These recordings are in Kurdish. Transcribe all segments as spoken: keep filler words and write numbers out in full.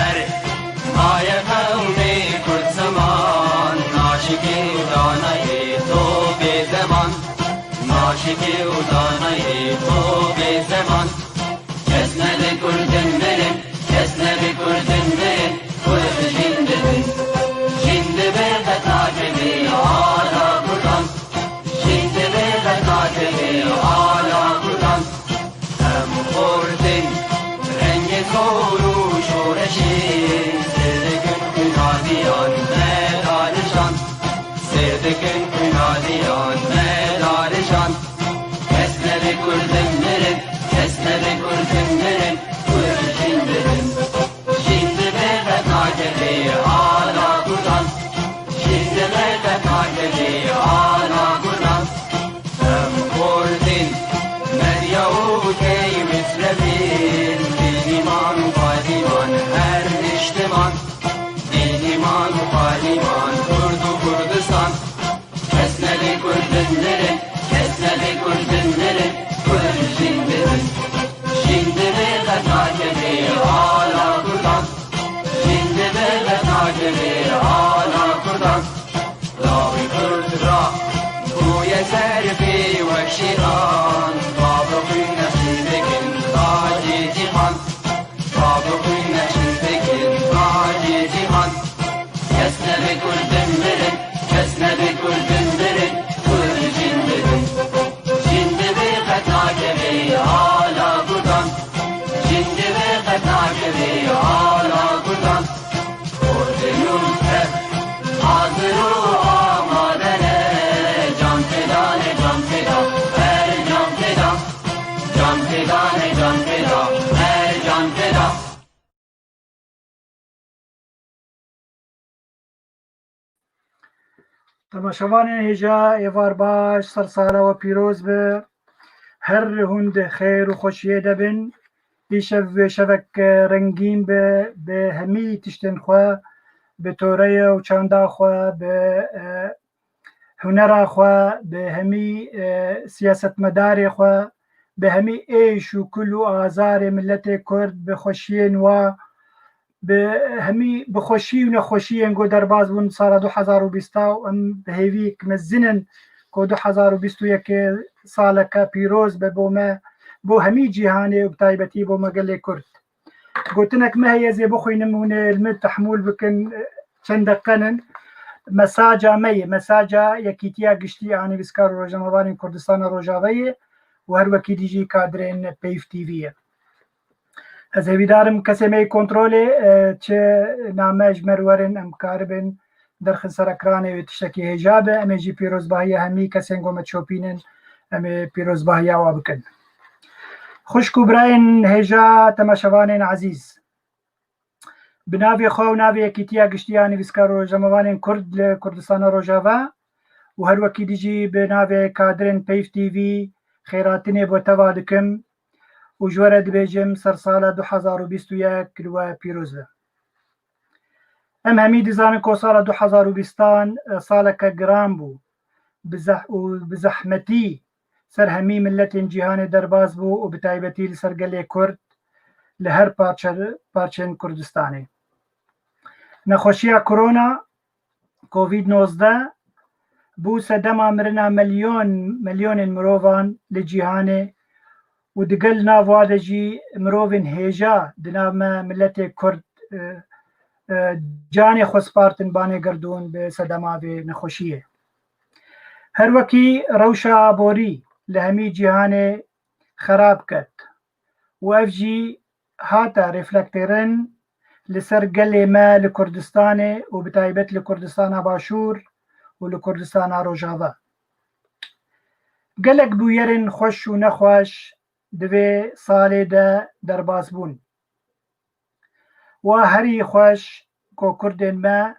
Erê, maye qewmê Kurd ziman, naşikê û danayê to bê zeman. Naşikê û danayê to bê zeman. Kes nebe Kurdin mirin, kes nebe Kurdin mirin, Kurd jin dibin. Jin dibe qet nakeve ala Kurdan. Jin dibe qet nakeve ala Kurdan. Em xortin rengê zor û şoreşê, sêr dikin xwînaliyan me darijan. Sêr dikin xwînaliyan me darijan. Kes nebe Kurdin mirin, kes nebe Kurdin mirin, Kurd jin dibin. Jin dibe qet nakeve ala Kurdan. Jin dibe qet nakeve ala Kurdan. Em xortin, Medya û Key Misrefîn, Bênîman û Balîman her niştiman. Bênîman û Balîman, Kurd û Kurdistan. Kes nebe Kurdin mirin, kes nebe Kurdin mirin, Kurd jin dibin. Jin dibe qet nakeve ala Kurdan. Jin dibe qet nakeve ala Kurdan. Lawê Kurd ra bûye serfê wek şêran. Bavê xwîn nexşî dikin tacê cîhan. Bavê xwîn nexşî dikin tacê cîhan. Kes nebe Kurdin mirin, kes nebe Kurdin mirin, Kurd jin dibin. Jin dibe qet nakeve ala Kurdan. Jin dibe qet nakeve ala Kurdan. Kurdin û Kurd hazir û amade ne. Can feda ne, can feda, her can feda. Can feda ne, can feda, her can feda. Temaşevanên hêja, êvar baş, ser sala we pîroz be. Her hûn di xêr û xweşiyê de bin. Îşev wê şevek, e, rengîn be, bi hemî tiştên xwe, bi toreya û çanda xwe, bi, e, hunera xwe, bi hemî, e, siyasetmedarê xwe, bi hemî êş û kul û azarê miletê Kurd, bi xweşiyên wa, bi hemî bi xweşî û nexweşiyên ku derbas bûn sala du hezar û bîst û em bi hêviyek mezin in ku du hezar û bîst û yekê saleke pîroz be bo me, bo hemî cîhanê û bi taybetî bo me gelê Kurd. Gotinek me heye, ez ê bixwînim, hûn ê li min tehmûl bikin, çend deqenin. Mesaja me ye, mesaja Yekîtiya Giştî a Nivîskar û Rojnamevanên Kurdistana Rojavayê û her wekî dî jî kadrên Peyv T V ye. Ez hêvîdar im kesê me yê kontrolê, e, çi name ji me re werin, em karibin derxin ser ekranê wê tiştekî hêja be. Em ê jî pîrozbahiya hemî kesên ku me çopînin, em ê pîrozbahiya wa bikin. Xwişk û birayên hêja, temaşevanên ezîz, bi navê xwe û navê Yekîtiya Giştî ya Nivîskar û Rojnamevanên Kurd li Kurdistana Rojava û her wekî dî jî bi navê kadrên Peyv T V xêrhatinê bo teva dikim û ji we re dibêjim, ser sala du hezar û bîst û yek li we pîroz be. Em hemî dizanin ku sala du hezar û bîstan, e, saleke giran bû. Bi zeh-, û bi zehmetî ser hemî miletên cîhanê derbas bû û bi taybetî li ser gelê Kurd li her parçe-, parçeyên Kurdistanê. Nexweşiya korona, Covid nozdeh, bû sedema mirina milyon, milyonên mirovan li cîhanê û digel nav wa de jî mirovên hêja di nav me miletê Kurd, e, e, canê xwe spartin banê gerdûn bi sedema vê nexweşiyê. Her wekî rewşa aborî li hemî cîhanê xerab ket û ev jî hate reflekterin li ser gelê me li Kurdistanê û bi taybet li Kurdistana Başûr û li Kurdistana Rojava. Gelek bûyerên xweş û nexweş di vê salê de derbas bûn. Wa herî xweş ku Kurdên me,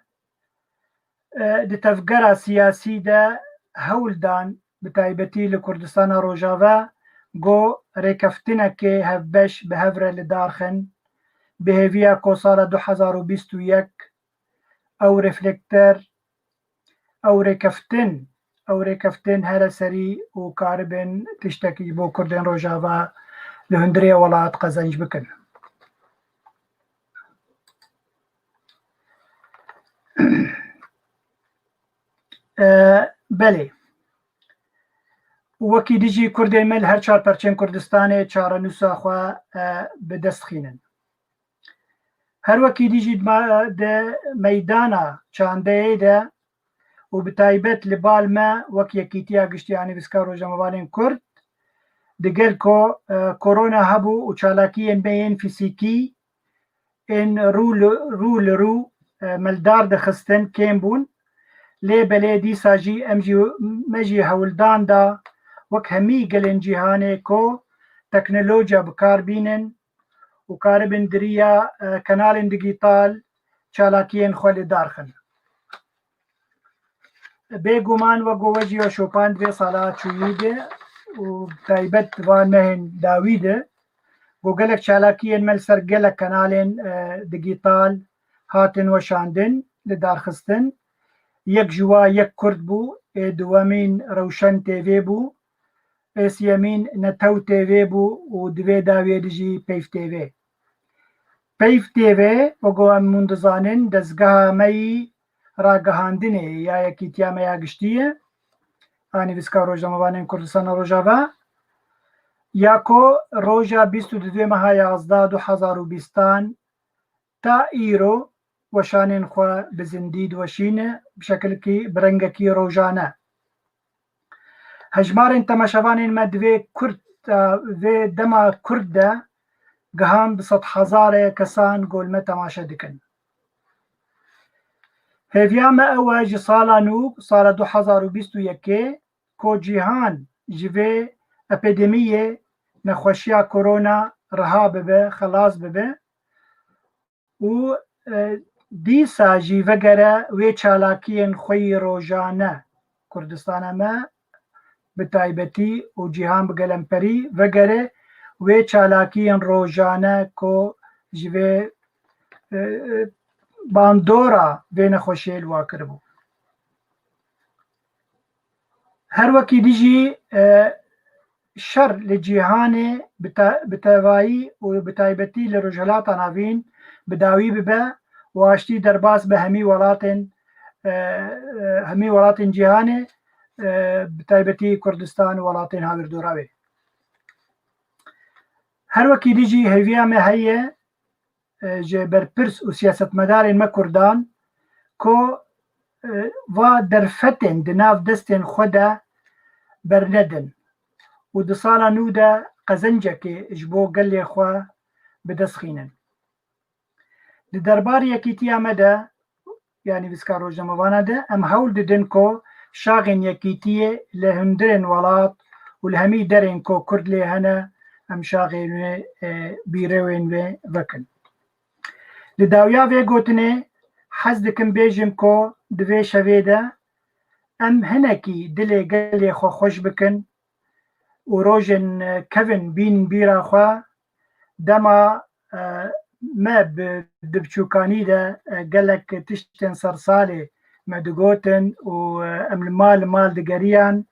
e, di tevgera siyasî de hewl dan, bi taybetî li Kurdistana Rojava, ku rêkeftinekê hevbeş bi hev re li dar xin, bi hêviya ku sala du hezar û bîst û yek ew reflekter, ew rêkeftin, ew rêkeftin here serî û karibin tiştekî ji bo Kurdên Rojava li hundirê welat qezenc bikin. E, belê. Wekî dijî Kurdên me li her çar perçên Kurdistanê çarenûsa xwe, e, bi dest xînin. Her wekî dijî di ma-, di meydana çandeyê de û bi taybet li bal me wek Yekîtiya Giştî ya Nivîskar Rojnamevanên Kurd, digel ku, e, korona hebû û çalakiyên me yên fîzîkî ên rû li, rû li rû, e, me li dar dixistin, kêm bûn. Lê belê dîsa jî em jî, me jî hewldan da wek hemî gelên cîhanê ku teknolojiya bi kar bînin û karibin di riya, e, kanalên digîtal çalakiyên xwe li dar xin. Bêguman wek ku we jî ya şopand vê sala çûyî de û taybet di van mehên dawî de ku gelek çalakiyên me li ser gelek kanalên, e, digîtal hatin weşandin, li dar xistin. Yek ji wa Yek Kurd bû, ê duwemîn Rewşen T V bû, ê siyemîn Netew T V bû û di vê dawiyê de jî Peyv T V. Peyv T V, wek ku em hûn dizanin, dezgeha me yî ragihandinê ya Yekîtiya me ya Giştî ye, a Nivîskar Rojnamevanên Kurdistana Rojava, ya ku roja bîst û duyê meha yazdeh du hezar û bîstan ta îro weşanên xwe bi zindî diweşîne, bi şekilkî, bi rengekî rojane. Hejmarên temaşevanên me di vê kurt, e, vê dema kurt de gihan bi sedhezarê kesan gol me temaşe dikin. Hêviya me ew e ji sala nû, sala du hezar û bîst û yekê, ku cîhan ji vê epidemiyê, nexweşiya korona riha bibe, xelas bibe û, e, dîsa jî vegere wê çalakiyên xwe yî rojane. Kurdistana me bi taybetî û cîhan bi gelemperî vegere wê çalakiyên rojane ku ji vê, e, e, bandora vê nexweşiyê li wa kiribû. Her wekî dijî, e, şer li cîhanê bi te-, bi tevayî û bi taybetî li Rojhilata Navîn bi dawî bibe û aştî derbas bi hemî welatên, e, e, hemî welatên cîhanê, e, bi taybetî Kurdistan û welatên hawîrdora wê. Her wekî dijî hêviya me heye, e, ji berpirs û siyasetmedarên me Kurdan ku, e, va derfetên di nav destên xwe de bernedin û di sala nû de qezencekê ji bo gelê xwe bi dest xînin. Di derbarê yekîtiya me de, ya Nivîskar Rojnamevana de, em hewl didin ku şaxên yekîtiyê li hundirên welat û li hemî derên ku Kurd lê hene, em şaxên wê, e, bîrewên wê vekin. Li dawiya vê gotinê hez dikim bêjim ku di vê şevê de em hinekî dilê gelê xwe xweş bikin û rojên, e, kevin bîn bîra xwe. Dema, e, me bi, di biçûkanî de, e, gelek tiştên sersalê me digotin û, e, em li mal li mal digeriyan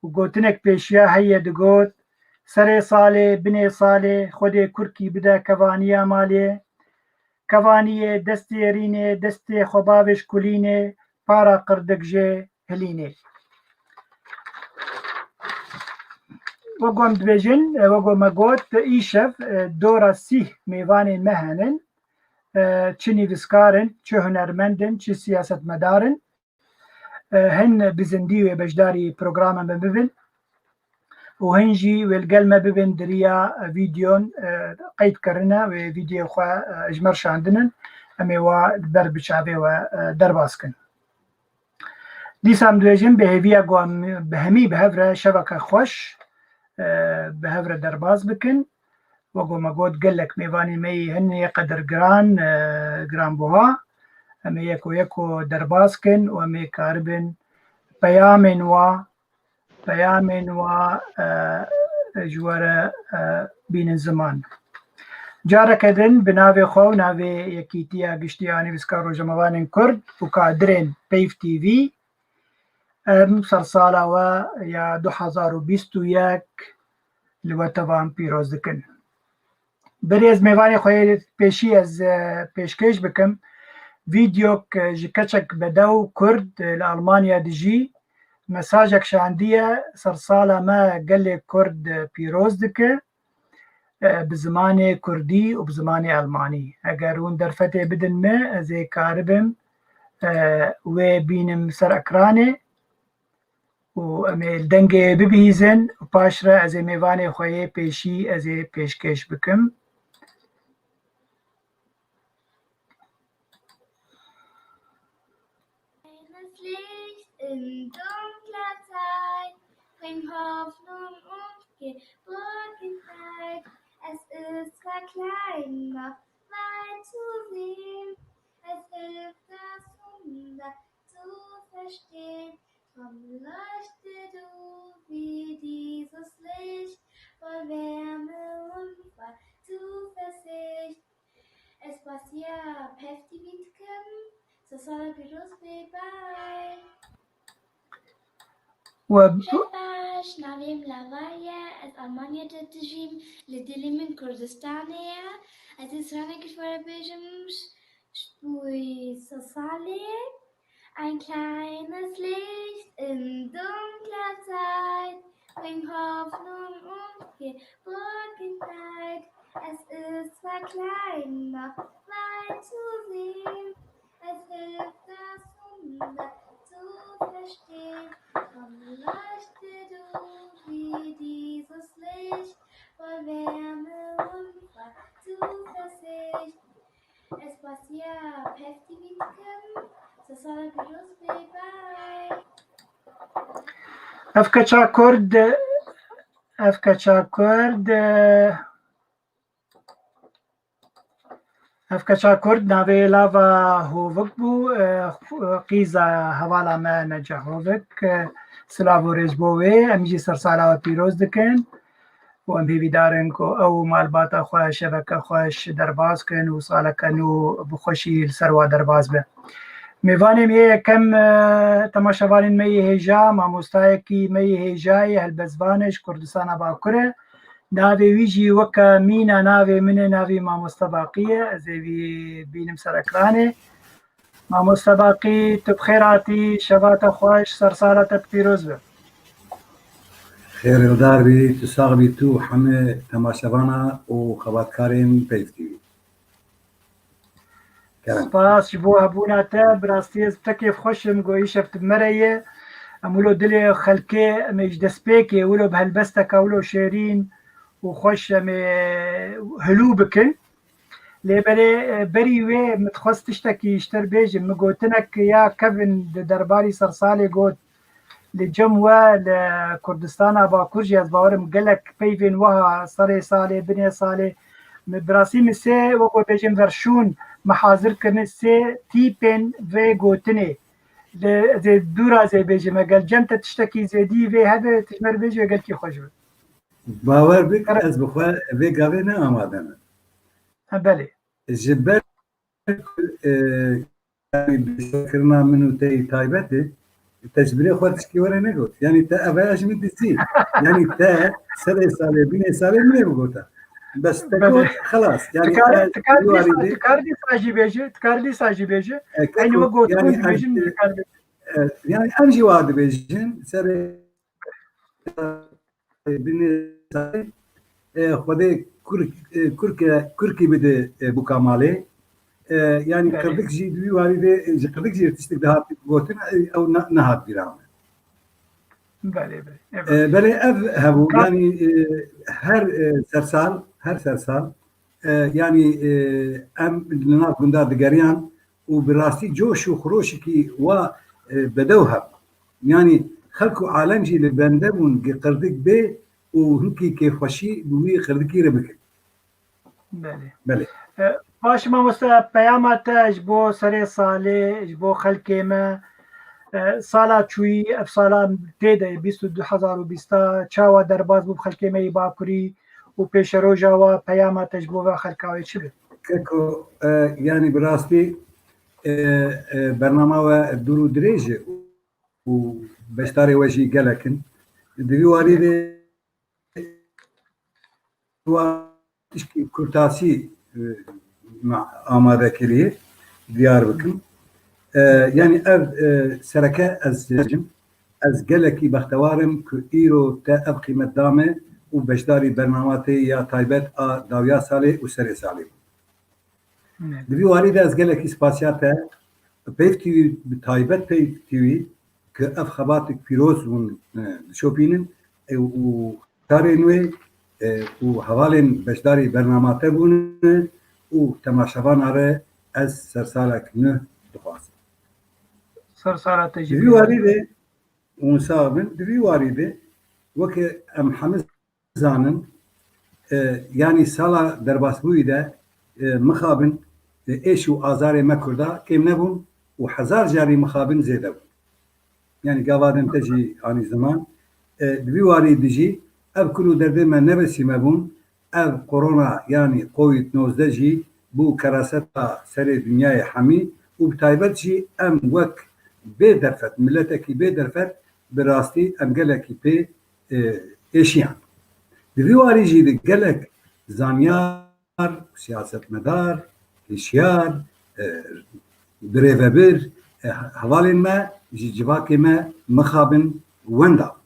û gotinek pêşiya heye digot, serê salê, binê salê, Xwedê kurkî bide kevaniya malê. Kevaniyê, destê rînê, destê xwe bavêj kulînê, para qirdik jê hilînê. Wek em dibêjin, e, wek me got, îşev, e, dora sîh mêvanên me henin, e, çi nivîskar in, çi hunermend in, çi siyasetmedar in. E, hin bi zindî wê beşdarî programa me bibin û hin jî wê li gel me bibin di riya, e, vîdyon, e, qeyd kirine, wê vîdyoyê xwe, e, ji me re şandinin, em ê wa li ber bi çavê we, e, derbas kin. Dîsa em dibêjin bi hêviya ku em bi hemî bi hev re şeveke xweş, e, bi hev re derbas bikin. Wek me got, gelek mêvanê me yê hin yê qedirgiran, e, giranbuha. Em ê yeko yeko derbas kin û em ê karibin peyamên wa, peyamên wa, e, ji we re, e, bînin ziman. Careke din bi navê xwe û navê Yekîtiya Giştî ya Nivîskar Rojnamevanên Kurd û kadirên Peyv T V, em sersala we ya du hezar û bîst û yek li we tevan pîroz dikin. Berê ez mêvanê xwe yê pêşî ez, e, pêşkêş bikim. vîdeok, e, ji keçek bedew Kurd, e, li Almanya dijî, mesajek şandiye, sersala me gelê Kurd, e, pîroz dike, e, bi zimanê Kurdî û bi zimanê Almanî. Eger hûn derfetê bidin me, ez ê karibim, e, wê bînim ser ekranê û em ê li dengê bibihîzin û paş re ez ê mêvanê xwe yê pêşî ez ê pêşkêş bikim. Kleines Licht in dunkler Zeit, bring Hoffnung und Geborgenheit. Es ist zwar klein, doch weit zu sehen. Es hilft, das Wunder zu verstehen. Komm, leuchte du wie dieses Licht, voll Wärme und voll Zuversicht. Ez pasiya pevtî dikim. Sesala pîroz bê, bye. We Şebaş, navê min Lava ye. Ez Almanya de dijîm. Li dilê min Kurdistanê ye. Ez ê stranekî ji we re bêjim. Ji bo sê salê. Ein kleines Licht in dunkler Zeit bringt Hoffnung und Geborgenheit. Es ist zwar klein, doch weit zu sehen. Es hilft, das Wunder zu verstehen. Komm, leuchte du wie dieses Licht, voll Wärme und voll Zuversicht. Ez pasiya pevtî dikim. Sesala pîroz bê, bye. Ev keça Kurd, ev keça Kurd, ev keça Kurd navê Lava Hovik bû, qîza hevala me Neceh Hovik, silav û rêz bo wê, em jî sersala we pîroz dikin. û em hêvîdar in ku ew û malbata xwe şeveke xweş derbas kin û saleke nû bi xweşî li ser wa derbas be. Mêvanê me yê yekem, e, temaşevanên me yê hêja, mamostayekî me yê hêja ye, helbestvan e, ji Kurdistana Bakur e. Navê wî jî weke mîna navê min e, navê mamoste Baqî ye. Ez ê wî bînim ser ekranê. Mamoste Baqî, tu bi xêr hatî, şeva te xweş, sersala te pîroz be. Xêrildar bî, tu sax bî, tu û hemî temaşevana û xebatkarên Peyv T V. Kerem. Spas ji bo hebûna te, bi rastî ez bi te kêfxweş im, ku îşev tu bi me re yî. Em wilo dilê xelkê, em ê ji destpêkê wilo bi helbesteke wilo şêrîn û xweş em ê hilû bikin. Lê belê, e, berî wê min dixwest tiştekî ji te re bêjim. Min gotinek ya kevin di derbarî sersalê got. Li cem we li Kurdistana Bakur jî ez bawerim gelek peyvên wiha serê salê, binê salê. Min bi rastî min sê, wek we bêjin, verşûn min hazir kirine, sê tîpên vê gotinê. Li, ez ê dûra zê bêjim, eger cem te tiştekî zêdî vê hebe, tu ji me re bêjî, gelkî xweş be. Bawer bik, Kerem. Ez bi xwe vê gavê ne amade me. Ha, belê. Ji ber ku, e, yanî, bîstekirina min û te yî taybet e, te ji birê xwe tişkî were negot. Yanî te ev ya ji min dizî. Yanî te serê salê, binê salê min ê bigota. Bes te Belê. Got, xelas. Yanî, Tikar, e, tikar dîsa, tikar dîsa jî bêje, tikar dîsa jî bêje. E, Eynî wek gotin yanî, dibêjin, e, tikar bêje. E, yanî em jî wa dibêjin, serê binê, e, Xwedê kurk, e, kurke, kurkî bide, e, buka malê. E, yanî Belê. Qirdik jî di wî warî de, e, ji qirdik jî tiştek dihat gotin, e, ew ne-, nehat bîra me. Belê, belê. Evet. E, belê ev hebû, Ka- yanî, e, her, e, sersal, her sersal, e, yanî, e, em li nav gunda digeriyan û bi rastî coş û xiroşekî wa, e, bedew hebû. Yanî xelk û alem jî li bende bûn gi qirdik bê û hinkî kêfxweşî bi wî qirdikî re bikin. Belê. Belê. E, baş mamoste, peyama te ji bo serê salê, ji bo xelkê me, e, sala çûyî, ev sala tê de, bîst û du hezar û bîst a, çawa derbas bû bi xelkê me yî Bakurî û pêşeroja wa, peyama te ji bo ve xelka wê çi be? Keko, e, yanî bi rastî, e, e, bernama we dûr û dirêj e û beşdarê we jî gelek in. Di vî warî de wa tişkî kurtasî, e, me amade kiriye. diyar bikim. E, yanî ev, e, sereke ez jê re dibêjim. Ez gelekî bextewar im ku îro te ev qîmet da me û beşdarî bernama te ya taybet a dawiya salê û serê salê bû. Di vî warî de ez gelekî spasiya te, Peyv T V, bi taybet Peyv T V, ku ev xebatek pîroz hûn, e, dişopînin, e, û karên wê, e, û hevalên beşdarî bernama te bûne û temaşevana re ez sersalek nuh dixwazim. Sersala te jî Di vî warî de, hûn sax bin, di vî warî de weke em hemî zanin, e, yanî sala derbasbûyî de, e, mixabin, e, êş û azarê me Kurda kêm nebûn û hezar carî mixabin zêde bûn. Yanî gava din te jî anî ziman. E, di vî warî de jî ev kul û derdê me ne besî me bûn, ev korona yanî Covid nozdeh jî bû keraseta serê dinyayê hemî û bi taybet jî em wek bê derfet, miletekî bê derfet bi rastî em gelekî pê e, êşiyan. Di vî warî jî de gelek zanyar, siyasetmedar, hişyar, e, birêvebir, e, hevalên me ji civakê me mixabin wenda.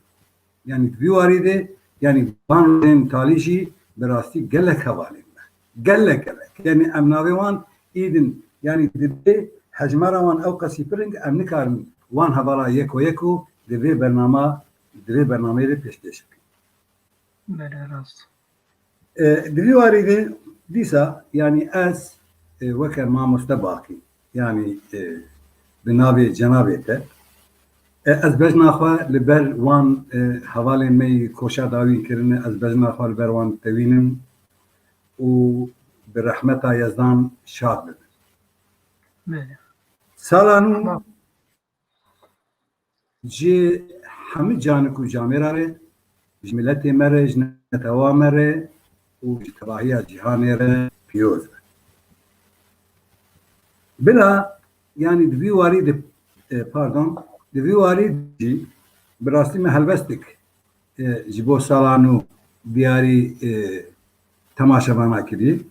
Yanî di vî warî de, yanî van rojên talî jî bi rastî gelek hevalên me. Gelek, gelek. Yanî em navê wan îdin, yanî di vê hejmara wan ew qasî pir in, em nikarin wan hevala yeko yeko di vê bernama, di vê bernameyê de pêşkêş bikin. Belê, rast. E, di vî warî de dîsa, yanî ez, e, weke mamoste Baqî, yanî, e, bi navê cenabê te, e, ez bejna xwe li ber wan, e, hevalên me yî koşa dawîn kirine, ez bejna xwe li ber wan tewînim û bi rehmeta Yezdan şad bibin. Belê. Sala nû Tamam. ji hemî canik û camêra re, ji miletê me re, ji netewa me re û ji tevahiya cîhanê re pîroz be. Bila, yanî di vî warî de, e, pardon, di vî warî de jî bi rastî me helbestek, e, ji bo sala nû diyarî, e, temaşevana kirî.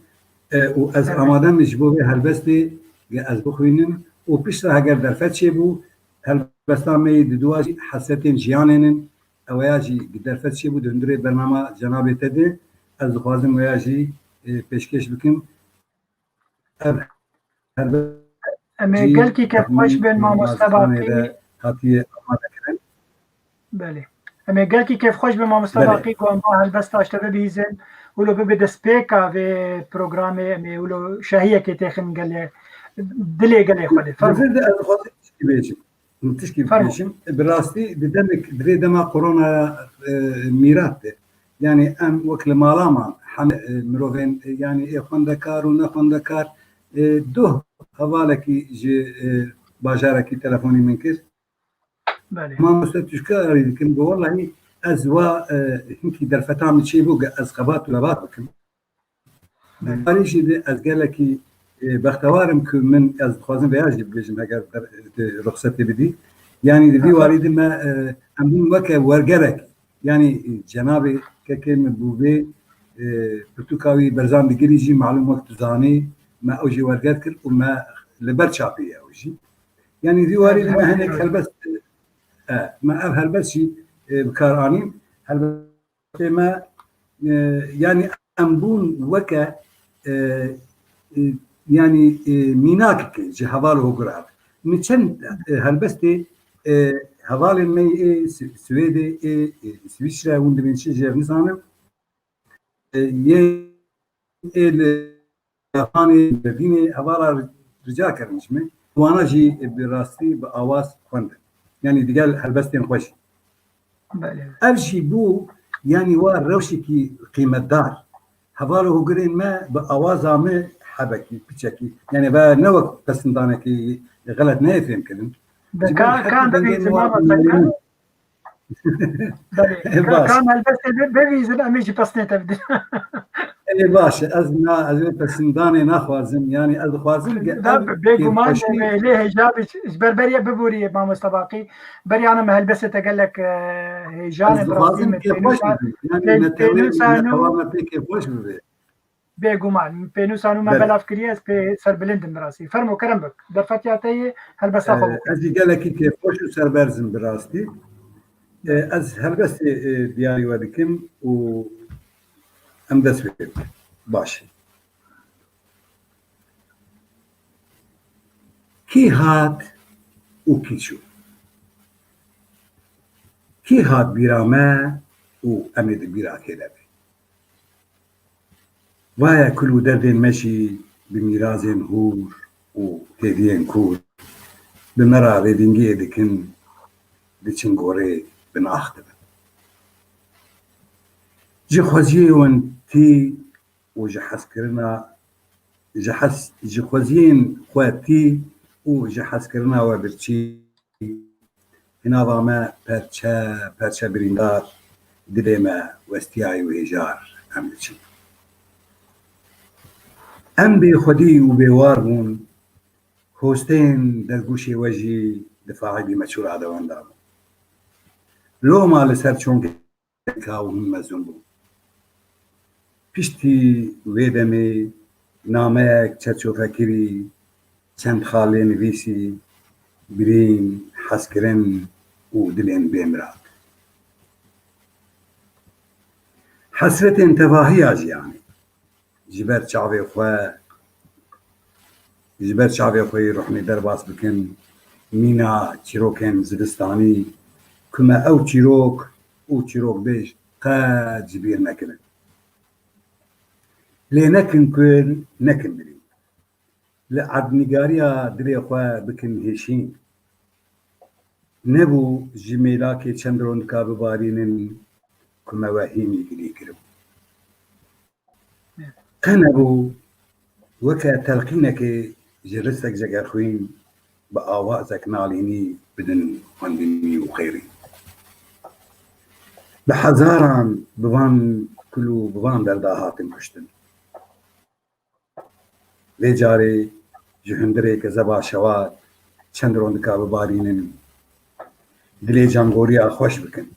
E, û ez Evet. amade me ji bo vê helbestê ge ez bixwînim û piştre heger derfet çêbû, helbesta me yê diduwa jî Hesretên Jiyanê nin, eweya jî gi derfet çêbû di hundirê bernama cenabê te de. Ez dixwazim weya jî, e, pêşkêş bikim. Ev helbest Em ê jî gelkî kefxweş min bin mamoste Baqî. Hatiye amade kirin. Belê. Em ê gelkî kêfxweş bin mamoste Belê. Baqî ku em va helbesta ji te bibihîzin. Wilo bibe destpêka vê programê, em ê wilo şahiyekê têxin gelê dilê gelê xwe de. Fermo. Li vir de ez dixwazim tişkî bêjim. Min tişkî Fermo. bêjim. Bi rastî di demek, di vê dema korona, e, mîrat de. Yanî em wek li mala man, hemî, e, mirovên, e, yanî ê xwendekar û nexwendekar, e, doh hevalekî ji, e, bajarekî telefonî min kir. Belê. Mamoste tu ji kê arî dikin? Got, wellahî ez wa, e, hinkî derfeta min çêbû, ge ez xebat û lebat bikim. Belê. Parî jî de ez gelekî, e, bextewar im ku min, ez dixwazim veya jî bibêjim, heger der-, de ruxsetê bidî. Yanî di vî Aha. warî de me, e, em bûn weke wergerek. Yanî, e, cenabê kekê min bû vê, e, pirtûka wî Berzan Digirî jî malûm wek tu zanî, me ew jî werger kir û me li ber çapê ye ew jî. Yanî vî warî de me hinek helbest, e, me ev helbest jî, e, bi kar anîn. Helbestê me, e, yanî em bûn weke, e, e, yanî, e, mînakekê ji heval û hogura. Min çend, e, helbestê, e, hevalên me yê Swi-, Swêdê, ê, e, Swîçre, hûn dibên çi jêr nizanim. E, yê, ê li Yapanê, Berlînê hevala rica kirin ji min. Wana jî bi rastî bi awaz xwendin. Yanî digel helbestên xwe jî. Belê. Ev jî bû, yanî wa rewşekî qîmetdar. Heval û hogirên me bi awaza me hebekî, piçekî. Yanî ve ne wek pesindanekî xelet neyê fêhm kirin. Ji ber Ka, ka heqî dengê bibîzin, me wa mama, ka, Belê. Ê, Ka, baş. Ka helbestê bi-, bivîzin, em ê jî pesnê te bidin. Ê, baş, ez na, ez ê pesindanê naxwazim. Yanî ez dixwazim ki Da, ev bêguman kêfxweşî me lê hêja bi, ji ber beriye biborî mamoste Baqî. Beriya me helbestê te gelek, e, hêjan Ez e, bi rastî dixwazim me kêfxweş tênûsa-, bibim. Yanî tê-, netewê tênûsa min, nû. Hewa me pê kêfxweş bibe. Bêguman. Pênûsa nû me Belê. belav kiriye, ez pê serbilind im bi rastî. Fermo, kerem bik. Derfetiya te yê helbesta xwe Ee, bixwe. Ez jî gelekî kêfxweş û serberz im bi rastî. Ee, ez helbestê, e, diyarî we dikim û em dest pê bikin. Baş. Kî hat û kî çû? Kî hat bîra me û em ê di bîra kê de bin? Vaye kul û derdên me jî bi mîrazên hûr û hêviyên kûr bi me re rêdîngiyê dikin, diçin gorê bi nax dibin. Ji xweziyê wan tî û ji hezkirina, ji hez, ji xweziyên xwe tî û ji hezkirina we birçî, hinava me perçe perçe birîndar, dilê me westiyayî û hêjar em diçin. Em bêxwedî û bêwar bûn, hostên dergûşê we jî di faîdî me çû radewenda bûn. Loma li ser çongê ka û hûn mezin bû. Piştî wê demê nameyek çerçovekirî, çend xalê nivîsî, birîn, hezkirin û dilên bêmirad. Hesretên tevahiya jiyanê. Ji ber çavê xwe, ji ber çavê xwe yê ruhnê derbas bikin, mîna çîrokên zivistanî, ku me ew çîrok û çîrokbêj qet ji bîr nekirin. Lê nekin kul, nekin birîn. Li erdnîgariya dilê xwe bikin hêşîn. Nebû ji mêlakê çend rondika bibarînin ku me we hînî gilî kiribû. Qe nebû weke telqînekê ji ristek jegerxwîn bi awazek nalînî bidin xwendinî û xêrî. Bi hezaran bi van kul û bi van derda hatin kuştin. Vê carê ji hundirê kezeba şewa çend rondika bibarînin, dilê cangoriya xweş bikin.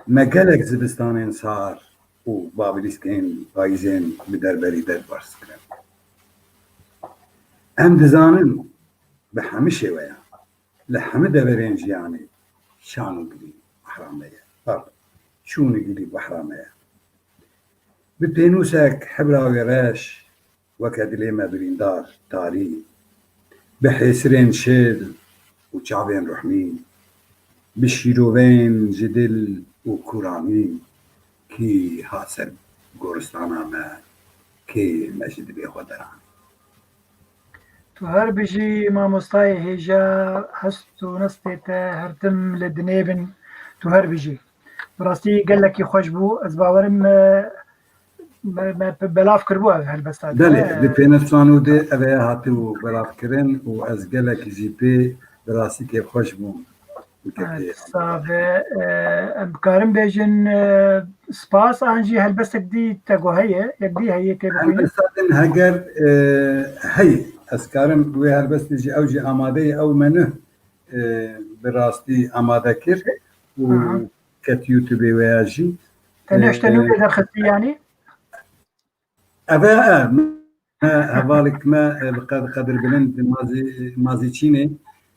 Me gelek zivistanên sar û bavilîskên payîzên bi derberî derbas kirin. Em dizanin bi hemî şêweyan, li hemî deverên jiyanê şan û gilî behra me ye. Pardon, şûn û gilî behra me ye. Bi pênûsek hebra wê reş, weke dilê me birîndar, tarî, bi hêsirên şêl û çavên ruhnî, bi şîrovên ji dil û kûranî, kî hat ser goristana me, kê me ji dilê xwe deranî. Tu her bijî mamostayê hêja, hest û nestê te her tim li dinê bin. Tu her bijî. Bi rastî gelekî xweş bû. Ez bawerim me, me, me belav kiribû ev helbesta. Belê, di pênûsan û di ev ê hatibû belavkirin û ez gelekî jî pê bi rastî kêfxweş bûm. Sabe, e, em karin bêjin, e, spas, an jî helbestek dî te got heye, yek dî heye tê bixwînin? Helbesta din heger, e, heye. Ez karim wê helbestê jî, ew jî amade ye, ew me nuh, e, bi rastî amade kir û ket YouTube wê ya jî. Te neşte nû lê derxistî yanî? Eve, e, me, hevalek me, e, bi qed-, qedirbilind Mazî, Mazî Çînê,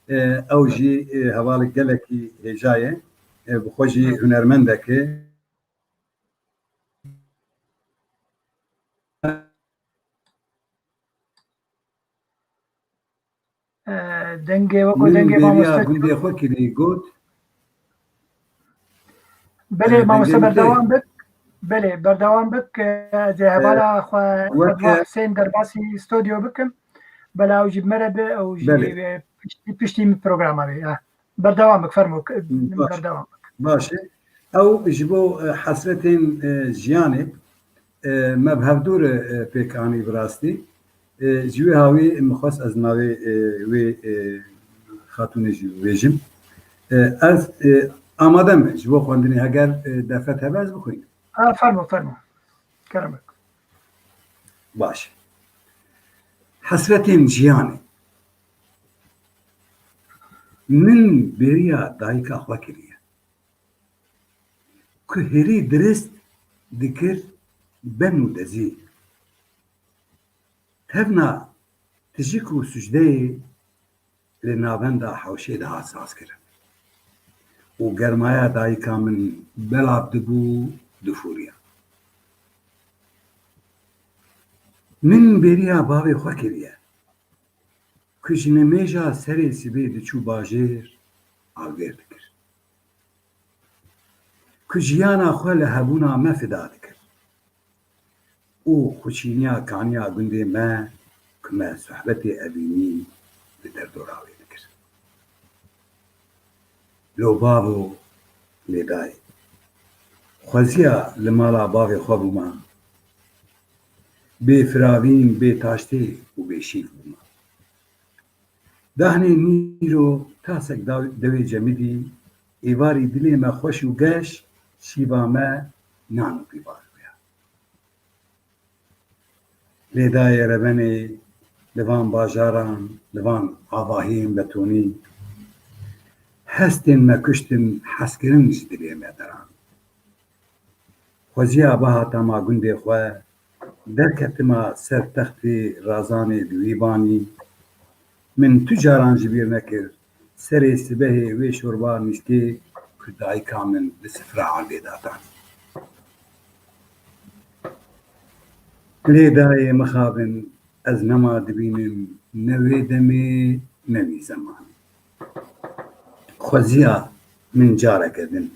e, ew jî, e, hevalek gelekî hêja ye. E, bi xwe jî hunermendek e. E, dengê weko dengê mamoste. Gundê xwe kirî got. Belê, e, mamoste berdewam bik. Belê, berdewam bik. E, ez ê hevala xwe Fetwa Husên derbasî stodyo bikim. Bela ew jî bi me re be, ew jî, e, piştî, piştî min programa be. Ha. Berdewam bik, fermo, berdewam bik. Baş e. Ew ji bo, e, hesretên, e, jiyanê, e, me bi hevdû re, e, pêk anî bi rastî. E, ji wê hawî min xwest ez navê, e, wê, e, xatûnê jî bibêjim. E, ez, e, amade me ji bo xwendinê, heger, e, derfet hebe ez bixwînim. Ha, fermo, fermo. Kerem bik. Baş. Hesretên jiyanê. Min bêriya dayika xwe kiriye. Ku hêrî dirist dikir ben û dezî. Tevna tijik û sucdeyê li navenda hewşê dihat sazkirin û germaya dayika min belav dibû, difûriya. Min bêriya bavê xwe kiriye ku ji nimêja serê sibê diçû bajêr, alvêr dikir. Ku jiyana xwe li hebûna me fida dikir û xweşîniya kaniya gundê me ku me sohbetê evînî li derdora wê dikir. Lo bavo lê dayê. Xweziya li mala bavê xwe bûma. Bê firavîn, bê taştê û bê şîv bûma. Dahnê nîro tasek da-, dewê cemidî, êvarî dilê me xweş û geş, şîva me nan û pîvan bûya. Lê dayê rebenê li van bajaran, li van avahiyên betonî, hestên me kuştin, hezkirin ji dilê me deran. Xweziya bihata ma gundê xwe, derketima ser textê razanê di wî banî. Min tu caran ji bîr nekir, serê sibehê wê şorba nîskê ku dayika min li sifra erdê datanî. Lê dayê mixabin, ez nema dibînim ne wê demê ne wî zemanê. Xweziya min careke din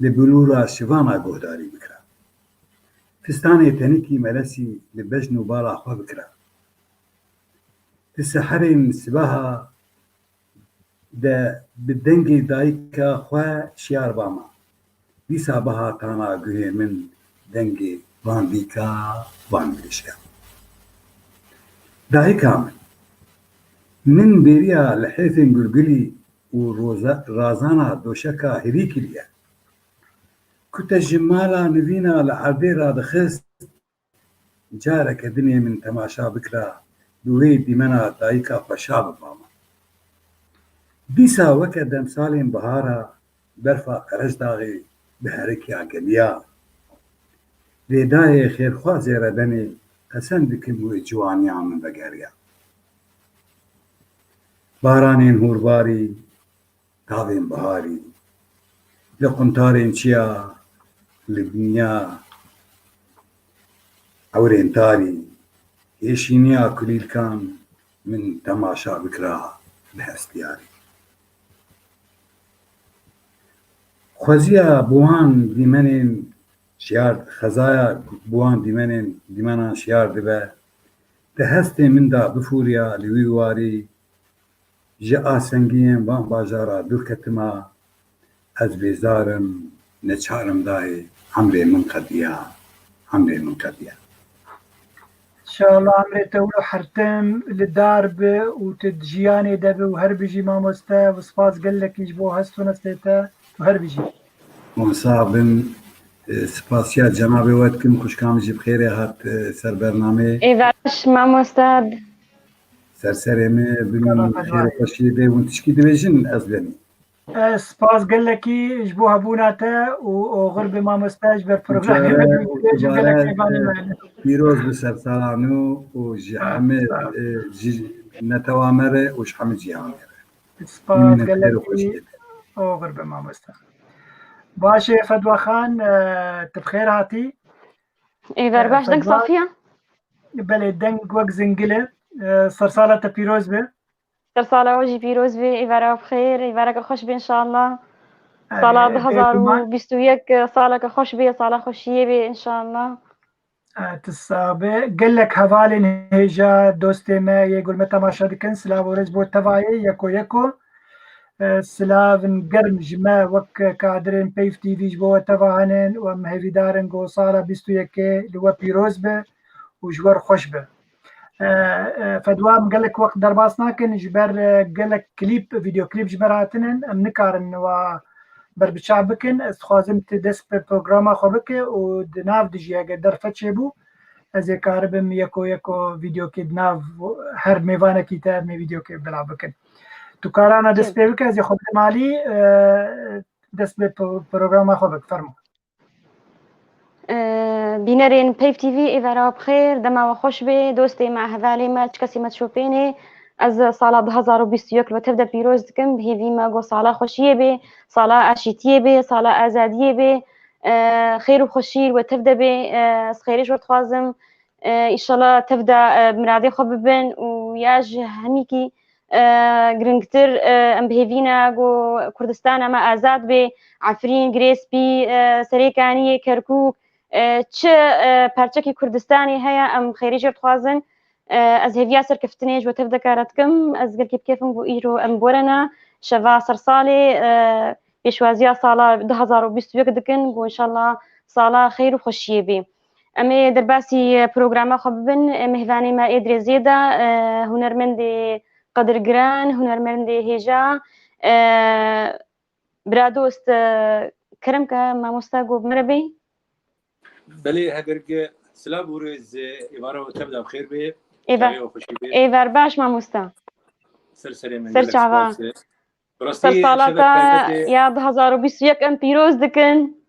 li bilûra şivana guhdarî bikira. Fistanê tenikî melesî li bejn û bala xwe bikira. Di seherên sibeha de bi dengê dayika xwe şiyar bama. Dîsa bihatana guhê min dengê van dîka, van mirişka. Dayika min, min bêriya lihêfên gulgulî û roza-, razana doşeka hirî kiriye. Ku te ji mala nivîna li erdê radixist, careke dinê min temaşa bikira, bi wê dîmena dayika xwe şa bibama. Dîsa weke demsalên bihara, berfa Qerejdaxê bi herikiya geliya. Lê dayê xêrxwazê rebenê, qesem dikim wê ciwaniya min vegeriya. Baranên hûrbarî, tavên biharî, li quntarên çiya, li dinya ewrên tarî, hêşîniya kulîlkan min temaşa bikira bi hestiyarî. Xweziya bi wan dîmenên şiyar, xezaya bi wan dîmenên, dîmenan şiyar dibe, di hestê min de bifûriya li wî warî, ji asengiyên van bajara dûr ketima, ez bêzar im, neçar im dayê, emrê min qediya, emrê min qediya. Înşallah emrê te wilo hertim li dar bi û tu di jiyanê de bi û her bijî mamoste û spas gelekî ji bo hest û nestê te, tu her bijî. Hûn sax bin, e, spasiya cenabê we dikim, xwişka min jî bi xêrê hat, e, ser bernameyê. Ê baş mamoste. Ser serê me bimînin, xêr û xweşiyê bê. Hûn tişkî dibêjin ez benî. Ez spas gelekî ji bo hebûna te û oxir bi mamoste ji ber programê me gelek mêvanê me. Pîroz bi ser sala nû û ji hemî, e, ji netewa me re û ji hemî cîhanê re. Spas gelekî. Oxir bi mamoste. Baş e Fedwa Xan, e, tu bi xêr hatî. Êver baş, deng safiya? Belê, deng wek zingil e. E, sersala te pîroz be. Sersala we jî pîroz be, êvara bi xêr, êvareke xweş be înşallah. Sala du hezar û bîst û yek saleke xweş be, sala xweşiyê be înşallah. E, tu sabe. Gelek hevalên hêja, dostê me yê gul me temaşe dikin. Silav û rêz bo tevayê yeko yeko. E, silavin germ ji me wek kadirên Peyv T V ji bo we teva henin û em hêvîdar in ku sala bîst û yekê li we pîroz be û ji we re xweş be. E, e, Fedwa em gelek wext derbas nakin ji ber, e, gelek klîp, vîdeo klîp ji me re hatinin. Em nikarin wa berbiçav bikin. Ez dixwazim tu dest bi programa xwe bike û di nav dijî eger derfet çêbû, ez ê karibim yeko yeko vîdeokê di nav her mêvanekî te em ê vîdeokê belav bikin. Tu karana dest pê bike, ez ê xwe bidim alî, e, dest bi pro-, programa xwe bik. Fermo. Bînerên Peyv T V, êvara we bi xêr, dema we xweş be, dostê me, hevalê me, çi kesê me dişopênê. Ez sala du hezar û bîst û yek li we tev de pîroz dikim, bi hêvî me ku sala xweşiyê bê, sala aşîtiyê bê, sala azadiyê bê. Xêr û xweşî li we tev de bê. Ez xêrê ji we dixwazim. Îşallah tev de miradê xwe bibin û ya ji hemîkî giringtir, em bi hêvî ne ku Kurdistana me azad bê. Efrîn, Girê Spî, Serê Kaniyê, Kerkûk, çi perçekî Kurdistanê heye, em xêrê jê dixwazin. Ez hêviya serkeftinê ji we tev de kare dikim. Ez gelkî bi kêf im ku îro em borena şeva sersalê, pêşwaziya sala du hezar û bîst û yek dikin ku înşallah sala xeyr û xweşiyê bê. Em ê derbasî programa xwe bibin, mêvanê me ê dirêzê de, hunermendê qedirgiran, hunermendê hêja, bira dost, kerem ke mamosta ku bi me re bê. Belê, heger ke silav û rêz, êvara we tev de bi xêr bê. Êvar, çavê we xweşî bê. Êvar baş mamosta. Ser serê min, ser çava. Bi rastî sersalata ya du hezar û bîst û yek em pîroz dikin.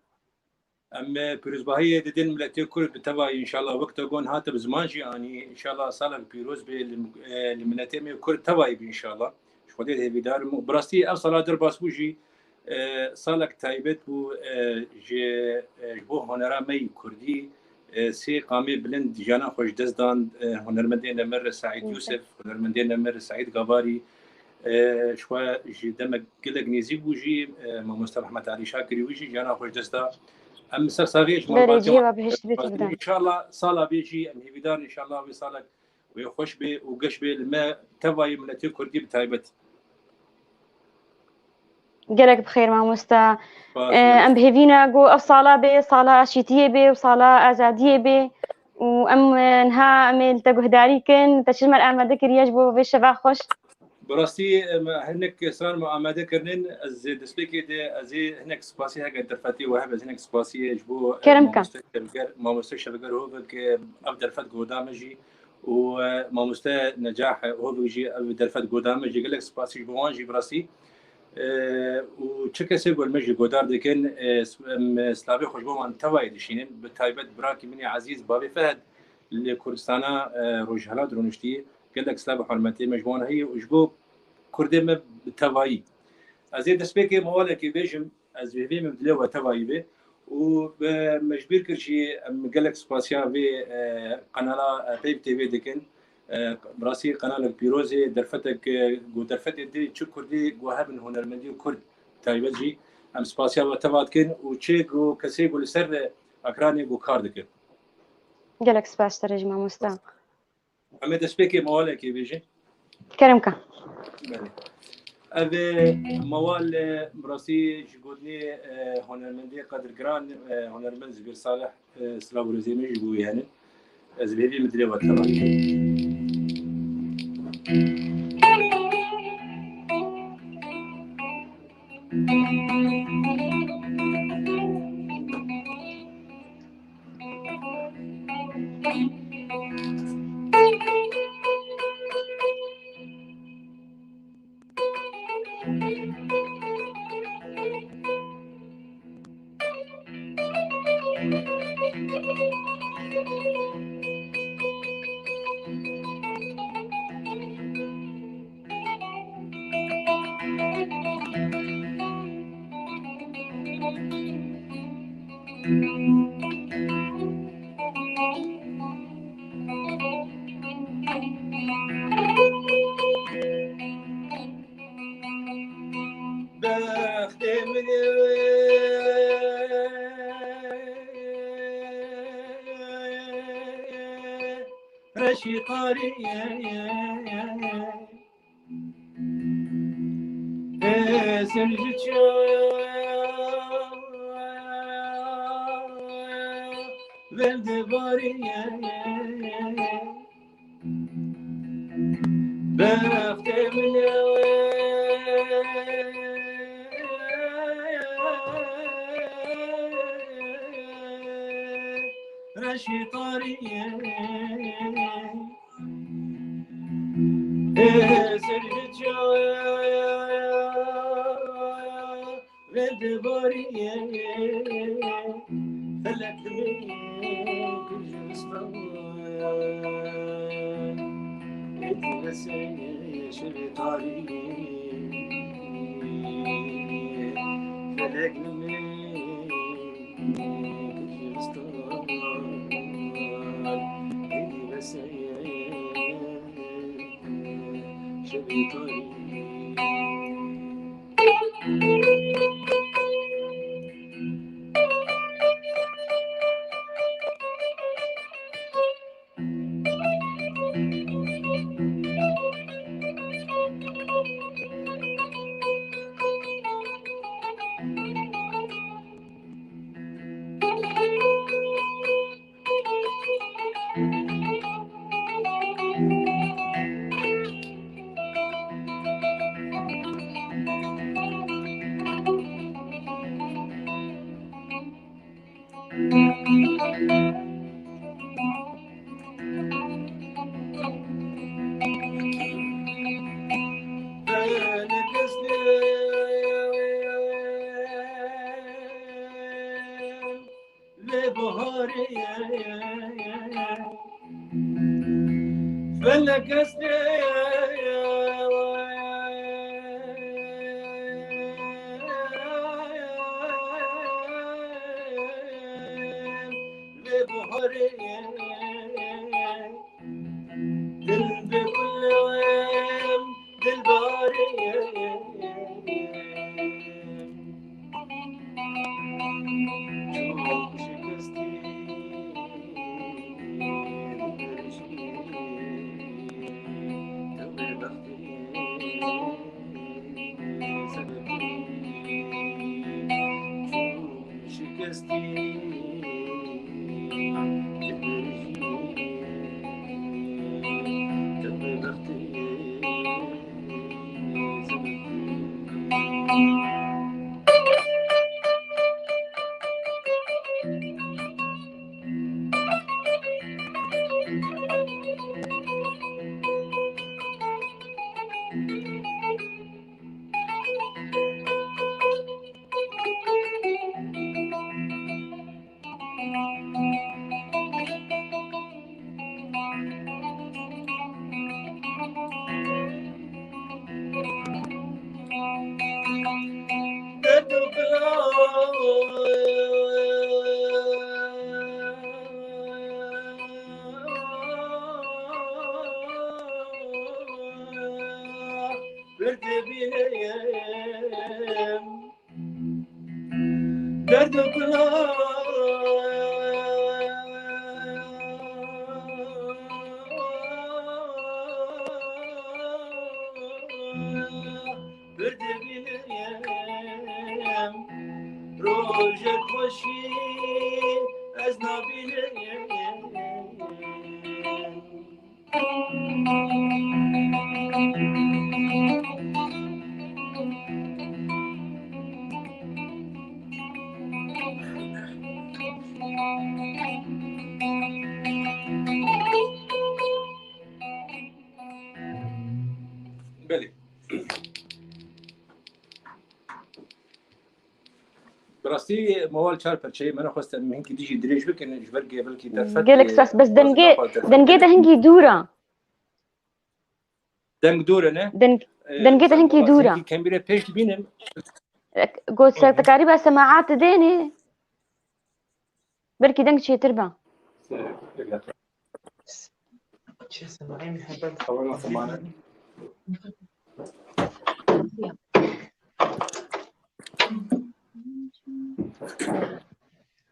Em, e, pîrozbahiyê didin miletê Kurd bi tevayî, înşallah wek te got hate bi ziman jî anî. Înşallah salek pîroz bê li, e, li miletê me Kurd tevayî bî înşallah. Ji Xwedê hêvîdar im. Û bi rastî ev sala derbas bû jî, e, salek taybet bû, e, ji, e, ji bo hunera me yî Kurdî. E, sê qamê bilind jiyana xwe ji dest dan, e, hunermendê nemir Seîd Yûsif, hunermendê nemir Seîd Gavarî, e, ji xwe ji demek gelek nêzîk bû jî, e, mamoste Mehmet Alî Şakirî wî jî jiyana xwe ji dest da. Em ser saxiyê ji malbatê wan. Înşallah sala bê jî em hêvîdar in, înşallah wê salek wê xweş bê û geş bê li me tevayî miletê Kurdî bi taybet. Gelek bi xêr mamoste. Spas, e, gelek. Em bi hêvî ne ku ev sala bê, sala aşîtiyê bê û sala azadiyê bê. Û em, e, niha em ê li te guhdarî kin. Te çi ji me re amade kiriye ji bo vê şeva xweş? Bi rastî, em, hinek stran me amade kirinin. Ez destpêkê de, ez ê hinek spasî heke derfetê we hebe, ez hinek spasî ji bo, e, kerem ke. Mamoste Şevger, mamoste Şevger Hovik, e, ev derfet goda me jî. û, e, mamoste Necah Hovik jî ev derfet goda me jî gelek spasî ji bo wan jî bi rastî. E, û çi kesê ku li me jî godar dikin, e, s-, em, e, silavê xwe ji bo wan tevayê dişînin. Bi taybet birakî min ê ezîz Bavê Fehd li Kurdistana, e, Rojhilat rûniştî. Gelek silav û hurmetê me ji bo wan heye û ji bo Kurdê me bi tevayî. Ez ê destpêkê mewalekê bêjim, ez hêvî min dilê we tevayî be û, e, me ji bîr kir jî em gelek spasiya vê, e, kanala, e, Peyv T V dikin. E, bi rastî kanalek pîroz e, derfetek, e, ku derfetê dê çi kurdî ku hebin hunermendî û kurd taybet jî em spasiya we teva dikin û çi ku kesê ku li ser, e, ekranê ku kar dikin. Gelek spas te re jî mamosta. Em ê destpêkê mewalekê bêjin. Kerem ke. Belê. Ev, e, mewal, e, bi rastî ji gotinê, e, hunermendê qedirgiran, e, hunermend Zibêr Salih, e, silav û rêzê me jî bo wî hene. Ez bi hêvî min dilê we teva. Bextê min e reşî tarî ye. Hêzim ji çavên dibarî ye. Bextê min e reşî tarî ye. Hêzim ji çavên dibarî ye. Belê. Bi rastî mawal çar perçeyê me nexwest em hinkî dijî dirêj bikin, ji ber gê belkî derfet. Gelek spas, bes dengê, dengê te hinkî dûr e. Deng dûr e, ne? Deng, dengê te hinkî dûr e. Hinkî kembîre pêş dibînim. Got ser te karî be semaat dênê. Belkî deng çêtir be.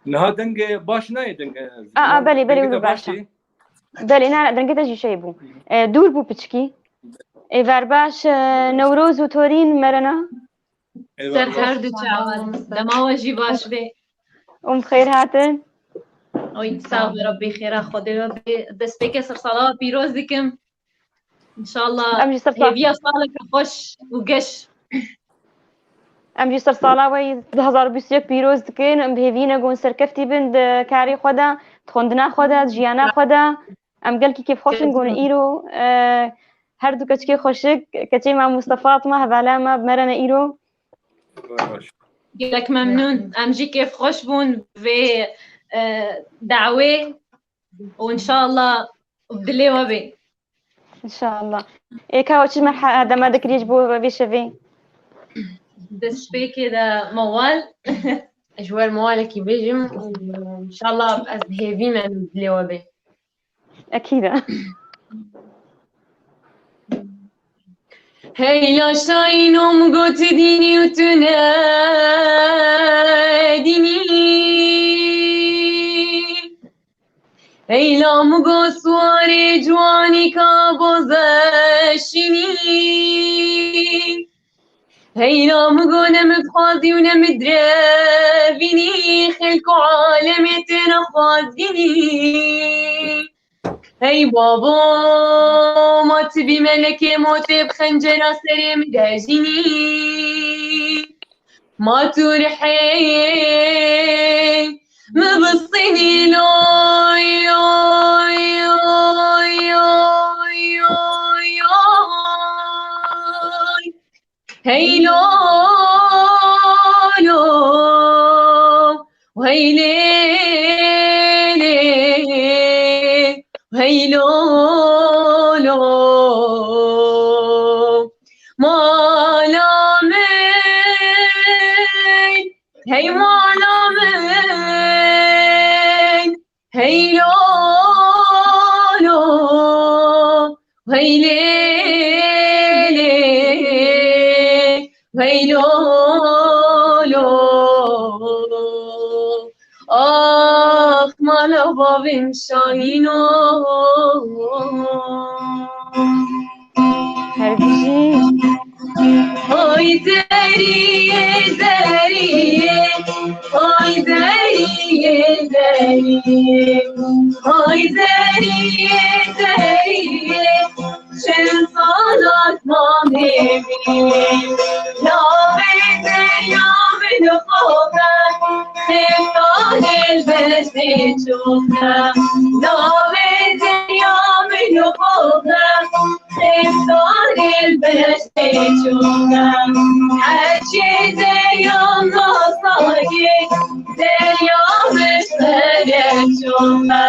Niha deng baş nayê, deng. A, a, belê, belê, wî baş e. Belê, na, na, dengê te jî şey bû. E, dûr bû piçkî. Êvar baş, e, Newroz û Torîn merena. Ser her du çavan. Dema we jî baş be. Û bi xêr hatin. Oy, sağ ol, Rabbî xêra Xwedê we bê. Destpêkê sersala we pîroz dikim. Înşallah. Em jî sersal- hêviya saleke xweş û geş. Em jî sersala we du hezar û bîst û yek pîroz dikin. Em bi hêvî ne ku hûn serkeftî bin di karê xwe de, di xwendina xwe de, di jiyana xwe de. Em gelkî kêfxweş in ku hûn îro, e, her du keçikê xweşik, keçê me Mustafa Atma, hevala me, bi me re ne îro. Gelek memnûn. Em jî kêfxweş bûn vê e, dawê û înşallah dilê we bê. İnşallah. Ê ka çi merha dema dikirî ji bo vê şevê? Destpêkê de mewal. Ji wer mewalekî bêjim û înşallah ez bi hêvî me dilê we bê. Ekîd e. Heyla şayîno min got dînî û tu ne dînî. Heyla min got warê ciwanî ka boze şînî. Heyla min got ne min dixwazî û ne min direvînî, xelk û alemê têne xwazînî. Hey babo, ma tu bî melekê motê bi xencera serê min dejînî. Ma tu rihê min bistînî loy, loy, loy, loy, loy, loy. Hey lo lo, hey lê lê, hey lo lo. Mala min, hey mala min, hey lo lo, hey lê lê, hey lo lo. Ax mala bavên şahîno. Her bijî. Oy deriyê, deriyê, oy deriyê, deriyê, oy deriyê, deriyê, çend salat mamê bî. Navê derya min xwe be, hêfta helbestê çû be. Navê derya min xwe be, Hêfta helbestê çû be. Heçê derya nasayê, derya meşxere çû be.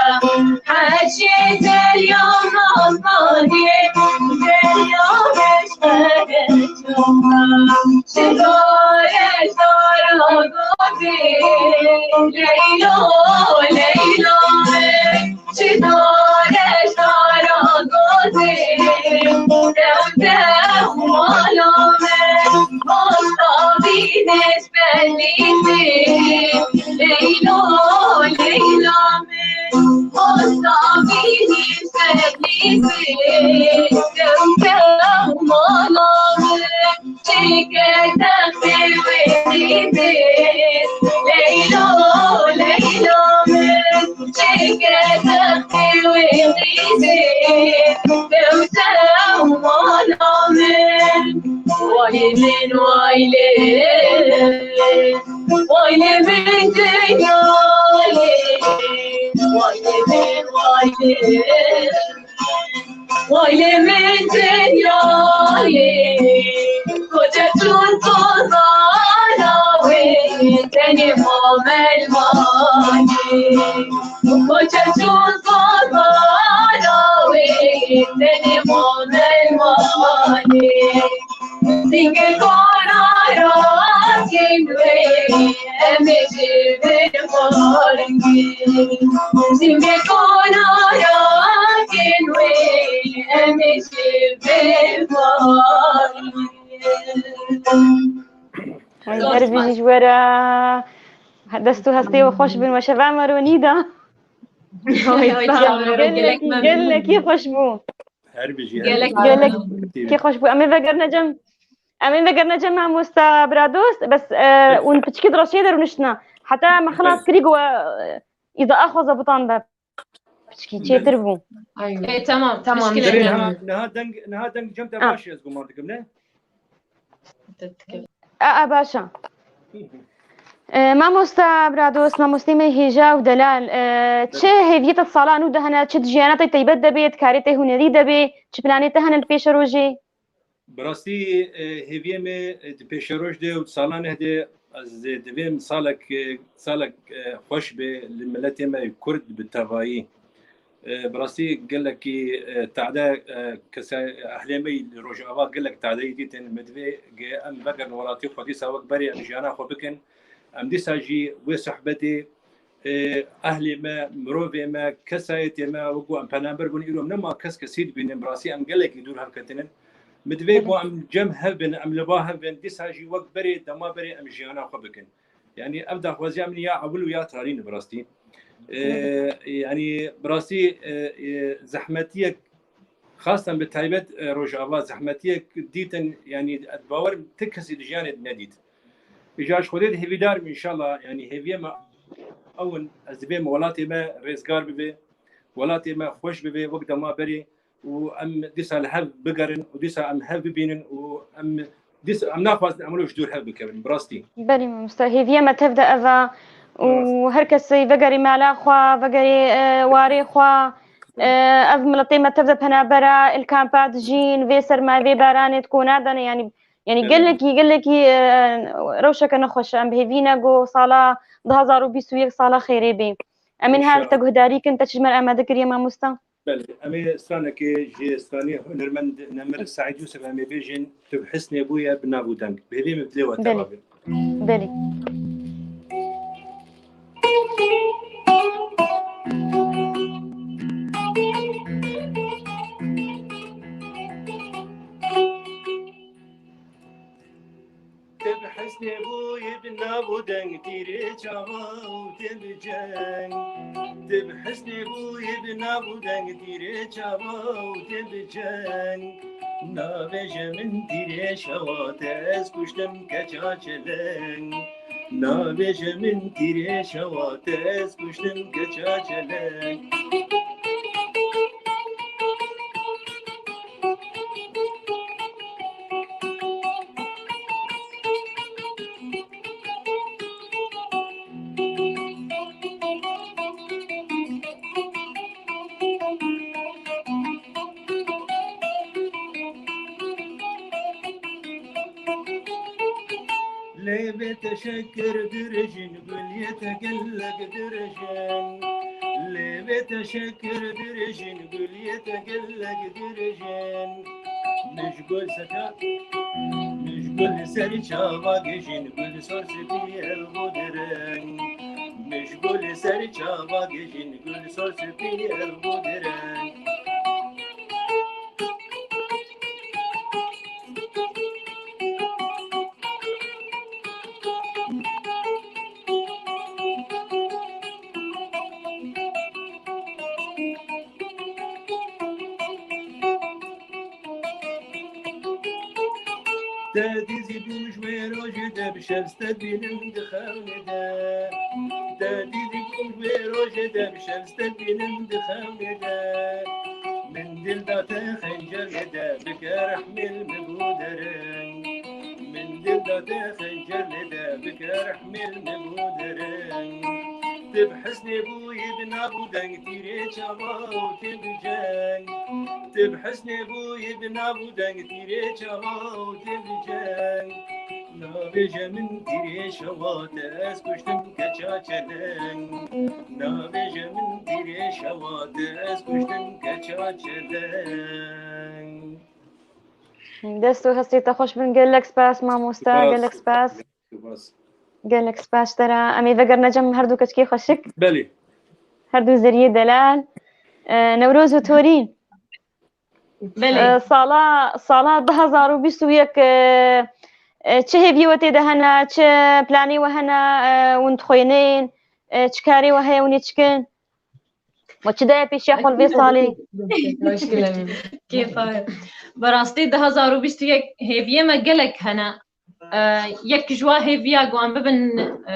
Heçê derya nasayê, derya meşxere çû be. Ji dare dara gotê, Leylo, Leylo. Ji dare dara gotê, dew dew mala me, bosta bîne spelîtê. Leylo, Leyla me, bosta bîne spelîtê. Dew dew mala me, çêke textê wê dîdê. Leylo, Leyla me, çêke textê wê dîdê. Dew dew mala me. Wayê min, wayê. Wayê min dinyayê. Wayê min, wayê. Wayê min dinyayê, koçe çûn tozana wê, tenê ma melmanê. Koçe çûn tozana wê, tenê ma melmanê. Singê kona rakên wê, em ê jê bin xwargê. Singê kona rakên wê, em ê jê bin xwargê. Hey, her bijî ji we re. Dest û hestê we xweş bin, we şeva me ronî da. Gelekî, gelekî xweş bû. Her bijî, her Gelek, bijî. Gelek kê xweş bû. Em ê vegerine cem, em ê vegerine cem mamosta Biradost. Bes, e, hûn piçkî di reşiyê de rûniştina. Heta me xilas kirî ku, e, îda axwaza bitan be. Piçkî çêtir bû. Ay. E, tamam, tamam. Muşkil Niha, yok. Niha deng, niha deng cem te baş ez guman dikim, ne? A, a, baş e. E, mamosta Biradost, mamostê me hêja û delal, e, çi hêviyê te di sala nû de hene, çi di jiyana te taybet de bê, di karê te hunerî de bê, çi planê te hene li pêşerojê? Bi rastî, e, hêviyê me, e, di pêşeroj de û di sala neh de Ez divêm salek, salek, e, xweş be li miletê me Kurd bi tevayî. E, bi rastî gelekî, e, tade, e, kese ehlê me li Rojava gelek tadeyî dîtin. Me divê ge em vegerin welatî xwe dîsa wek berê em jiyana xwe bikin. Em dîsa jî wê sohbetê, e, ehlê me, mirovê me, kesayetê me, wek ku em penaber bûn, îro nema kes kesî dibînin. Bi rastî em gelekî dûr hev ketinin. Mi divê ku em cem hev bin, em li ba hev bin, dîsa jî wek berê, dema berê em jiyana xwe bikin. Yanî ev daxwaziya min ya ewil û ya tarî ne bi rastî. E, yanî bi rastî, e, e, zehmetiyek xastan bi taybet, e, Rojava zehmetiyek dîtin, yanî ez bawer im ti kesî di jiyanê de nedît. Îja ji Xwedê de hêvîdar im înşallah, yanî hêviyê me ew in, ez divêm welatê me rêzgar bibe, welatê me xweş bibe wek dema berê û em dîsa li hev bigerin û dîsa em hev bibînin û em dîsa em naxwazin em wilo ji dûr hev bikevin, bi rastî. Belê mamoste, hêviya me tev de ev e û Rast. her kesî vegerî mala xwe, vegerî, e, warê xwe. E, ev miletê me tev de penabera, il kampa dijîn, vê serma, vê baranê di kona de ne, yanî, yanî Belê. gelekî, gelekî, e, rewşeke nexweş e. Em bi hêvî ne ku sala du hazar û bîst û yek sala xêrê bê. Em ên her te guhdarî kin, te çi ji me re amade kiriye mamoste? Belê, em ê stranekê ji stranê hunermend Nemir Seîd Yûsif em ê bêjin, Tu bi hisnê bûye bi nav û deng. Bi hêvî me dilê we Belê. teva be. Belê. Te bi hisnê bûyî bi nav û deng, tîrê çava û te bi ceng. Te bi hisnê bûyî bi nav û deng, tîrê çava û te bi ceng. Navêje min tîrê şewa te, ez kuştim keça çeleng. Navêje min tîrê şewa te, ez kuştim keça çeleng. Lêvê te şekir dirêjin, guliyê te gelek dirêjin. Lêvê te şekir dirêjin, guliyê te gelek dirêjin. Mij gul seka, mij gul ser çava gejin, gul sor spî ev bû direng. Mij gul ser çava gejin, gul sor spî ev bû direng. Te dîzî bû ji wê rojê de, bi şev sted bînim di xewnê de. Te dîzî bû ji wê rojê de, bi şev sted bînim di xewnê de. Min dil da te xencer lê de, bike rehmê li min bû dereng. Min dil da te xencer lê de, bike rehmê li min bû dereng. Te bi hisnê bûyî bi nav û deng, tîrê çava û te bi ceng. Te bi hisnê bûyî bi nav û deng, tîrê çava û te bi ceng. Navêje min tîrê şewa te, ez kuştim keça çeleng. Navêje min tîrê şewa te, ez kuştim keça çeleng. Dest û hestê te xweş bin. Gelek spas mamoste, Spas. gelek spas. Spas. Gelek spas ji te re. Em ê vegerine cem her du keçikê xweşik. Belê. Her du zeriyê delal. E, Newroz û Torî. Belê. E, sala, sala du hazar û bîst û yek, e, e, çi hêviyê we tê de hene, çi planê we hene, e, hûn dixwînin, e, çi karê we heye, hûn ê çikin? We çi daye pêşiya xwe li vê salê? Hoş geldin. Kêfa. Bi rastî du hazar û bîst û yek hêviyê me gelek hene. E, yek ji wa hêviya ku em bibin, e,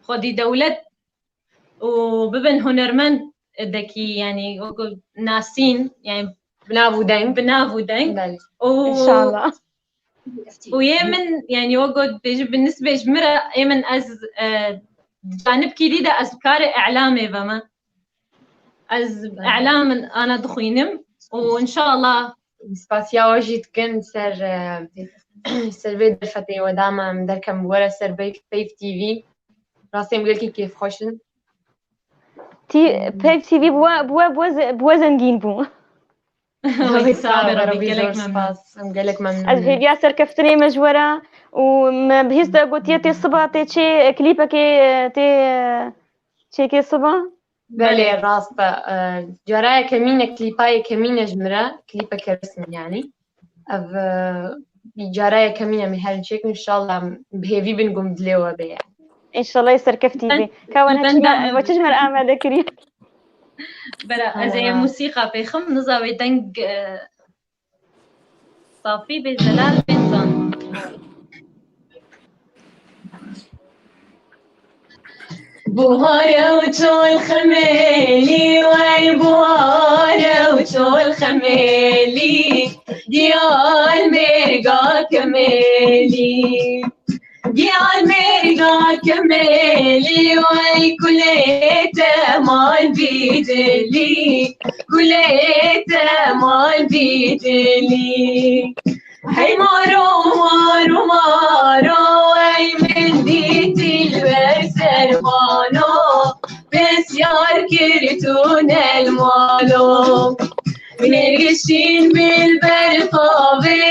xwedî dewlet û bibin hunermendekî, yanî wekî nasîn, yanî bi nav û deng. Bi nav û deng. Belê. Û, Înşallah. Û yê min, yanî wekî dibêjin, bi nisbê ji min re, yê min ez, e, di canibkî dî de ez bi karê îlamê ve me. Ez Belê. îlam ana dixwînim û înşallah Spasiya we jî dikin ser, e, ser vê derfetê we da me em derkem were ser Peyv, Peyv T V. Rastî em gelkî kêfxweş in. Tî-, Peyv T V bi we, bi we, bi we ze-, bi we zengîn bû. Wekî sax be, Rebî, gelek memnun. Spas. Em gelek memnun. Ez hêviya serkeftinê me ji we re û me bihîst te gotiye tê siba tê çê klîpekê, tê çêkê siba? Belê, rast e. E, cara yekemîn e, klîpa yekemîn e ji min re, klîpeke resmî yanî. Ev, e, cara yekemîn e em ê herin çêkin, înşallah em bi hêvî bin ku em dilê we bê yanî. Înşallah serkeftî bê. Ka we çi ji me, we çi ji me re amade kiriye? Bera, ez ê musîqa pêxim, niza wê deng, e, safî bê, zelal bê, nizan. Buhare û çol xemêlî, wey buhare û çol xemêlî, diyal mêrga kemêlî. Diyal mêrga kemêlî, wey kulê te mal bî dilî, kulê te mal bî dilî. Hey maro, maro, maro, ey min dî dilber serbano, pisyar kir tu nel malo. Nêrgişîn bilber qavê,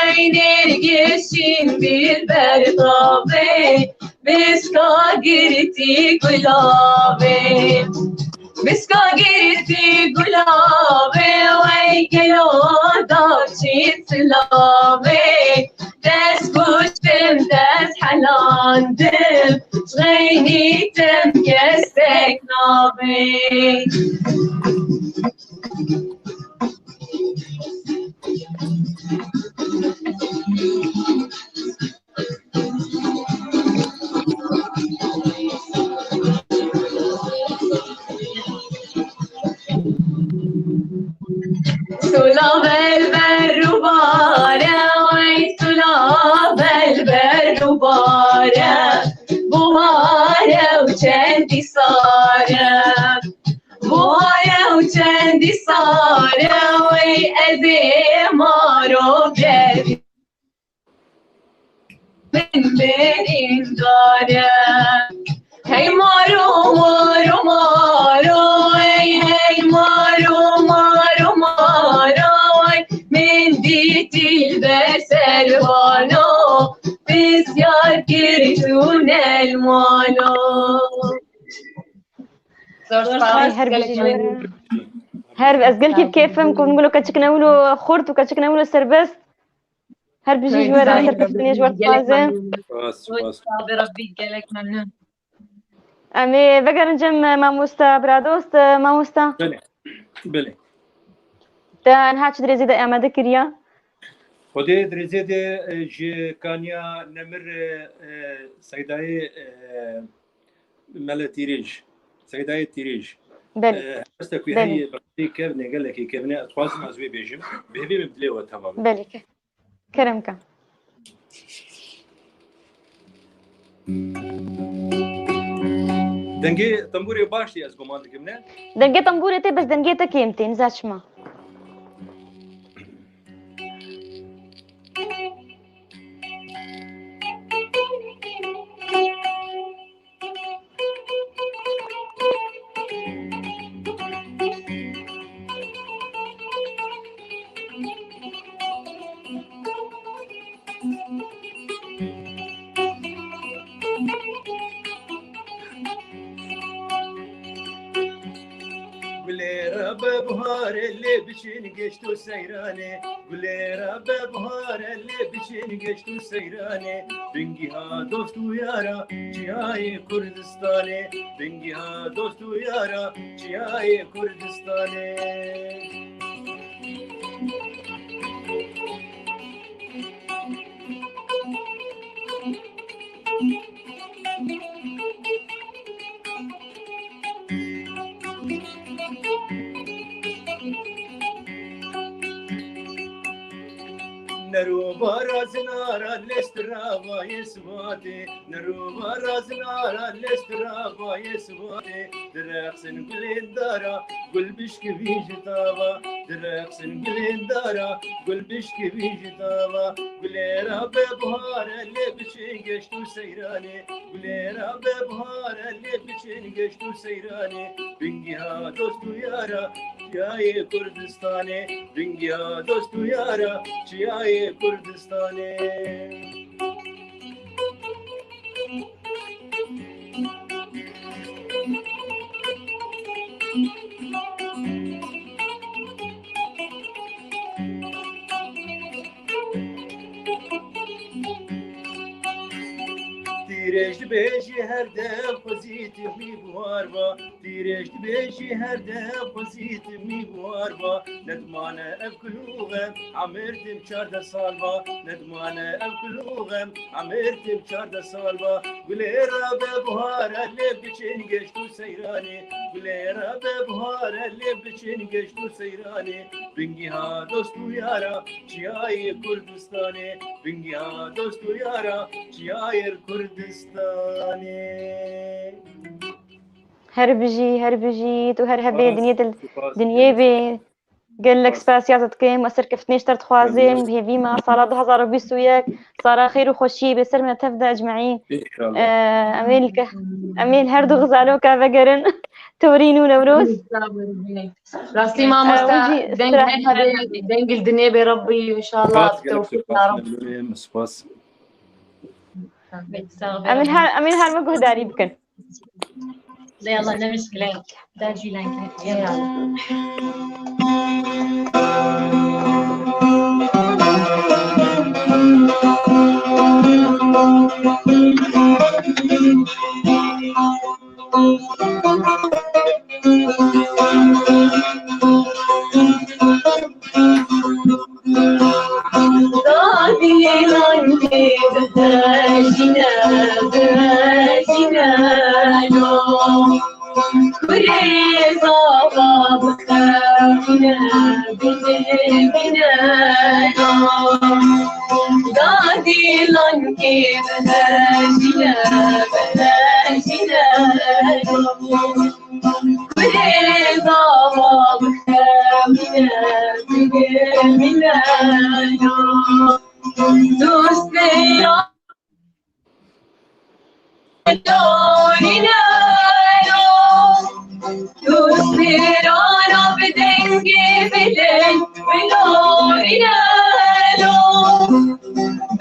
ey nêrgişîn bilber qavê, biska girtî gulavê. Biska girtî gulavê, wey gelo daçî silavê. Dest kuştim, dest helandim, xeynîtim kesek nabê. Sula vel ber û bare, ay sula vel ber û bare, buhare û çendî sare. Buhare û çendî sare, wey ez ê maro gerî. Min birîndar e. Hey maro, maro, maro, hey, hey maro, maro, maro, hey. Min dî dilber serbano, pisyar kir tu nel mano. Zor spas. Ay, her bijî ji we re. Her, ez gelkî bi kêfim ku min got keçikine wilo xurt û keçikine wilo serbest. Her bijî ji we re, serkeftinê ji we dixwazim. Spas, spas. Sabe Rabbî, gelek memnun. Em ê vegerin cem mamosta Biradost, mamosta. Belê, belê. Te niha çi dirêzê de amade kiriya? Xwedê dirêzê de, e, ji Kaniya Nemir, e, e, Seydayê, e, Mele Tîrêj, Seydayê Tîrêj. Belê. E, helbeste ku heyî bi kevnê gelekî kevnê, ez dixwazim ez wê bêjim. Bi hêvî min dilê we temam e. Belê ke. Kerem ke. Dengê tembûrê baş tê, ez guman dikim, ne? Dengê tembûrê tê, bes dengê te kêm tê, niza çima. Gulê Rebe buhare lê biçin geşt û seyranê. Gulê Rebe buhare lê biçin geşt û seyranê. Bingiha dost û yara çiyayê Kurdistanê. Bingiha dost û yara çiyayê Kurdistanê. Nerûbara zinara lê strava yê sibatê, nerûbara zinara lê strava yê sibatê, direqsin gulên dara, gul bişkivî ji tava, direqsin gulên dara, gul bişkivî ji tava, gulê ra be buhare lê biçin geşt û seyranê, gulê ra be buhare lê biçin geşt û seyranê, bingiha dost û yara, çiyayê Kurdistanê, bingiha dost û yara, çiyayê Kurdistanê. Tîrêj dibêjî her dem xwezî timî buhar ba, tîrêj dibêjî her dem xwezî timî buhar ba, nedimane ev kulûxe, emir tim çardeh sal ba, nedimane ev kulûxe, emir tim çardeh sal ba, gulê ra be buhare lê biçin geşt û seyranê, gulê ra be buhare lê biçin geşt û seyranê, bingiha dost û yara, çiyayê Kurdistanê, bingiha dost û yara, çiyayê Kurdistanê. Her bijî, her bijî, tu her hebê, spas, dinyê dil, spas, dinyê bê. Gelek spasiya te dikim, ez serkeftinê ji te re dixwazim, bi hêvî me sala du hazar û bîst û yek, sala xêr û xweşiyê bê ser me tev de ecmaîn. Înşallah. Em ê li ke-, em ê li her du xizaloka vegerin, Torîn û Newroz. Rastî mamoste, deng her hebê, deng li dinê bê Rebbî, înşallah. Spas, gelek spas, memnûn im, spas. Em ê her, em ê her me guhdarî bikin. Lê Allah ne mişkile. Da jî lengê.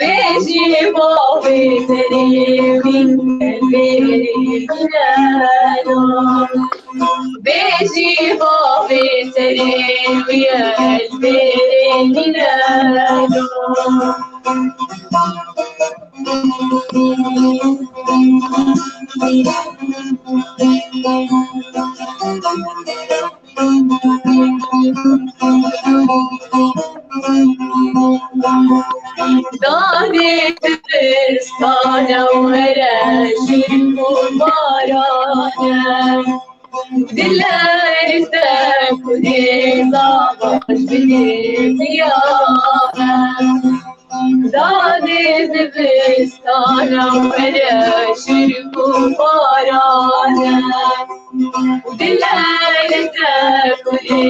Bêjî bavê serê wî el bêrê nîneno. Bêjî bavê serê wî el bêrê nîneno. Dadê dibistana were şirk û barane. Diler te kudê zavaş bidê ziyane. Dadê dibistana were şirk û barane. Diler te kudê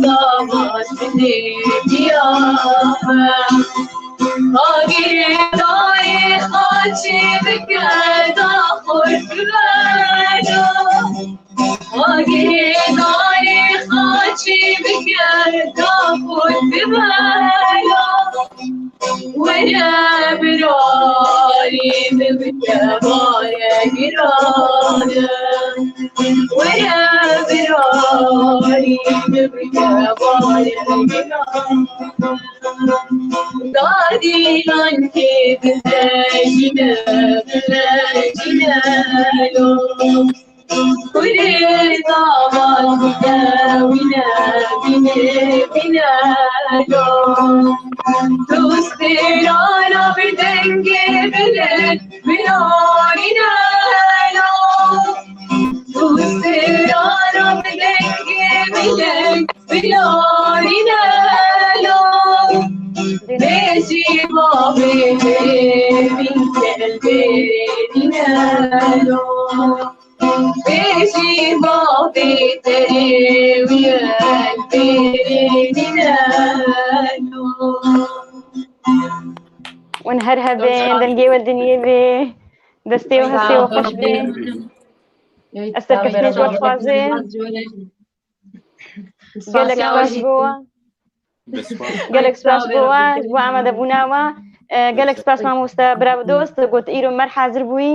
zavaş bidê ziyane. Agirê dayê xaçê bike da xurt bibero. Agirê dayê xaçê bike da xurt bibero. Were birarî min bike bare girane. Were birarî min bike bare girane. Dadî lankê bide jî ne bile jî ne lo. Kurê davan bide wî ne bîne bîne lo. Dostê rana bi dengê bilind binarîne lo. Dostê rana bi dengê bilind binarîne lo. Bêjî Wan her hebin, dengê we dinyê bê, destê we hestê we xweş bê. Ez serkeftinê ji we dixwazim. Gelek spas ji bo we. Gelek spas ji bo we, ji bo amadebûna we. E, gelek spas mamoste bira û dost, got îro mer hazir bûyî.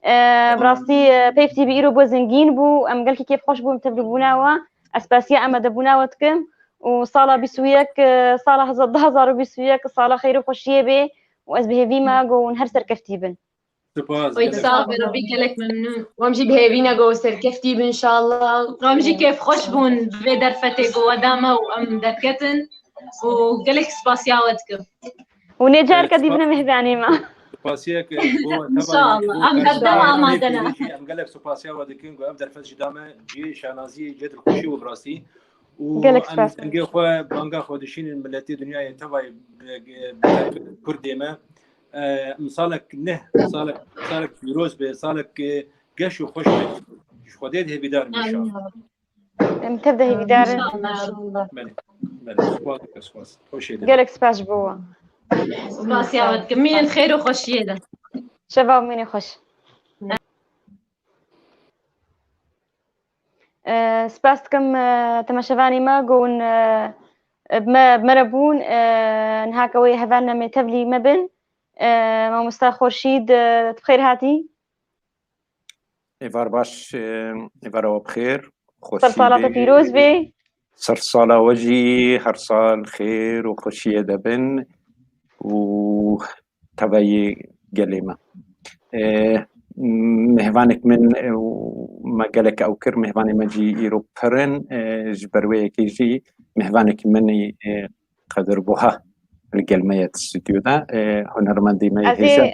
E, bi rastî, e, peyv tî bi îro bo zengîn bû. Em gelkî kêfxweş bûn tevlîbûna we. Ez spasiya amadebûna we dikim. Û sala bîst û yek, e, sala heza-, du hezar û bîst û yek, sala xêr û xweşiyê bê. Û ez bi hêvî me ku hûn her serkeftî bin. Spas, Oy, gelek sağ ol, Rabbi, gelek memnun. Wan jî bi hêvî ne ku serkeftî bin, inşallah. Wan jî kêfxweş bûn bi vê derfetê ku we da me û em derketin. Û gelek spasiya we dikim. Û nê carke dî bine mêhvanê me. Spasiyek bo we teva. İnşallah. Em herdem amade ne. Em gelek spasiya we dikin ku ev derfet jî da me cihê şanaziyê, cihê dilxweşî û bi rastî. Û Gelek em spas. Dengê xwe, banga xwe dişînin miletê dinyayê tevayê, e, e, Kurdê me. E, em salek neh, salek, salek pîroz be, salek, e, geş û xweş be. Ji Xwedê de hêvîdar im inşallah. Em tev de hêvîdar in. Belê, belê. Spas, spas. Xweşê de. Gelek spas ji bo we. Spasiya we dikim. Mînin xêr û xweşiyê de. Şeva mînê xweş. E, spas dikim, e, temaşevanê me ku hûn, e, bi me, bi me re bûn, e, niha ke wê hevalna me tevlî me bin. E, mamosta Xurşîd, e, tu bi xêr hatî. Êvar baş, e, êvara we bi xêr. Ser sala te pîroz bê. Ser sala we jî her sal xêr û xweşiyê de bin û tevayê gelê me. E, mêhvanek min, e, û me gelek ew kir, mêhvanê me jî îro pir in, e, ji ber wê yekê jî mêhvanek min, e, Qedir Buha li gel me ye stûdyoda, e, hunermendê me yê hêja.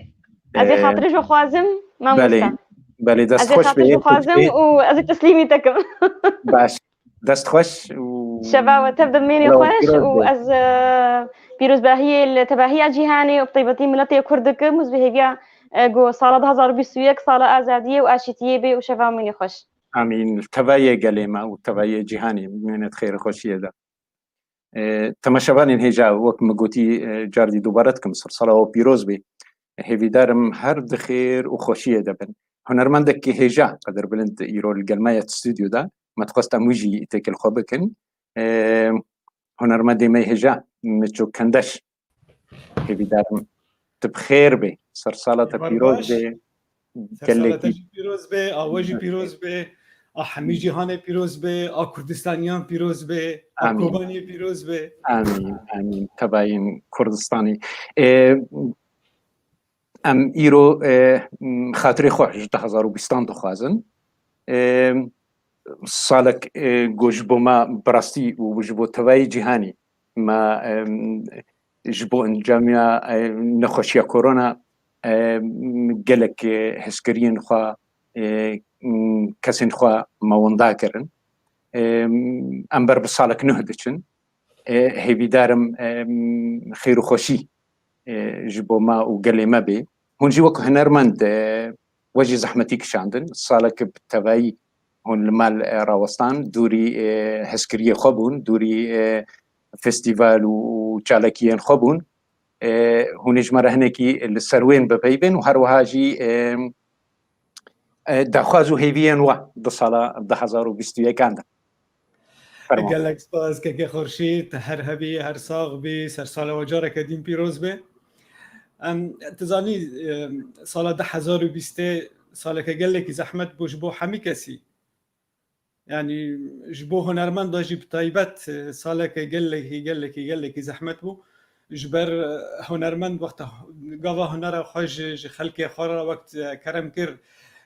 Ez ê xatirê ji xwazim, mamosta. Belê, belê, dest xweş be. Ez ê xatirê ji xwazim û ez ê teslîmî te kim. Baş. Dest xweş û şeva we tev de mînê xweş û ez, e, pîrozbahiyê li tevahiya cîhanê û bi taybetî miletê Kurd dikim û ez bi hêviya, e, ku sala du hezar û bîst û yek sala azadiyê û aşîtiyê bê û şeva mînê xweş. Amîn. Li tevayê gelê me û tevayê cîhanê mînet xêr û xweşiyê de. E, temaşevanên hêja, wek min gotî, e, cardî dubare dikim, ser sala we pîroz bê. Hêvîdar im her di xêr û xweşiyê de bin. Hunermendekî hêja Qedir Bilind îro li gel me ye stûdyoda. Me dixwest em wî jî têkil xwe bikin. E, hunermendê me hêja Miço Kendeş. Hêvîdar im tu bi xêr bê. Ser sala te pîroz bê. Ser sala te jî pîroz be, a we jî pîroz be, a hemî cîhanê pîroz be, a Kurdistaniyan pîroz be, a Kobaniyê pîroz be. Amîn, amîn. Tebayên Kurdistanê. E, em îro, e, xatirê xwe ji du hezar û bîstan dixwazin. E, salek, e, ku ji bo me bi rastî û ji bo tevayê cîhanê me, e, ji bo encamiya, e, nexweşiya korona, e, gelek, e, hezkiriyên xwe, e, kesên xwe me winda kirin. E, em ber bi salek nuh diçin. E, hêvîdar im, e, xêr û xweşî, e, ji bo me û gelê me bê. Hûn jî wek hunermend, e, we jî zehmetî kişandin. Salek bi tevayî hûn li mal, e, rawestan, dûrî, e, hezkiriyê xwe bûn, dûrî, e, festîval û çalakiyên xwe bûn. E, hûn ê ji me re hinekî li ser wên bipeyvên û her wiha jî, e, e, daxwaz û hêviyên we di sala du hezar û bîst û yekan de. Fermo. Gelek spas, kekê Xurşîd, her hebî, her sax bî, ser sala we careke dîn pîroz be. Em, tu zanî, e, sala du hezar û bîstê saleke gelekî zehmet bû ji bo hemî kesî. Yanî ji bo hunermenda jî bi taybet, e, saleke gelekî, gelekî, gelekî zehmet bû. Ji ber, e, hunermend wexta gava hunera xwe ji, ji xelkê xwe re wek, e, kerem kir,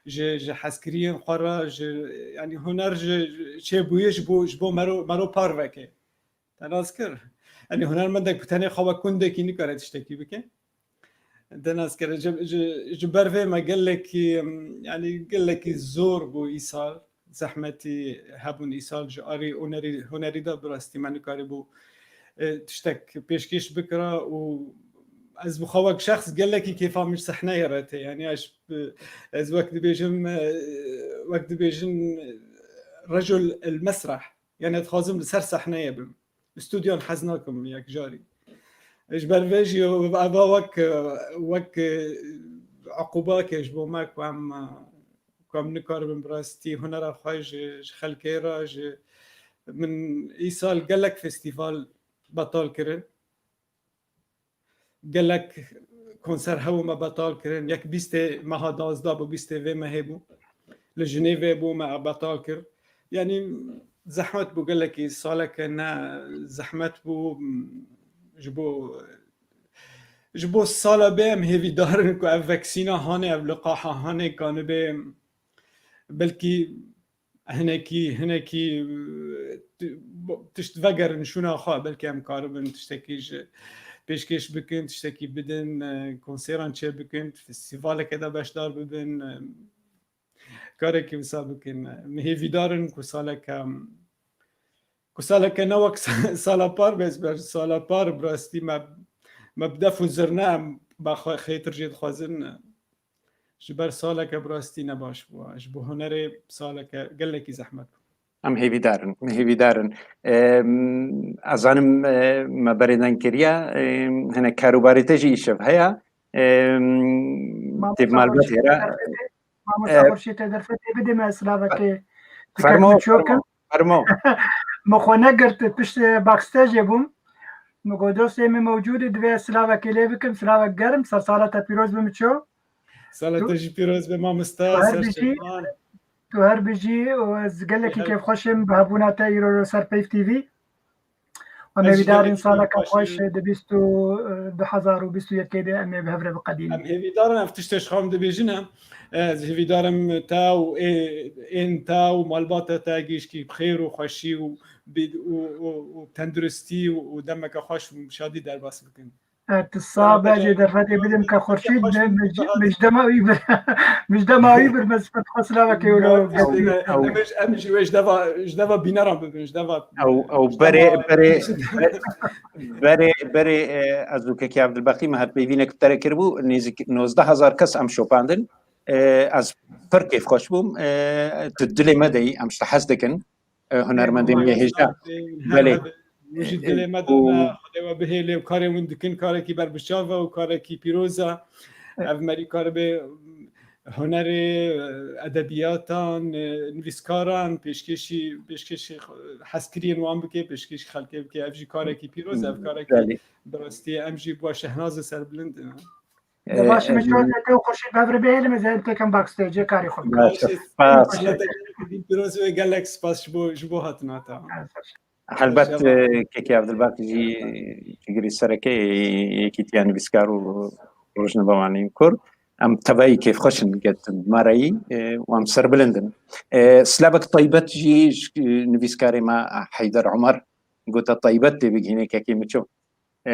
ji, ji hezkiriyên xwe re, ji, yanî huner ji, çêbûye ji bo, ji bo mero, mero parveke. Te nas kir. Yanî hunermendek bi tenê xwe wek gundekî nikare tiştekî bike. Te nas kir. Ji, ji, ji ber vê me gelekî, em, yanî gelekî zor bû îsal. Zehmetî hebûn îsal ji arî hunerî, hunerî de bi rastî me nikarîbû, e, tiştek pêşkêş bikira û ez bi xwe wek şexs gelekî kêfa min ji sehneyê re tê. Yanî ez, ez wek dibêjim, e, wek dibêjin, e, rejul el mesrah. Yanî dixwazim li ser sehneyê bim. Li stûdyoyan hez nakim yek carî. Ji ber vê jî eva wek, wek, e, uqûbakê ji bo me ku em, e, ku em nikaribin bi rastî hunera xwe ji, ji xelkê re, ji, min îsal gelek festîval betal kirin. Gelek konser hebû me betal kirin. Yek bîstê meha duwazdeh bû, bîstê vê mehê bû. Li Jinêvê bû, me betal kir. Yanî zehmet bû gelekî, saleke ne zehmet bû, ji bo, ji bo sala bê em hêvîdar in ku ev vaksîna hanê, ev liqaha hanê, kanibê belkî hinekî, hinekî, e, ti-, bo-, tişt vegerin şûna xwe, belkî em karibin tiştekî ji pêşkêş bikin, tiştekî bidin, e, konseran çêbikin, festîvaleke de beşdar bibin, e, karekî wisa bikin. Em hêvîdar in ku saleke, ku saleke ne wek sa-, sala par be, ez ber sala par bi rastî me, me bi def û zirne em be xwe xêtir jê dixwazin. Ji ber saleke bi rastî ne baş bû. Ji bo hunerê saleke gelekî zehmet bû. Em hêvîdar in, em hêvîdar in. Em, ez zanim, e, me berê deng kiriye, em, hinek karûbarê te jî îşev heye. Em, Mamosta tê malbetê Xurşîd re. Derfetê, Mamosta E, Xurşîd te derfetê bidê me silavekê. Fermo, fermo, fermo. Min xwe negirt, pişt, e, backstage bûm. Min got, dostê min mewcûd e, divê ez silavekê lê bikim, silavek germ, sersala te pîroz be Miço. Sala Tu, te jî pîroz be mamosta, tu her bijî, serçevan. Tu her bijî û ez gelekî Her kêfxweş im bi hebûna te îro li ser Peyv T V. Em ê Ez jî hêvîdar in gelekî saleke kêfxweş xweş im. Di bîst û, e, du hezar û bîst û yekê de em ê bi hev re biqedînin. Em hêvîdar in, ev tiştê ji xwe em dibêjin e. Ez hêvîdar im te û ê-, ên te û malbata te gihîşkî bi xêr û xweşî û bi, û, û, û tenduristî û, û demeke xweş û şadî derbas bikin. E, tu sax be, jê derfetê bidim ke Xurşîd, mi-, mi-, mijdema wî bir, mijdema wî bir, me sifet xwe silavekê wilo. Em jî, em jî wê ji deva, ji deva bîneran bibin, ji deva, Ew, ew ji berê, deva berê, berê, berê, e, ez û Kekê Evdilbextî me hevpeyvînek bi te re kiribû, nêzîk nozdeh hezar kes em şopandin. E, ez pir kêfxweş bûm. E, tu dilê me de yî, em ji te hez dikin. E, hunermendên wê hêja. Belê. Wî jî dilê me de ne, Xwedê we bihêlê û karê hûn dikin karekî berbiçav e û karekî pîroz e. Ev merî karibe hunerê, edebiyatan, nivîskaran, pêşkêşî, pêşkêşî hezkiriyên wan bike, pêşkêşî xelkê bike. Ev jî karekî pîroz e, ev karekî Belê. bi rastî em jî bi we şehnaz û serbilind in. E, Baş e, min çar te û Xurşîd bi hev re bihêlim, ez ê têkim backstage-ê karê xwe bikim. Baş e, spas. Pîroz wê gelek spas ji bo, ji bo hatina te. Helbet, e, Kekê Evdilbak jî cigirî sereke yê Yekîtiya Nivîskar û Rojnamevanên Kurd. Em tevayî kêfxweş in get bi me re yî, e, û em serbilind in. E, silavek taybet jî ji, e, nivîskarê me Heyder Omer gote taybet tê bigihînê Kekê Miço. E,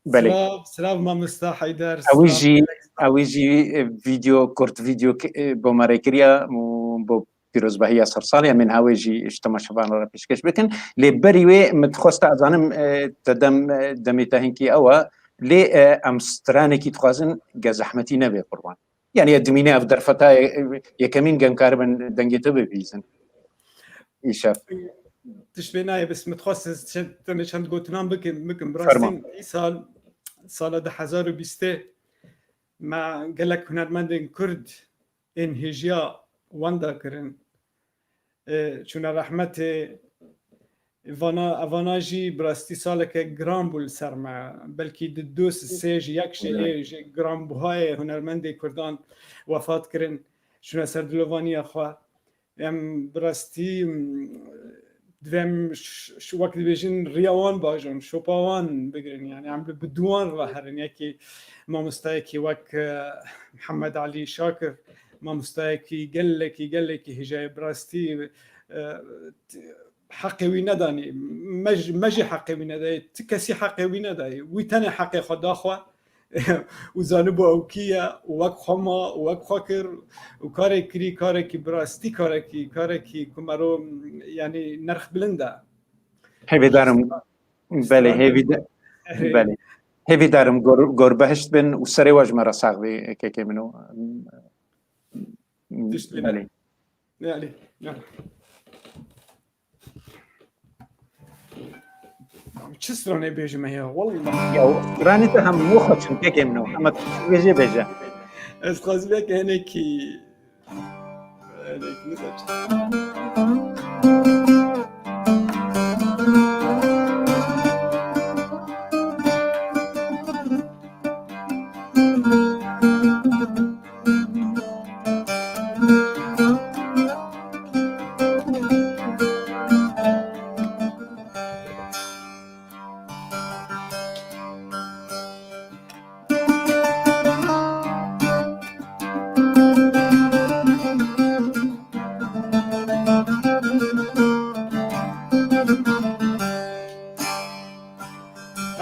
belê. Silav, silav mamosta Heyder, Ew silav jî, gelek silav. Ew jî, e, video, kurt video ki, e, bo me re kiriya û bo pîrozbahiya sersalê em ên hawê jî ji temaşevan re pêşkêş bikin. Lê berî wê min dixwest ez zanim, e, te dem, e, demê te hinkî ew e. Lê, e, em stranekî dixwazin ge zehmetî nebe qurban. Yani ya dimîne ev derfeta ye-, yekemîn ge em karibin dengê te bibîzin. Îşev. Tişt vê nayê, bes min dixwest ez çend, tenê çend gotinan bikim, bikim. Bi Ferman. Rastî îsal, sala du hezar û bîstê me gelek hunermendên Kurd ên hêjiya wenda kirin. E, çûne rehmetê. Vana, evana jî bi rastî saleke giran bû li ser me. Belkî di du sê jî yek jî ê ji giranbûhayê hunermendê Kurdan wefat kirin. Çûne ser dilovaniya xwe. Em bi rastî, m, divê em ş-, ş-, wek dibêjin riya wan bajon, şopa wan bigirin. Yani em bi, bi duwan re herin. Yekî mamostayekî wek, e, Mihemed Elî Şakir, mamostayekî gelekî, gelekî hêja ye bi rastî, e, t-, heqê wî nedanî. Me jî, me jî heqê wî nedayê. Ti kesî heqê wî nedayê. Wî tenê heqê xwe da xwe. Û zanibû ew kî ye, û wek xwe ma, û wek xwe kir, û karê kirî, karekî bi rastî, karekî, karekî ku mero, yanî nerx bilind e. Hêvîdarim, belê, hêvîda-, belê. Hêvîdarim gor, gor behişt bin û serê we ji me re sax bê, kekê min û, Tişt belê. Belê. Belê. Çi stranê bêjime ya, wallahî. Ya, stranê te hemû xweş in, kekê min o. Hema tu çi bêjê, bêje. Ez dixwazim ya ke hinekî, hinekî nizam çi.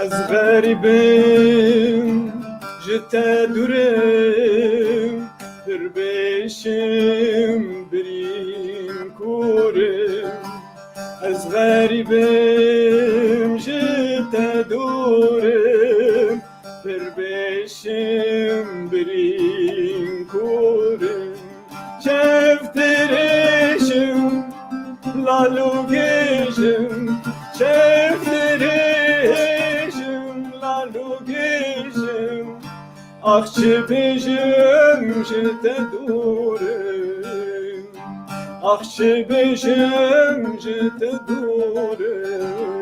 Ez xerîb im, ji te dûr im, pir bêşim, birîn kûr im. Ez xerîb im, ji te dûr im, pir bêşim, birîn kûr im. Çev dirêj im, lal û gêj im, çev dirêj im, lal û gêj im. Ax çi bêjim, ji te dûr im. Ax çi bêjim, ji te dûr im.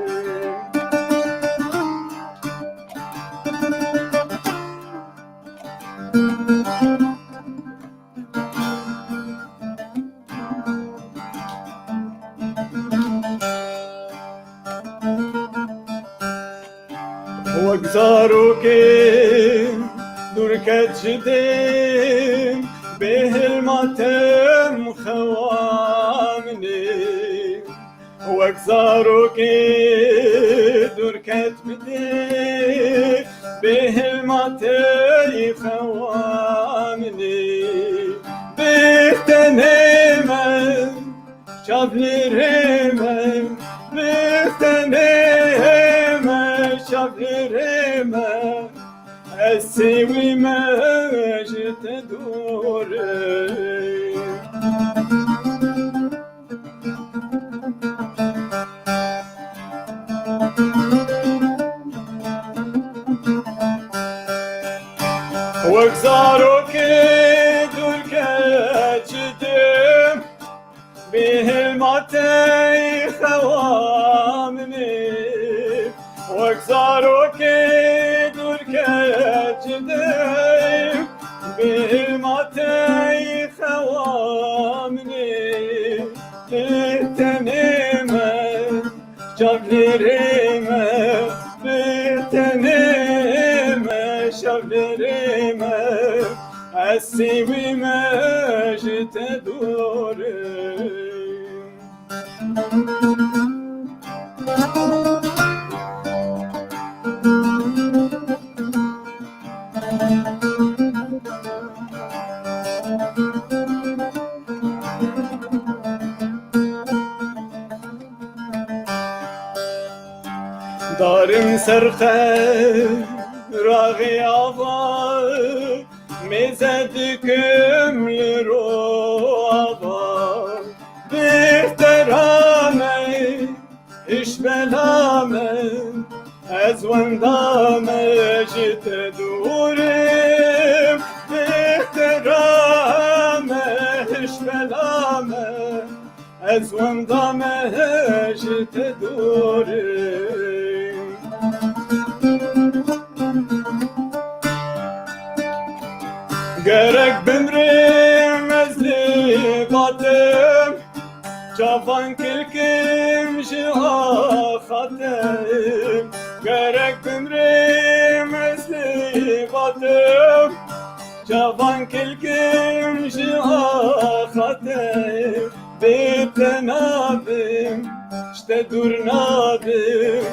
Wek zarokê dûr ket ji dê, bêhilma tim xewa min ê. Wek zarokê dûr ket bi dê, bêhilma tey xewa min ê. Bê tenê me, çav li rê me, bê tenê me, çav li rê me. Ez sêwî me, ji te dûr im. Wek zarokê dûr ket ji dê, bêhilma tey xewa min ê. Wek zarokê dûr ket ji dê, bêhilma tey xewa min ê. Bê tenê me, çav li rê me, bê tenê me, çav li rê me. Ez sêwî me, ji te dûr im. Darim ser qeraxê ava, mêze dikim li ro ava. Bêhtera me, hişbela me, ez wenda me, ji te dûr im. Bêhtera me, hişbela me, ez wenda me, ji te dûr im. Gerek bimrim ez li ba te, çavan kilkim ji axa te. Gerek bimrim ez li ba te, çavan kilkim ji axa te. Bê te nabim, ji te dûr nabim,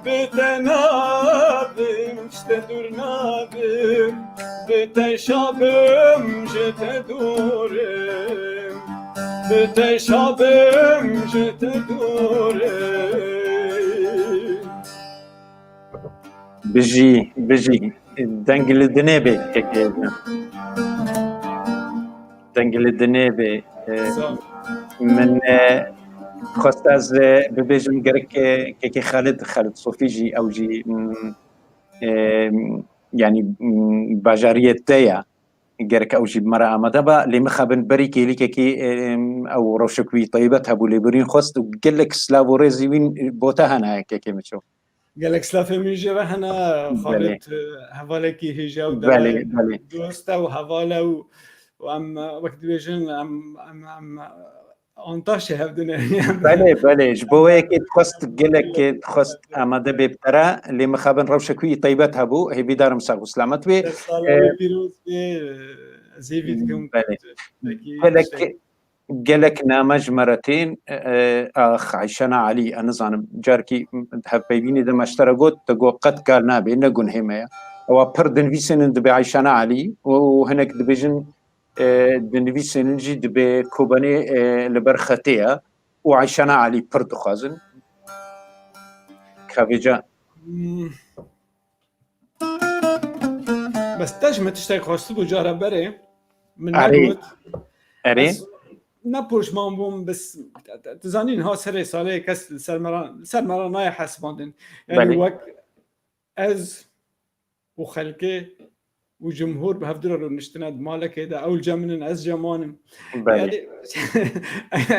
bê te nabim, ji te dûr nabim. Bê te şabim, ji te dûr im, bê te şabim, ji te dûr im. Bijî, bijî. Deng li dinê bê, kekê. Deng li dinê bê. E, Sağ ol. Min, e, Xwest ez, e, bibêjim gerek, e, kekê Xalid, Xalid Sofî jî ew jî, mm, e, yanî, mm, bajariyê te ye. Gerek ew jî bi me re amade be. Lê mixabin berî kêlîkekî, e, ew rewşek wî teybet hebû lêborîn xwest û gelek silav û rêzî wîn bo te hene kekê Miço. Gelek silafê min jê re hene, Belê. Xalid, e, hevalekî hêja û Belê, dela belê. Dost e û heval e û, û em, e, wek dibêjin, em, em, em, e, antaşê hev dine. Belê, belê. Ji bo wê yekê dixwest, gelek dixwest amade bê bi te re, lê mixabin rewşek wî teybet hebû, hêvîdarim sax û selamet bê. Sala E, wê pîroz bê, ez hêvî dikim Belê. Belkî Gelek, tiştek. Gelek name ji me re tên, e, e, ax, Ayşana Alî, e, nizanim, carkî hevpeyvînê de me ji te re got, te got qet kar nabe, ne gunhê me ye. Ewa pir dinivîsênin dibê Ayşana Alî û hinek dibêjin, e, dinivîsênin jî dibê kobanê, e, li ber xetê ye û Ayşana Alî pir dixwazin. Ka vêca Hmm. Bes te ji min tiştek xwestibû cara berê, min Erê. negot. Erê. Ez ne poşman bûm, bes te, te, tu zanî niha serê salê kes li ser me re, li ser me re nayê hesibandin. Yani Belê. wek ez û xelkê û cumhur bi hevdira rûniştine di malekê de, ew li cem min in, ez cem wan im. Belê. Yani,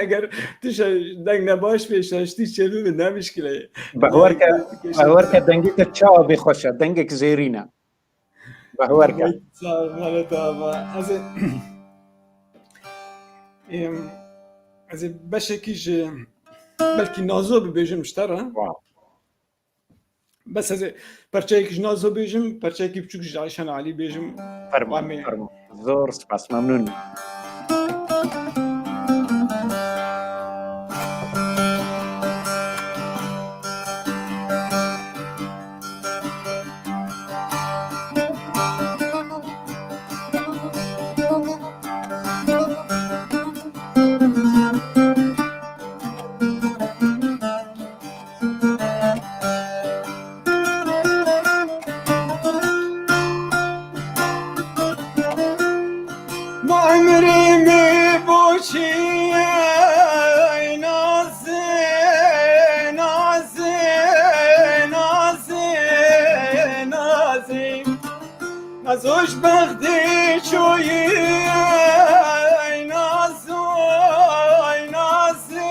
eger tu şa-, deng nebaş bê, şaştî çêbibe, ne mişkile ye. Behwer ke, Yani, behwer ke dengê te çawa bê xweş e, dengek zêrîn e. Behwer ke. Sağ ol, Mehmet abi. Ez ê, em, ez ê beşekî ji, belkî Nazo bibêjim ji te re. Wow. Bes ez ê perçeyek ji Nazo bêjim, perçeyekî biçûk ji Ayşan Alî bêjim. Fermo, Amê. Fermo. Zor spas, memnun. Bu emrê me boşî, ey Nazî, Nazî, Nazî, Nazî. Nazo ji bexdê çûyî, ey Nazo, ey Nazî,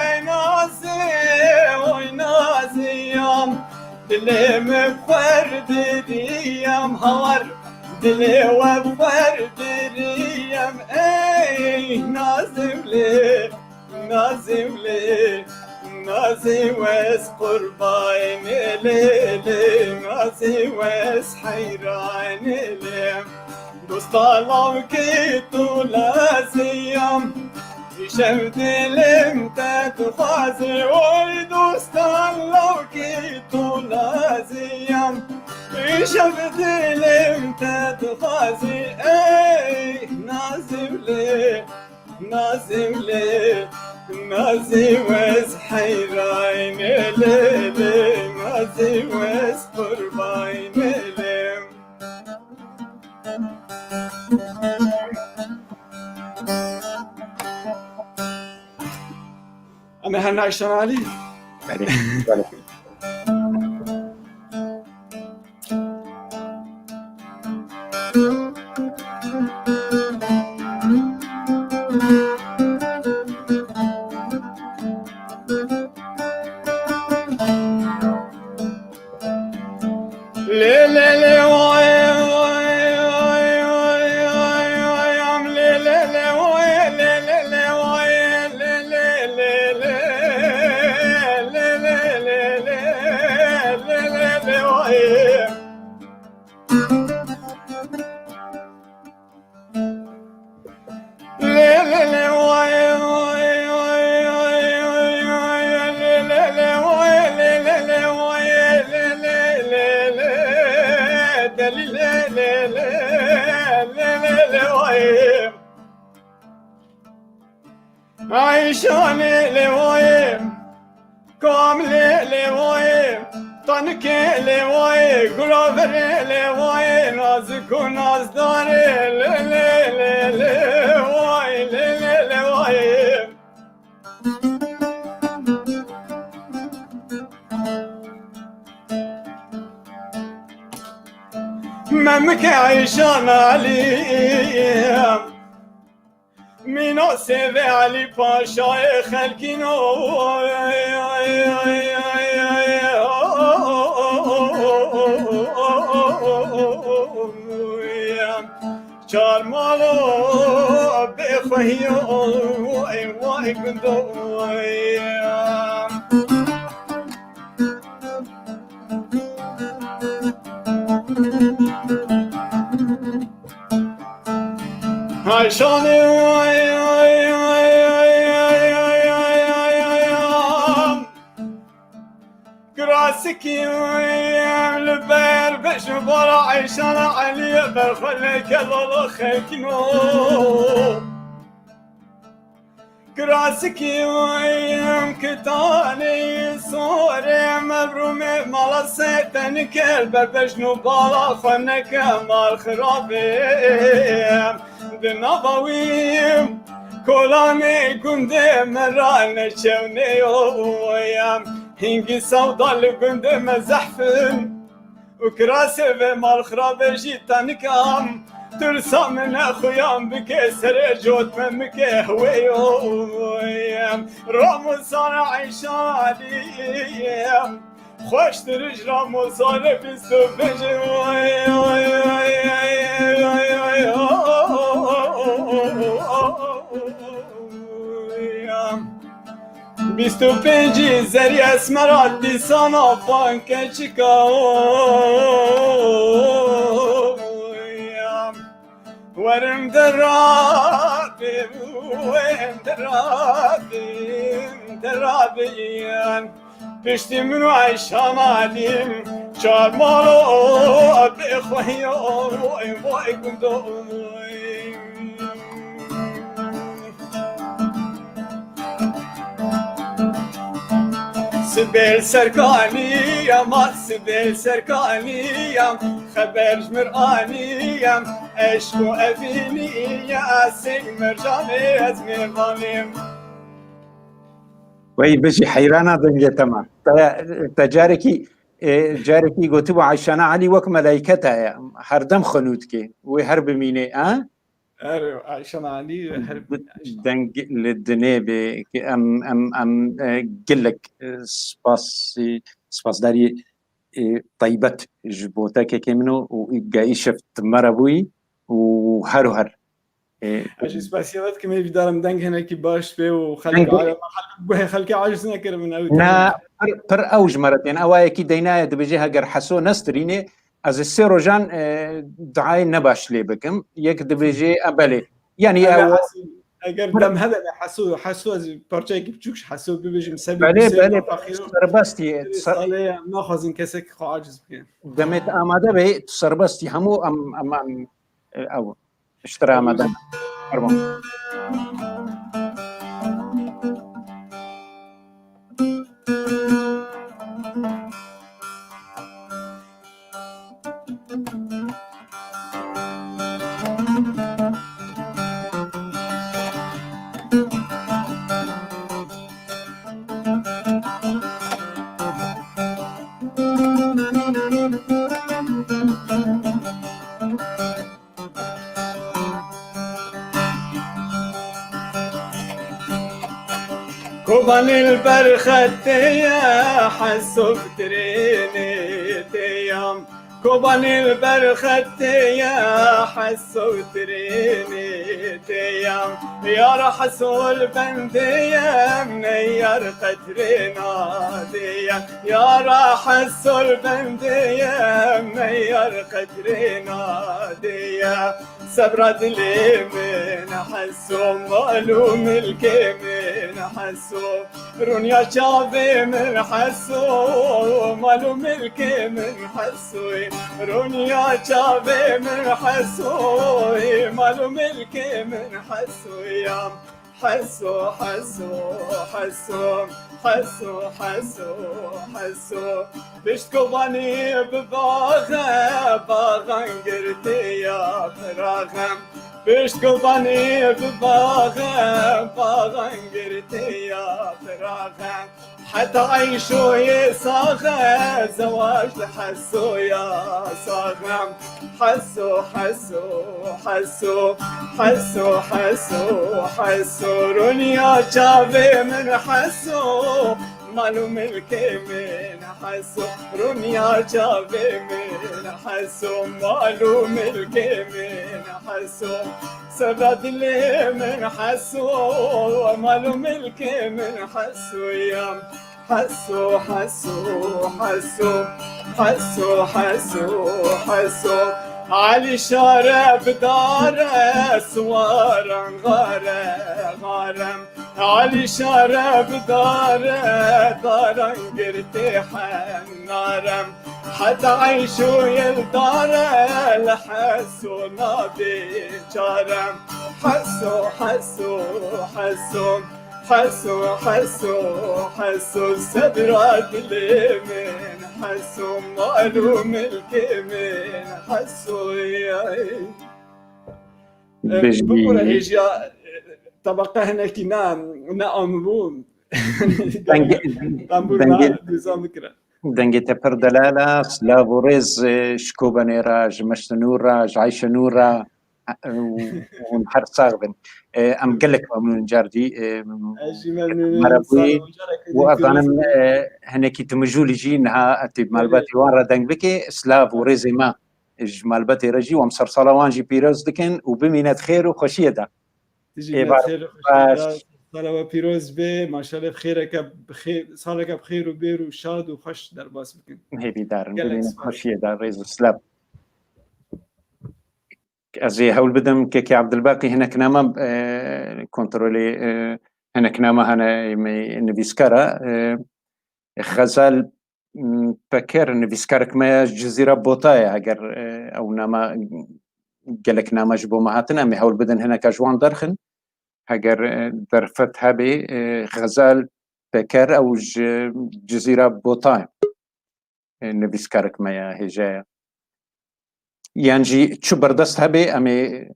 ey Nazî, oy Nazî ya. Dilê min xwer diriyem hawar, dilê we xwer diriyem, ey Nazî lê. Nazî lê, Nazî wes qurbanê lê, lê, Nazî wes heyranê lê. Dosta lawkê tu laziyam, îşev dilim te dixwazê, oy dosta lawkê tu laziyam, îşev dilim te dixwazê, ey Nazî lê. Nazî lê, Nazî wes heyranê lê, lê, Nazî wes qurbanê lê. Em ê her nayşan alî. Belê, belê. Ayşanê lê wayê, Kamilê lê wayê, Tanikê lê wayê, Gulaverê lê wayê, Nazik û Nazdarê lê lê lê lê wayê, lê lê lê wayê. Memike Eyşan Elî, mîna sêvê Elî Paşayê xelkîno. Çarmalo bêxwehiyo, vay vay gundo. Ayşanê, kirasikî li ber beş û bala Eyşana Elîye berxwe neke lala xelkîno. Kirasikî em kitanê sorê mevrûmê mala sê tenike li ber bejn û bala xwe neke mal xirabê. Di nava wî kolanê gundê me ra neçewnê yo ye. Hingî sewda li gundê me zehf in. Û kirasê vê malxirabê jî tenikam. Tirsa min e xuyan bike serê cotme mike hwê yo. Ramosana Eyşanî. Xweştir ji Ramosane bîst û pênc. Bîst û pêncî zerî esmera dîsana banke çika. Werim derabê, werim derabê, derabê. Piştî min û Eyşan Elî çar mala bêxwehiya, vay vay gundo. Sibê li ser kanî ya, ma sibê li ser kanî ya, xeber ji mir anî ya, eşq û evînî ya, sêv mercanê ez mêvanê. Wey bijî, heyrana dengê te ma. Te, te carekî, e, carekî gotibû Eyşana Elî wek melayketa ye. Her dem xwe nû dike. Wê her bimîne, ha? Her Eyşan Elî, her Deng li dinê bê. Em, em, em, e, gelek, e, spas, e, spasdarî, e, taybet ji bo te kekê min û, û ge îşev tu me re bûyî û her û her. E, Ez jî spasiya we dikim, hêvîdar im deng hinekî baş bê û xelkê Deng- a-, xelkê, guhê xelkê aciz nekirin min ew Na, tîne. pir, pir ew ji me re tên. Ewa yekî deynaye dibêje, heger Heso nestirînê, ez ê sê rojan, e, duayê nebaş lê bikim. Yek dibêje, e, belê. Yani Belê ew Heso, eger dem hebe be Heso, Heso ez parçeyekî biçûk ji Heso bibêjim, sebî Belê, Huseyna belê, Faxîro, serbestî, ser- salê em naxwazin kesek xwe aciz bikin. Demê tu amade be, tu serbestî hemû em, em, em, e, ew, ji te re amade. Fermo. Kobanê li ber xetê ye, Heso bi trênê tê ya. Kobanê li ber xetê ye, Heso bi trênê tê ya. Yara Heso li bendê ye, neyar qetrê nadê ye. Yara Heso li bendê ye, neyar qetrê nadê ye. Sebra dilê min Heso, mal û milkê min Heso. Rûnya çavê min Heso, mal û milkê min Heso. Rûnya çavê min Heso, mal û milkê min Heso ya. Heso, Heso, Heso, Heso, Heso, Heso. Pişt Kobanî bi baxe, baxan girtiya piraxe. Pişt Kobanî bi baxe, baxan girtiya piraxe. Heta eyşoyê saxe, zewac li Hesoya saxe. Heso, Heso, Heso, Heso, Heso, Heso, rûniya çavê min Heso, mal û milkê min Heso, rûniya çavê min Heso, mal û milkê min Heso, serra dilê min Heso, mal û milkê min Heso ya. Heso, Heso, Heso, Heso, Heso, Heso. Alî şare bi dare, siwaran xare, xare. Alî şare bi dare, daran girtê hemnare. Heta eyşo yel dare, li Heso nabê çare. Heso, Heso, Heso. Heso, Heso, Heso, sedra dilê min, Heso, mal û milkê min, Heso, yay. E, Bijî. Bibûre hêjiya, e, tebeqe hinekî ne, ne am bû. Dengê, Tembûr dengê, ne, nizam bikire. Dengê te pir delal e, silav û rêz, e, ji Kobenê re, ji Meştinûr re, ji Ayşenûr re. Hûn her sax bin. Em gelek memnûn cardî. Ez jî memnûn im. Merhaba. Sağ olun, careke û din ez zanim, pêroz bin. Hinekî tu mijûlî jî niha tê malbatê wan re deng bikê. Silav û rêzê me ji malbatê re jî, em sersala wan jî pîroz dikin û bimîne di xêr û xweşiyê de. Tu jî bimîne di xêr û xweşiyê de. Sala we pîroz be. Maşallah, bi xêreke, bi xê-, saleke bi xêr û bêr û şad û xweş derbas bikin. Hêvîdar im. Gelek bimîne di xweşiyê de. Rêz û silav. Ez ê hewl bidim kekê Abdulbaqî hinekname, e, kontrolê, e, hinekname hene me nivîskar e, e, Xezal, m, Peker nivîskarek me ya ji Cizîra Botayê, heger, e, ew nama gelek nama ji bo me hatin, em ê hewl bidin hineka ji wan derxin. Heger, e, derfet hebê, e, Xezal Peker ew ji Cizîra Botayê. E, nivîskarek me ya hêja ye. Yan jî çi berdest hebe, em ê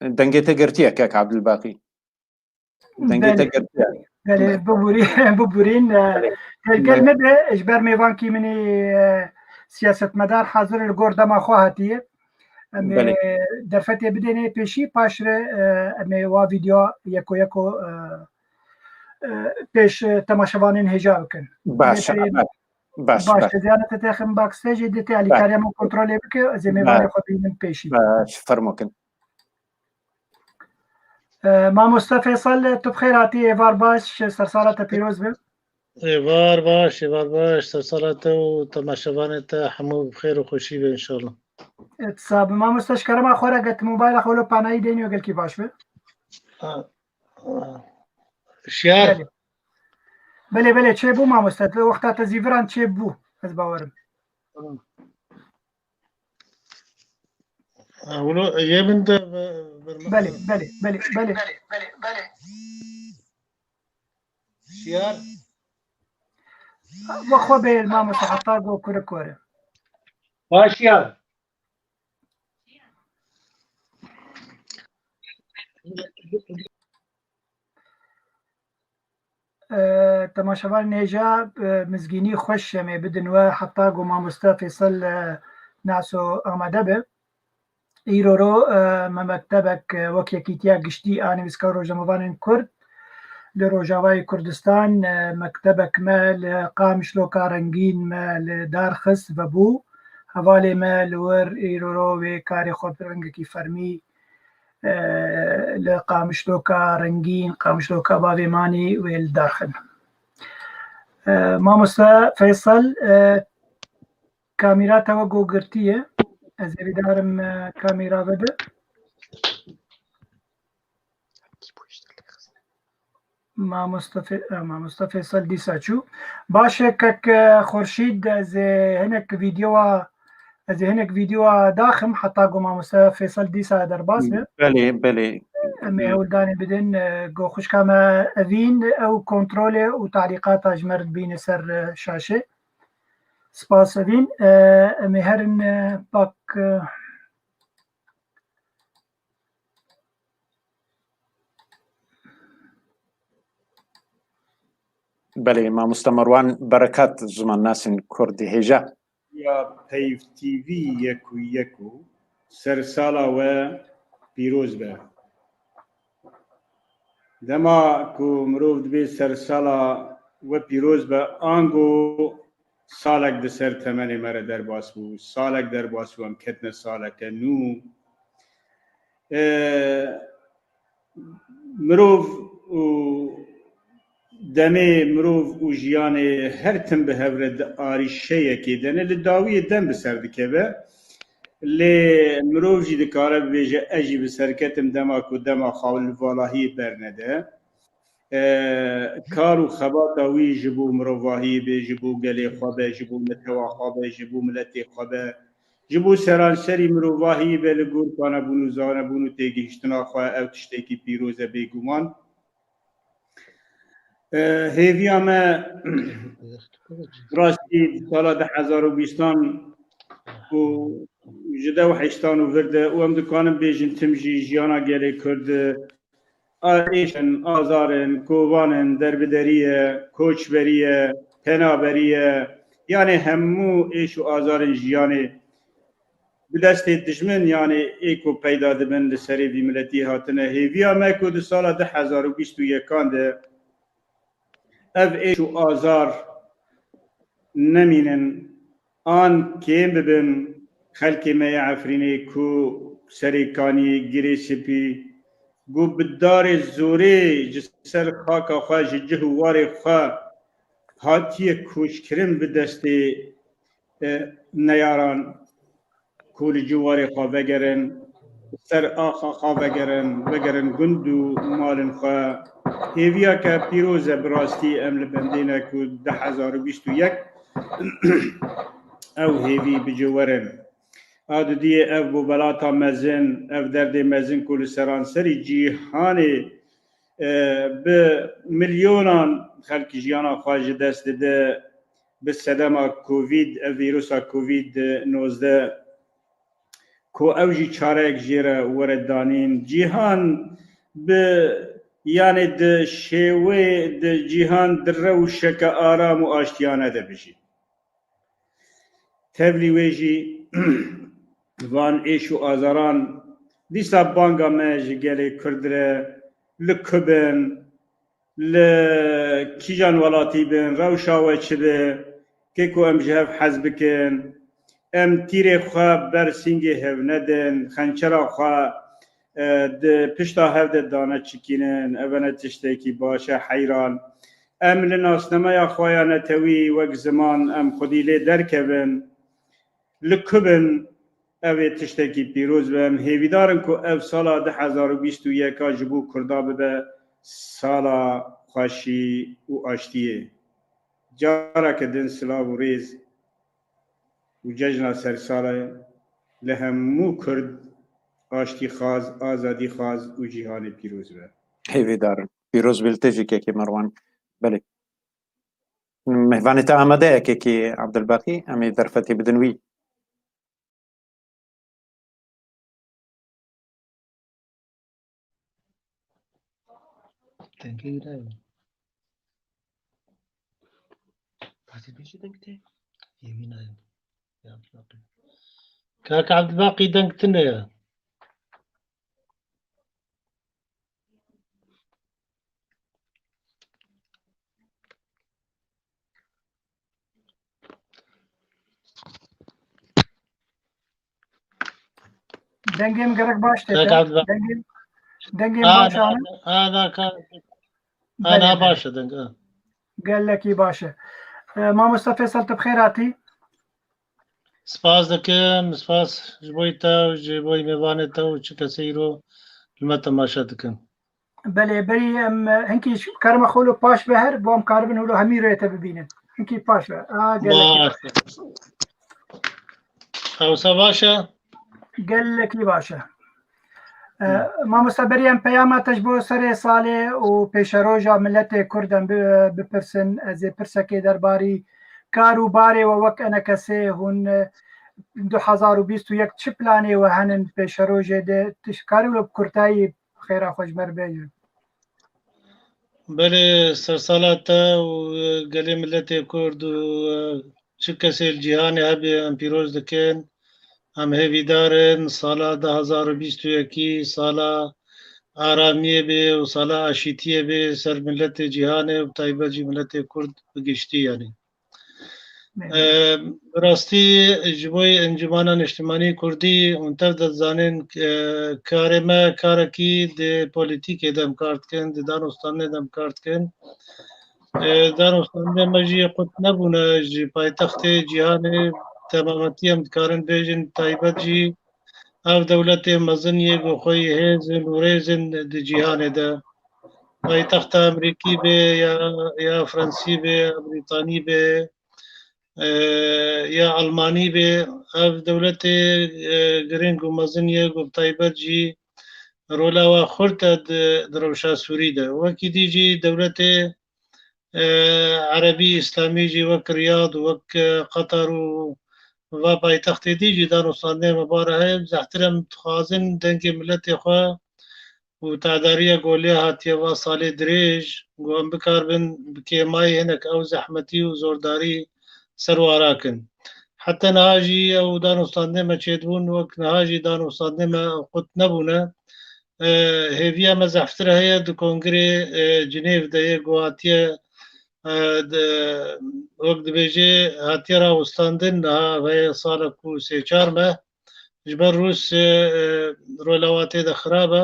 dengê te girtiye, kek Abdulbaqî. Dengê te girtiye. Belê, bibûrî-, bibûrîn, e, têlgel nebe, ji ber mêvankî min ê, e, siyasetmedar hazir li gor dema xwe hatiye. Em ê derfetê bidêne pêşî, paşre, e, em ê wa vîdeo yeko yeko, e, e, pêş, e, temaşevanên hêja bikin. Baş, baş, baş. Baş, ez yanê te texim bakse jî dê te alîkariya min kontrolê bike, ez ê mêvanê xwe bînim pêşî. Baş, fermo kin. E, Mamoste Feysel, tu bi xêr hatî, êvar baş, sersala te pîroz be. Êvar baş, êvar baş, sersala te û temaşevanê te hemû bi xêr û xweşî be înşallah. E, tu sax be. Mamoste, ji kerema xwe re, eger tu mobayla xwe lo panayî dênî, gelkî baş be. Ha, ha. Şiyar. Belê. Belê, belê, çêbû mamoste. Tu wexta te zîviran çêbû, ez bawerim. Tamam. Ha, bunu yê min de ve-, verme-, Belê, belê, belê, belê. Şiyar. Ve xwe bê mamoste heta go kurik were. Baş ya. E, temaşevanên hêja, e, mizgînî xweş em ê bidin we heta ku mamoste Fêsel, e, Naso amade be. Îro ro, e, me mektebek, e, wek Yekîtiya Giştî a Nivîskar û Rojnamevanên Kurd li Rojavayê Kurdistan, e, mektebek me li Qamişloka Rengîn me li dar xist vebû. Hevalê me li wir îro ro wê karê xwe bi rengekî fermî, e, li Qamişloka Rengîn, Qamişloka Bavê Manî wê li dar xin. E, mamoste Feysel, e, kamîra te wek ku girtî ye. Ez hêvîdar im, e, kamîra vebe. Mamoste Fe-, e, Mamoste Feysel dîsa çû. Baş e, kek, e, Xurşîd, ez ê hinek vîdeoya, ez ê hinek vîdeoya daxim heta ku Mamoste Feysel dîsa derbas be. Belê, belê. Em ê hewldanê bidin, e, ku xwişka me Evîn, ew kontrolê û talîqata ji me re dibîne ser, e, şaşê. Spas Evîn. E, em ê herin, e, bak, e, Belê, mamoste Merwan Berekat, zimannasên Kurdî hêja. Ya Peyv T V yek û yek û sersala we pîroz be. Dema ku mirov dibê sersala we pîroz be, ango salek di ser temenê me re derbas bû, salek derbas bû, em ketine saleke nû. E, mirov û demê mirov û jiyanê her tim bi hev re di arîşeyekê de ne, li dawiyê dem bi ser dikeve. Lê mirov jî dikare bibêje, ez jî bi ser ketim dema ku dema xwe li valahiyê bernede. E, kar û xebata wî ji bo mirovahiyê be, ji bo gelê xwe be, ji bo netewa xwe be, ji bo miletê xwe be, ji bo seranserî mirovahiyê be, li gor kanebûn û zanebûn û têgihiştina xwe, ew tiştekî pîroz e bêguman. E, hêviya me rastî di sala du hezar û bîstan û ji dew heştan û vir de û em dikarin bêjin tim jî jiyana gelê Kurd, a, êş in, azar in, kovan in, derbederî ye, koçberî ye, penaberî ye, yanê hemû êş û azarên jiyanê bi destê dijmin, yanê ê ku peyda dibin li serê vî miletî hatine. Hêviya me ku di sala du hezar û bîst û yekan de ev êş û azar nemînin an kêm bibin, xelkê me yê Efrînê ku serê kaniyê, girê sipî, ku bi darê zorê ji ser xaka xwe, ji cih û warê xwe hatiye koçkirin bi destê, e, neyaran, ku li ciwarê xwe vegerin, ser axa xwe vegerin, vegerin gund û malên xwe. Hêviya ke pîroz e, bi rastî em li bendê ne ku du hezar û bîst û yek ew hêvî bi cih werin. A dudiyê ev bû belata mezin, ev derdê mezin ku li seranserî cîhanê, e, bi milyonan xelk jiyana xwe ji dest dide, bi sedema Covid, ev vîrusa Covid nozdeh, ku ew jî çareyek jê re were danîn. Cîhan bi, yanê di şêwê, di cîhan di rewşeke aram û aştiyane de bijî. Tevlî wê jî van êş û azaran dîsa banga me ji gelê Kurd re, li ku bin, li kîjan welatî bin, rewşa we çi be, kê ku em ji hev hez bikin, em tîrê xwe ber sîngê hev nedin, xençera xwe, e, di pişta hev de dane çikînin, ev ne tiştekî baş e, heyran. Em li nasnameya xwe ya netewî wek ziman em xwedî lê derkevin, li ku bin, ev ê tiştekî pîroz be. Em hêvîdar in ku ev sala du hezar û bîst û yek a ji bo Kurda bibe sala xweşî û aştiyê. Careke din silav û rêz û cejna sersala li hemû Kurd, aştîxwaz, azadîxwaz û cîhanê pîroz be. Hêvîdar in. Pîroz bî li te jî kekê Merwan. Belê. Mêvanê te amade ye kekê Abdulbaqî, em ê derfetê bidin wî. Dengê wî nayê. Pasê pêşî deng tê. Yê wî nayê. Ya Abdulbaqî. Kak Abdulbaqî deng tune ye. Dengê min gerek baş tê. Kak Abdulbaqî. Dengê, dengê min baş ana. Ana ka. Ana baş e deng. Gelekî baş e. E, Mamoste Feysel, tu bi xêr hatî. Spas dikim, spas ji bo te û ji bo mêvanê te û çi kesê îro li me temaşe dikin. Belê, berî em, e, hinkî ji karime xwe lo paş ve her, bo em karibin hûlo hemî rê te bibînin. Hinkî paş ve. A, gelekî baş. Ewsa baş e? Gelekî baş e. E, mamoste, berî em peyama te ji bo serê salê û pêşeroja miletê Kurd em bi-, bipirsin. Ez ê pirsekê derbarî kar û barê we wek enekesê hûn, e, du hezar û bîst û yek çi planê we henin pêşerojê de? Tişkarî wilo bi kurtayî xêra xwe ji me re bêjin. Belê, sersala te û, e, gelê miletê Kurd û, e, çi kesê li cîhanê hebe, em pîroz dikin. Em hêvîdar in sala du hazar û bîst û yekî sala aramiyê bê û sala aşîtiyê bê ser miletê cîhanê û bi taybet jî miletê Kurd bi giştî, yanî. Belê. E, bi rastî ji bo Encûmena Niştimanî Kurdî hûn tev de dizanin, e, karê me karekî di polîtîkê de em kar dikin, di danûstandinê de em kar dikin. E, danûstandinê me jî qut nebûne ji paytextê cîhanê, temametî em dikarin bêjin, taybet jî ev dewletê mezin yê ku xwe yê hêz in û rêz in di cîhanê de. Paytexta Amerîkî bê ya, ya Fransî bê, ya Brîtanî bê, e, ya Almanî bê, ev dewletê, e, girîng û mezin ye ku bi taybet jî rola wa xurt e di, di rewşa Sûrî de. Wekî dî jî dewletê, e, Erebî Îslamî jî wek Riyad, wek, e, Qatar û va paytextê dî jî danûstandinê me bare heye. Zehtir em dixwazin dengê miletê xwe û tadariya ku lê hatiye va salê dirêj, ku em bikaribin bi kêmayî hinek ew zehmetî û zordarî ser wan rakin. Heta niha jî ew danûstandinê me çêdibûn, wek niha jî danûstandinê me qut nebûne. E, hêviya me zehftir heye di kongirê, e, Cinêv de yê ku hatiye, e, di, wek dibêje, hatiye rawestandin, niha veye salek û sê çar meh. Ji ber Rûs, e, e, rola wa tê de xirab e.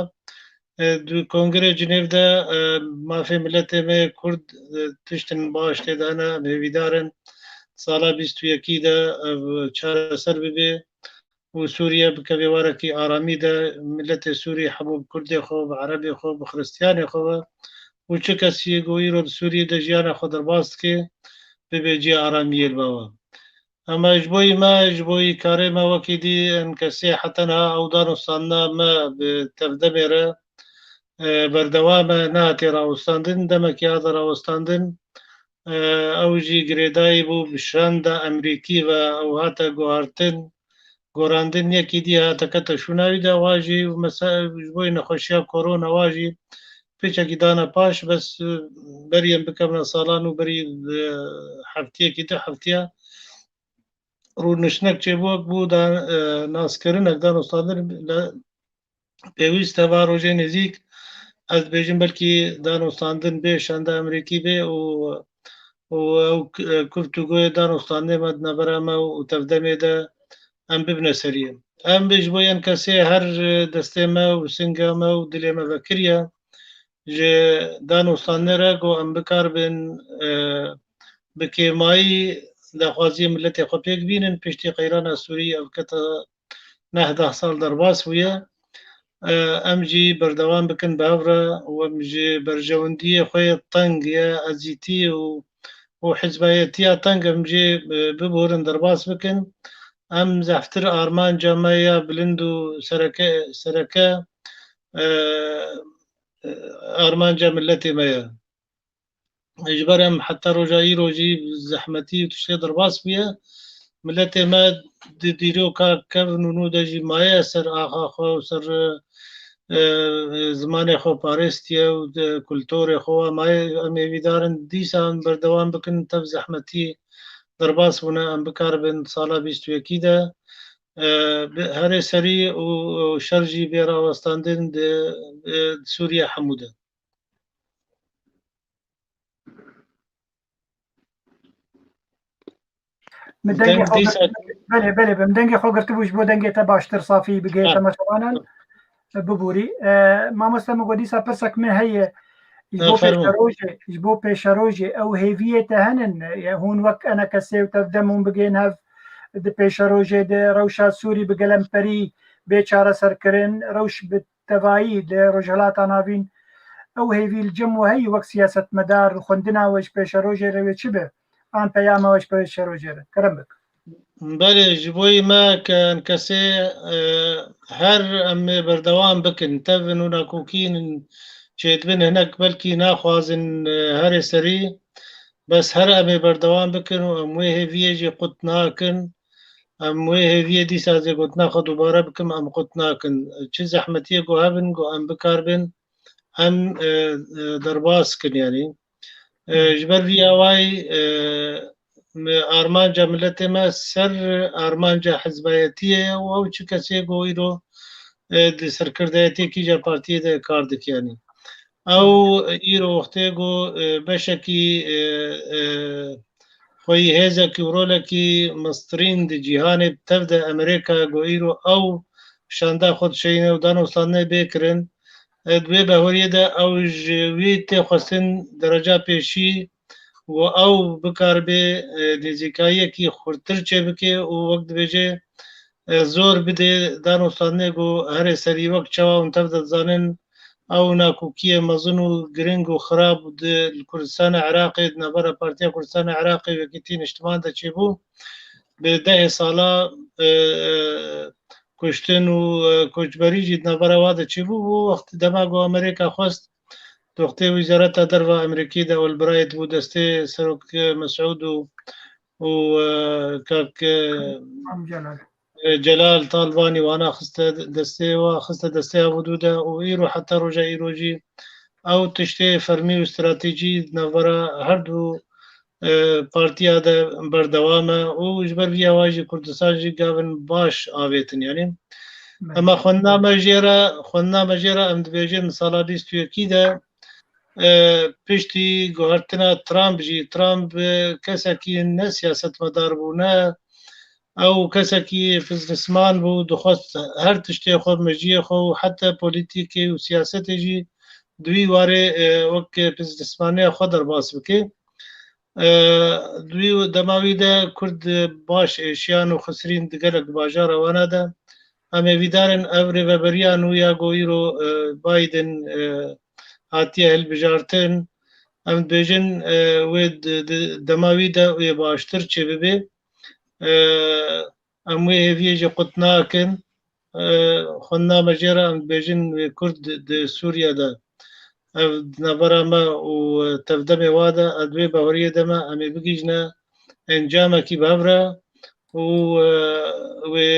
E, di Kongirê Cinêv de, e, mafê miletê me Kurd, e, tiştin baş tê de hene, em hêvîdar in sala bîst û yekî de ev çareser bibe û Sûriye bikeve warekî aramî de, miletê Sûrî hemû bi Kurdê xwe, bi Erebê xwe, bi Xiristiyanê xwe ve û çi kesî ku îro di Sûriyê de jiyana xwe derbas dike, bibe cî aramiyê li ba we. Ama ji bo yî me, ji bo yî karê me wekî dî, enkesê heta niha ew danûstandina me bi tevdemê re, e, berdewam e, nehatiye rawestandin, demekî hate rawestandin. E, ew jî girêdayî bû bi şanda Amerîkî ve, ew hate guhartin, gorandin, yekî dî hate kete şûna wî de, wa jî mese-, ji bo yî nexweşiya korona wa jî piçekî dane paş, bes, e, berî em bikevine salan û berî, e, heftiyekî, du heftiya rûniştinek çêbû, wek bû da, e, naskirinek, danûstandin li pêwîst e va rojê nêzîk, ez dibêjim belkî danûstandin bê şanda Amerîkî bê û, û ew k-, e, guftûgoyê danûstandinê me di navbera me û tevdemê de em bibine serî. Em bê ji bo enkesê her, e, destê me û singa me û dilê me vekiriye. Ji danûstandinê re ku em bikaribin, e, bi kêmayî daxwaziyê miletê xwe pêk bînin, piştî qeyrana Sûrî ev kete neh deh sal derbas bûye. E, em jî berdewam bikin bi hev re û em ji berjewendiyê xwe yê teng, yê ezîtî û, û hizbayetiya teng em jê, e, biborin, derbas bikin. Em zehftir armanca me ya bilind û sereke, sereke, e, armanca miletê me ye. Ji ber em heta roja îro jî zehmetî û tiştê derbas bûye. Miletê me di dîroka kevn û nû de jî maye ser axa xwe û ser, e, zimanê xwe parêstiye û di kulturê xwe maye. Em hêvîdar in dîsa em berdewam bikin, tev zehmetî derbas bûne, em bikaribin sala bîst û yekî de, e, bi herê serî û, û şer jî bê rawestandin di, e, Sûriye hemû de. Min dengê Deng xwe dîsa girt-, belê, belê, min dengê xwe girtibû ji bo dengê te baştir safî bigihê Ha. temaşevanan, e, bibûrî. E, mamoste, min got dîsa pirsek min heye. Ji Ha, bo fermo. pêşerojê, ji bo pêşerojê ew hêviyê te henin, e, hûn wek enekesê û tevdem hûn bigihên hev di pêşerojê de rewşa Sûrî bi gelemperî bê çareserkirin, rewş bi tevayî li Rojhilata Navîn ew hêvî li cem we heye wek siyasetmedar, xwendina we ji pêşerojê re wê çi be? An peyama we ji pêşerojê re? Kerem bik. Belê, ji bo yî me ke enkesê, e, her em ê berdewam bikin. Tevin û nakokîn çêdibin, hinek belkî naxwazin, e, herê serî, bes her em ê berdewam bikin û em wê hêviyê jî qut nakin. Em wê hêviyê dîsa ez ê gotina xwe dubare bikim, em qut nakin. Çi zehmetiyê ku hebin, ku em bikaribin, em, e, e, derbas kin, yanî. E, ji ber vî awayî, e, me, armanca miletê me ser armanca hizbayetiyê ye û ew çi kesê ku îro, e, di serkirdayetiyê kîja partiyê de kar dike, yanî. Ew îro wextê ku, e, beşekî, e, e, xweyî hêzekî û rolekî mestirîn di cîhanê bi tev de Amerîka ku îro ew şanda xwe dişeyîne û danûstandinê bê kirin, e, di wê bahoriyê de ew ji wî tê xwestin dereca pêşî û ew bikaribe, e, nêzîkayiyekî xurtir çêbike û wek dibêje, e, zor bide danûstandinê ku herê serî wek çawa hûn tev de dizanin, ew nakokiyê mezin û giring û xirab di, li Kurdistana Iraqê, di navbera Partiya Kurdistana Iraqê û Yekîtî Niştiman de çêbû, bi dehê sala, e, e, kuştin û, e, koçberî jî di navbera wa de çêbû. Û wext dema ku Amerîka xwest, doxtê Wezareta Derva Amerîkî de Albright bû destê Serok, e, Mesûd û, û, e, kak, e, Am Celal. e, Celal Talbanî wana xiste destê wa, xiste destê ev û dû de û îro heta roja îro jî ew tiştê fermî û stratejî di navbera her du, e, partiya de berdewam e û ji ber vî awa jî Kurdistan jî gavin baş avêtin. Yanî Belê. Ema xwendina me jê re, xwendina me jê re em dibêjin sala bîst û yekî de, e, piştî guhertina Trump jî, Trump, e, kesekî ne siyasetmedar bû, ne ew kesekî biznesman bû, dixwest her tiştê xwe, mejiyê xwe û heta polîtîkê û siyasetê jî di wî warê, e, wek biznesmaniya xwe derbas bike. E, di wî dema wî de Kurd baş êşiyan û xisirîn di gelek bajara wana de. Em ê vîdarin ev rêveberiya nû ya ku îro, e, Biden, e, hatiye hilbijartin. Em dibêjin, e, wê di, di dema wî de wê baştir çêbibe. E, em wê hêviyê jî qut nakin. E, xwendina me jê re em dibêjin wê Kurd di, di Sûriye de ev di navbera me û, e, tevdemê wa de, ez di wê baweriyê de me, em ê bigihîjine encamekî bi hev re û, e, wê,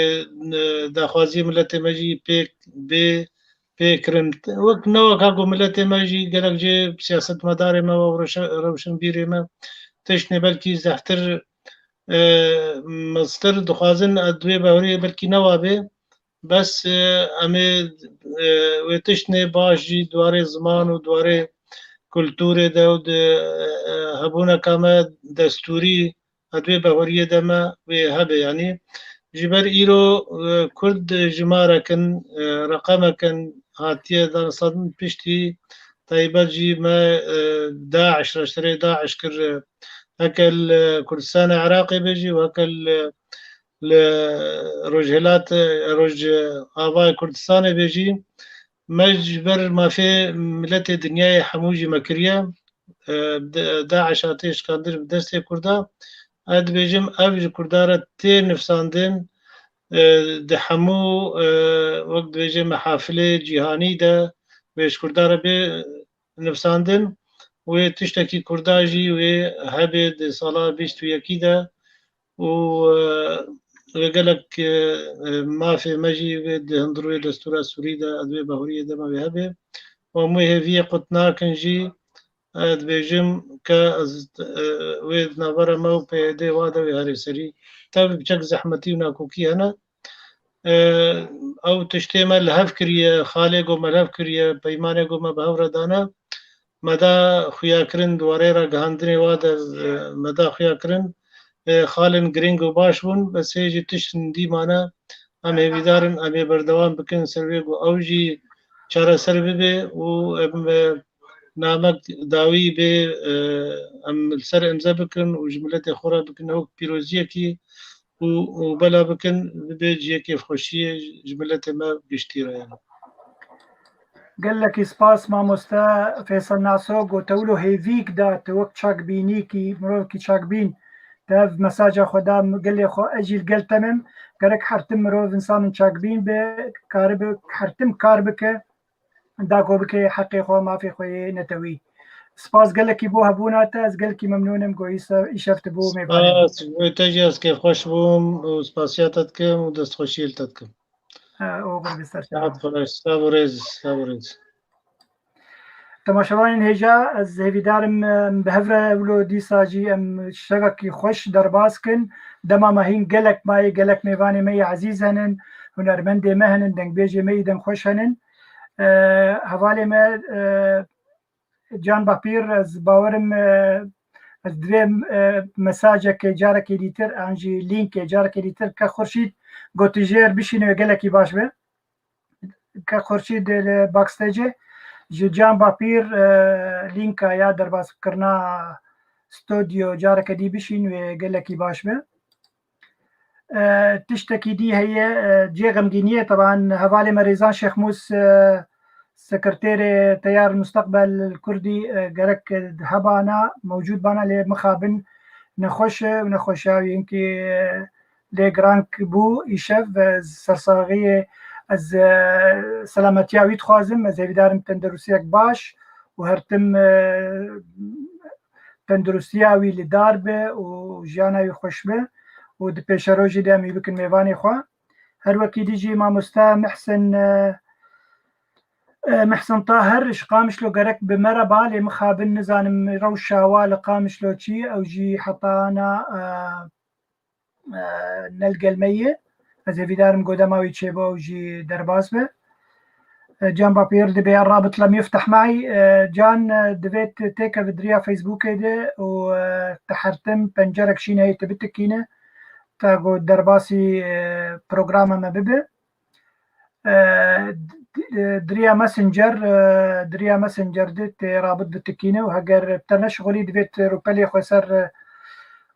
e, daxwaziyê miletê me jî pêk bê, pê kirin. Wek ne weka ku miletê me jî gelek jê siyasetmedarê me û rewşe-, rewşenbîrê me tiştnê belkî zehtir, e, mestir dixwazin, e, di wê baweriyê belkî newa bê. Bes, e, em ê, e, wê tiştnê baş jî di warê ziman û di warê kulturê de û di, e, hebûneka me destûrî, e, di wê baweriyê de me wê hebe. Yanî ji ber îro, e, Kurd jimarek in, e, reqemek in, hatiye danûstandin piştî taybet jî me, e, DAIŞ, reşterê DAIŞ kir, e, heke li Kurdistana Iraqê be jî û heke li li Rojhilat, Rojavayê Kurdistanê be jî, me ji ber mafê miletê dinyayê hemû jî me kiriye. E, de-, DAIŞ hatiye şikandin bi destê Kurda. Ez dibêjim, ev ji Kurda re tê nivsandin, e, di hemû, e, wek dibêje mehafilê cîhanî de wê ji Kurda re bê nivsandin, wê tiştekî Kurda jî wê hebê di sala bîst û yekî de û, e, wê gelek, e, e, mafê me jî wê di hundir wê destûra Sûrî de, ez wê bahuriyê de me wê hebê. Û em wê hêviyê qut nakin jî, e, dibêjim ke ez, e, wê di navbera me û P Y D'ê wa de wê herê serî. Tabi bi çek zehmetî û nakokî hene. E, ew tiştê me li hev kiriye, xalê ku me li hev kiriye, peymanê ku me bi hev re dane, me da xuyakirin di warê ragihandinê wa de, e, me da xuyakirin, e, xalên giring û baş bûn, bes hê jî tişt hindî mane, em hêvîdar in, em ê berdewam bikin ser wê ku ew jî çareser bibe û em, e, namek dawî bê, e, em li ser imze bikin û ji miletê xwe re bikin ew pîroziyekî û, û bela bikin, bibe cihê kêfxweşiyê ji miletê me giştî re, yani. Gelekî spas mamoste Fêsel Naso, ku te wilo hêvîk da, te wek çakbînîkî, mirovekî çakbîn, te ev mesaja xwe da gelê xwe, ez jî li gel te me. Gerek her tim mirov, însan çakbîn be, karibe her tim kar bike, da ku bike heqê xwe, mafê xwe yê netewî. Spas gelekî bo hebûna te, ez gelekî memnûn im ku îsa-, îşev tu bû mêvanê min. Spas, wê te jî ez kêfxweş bûm û spasiya te dikim û destxweşiyê li te dikim. Ha, oxir bi ser te. Saet xweş, sax û rêz, sax û rêz. Temaşevanên hêja, ez hêvîdar im, em bi hev re wilo dîsa jî em şevekî xweş derbas kin. Dema me hîn gelek mayê, gelek mêvanê me yê ezîz henin, hunermendê me henin, dengbêjê me yî dengxweş henin. E, hevalê me, e, Can Bapîr, ez bawerim, e, ez divê, e, mesajekê carekê dîtir, an jî lînkê carekê dîtir ke Xurşîd gotî jêr bişîne, gelekî baş be. Ke Xurşîd li backstage ji Can Bapîr, e, lînka ya derbas kirina stodyo careke dî bişîn wê gelekî baş be. E, tiştekî dî heye, e, cê xemgîniyê, teban hevalê me Rêzan Şêxmûs, e, sekreterê Teyar Mustaqbel Kurdî, e, gerek hebana, mewcûd bana lê mixabin nexweş e û nexweşiya wî hinkî, e, lê girank bû îşev, e, sersaxiyê ez, e, selametiya wî dixwazim. Ez hêvîdarim tenderustiyek baş û her tim, e, tendirustiya wî li dar be û jiyana wî xweş be û di pêşerojê de em wî bikin mêvanê xwe. Her wekî dî jî mamoste Mihsin, e, e, Mihsin Tahir ji Qamişlo gerek bi me re ba, lê mixabin nizanim rewşa wa li Qamişlo çi ye, ew jî heta na, e, e, ne li gel me ye. Ez hêvîdarim go dema wî çêbe ew jî derbas be. E, Can Bapîr dibê Rabit lem yufteh maî. E, Can, e, divê tu têkeve di riya Facebookê de û, e, te her tim pencerek şîne heye tu bitikîne. Ta ku derbasî, e, programa me bibe. E, d-, d-, di riya Messenger, e, di riya Messenger de tê Rabit bitikîne û heger te neşixulî divê tu rûpelê xwe ser, e,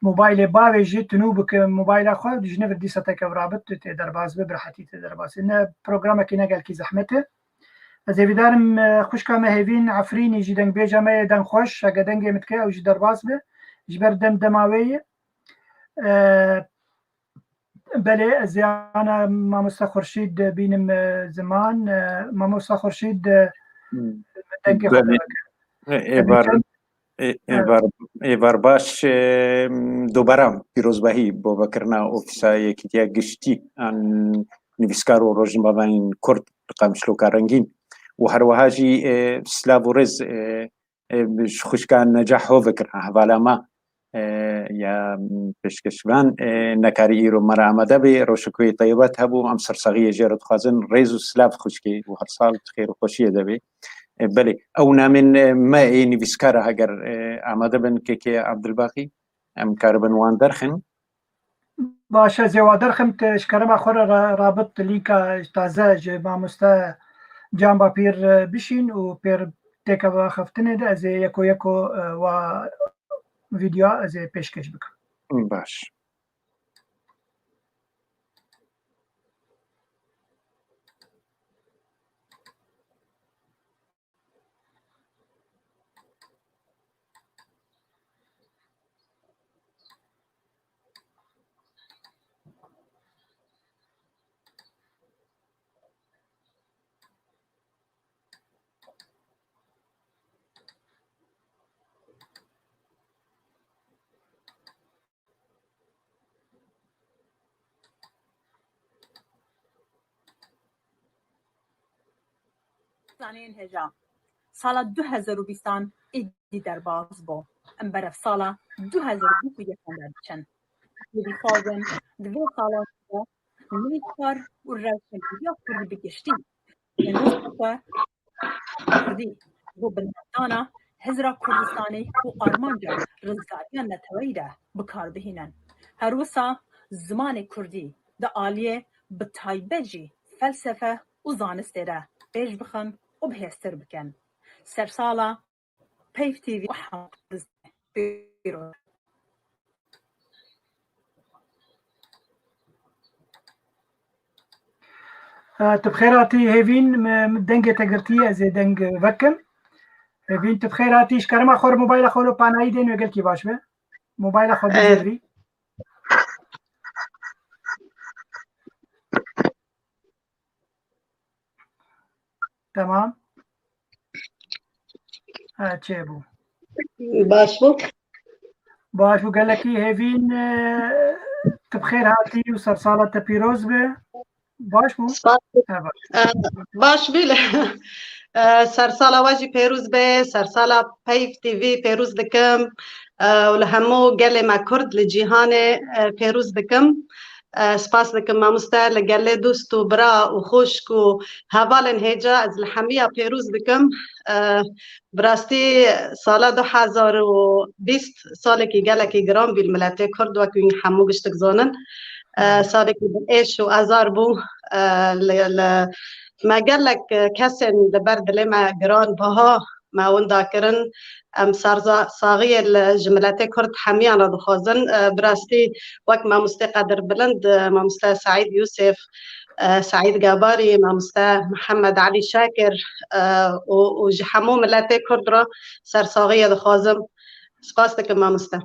mobaylê bavêjî, tu nû bike mobayla xwe, ji nivir dîsa têkev Rabit, tu tê derbas be, bi rehetî tê derbas be. Ne programekî ne gelkî zehmet e. Ez hêvîdarim, e, xwişka me Hêvîn Efrînî jî dengbêja me ye, deng xweş, hege dengê min dike, ew jî derbas be. Ji ber dem dema wê ye. E, Belê, ez ê ana mamoste Xurşîd bînim, e, ziman. E, mamoste Xurşîd, e, Hmm. dengê xwe Belê. dewek. E, Êvar, Tebrîkam. e, Evet. êvar, êvar baş, e, doberam pîrozbahî bo vekirina Ofîsa Yekîtiya Giştî an Nivîskar û Rojnamevanên Kurd li Qamişloka Rengîn û her wiha jî, e, silav û rêz, e, e, ji xwişka Necah Hovik re, hevala me, e, ya pêşkeşvan, e, nekarî îro me re amade bê, rewşek wê taybet hebû, em sersaxiyê jê re dixwazin, rêz û silav xwişkê û her sal xêr û xweşiyê de bê. E, belê, ew namên, e, me ê nivîskar e, heger, e, amade bin, Kekê Abdulbaqî, em karibin wan derxin. Baş e, ez ê wa derxim, tu ji kerema xwe re ra-, rabit lînka taze ji mamoste Can Bapîr, e, bişîn û pêr têkeve axaftinê de ez ê yeko yeko, e, wa vîdyoa ez ê pêşkêş bikim. Baş. Zanên hêja. Sala du hezar û bîstan êdî derbas bû. Em berev sala du hezar û bîst û yekan de diçin. Êdî dixwazin di vê sala de nivîskar û rewşenbîriya kurdî bi giştî, nivîskar xwe kurdî bo binavdana hizra Kurdistanê û armanca rizgariya neteweyî de bi kar bihînin. Her wisa zimanê kurdî di aliyê bi taybet jî felsefe û zanistê de pêş bixin û bihêztir bikin. Sersala Peyv T V û hemû pîroz. E, tu bi xêr hatî Hêvîn, me, me dengê te girtiye, ez ê deng vekim. Hêvîn, tu bi xêr hatî, ji kerema xwe re mobayla xwe lo panayî dên wê gelkî baş be. Mobayla xwe bigirî. Tamam. Ha, çêbû. Baş bû. Baş bû gelekî Hêvîn, e, tu bi xêr hatî û sersala te pîroz be. Baş bû? Spas. Ha, baş. E, baş bî lê Sersala we jî pêrûz be, sersala Peyv T V pêrûz dikim, e, û li hemû gelê me Kurd li cîhanê, e, pêrûz dikim. E, spas dikim mamoste li gelê dost û bira û xwişk û hevalên hêja ez li hemiya pêrûz dikim. E, bi rastî sala du hezar û bîst salekî gelekî giran bî li miletê Kurd, wek hûn hemû giştik zanin. E, salekî bi êş û ezar bû. E, li, li, me gelek, e, kesên li ber dilê me giran biha me winda kirin. Em sarza-, saxiyê li, ji miletê Kurd hemiyan re dixwazin. E, bi rastî wek mamoste Qedir Bilind, e, mamoste Seîd Yûsif, e, Seîd Gebarî, mamoste Mihemed Elî Şakir, e, û, û ji hemû miletê Kurd re sersaxiyê dixwazim. Spas dikim mamoste.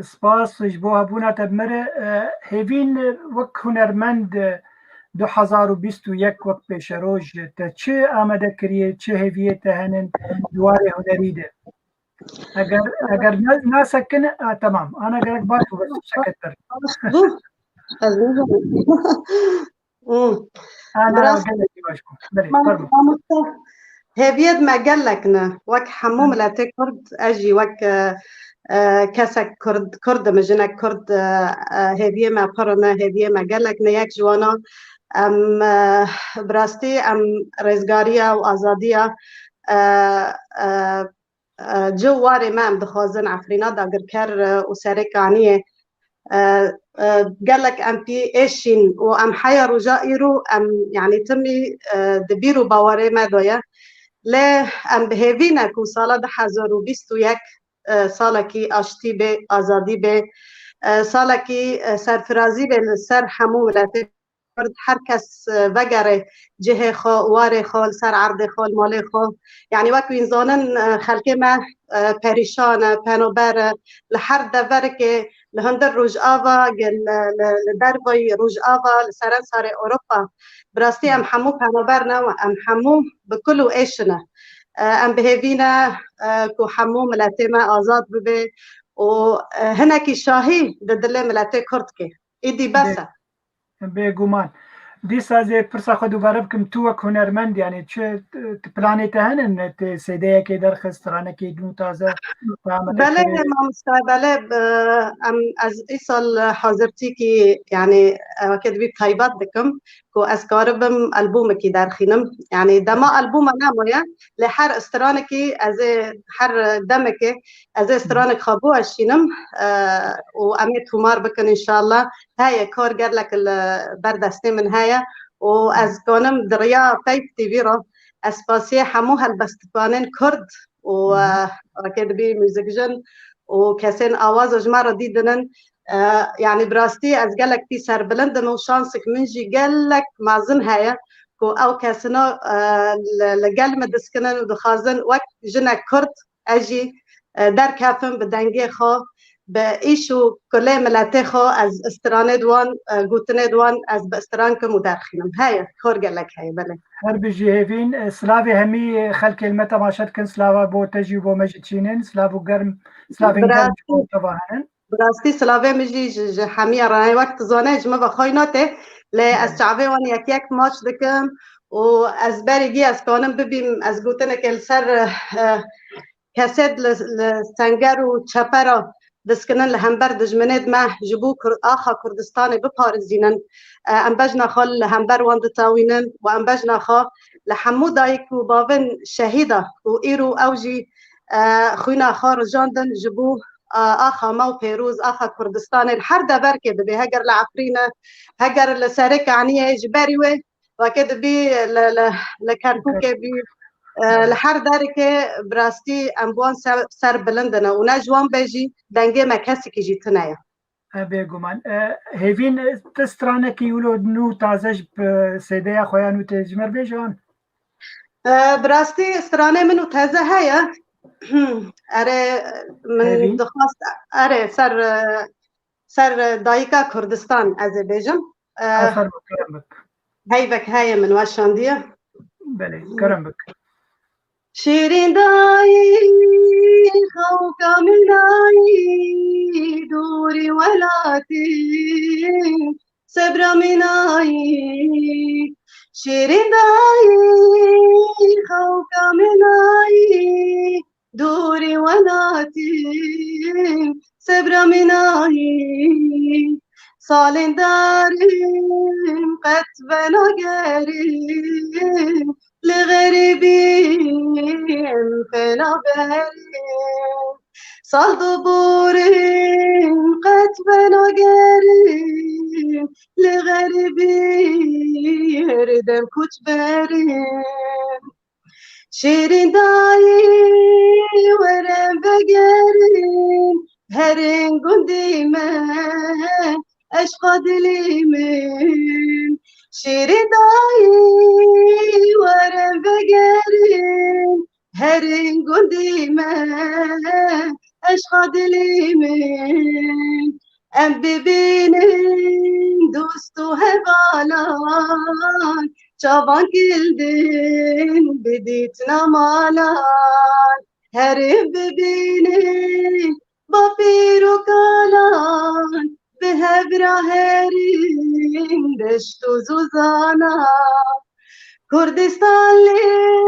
Spas ji bo hebûna te bi me re. E, Hêvîn, e, wek hunermend, e, du hezar û bîst û yek wek pêşeroj te çi amade kiriye, çi hêviyê te henin di warê hunerî de? Eger, eger ne, nasekin, e, temam. Ana gerek baş bû, bes çeket ber. Baş bû. Ez nizanim. Hmm. Ana, Biraz gelek baş bû. Belê, mam-, fermo. Mamoste, hêviyê me gelek ne. Wek hemû Hı. miletê Kurd, ez jî wek, e, e, kesek Kurd, Kurd im, jinek Kurd, e, e, hêviyê me pir ne, hêviyê me gelek ne. Yek ji wana, em, e, bi rastî em rêzgariya û azadiya, e, e, e, ci û warê me em dixwazin, Efrîna dagirker, e, û serê kaniyê, e, e, gelek em pî êşîn û em heya roja îro em, yanî timî, e, di bîr û bawerê me de ye. Lê em bi hêvî ne ku sala du hezar û bîst û yek, e, salekî aştî bê, azadî bê, e, salekî, e, serfirazî bê li ser hemû miletê Kurd, her kes, e, vegere cihê xwe, warê xwe, li ser erdê xwe, li malê xwe. Yanî wek wîn zanin, e, xelkê me, e, perîşan e, penober e, li her deverkê, li hundir Rojava, li, li, li dervayî Rojava, li serensarê Ewropa. Bi rastî em hemû penober ne, em hemû bi kul û êş ne. E, em bi hêvî ne, e, ku hemû miletê me azad bibe û, e, hinekî şahî di dilê miletê Kurd ke. Îdî bes e. Bê-, bêguman. Dîsa ez ê pirsa xwe dubare bikim, tu wek hunermend, yanî çi, tu planê te henin, tu CDyekê derxist, stranekê nû taze, tu amade Belê, kirê? Mamoste, belê, e, em, ez îsal hazirtîkî, yanî, e, weke dibî taybet dikim, ku ez karibim albûmekî derxînim. Yanî dema albûma nemaye, lê her stranekî ez ê, her demekê ez ê stranek xwe biweşînim, e, û em ê tomar bikin înşallah. Heye, kar gelek li ber destê min heye û ez kanim di riya Peyv T V re ez spasiyê hemû helbestvanên Kurd û, e, weke dibî muzikjin û kesên awaza ji me re dî dinin. E, yanî bi rastî ez gelek pî serbilind im û şansik min jî gelek mezin heye ku ew kesina, e, li, li gel min diskinin û dixwazin wek jinek Kurd ez jî, e, derkefim bi dengê xwe, bi îş û kulê miletê xwe, ez stranê di wan, e, gotinê di wan, ez bi stran kim û derxînim. Heye, kor gelek heye, belê. Her bijî Hêvîn, e, silavê hemî xelkê li me temaşe dikin, silava bo te jî û bo me jî çînin, silav û germ, silavên germ ji bo te ve henin. Bi rastî silavê min jî ji, ji hemiya re heye. Wek tu zane, ji min ve xwey nate, lê ez çavê wan yek yek maç dikim û ez berî gî ez kanim bibîm, ez gotinekê li ser, e, kesêt li, li senger û çepera diskinin li hember dijminê di me ji bo Kur-, axa Kurdistanê biparêzînin. E, em bejna xwe li hember wan ditewînin û em bejna xwe li hemû dayik û bavên şehîda ku îro ew jî, e, xwîna xwe rijandin ji bo, e, axa me û pêroz, axa Kurdistanê li her deverkê bibe, heger li Efrîn e, heger li Serê Kaniyê, ji berî wê weke dibî li, li, li Kerkûkê bî, e, li her derekê bi rastî em bi wan ser, ser bilind in û ne ji wan be jî dengê me kesekî jî tune ye. E, bêguman. E, Hêvîn, e, ti stranekî wilo nû taze ji, e, CDya xwe ya nû tê ji me re bêje an? E, bi rastî stranê min û teze heye. Erê, min Hêvîn? dixwast, erê, ser, e, ser, e, dayika Kurdistan ez ê bêjim. E, Aferin, kerem bik. Heyvek heye min weşandiye. Belê, kerem bik. Şîrîn dayî, xewka min ayî, dûrî welatî, sebra min ayî. Şêrîn dayî, xewka min ayî, dûrî welatî, sebra min ayî. Salên darim qet venagerim, li xerîbî em xêna berim. Sal du borin qet venagerim, li xerîbî her dem koç berim. Şêrîn dayî, were vegerin, herin gundî me, eşqa dilî min. Şêrîn dayî, were vegerin, herin gundî me, eşqa dilî min. Em bibînin dost û hevalan, çavan kildin bi dîtina malan. Herin bibînin bapîr û kalan, bi hev re herin deşt û zozanan. Kurdistan lê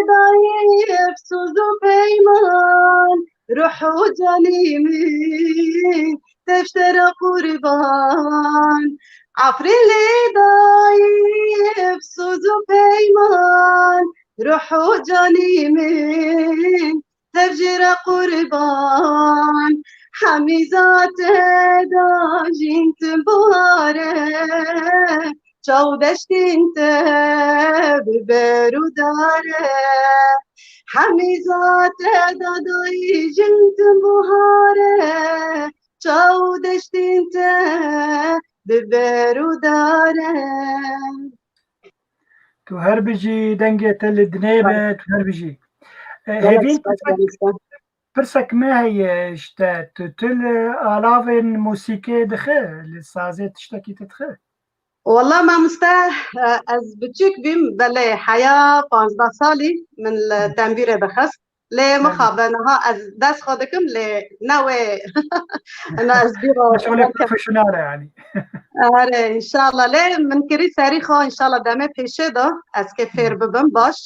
dayî efsûz û peyman, ruh û canî min tev ji te re qurban. Efrîn lê dayî efsûz û peyman, ruh û canî min tev jê re qurban. Hemî zate da jîn tim buhare, çaw deştên te bi ber û dare. Hemî zate da dayî jîn tim buhare, çaw deştên te bi ber û dare. Tu her bijî, dengê te li dinê be, tu her bijî. E, Gelek Hêvîn, spas, pirsek, Mamoste. Pirsek me heye ji te, tu, tu li alavên mûsîkê dixî, li sazê tiştekî tu dixî? Wala mamoste, e, ez biçûk bîm, belê heya panzdeh salî min li tembîrê dixist. Lê mixabe niha ez dest xwe dikim, lê ne wê hina ez bî Şolê profesyonel e yani. Are, inşallah. Lê min kirî serî xwe, inşallah demê pêşê de ez kê fêr bibim baş.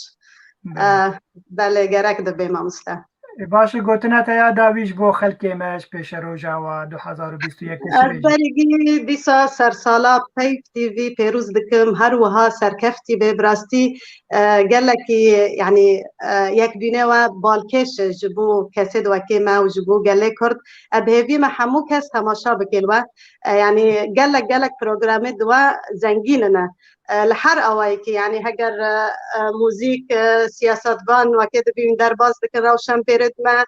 Belê. Eh, belê, gerek dibe mamoste. E, baş e, gotina te ya dawî ji bo xelkê me, ji pêşeroja wa du hezar û bîst û yek. Ez berî dîsa sersala Peyv T V pêrûz dikim, her wiha serkeftî be, bi rastî e, gelekî, yanî, e, yekbînê we balkêş e ji bo kesê di wekê me û ji bo gelê Kurd. E, bi hêvî me hemû kes temaşa bike li we. E, yanî gelek, gelek programê di we zengîn in e. E, li her awayekî, yanî heger, e, e, muzîk, e, siyasetvan wekê dibîn derbas dikin rewşenbêrê di me.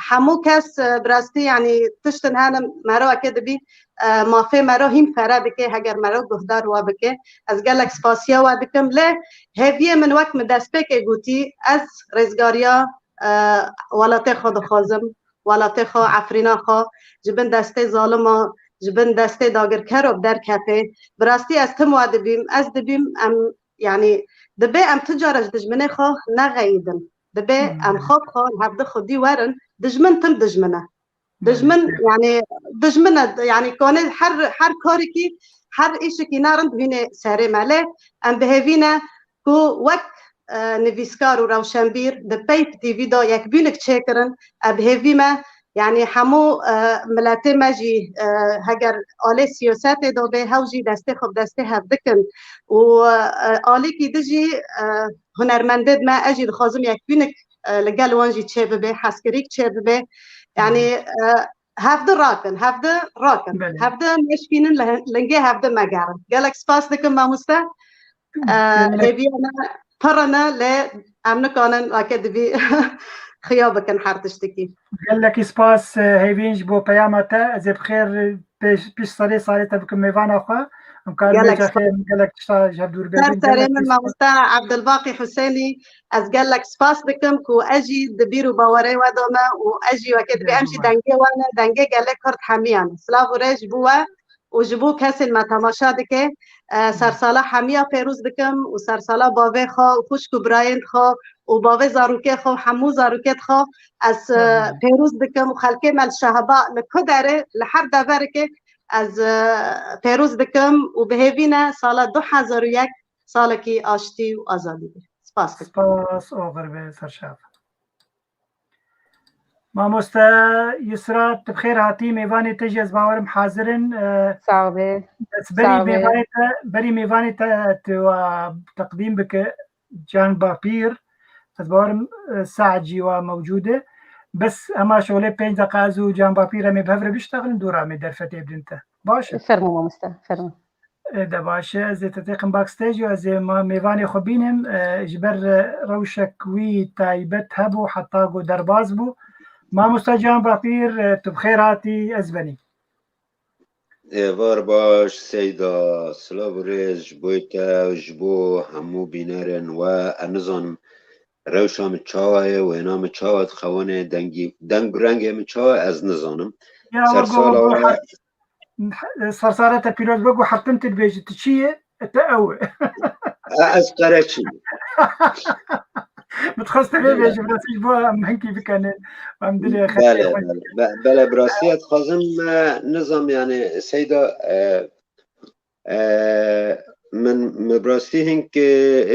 Hemû kes, e, bi rastî, yanî tiştin hene mero wekê dibî e, mafê mero hîn fere dike, heger mero guhdar wa bike. Ez gelek spasiya wa dikim, lê hêviyê min wek min destpêkê gotî, ez rêzgariya, e, welatê xwe dixwazim, welatê xwe, Efrîna xwe, ji bin destê zalima, ji bin destê dagirkero bi derkefê. Bi rastî ez tim wa dibîm, ez dibîm em, yanî, dibe em tu cara ji dijminê xwe nexeyidin. Dibe em xwe bi xwe, hevdi xwedî werin, dijmin tim dijmin e. Dijmin, yani, dijmin e, yani, konê her, her karekî, her îşekî narin dibîne serê me. Lê em bi hêvî ne ku wek, e, nivîskar û rewşenbîr di Peyv T V de yekbînik çêkirin, e, bi hêvî me, yani, hemû, e, miletê me jî, e, heger alê siyasetê de bê, hew jî destê xwe bi destê hev dikin û, e, alîkî di jî, e, hunermendê di me, ez jî dixwazim yekbînik, e, li gel wan jî çê bibe, hezkirîk çê bibe. Yani, e, hevdi rakin, hevdi rakin. Belê. Hevdi meşkînin, li, lingê hevdi megerin. Gelek spas dikim mamoste. E, hêviya me pir in e, lê em nikanin weke dibî xiya bikin her tiştekî. Gelekî spas, e, hêvîn ji bo peyama te. Ez ê bi xêr pêş, pişt serê salê te bikim mêvana xwe. Em karin vêca xêr gelek tişta ji hev dûr bêjin. Ser serê min mamoste Abdulbaqî Husênî, ez gelek spas dikim ku ez jî di bîr û bawerê we de me û ez jî weke dibî em jî dengê we ne, dengê gelê Kurd hemiyan. Silav û rêz ji bo we û ji bo kesên me temaşa dike. E, sersala hemiya pêroz dikim û sersala bavê xwe û xwişk û birayên xwe û bavê zarokê xwe û hemû zarokê xwe ez, e, pêroz dikim û xelkê me li Şehba li ku derê, li her deverekê ez, e, pêroz dikim û bi hêvî ne sala du hezar û yek salekî aştî û azadî be. Spas dikim. Spas, oxir be, serşav. Mamoste Yusra, tu bi xêr hatî, mêvanê te jî ez bawerim hazir in. E, Sağ be. ez berî Sağ be. mêvanê te, berî mêvanê te tu wa teqdîm bike, Can Bapîr. Ez bawerim, e, saet jî wa mewcûd e. Bes hema şolê pênc deqa ez û Can Bapîr em ê bi hev re biştexilin, dûra em ê derfetê bidin te. Baş e? Fermo mamoste, fermo. E, de baş e, ez ê te têxim backstage û ez ê ma-, mêvanê xwe bînim. E, ji ber, e, rewşek wî taybet hebû, heta ku derbas bû. Mamosta Can Bapîr, e, tu bi xêr hatî, ez benî. Êvar baş, Seyda, silav û rêz ji bo te û ji bo hemû bînerên we. Ez nizanim rewşa min çawa ye, wêna min çawa dixewanê, dengî, deng û rengê min çawa, ez nizanim. Ya, Ser wego, sala wego, we. Her-, e, sersala te pîroz be, ku her tim tu dibêjî, tu çi ye? E, te ew e. E, ez qereçî me. Min dixwest te vê bêjim, rastî ji bo em hinkî bikenin. Em dilê xelkê Belê, xwe. belê. Be-, belê, bi rastî ez dixwazim, e, nizam, yani, Seyda, e, e, min, min bi rastî hink, e,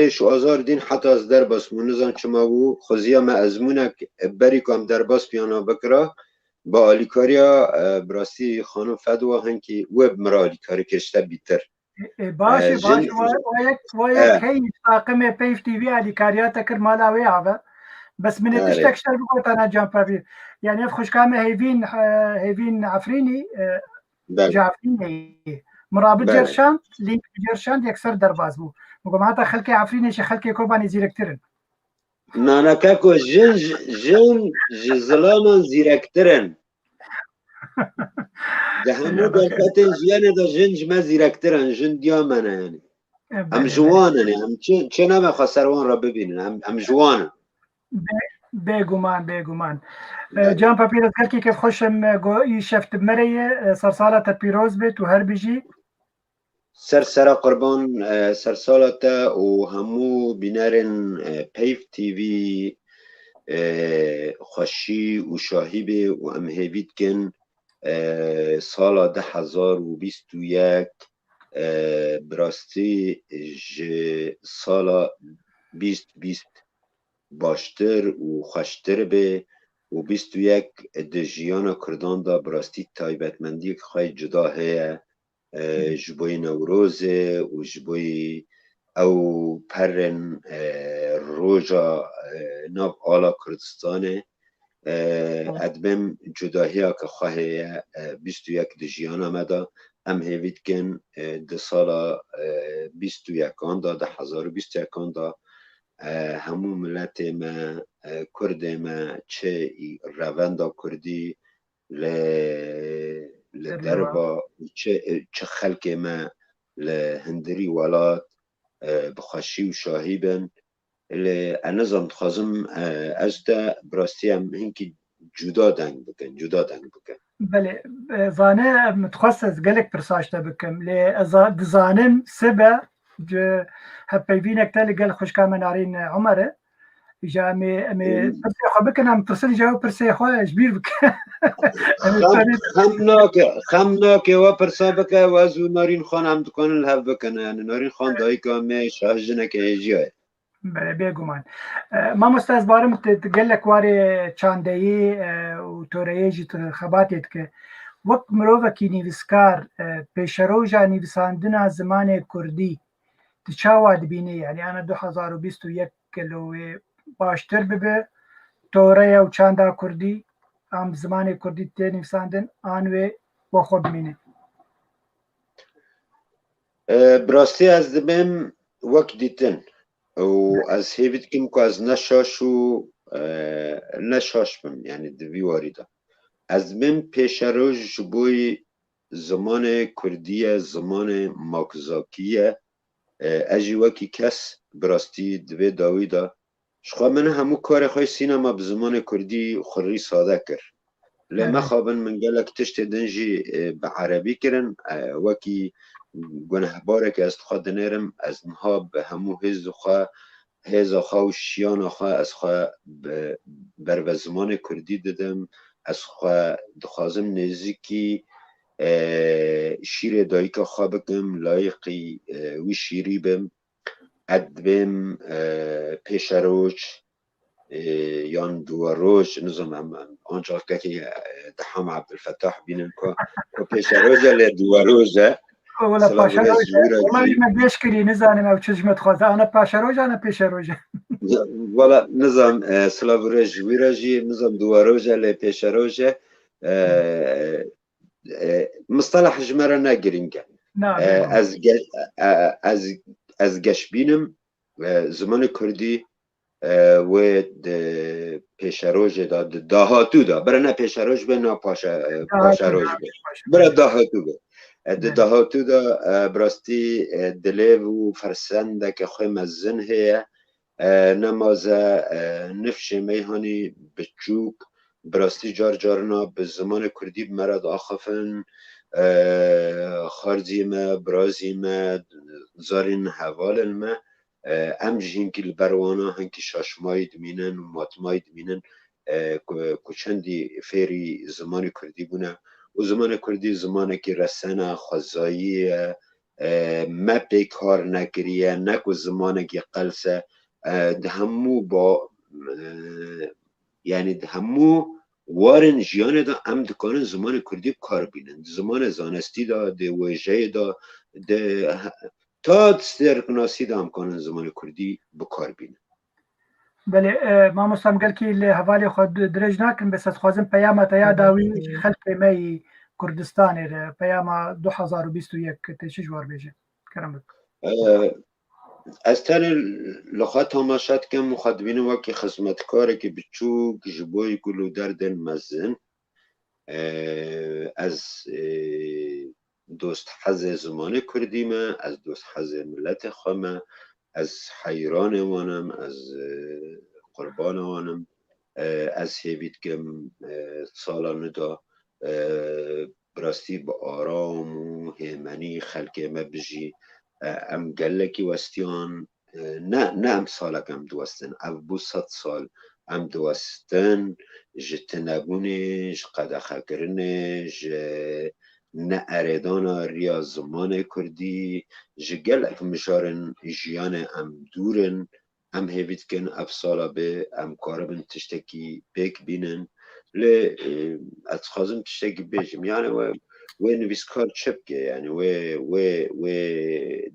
êş û azar dîn heta ez derbas bûm. Nizam çima bû, xweziya me ezmûnek berî ku em derbas biyana bikira, bi alîkariya, e, bi rastî xanim Fedwa hinkî wê bi min re alîkarî kir, ji te bîtir. E, baş e, e, baş jin, e, wa, wa yek, wa yek e, hey taqimê Peyv T V alîkariya te kir mala wê ava. Bes min ê tiştek şer bigotana Can Pevî. Yani ev xwişka me Hêvîn, e, Hêvîn Efrînî, e, Belê. Ji Efrînê. Min rabit Belê. Cerşand, link cerşand yekser derbas bû. Min got, heta xelkê Efrînê ji xelkê Kobanê zîrektir in. Nana keko, jin, jin ji zilanan zîrektir in. Di hemû derfetên jiyanê de jin ji me zîrektir in, jin diya me ne yani. E, em belê, ji belê. Wan in, em çi, çi nebe xwe ser wan re bibînin, em, em ji wan in. Bê-, bêguman, bêguman. E, Belê. Can Pepîr, ez gelkî kêfxweş im, e, go îşev tu bi me re ye, e, sersala te pîroz be, tu her bijî. Ser sera qurban, e, sersala te û hemû bînerên, e, Peyv T V, e, xweşî û şahî bê û em hêvî dikin, e, sala du hezar û bîst û yek, e, bi rastî ji sala bîst bîst baştir û xweştir bê û bîst û yek di jiyana Kurdan de bi rastî taybetmendiyek xwe cuda heye, e, Hı. ji bo yî Newrozê û ji bo yî ew perên, e, roja, e, nav ala Kurdistanê. E, Hı. ez dibêm cudahiyeke xwe heye, e, bîst û yek di jiyana me de. Em hêvî dikin, e, di sala, e, bîst û yekan de, du hezar û bîst û yekan de, e, hemû miletê me, e, Kurdê me, çi î-, revenda Kurdî li, li Derya. Derva û çi, çi xelkê me li hundirî welat, e, bi xweşî û şahî bin. Lê ez nizam dixwazim, e, ez te bi rastî em hinkî cuda deng bikin, cuda deng bikin. Belê, e, zane, min dixwest ez gelek pirsa ji te bikim, lê ez za-, dizanim sibe, ci-, hevpeyvînek te li gel xwişka me Narîn Omer e. Îja em ê, em ê Hmm. pirsê xwe bikin, em pirsin, îja ew pirsê xwe ji bîr bikin. Em ê Xem, serê xem nake, xem nake, we pirsa bike, we ez û Narîn Xan em dikanin li hev bikin. Yani Narîn Xan dayika me, şah jineke hêjiya ye. Belê, bêguman. E, mamoste, ez barim tu, tu gelek warê çandeyê, e, û toreyê jî tu xebatê dike. Wek mirovekî nivîskar, e, pêşeroja nivîsandina zimanê kurdî, tu çawa dibînî? Yani ana du hezar û bîst û yek gelo wê baştir bibe, toreya û çanda kurdî, an bi zimanê kurdî tê nivîsandin, an wê we xwe bimîne? E, bi rastî ez dibêm wek dîtin û ez hêvî dikim ku ez ne şaş û, e, ne şaş bim, yani di vî warî de. Ez dibêm pêşeroj ji bo zimanê kurdî ye, zimanê makzakî ye. E, ez jî wekî kes bi rastî di vê dawî de Ji xwe min hemû karê xwe yê sînema bi zimanê kurdî xurî sade kir. Lê Evet. mexabin min gelek tiştê din jî, e, bi erebî kirin. E, wekî gunehbarek ez xwe dinêrim, ez niha bi hemû hêz xwe, hêza xwe û şiyana xwe ez xwe bi, ber ve zimanê kurdî didim. Ez xwe dixwazim nêzîkî, e, şîrê dayika xwe bikim, layiqî, e, wî şîrî bim. ez dibêm, e, pêşeroj, e, yan duwaroj, nizam em, em ancak kekê, e, Deham Abdülfettah bînin ku, ku pêşeroj e lê duwaroj e. Wala Silav û rêz paşeroj ji wî re jî. Wala me geş kirî, nizanim ew çi ji me dixwaze. Ana paşeroj, ana pêşeroj. Wala nizam, e, silav û rêz ji wî re jî, nizam duwaroj e lê pêşeroj e. E, e, mistaleh ji me re ne girîng e. Na, E, ne. ez ge-, e, ez, ez geş bînim, e, zimanê kurdî, e, wê di pêşerojê de, di dahatû de, bira ne pêşeroj be, na paşe-, e, Dahatû, paşeroj be. Paşeroj. Bira dahatû be. E, di Evet. dahatû de, e, bi rastî, e, dilêv û fersendeke xwe mezin heye. E, nemaze, e, nifşê meyhanî biçûk, bi rastî car carina bi zimanê kurdî bi me re diaxifin, e, xarzî me, birazî me, zarîn hevalên me, e, em jî hinkî li ber wana hinkî şaşmayî dimînin û matmayî dimînin, e, ku, ku çendî fêrî zimanê kurdî bûne û zimanê kurdî zimanekî resene, xwezayî ye, e, me pê kar nekiriye, ne ku zimanekî qels e, e, di hemû ba-, e, yanî di hemû warên jiyanê de em dikarin zimanê kurdî bi kar bînin. Di zimanê zanistî de, di wêjeyê de, di he-, ta di stêrknasî de em karin zimanê kurdî bi kar bînin. Belê, e, mamosta, em gelkî li hevalê xwe di-, dirêj nakin, bes ez dixwazim peyama te ya dawî ji xelkê me yî Kurdistanê re, peyama du hezar û bîst û yek tê çi ji we re bêje? Kerem bik. E, ez tenê li xwe temaşe dikim û xwe dibînim wekî xizmetkarekî biçûk ji bo yî gul û derdên mezin. E, ez, e, dosthezê zimanê kurdî me, ez dosthezê miletê xwe me, ez heyranê wan im, ez, e, qurbana wan im. E, ez hêvî dikim, e, sala nû de, e, bi rastî bi aram û hêmenî xelkê me bijî. E, em gelekî westiyan, e, ne, ne em salek em diwestin, ev bû sed sal em diwestin, ji tunebûnê, ji qedexekirinê, ji neerêdana riya zimanê kurdî, ji gelek mijarên jiyanê em dûr in. Em hêvî dikin ev sala bê em karibin tiştekî pêk bînin. Lê, e, ez dixwazim tiştekî bêjim. Yani we, wê nivîskar çi bike? Yani wê, wê, wê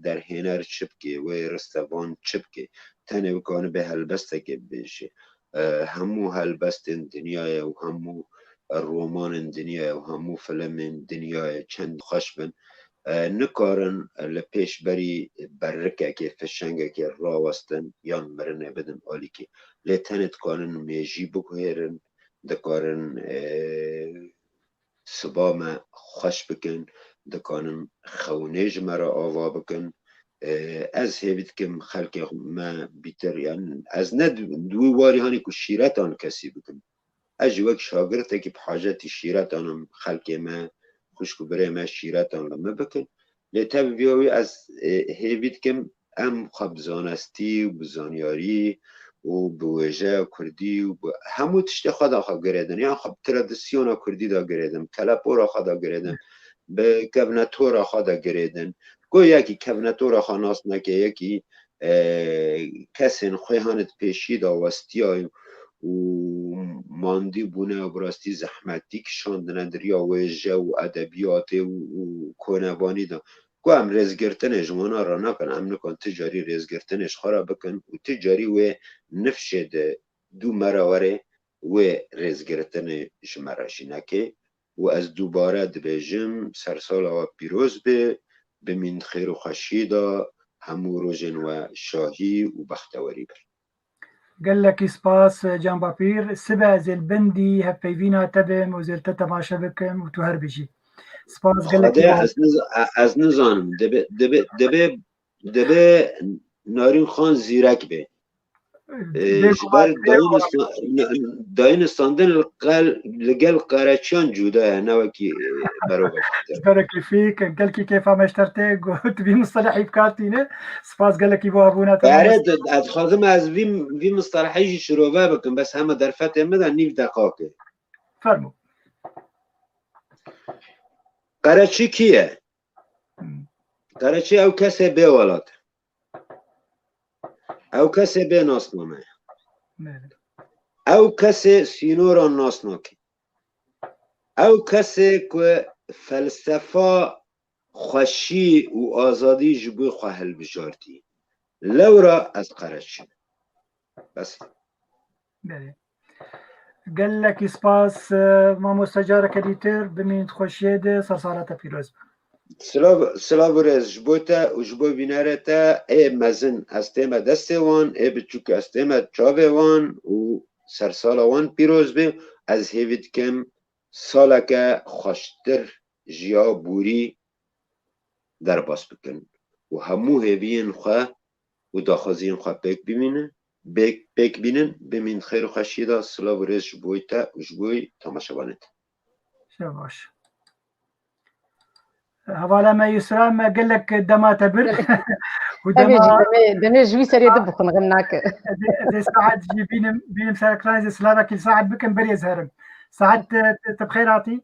derhêner çi bike? Wê ristevan çi bike? Tenê wikane bê helbestekê bibêje. E, hemû helbestên dinyayê û hemû romanên dinyayê û hemû filimên dinyayê çend xweş bin, e, nikarin li pêşberî berrikekê, fişengekê rawestin yan mirinê bidin alîkê. Lê tenê dikarin mêjî biguhêrin, dikarin, e, siba me xweş bikin, dikarin xewnê ji me re ava bikin. E, ez hêvî dikim xelkê me bîtir, yan ez ne di, di wî warî hanî ku şîretan kesî bikim. Ez jî wek şagirtekî bi hacetî şîretan im, xelkê me, xwişk û birê me şîretan li min bikin. Lê tev vî wî ez, e, hêvî dikim em xwe bi zanestî û bi zanyarî û bi wêjeya kurdî û bi hemû tiştê xwe de xwe girêdin. Yan xwe bi tradisyona kurdî de girêdin, bi telepora xwe de girêdin, bi kevnetora xwe de girêdin. Ku yekî kevnetora xwe nas neke, yekî e, kesên xwe hane di pêşî de westiya û mandî bûne û bi rastî zehmetî kişandine di riya wêje û edebiyatê û, û konebanî de. Ku em rêzgirtinê ji wana re nakin, em nikan ti carî rêzgirtinê ji xwe re bikin û ti carî wê nifşê di dû me re were, wê rêzgirtinê ji me re jî neke. Û ez dubare dibêjim, sersala we pîroz be, bimîn di xêr û xweşiyê de, hemû rojên we şahî û bextewerî bin. Gelekî spas, Can Bapîr. Sibe ez ê li bendî hevpeyvîna te bim û ez ê li te temaşe bikim û tu her bijî. Spas gelekî. Xwedê ez niz-, ez nizanim. Dibê, dibê, dibê, dibê Narîn Xan zîrek bê. E, ji ber dayîn sta-, dayîn standin li qel-, li gel qereçiyan cuda ye, ne wekî, e, berovek. Ji ber kêfî, gelkî kêfa me ji te tê, got, vî mustelehî bi kar tîne. Spas gelekî bo hebûna te. Erê, ez dixwazim ez vî, vî mustelehê jî şirove bikim, bes hema derfetê min de nîv deqakê. Fermo. Qereçî kî ye? Hmm. Qereçî ew kesê bê welat. Ew kesê bê nasname. Ew kesê sînoran nas nake. Ew kesê ku felsefa xweşî û azadî ji bo xwe hilbijartî. Lewra ez qereçim. Bes. Belê. Gelekî spas, e, mamoste, careke dîtir bimîn di xweşiyê de, ser sala te pîroz be. Silav, silav û rêz ji bo te û ji bo bînerê te ê mezin. Ez tême destê wan, ê biçûk ez tême çavê wan û sersala wan pîroz be. Ez hêvî dikim saleke xweştir ji ya borî derbas bikin û hemû hêviyên xwe û daxwaziyên xwe pêk bimînin, pêk, pêk bînin, bimîn xêr û xweşiyê de. Silav û rêz ji bo te û ji bo temaşevanê te. Şev baş. Hevala me Yusra, me gelek dema te bir. Û Em ê dema jî demê, demê ji wî serê dibixwin, xem nake. Ez ê, ez ê saet jî bînim, bînim ser ekranê, ez ê silavekî li saet bikim, berê ez herim. Saet, e, tu, tu bi xêr hatî?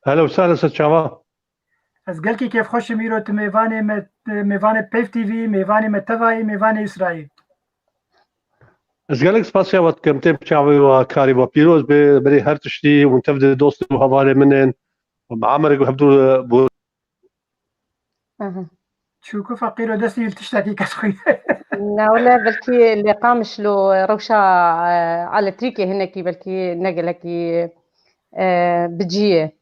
Hello, sahla ser çava. Ez gelkî kêfxweş im îro tu mêvanê me, mêvanê Peyv T V, mêvanê me tevayî, mêvanê Îsraîl. Ez gelek spasiya we dikim, tê bi çavê we, karî we pîroz be, berê her tiştî, hûn tev de dost û hevalê min in. Û bi amerê ku hevdû bû. Aha. Çûku feqîro destî li tiştekî kes xwî. Ne wele belkî li Qamişlo rewşa, e, elektrîkê hinekî belkî ne gelekî, e, bicî ye.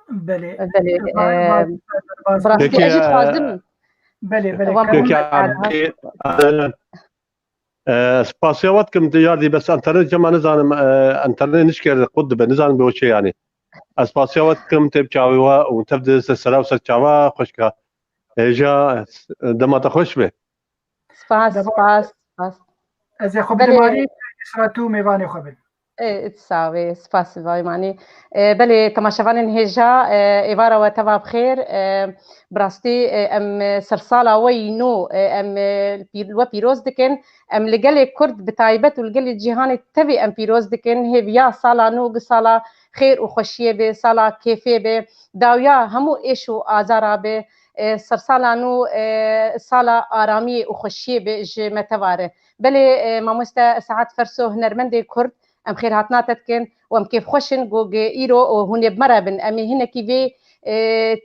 Belê. Belê, Seba, e, Seba, bi rastî Peki, ez jî e, dixwazim. Belê, belê, Wan Peki, Peki, abi, e, spasiya we dikim, diyar dî, bes enternet cema nizanim, e, enternet nişkerde qut dibe, nizanim bi o çê yani. Ez spasiya we dikim, tê bi çavê we û tev de ser sera û ser çava xweşka. Hêja, dema te xweş be. Spas, Dema- spas, spas. Ez ê xwe Belê. bidim alî, Yusra tu mêvanê xwe bin. Ê, sax be, spas vay manî. E, belê, temaşevanên hêja, e, êvara we teva bi xêr. E, bi rastî, e, em, e, sersala we yî nû, e, em, e, pîr-, we pîroz dikin. Em li gelê Kurd bi taybet û li gelê cîhanê tevî em pîroz dikin. Hêviya sala nû gi sala xêr û xweşiyê be, sala kêfê be, dawiya hemû êş û azara be. E, sersala nû, e, sala aramiyê û xweşiyê be ji me teva re. Belê, e, mamoste Saet Ferso, hunermendê Kurd, em xêrhatina te dikin û em kêfxweş in ku gi îro û hûn ê bi me re bin. Em ê hinekî vê, e,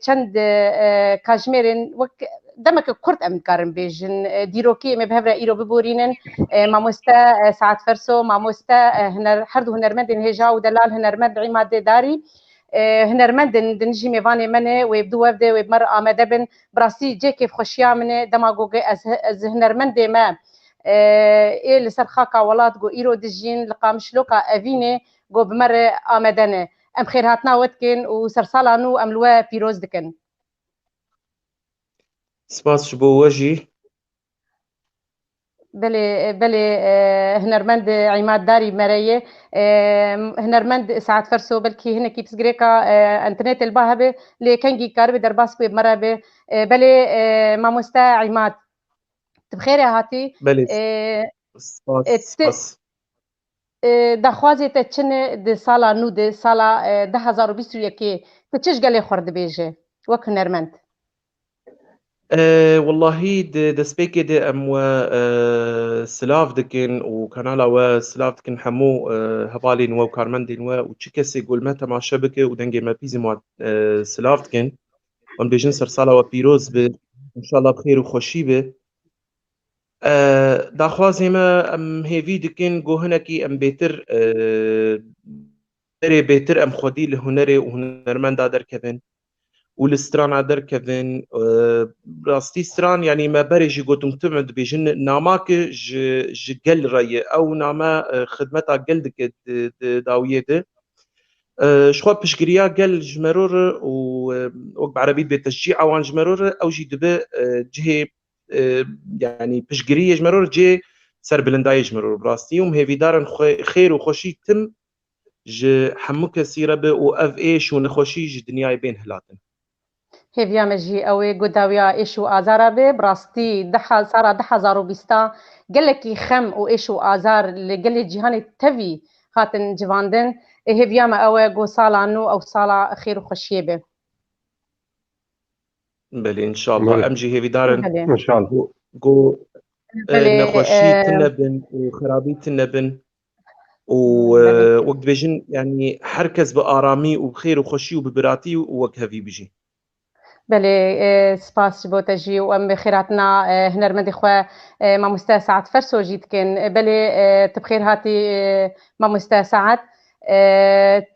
çend, e, kajmêrên wek demeke kurt em dikarin bêjin, e, dîrokî em ê bi hev re îro biborînin. E, mamoste, e, Saet Ferso, mamoste, e, huner-, her du hunermendên hêja û delal hunermend Îmad Darî, e, hunermendin din jî mêvanê me ne, wê bi du wev de wê bi me re amede bin. Bi rastî cê kêfxweşiya min e, dema ku ez, ez hunermendê me, e, ê li ser xaka welat ku îro dijîn li Qamişloka Evînê ku bi me re amede ne. Em xêrhatina we dikin û sersala nû em li we pîroz dikin. Spas ji bo we jî. Belê, belê, e, hunermend Îmad Darî me re ye. E, hunermend Saet Ferso belkî hinekî pirsgirêka, e, înternetê li ba hebe, lê kengî karibe derbas wê bi me re be. E, belê, e, mamoste Îmad, tu bi xêrê hatî. Belê. E, Spas, e, ti- spas. E, daxwazê te çi ne di sala nû de, sala, e, du hezar û bîst û yekê? Tu çi ji gelê xwe re dibêje wek hunermend? E, wellahî di destpêkê de em we, e, silav dikin û kanala we silav dikin hemû, e, hevalên we û karmendên we û çi kesê ku li me temaşe bike û dengê me pîzin we, e, silav dikin. Em dibêjin sersala we pîroz be, înşallah bi xêr û xweşî be. E, daxwazê me, em hêvî dikin ku hinekî em bêtir, e, berê bêtir em xwedî li hunerê û hunermenda derkevin û li strana derkevin. E, rastî stran, yanî me berê jî gotim, tu me dibêjin, nama ki ji, ji gel re ye. Ew name, e, xidmeta gel dike di, di dawiyê de. E, ji xwe piştgiriya gel ji mero re û, e, wek bi erebî dibê teşcî'a wan ji mero re, ew jî dibe, e, cihê, e, yanî piştgiriyê ji mero re cihê serbilindayê ji mero re bi rastî. Û em hêvîdar in xwe-, xêr û xweşî tim ji hemû kesî re be û ev êş û nexweşî ji dinyayê bên hilatin. Hêviya me jî ew ê ku dawiya êş û azara be. Bi rastî du he-, sala du hezar û bîsta gelekî xem û êş û azar li gelê cîhanê tevî hatin civandin. Ê hêviya me ew e ku sala nû ew sala xêr û xweşiyê be. Belê, înşallah. Belê. Em jî hêvîdar in. Belê. Înşallah. Ku, ku e, Belê, nexweşî e, tune bin û xerabî tune bin û, e, Belê. wek dibêjin, yanî her kes bi aramî û bi xêr û xweşî û bi biratî û wek hevî bijî. Belê, e, spas ji bo te jî û em xêrhatina, e, hunermendê xwe, e, mamoste Saet Ferso jî dikin. E, belê, e, tu bi xêr hatî, e, mamoste Saet. E,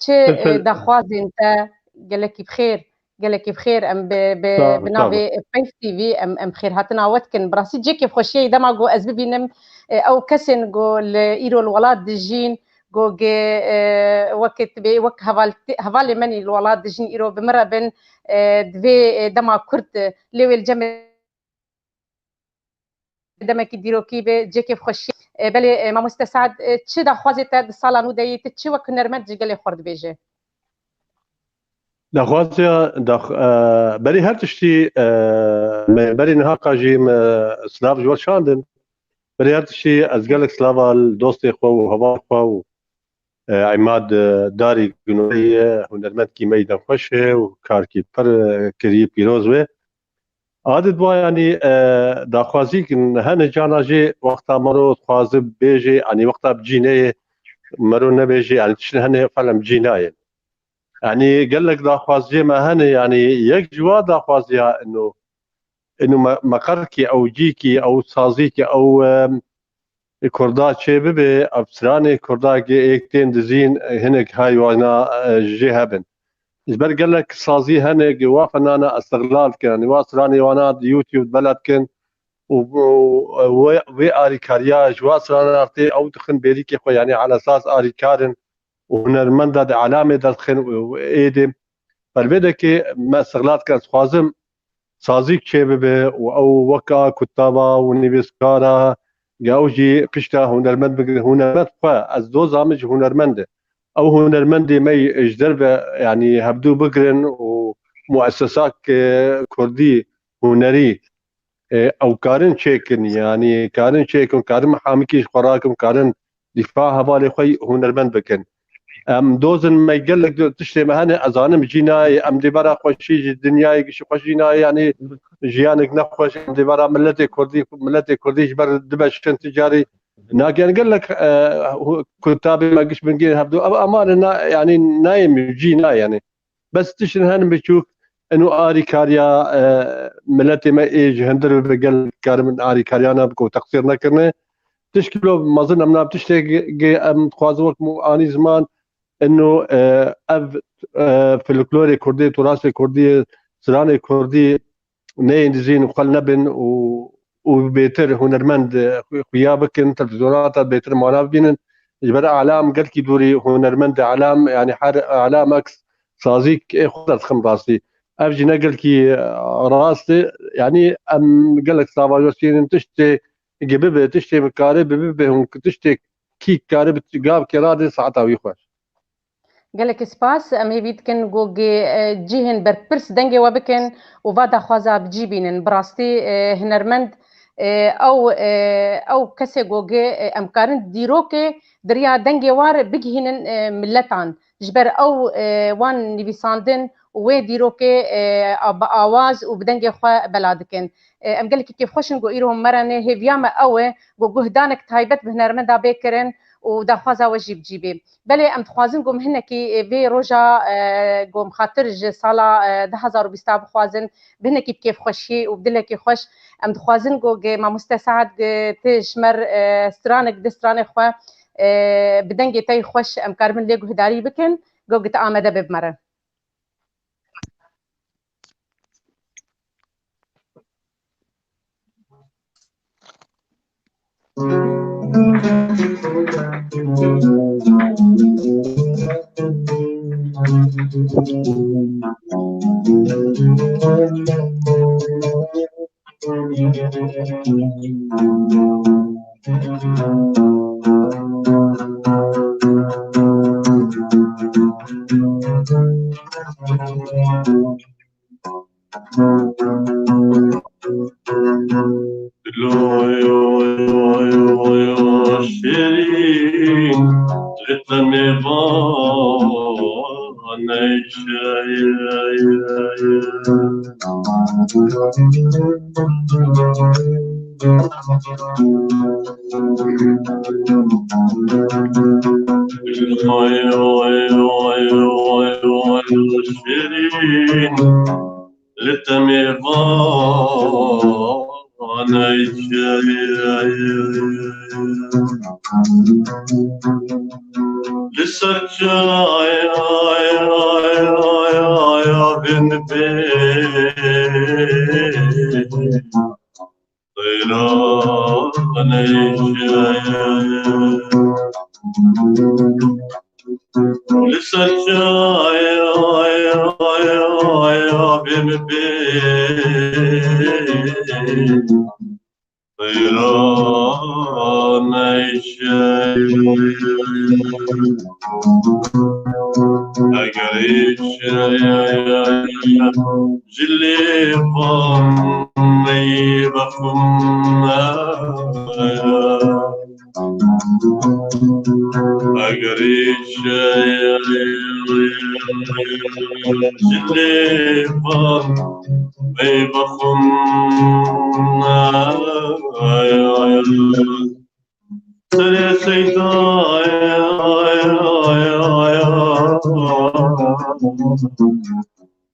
çi, e, Teşekkür. daxwazên te gelekî bi xêr, gelekî bi xêr em bi, bi, Sağ ol, bi sağ ol. navê Peyv T V em, em xêrhatina we dikin. Bi rastî cihekî bi xweşiyê dema ku ez bibînim, e, ew kesên ku li îro li welat dijîn, Gogê, e, wekî tibê, wek heval-, hevalê me nî li welat dijîn îro bi min re bin, e, divê, e, dema kurt, e, lê wê li cem demekî dîrokî be, cihekê bi xweşî. E, belê, e, mamoste Saet, e, çi daxwazê te di sala nû de yî, tu çi wek hunermend ji gelê xwe re dibêje? Daxwaziya, dax-, e, berî her tiştî, e, me berî niha qajî me silav ji we şandin. Berî her tiştî ez gelek silava li dostê xwe û heval xwe û, e, Îmad, e, Darî Gunoyê ye, hunermendkî meydan xweş e û karkî pir, e, kirî pîroz wê. Adet wa, yanî, e, daxwazî hene cana jê wexta mero dixwaze bêjê, yanî wexta bi cî neyê mero nebêjê, yanî tiştin hene felem cî nayên. Yanî gelek daxwaziyê me hene, yanî yek ji wa daxwaziya ino, ino me-, meqerkî ew cîkî, ew sazîkî, ew, e, Kurda çê bibe, ev stranê Kurda gi êk tên dizîn, hinek haywana, e, jê hebin. Ji ber gelek sazî hene gi wa fenana istiqlal dikin. Yanî wa stranê wana di YouTube bela dikin û, û, wê, wê arîkariya ji wa strana tê ew dixin bêrîkê xwe, yanî ala saz arîkar in û hunermenda di elamê derdixin û, û êdî. Ber vê dekê me istiqlal dikin, ez dixwazim sazîk çê bibe û ew weka kutaba û nivîskara, ya ew jî pişta hunermend bigire. Hunermend xwe, ez doza min ji hunermend e. Ew hunermendê me yî ji derve, yanî hevdû bigirin û muessesak, e, kurdî, hunerî, e, ew karin çêkin, yanî karin çêkin, karin mihamikî ji xwe rakin, karin dîfa hevalê xwe hunermend bikin. Em dozin me gelek do-, tiştê me hene, ez zanim jî nayê, em dê vera xweşî ji dinyayê gişî xweş jî nayê, yanî jiyanek nexweş, em dê vera miletê Kurdî, miletê Kurdî ji ber dibe şin ticarî. Nagiyan gelek, e, hu-, kutabê me giş bingê hevdu, ev amane na, yanî nayê min jî nayê, yanî. Bes tiştin hene biçûk, eno arîkariya, e, miletê me ê ji hundir ve gel karibin arîkariyana biko teqsîr nekirine. Tişkî lo mezin em nav tiştê ge-, ge-, em dixwazin wek mu anî ziman, eno, e, ev, e, folklorê Kurdî, turasê Kurdî, stranê Kurdî, neyên dizîn xwel nebin û, û bêtir hunermend, e, xu-, xuya bikin, televîzyonata bêtir mana bibînin. Ji ber alam gelkî dûrî hunermend alam, yanî her alam ek sazîk ê xwe derdixin rastî. Ev jî ne gelkî, e, rast e. Yanî em gelek sava jostînin tiştê gi bibe, tiştê min kare bibe, hûn tiştê kî kare bi gavkê radin saeta wî xweş. Gelekî spas. Em hêvî dikin ku gi-, e, cihên berpirs dengê we bikin û va daxwaza bi cî bînin. Bi rastî, e, hunermend, e, ew, e, ew kesê ku gi-, e, em karin dîrokê di riya dengê war bigihînin, e, miletan. Ji ber ew, e, wan nivîsandin û wê dîrokê, e, a-, bi awaz û bi dengê xwe bela dikin. E, em gelekî kêfxweş in ku îro me re nê hêviya me ew e ku guhdanek taybet bi hunermenda bê kirin û daxwaza we jî bi cî bê. Belê, em dixwazin ku em hinekî, e, vê roja, e, ku em xatir ji sala, e, du hezar û bîst bixwazin, bi hinekî bi kêfxweşî û bi dilekî xweş, em dixwazin ku ge mamoste Saet ge ti ji me re, e, stranek di stranê xwe, e, bi dengê te yî xweş em karibin lê guhdarî bikin, ku ge ti amade be bi me re. Dilo yo, yo, yo, yo, şêrîn, ritme mêvan, ey şêrîn. Oy, oy, oy, oy, oy, şêrîn, li temê van ey şêrîn. Li ser çay, ay, ay, ay, ay, ay, bin bê. Li ser çaya bê min bê, qeyran ey şev. Eger ê şev ji lê van mey bexwim. Eger ê şev ji lê van mey bexwim. Serê seyda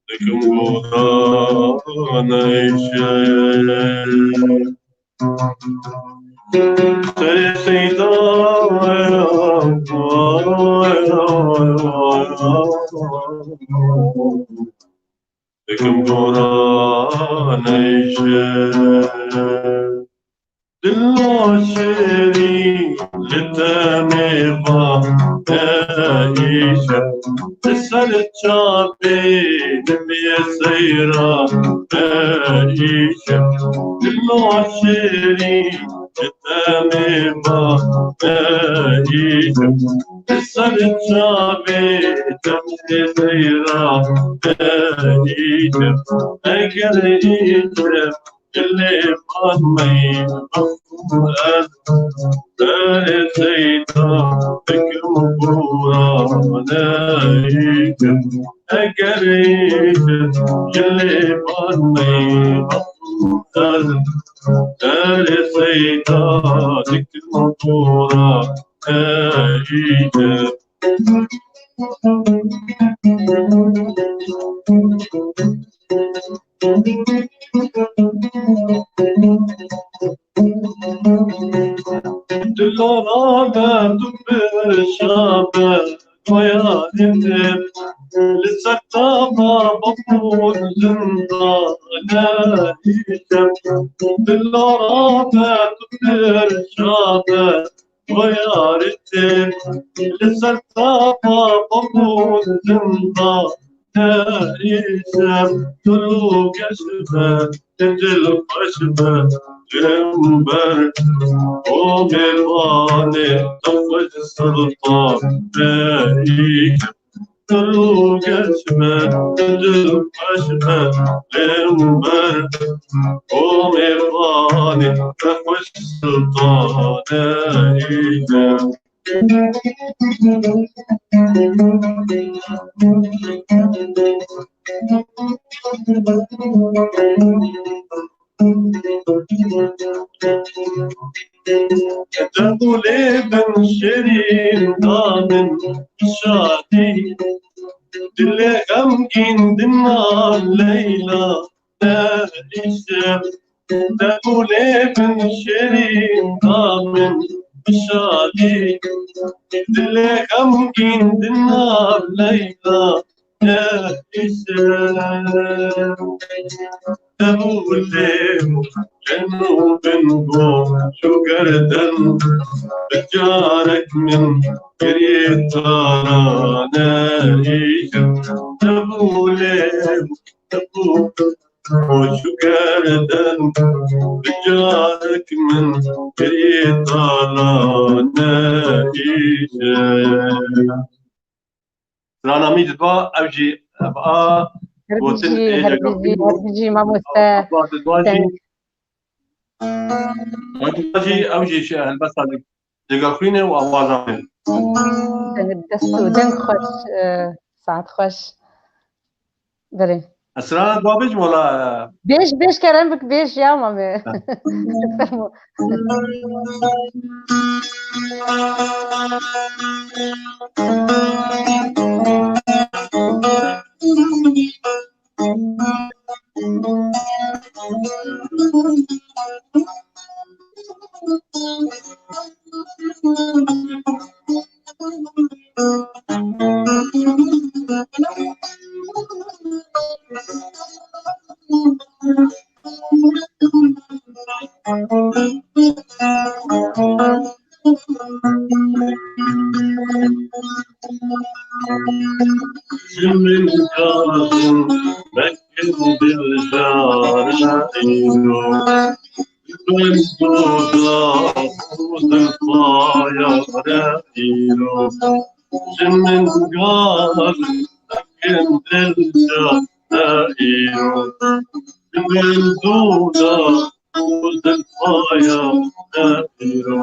dikim goran ey şev. Serê seyda dikim goran ey şev. Dila şêrî li temê va ey şev. Li ser çavê nimê seyra ey şev. Dila şêrî li temê va ey şev. Li ser çavê nimê seyra ey şev. Eger ê şev Dilê van mey ez serê seyda dikim goran ey şev. Eger ê şev dilê van mey ez serê seyda dikim goran ey şev. Dilo rabe tu pir şabe, koyarê te li ser tava bapûn zindane îşev. Dilo rabe tu pir şabe, Koyarê te li ser tava bapûn zindane îşev, tu lû geş be, tu dil xweş be, li hember o mêvanê te xweş siltane îşev. Dil û geş be, dil xweş be, lê min ber o mêvanê te xweş siltane îşev. Derdolê bin şêrîn da min şadî, dilê xemgîn dina Leyla ne îşev. Derdolê bin şêrîn da min şadî, dilê xemgîn dina Leyla ne îşev. Debûlê ken û bin goş û gerden, bi carek min girê tarane îşev. Debûlê, debûlê goş û gerden, bi carek min girê tarane îşev. Strana min didwa, ew jî, ev a gotin ê her bijî, her bijî, mamoste. Didwa jî, didwa jî, ew jî şi-, helbesta digaxwîne û awaza wê. Dest û deng xweş, e, saet xweş. Belê. Esra, dua bêj wala. Bêj, bêj kerem bik, bêj ya mame. Fermo. Ji min gazin mekin dilşare îro. Ben doda û dilpaya re îro. Ji min gazin mekin dilşare îro. Ben doda û dilpaya re îro.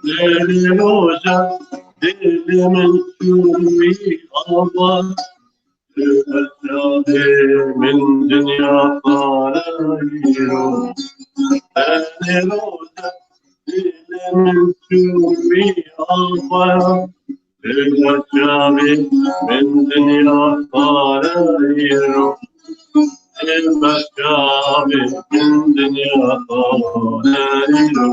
Dilê roja, dilê min çûyî ava, dilê min dinya parayî ro. Dilê roja, dilê min çûyî ava, dilê çavê min dinya parayî ro. Dilê çavê min dinya parayî ro.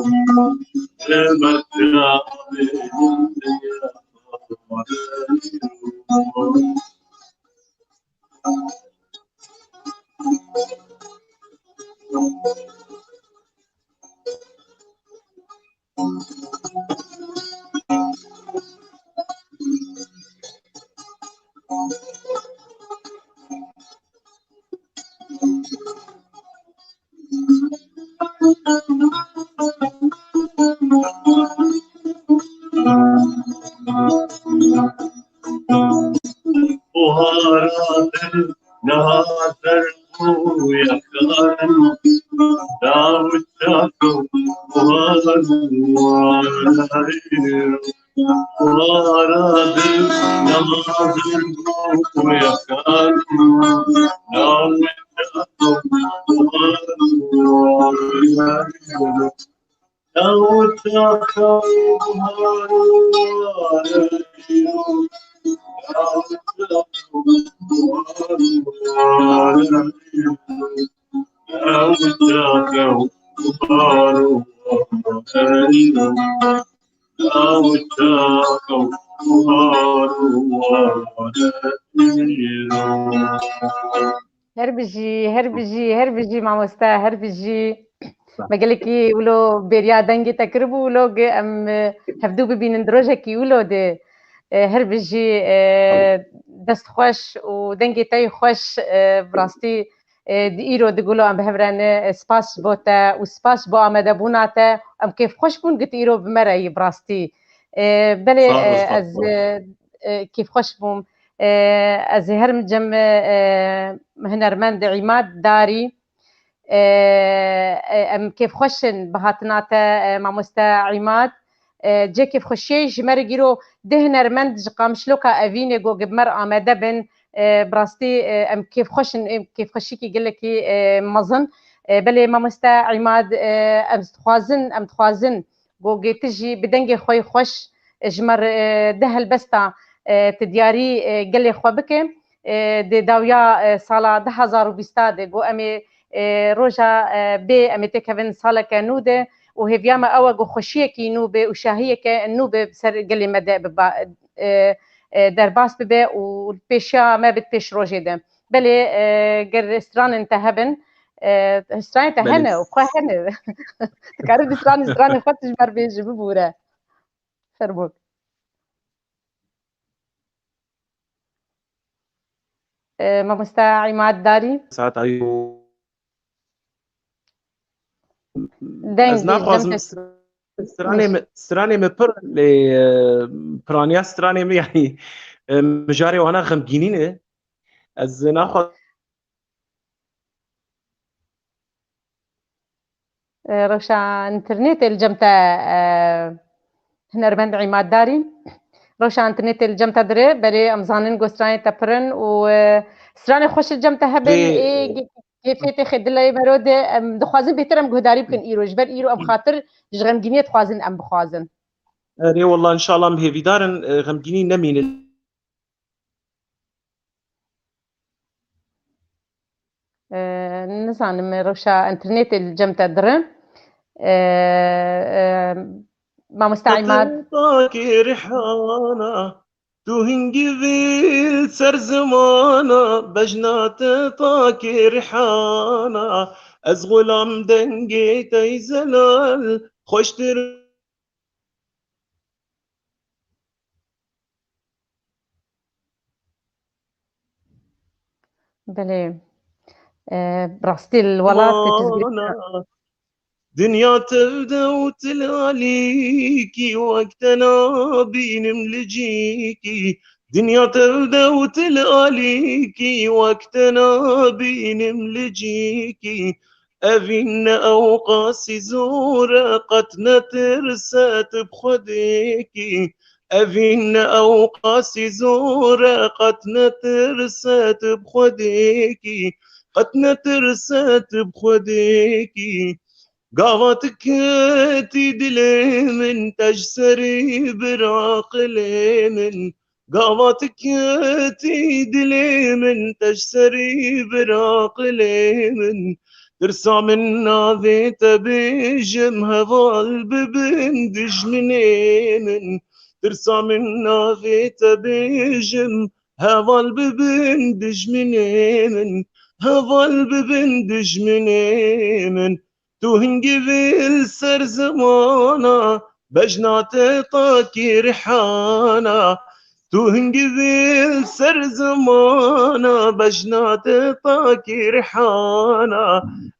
Dilê çavê min dinya parayî ro. Buhara dil niha ser bû yexan, daw çak û buhar û warayî. Buhara dil niha ser bû yexan, daw çak û buhar û warayî. Her bijî, her bijî, her bijî mamoste, her bijî. Me gelekî wilo bêriya dengê te kiribû, wilo ge-, em, e, hevdû bibînin di rojekî wilo de. E, her bijî, e, dest xweş û dengê te yê xweş, e, bi rastî, e, di îro di gulo em bi hev re ne, e, spas ji bo te û spas ji bo amadebûna te. Em kêfxweş bûn git îro bi me re yî bi rastî. E, belê, Sağ ol, e, sağ ez, ol. e, e, kêfxweş bûm. E, ez ê herim cem, e, hunermend Îmad Darî. E, e, em kêfxweş in bi hatina te, e, mamoste Îmad. E, cê kêfxweşiyê ji me re gîro du hunermend ji Qamişloka Evînê go bi me re amade bin. E, bi rastî, e, em kêfxweş in, em kêfxweşîkî gelekî, e, mezin. E, belê mamoste Îmad, e, em dixwazin, em dixwazin Gogê tu jî bi dengê xwe yê xweş, e, ji me re, e, di helbesta, e, tu diyarî, e, gelê xwe bike. E, di dawiya, e, sala du hezar û bîst de, got em ê, e, roja, e, bê, em ê têkevin saleke nû de û hêviya me ew e, got xweşiyekî nû be û şahiyeke nû be bi ser gelê me de biba, e, e, derbas bibe û pêşiya me bit pêş rojê de. Belê, e, ger stranên te hebin, e, stranên te Belê. hene û xwe hene. Dikarî di stranê, stranê xwe tu ji me re bêjî, bibûre. Fermo. E, mamoste Îmad Darî. Saet ayû. Deng Ez naxwazim cem te- stranê me, stranê me pir lê, e, piraniya stranê me, yanî, e, mijarê wana xemgînî ne. Ez naxwazim E, rewşa înternetê li cem te, e, hunermend Îmad Darî. Rewşa înternetê li cem te dire, belê em zanin ku stranê te pir in û, e, stranê xweş li cem te hebin. Ê, ê, ge-, kêfê te xê dilê mero de, em dixwazin bêhtir em guhdarî bikin îro. Ji ber îro em xatir ji xemgîniyê dixwazin em bixwazin. Erê, wallah, înşallah em hêvîdar in, e, xemgînî nemînin. E, nizanim, rewşa înternetê li cem te dire. E, e, mamoste Îmad. Takê rihana, tu hingî vî li ser zimana, bejna te takê rihana, ez xulam dengê te yî zelal, xweştir Belê. E, bi rastî li welat Mana, dinya tevde û til alîkî, wek te nabînim li cîkî. Dinya tevde û til alîkî, wek te nabînim li cîkî. Evîn ne ewqasî zor e, qet netirse tu bi Xwedêkî. Evîn ne ewqasî zor e, qet netirse tu bi Xwedêkî. Qet netirse tu bi Xwedêkî. Gava tu ketî dilê min, te ji serî bir aqilê min. Gava tu ketî dilê min, te ji serî bir aqilê min. Tirsa min navê te bêjim, heval bibin dijminê min. Tirsa min navê te bêjim, heval bibin dijminê min. Heval bibin dijminê min. Tu hingî vî li ser zimana, bejna te takî rihana. Tu hingî vî li ser zimana, bejna te takî rihana.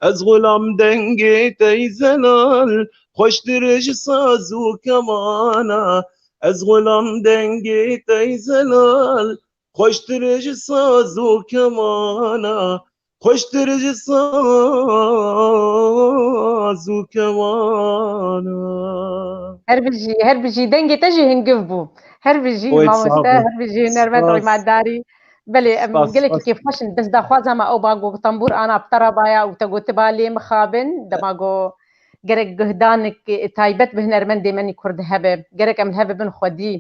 Ez xulam dengê te yî zelal, xweştir ji saz û kemana. Ez xulam dengê te yî zelal, xweştir ji saz û kemana. Xweştir ji saz û kemana. Her bijî, her bijî. Dengê te jî hingiv bû. Her bijî Oy, sağ mamoste, ol. her bijî hunermend Spas. Îmad Darî. Belê, em Spas, gelekî spas. kêfxweş in. Bes daxwaza me ew ba ku tembûr ana bi te re baya û te gotiba lê mixabin. Dema ku gerek guhdanek taybet bi hunermendê me nî Kurd hebe. Gerek em li hev bibin xwedî.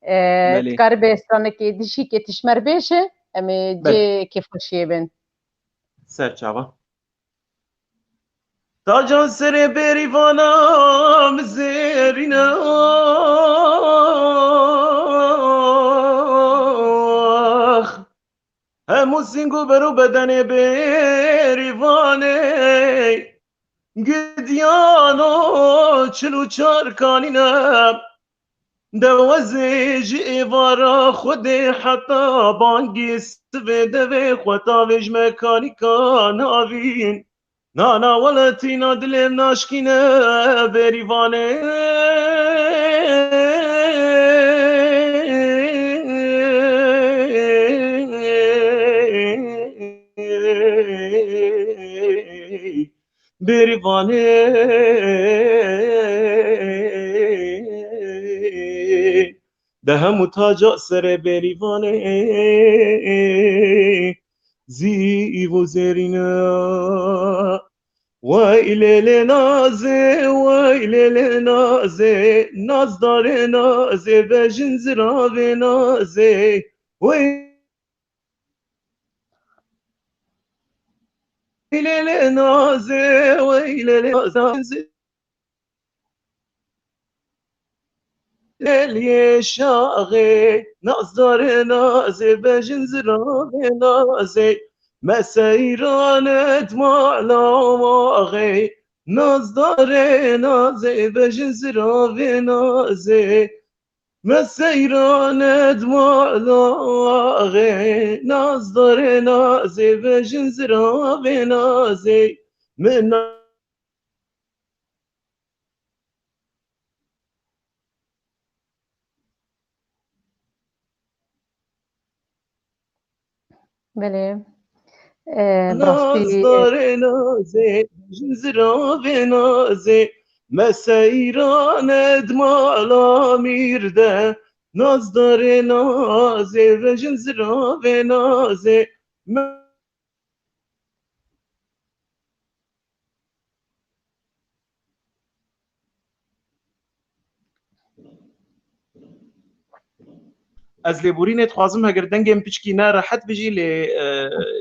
E, Belê. Dikaribe stranekê dijîkê tişmer bêje, em ê Belê. cê kêfxweşiyê bin. Ser çava. Taca serê bêrîvana min zêrîne. Hemû sîng û ber û bedenê bêrîvanê gidiyano çil û çar kanîne. Dewezê ji êvara Xwedê heta bangê sivê devê xwe tavê ji me kanîka navîn. Nana welatîna dilê naşkîne bêrîvanê. Bêrîvanê de hemû taca serê Bêrîvanê zîv û zêrîne. Wey lê lê nazê, wey lê lê nazê, nazdarê nazê, bejin ziravê nazê. Wey lê lê nazê, wey lê lê nazê. Lê lê şaxê, nazdarê nazê, bejin ziravê nazê. Me seyran et mala maxê, nazdarê nazê, bejin ziravê nazê. Me seyran et mala maxê, nazdarê nazê, bejin ziravê nazê. Min Belê. Ee, bi rastî, e, Nazdarê nazê, jin ziravê nazê, me seyran ed mala mîr de. Nazdarê nazê, vejin ziravê nazê, me Ez lêborînê dixwazim, heger dengê min piçkî ne rehet bijî, lê, e,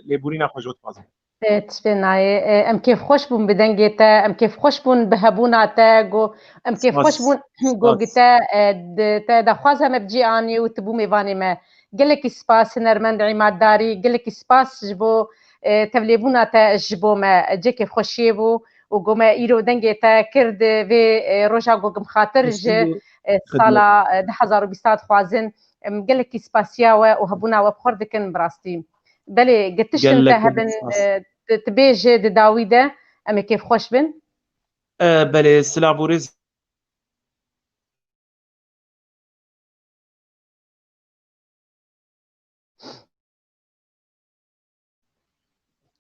lêborîna xwe ji we dixwazim. E, tiştê nayê. E, em kêfxweş bûn bi dengê te, em kêfxweş bûn bi hebûna te, go, em kêfxweş Spas. bûn, go Spas. gi te, e, di, te daxwaz heme bi cî anî û tu bû mêvanê me. Gelekî spas, hunermend Îmad Darî, gelekî spas ji bo, e, tevlêbûna te ji bo me. Cihê kêfxweşiyê bû û go me îro dengê te kir di vê, e, roja go gimxatir ji, Xwestin e, bû. Xidmet. sala, e, du hezar û bîst dixwazin. Em gelekî spasiya we û hebûna we bi xwe dikin bi rastî. Belê, gi tiştin te Gelek, gelek hebin, spas. e, tu, tu bêje di dawî de, em ê kêfxweş bin. E, belê, silav û rêz.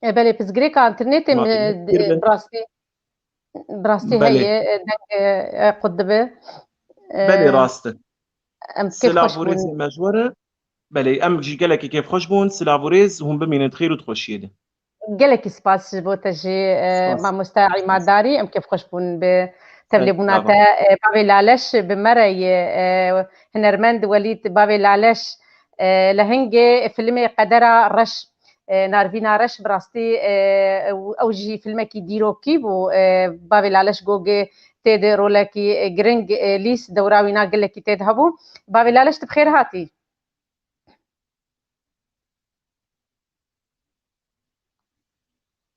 E, belê, pirsgirêka internetê Ma-, mi, e, bi rastî, bi rastî Belê. heye, e, deng, e, e, qut dibe. E, Belê, rast e. em kêfxweş Silav û bûn. rêzê me ji we re. Belê, em jî gelekî kêfxweş bûn. Silav û rêz, hûn bimînin di xêr û di xweşiyê de. Gelekî spas ji bo te jî, e, Spas. mamoste Îmad Darî. Em kêfxweş bûn bi tevlêbûna Sağ ol. te. E, bavê Laleş bi me re ye, e, hunermend Welîd, bavê Laleş, e, lehengê filmê Qedera Reş, e, Narvîna Reş, bi rastî, e, ew, ew jî filmekî dîrokî bû. E, bavê Laleş Gogê tê de rolekî, e, giring, e, lîst dewra wîna gelekî tê de hebû. Bavê Laleş, tu bi xêr hatî.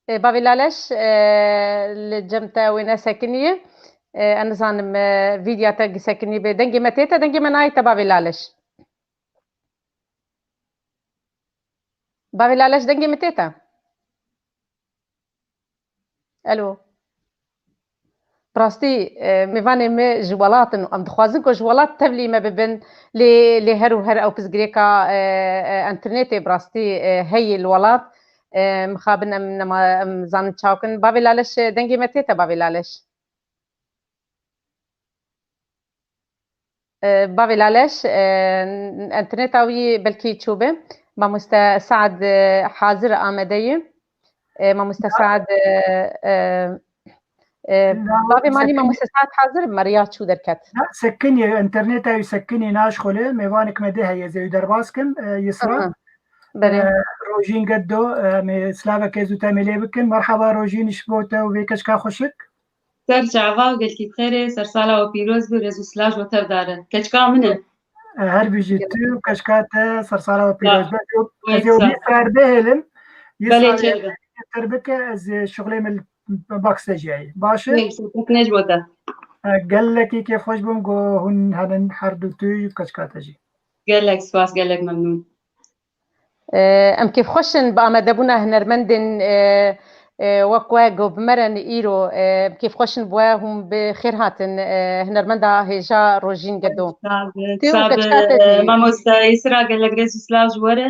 E, bavê Laleş, e, li cem te wê nesekiniye. E, ez nizanim, e, vîdya te gi sekinî be. Dengê me tê te, dengê me nayê te, bavê Laleş. Bavê Laleş, dengê me tê te. Elo. Bi rastî, e, mêvanê me ji welat in û em dixwazin ku ji welat tevlî me bibin, lê, lê her û her ew pirsgirêka, e, e, internetê bi rastî, e, heye li welat. E, mixabin em nema, em zanin çaw kin. Bavê Laleş, e, dengê me tê te, bavê Laleş. E, bavê Laleş, e, interneta wî belkî çûbe. Mamoste Saad, e, hazir amade ye. E, mamoste Ya. Saad, e, e, e, Ya, bavê Manî sekinî. Mamoste Saad hazir, me riya çû derket. Ya, sekinî, interneta wî sekinî naşxulê, mêvanek me dê heye, ez ê wî derbas kim, e, Yisra. Aha. Belê. E, Rojîn Geddo, e, em ê silaveke ez û te em ê lê bikin. Merhaba Rojîn, ji bo te û vê keçka xweşik. Ser çava û gelkî bi xêrê, sersala we pîroz be, rêz û silav ji we tev dare. Keçika min e. Her bijî tu û keçika te, sersala we pîroz be. Ya. Ez ê Wê wî sağ. ser bihêlim. Belê, Yisra çêbe. Ter bike, ez ê şixulê min baksajiyayê. Baş e? Neyse, tek ne ji bo te. E, gelekî kêfxweş bûm ku hûn henin her du tu û keçika te jî. Gelek spas, gelek memnûn. E, em kêfxweş in bi amadebûna hunermendên, e, e, wek we ku bi me re ne îro, e, em kêfxweş in bi we, hûn bi xêr hatin, e, hunermenda hêja Rojîn Gedo. Sağ be, Tê û sağ be, keçika te jî. Mamoste Îsra, gelek rêz û silav ji we re.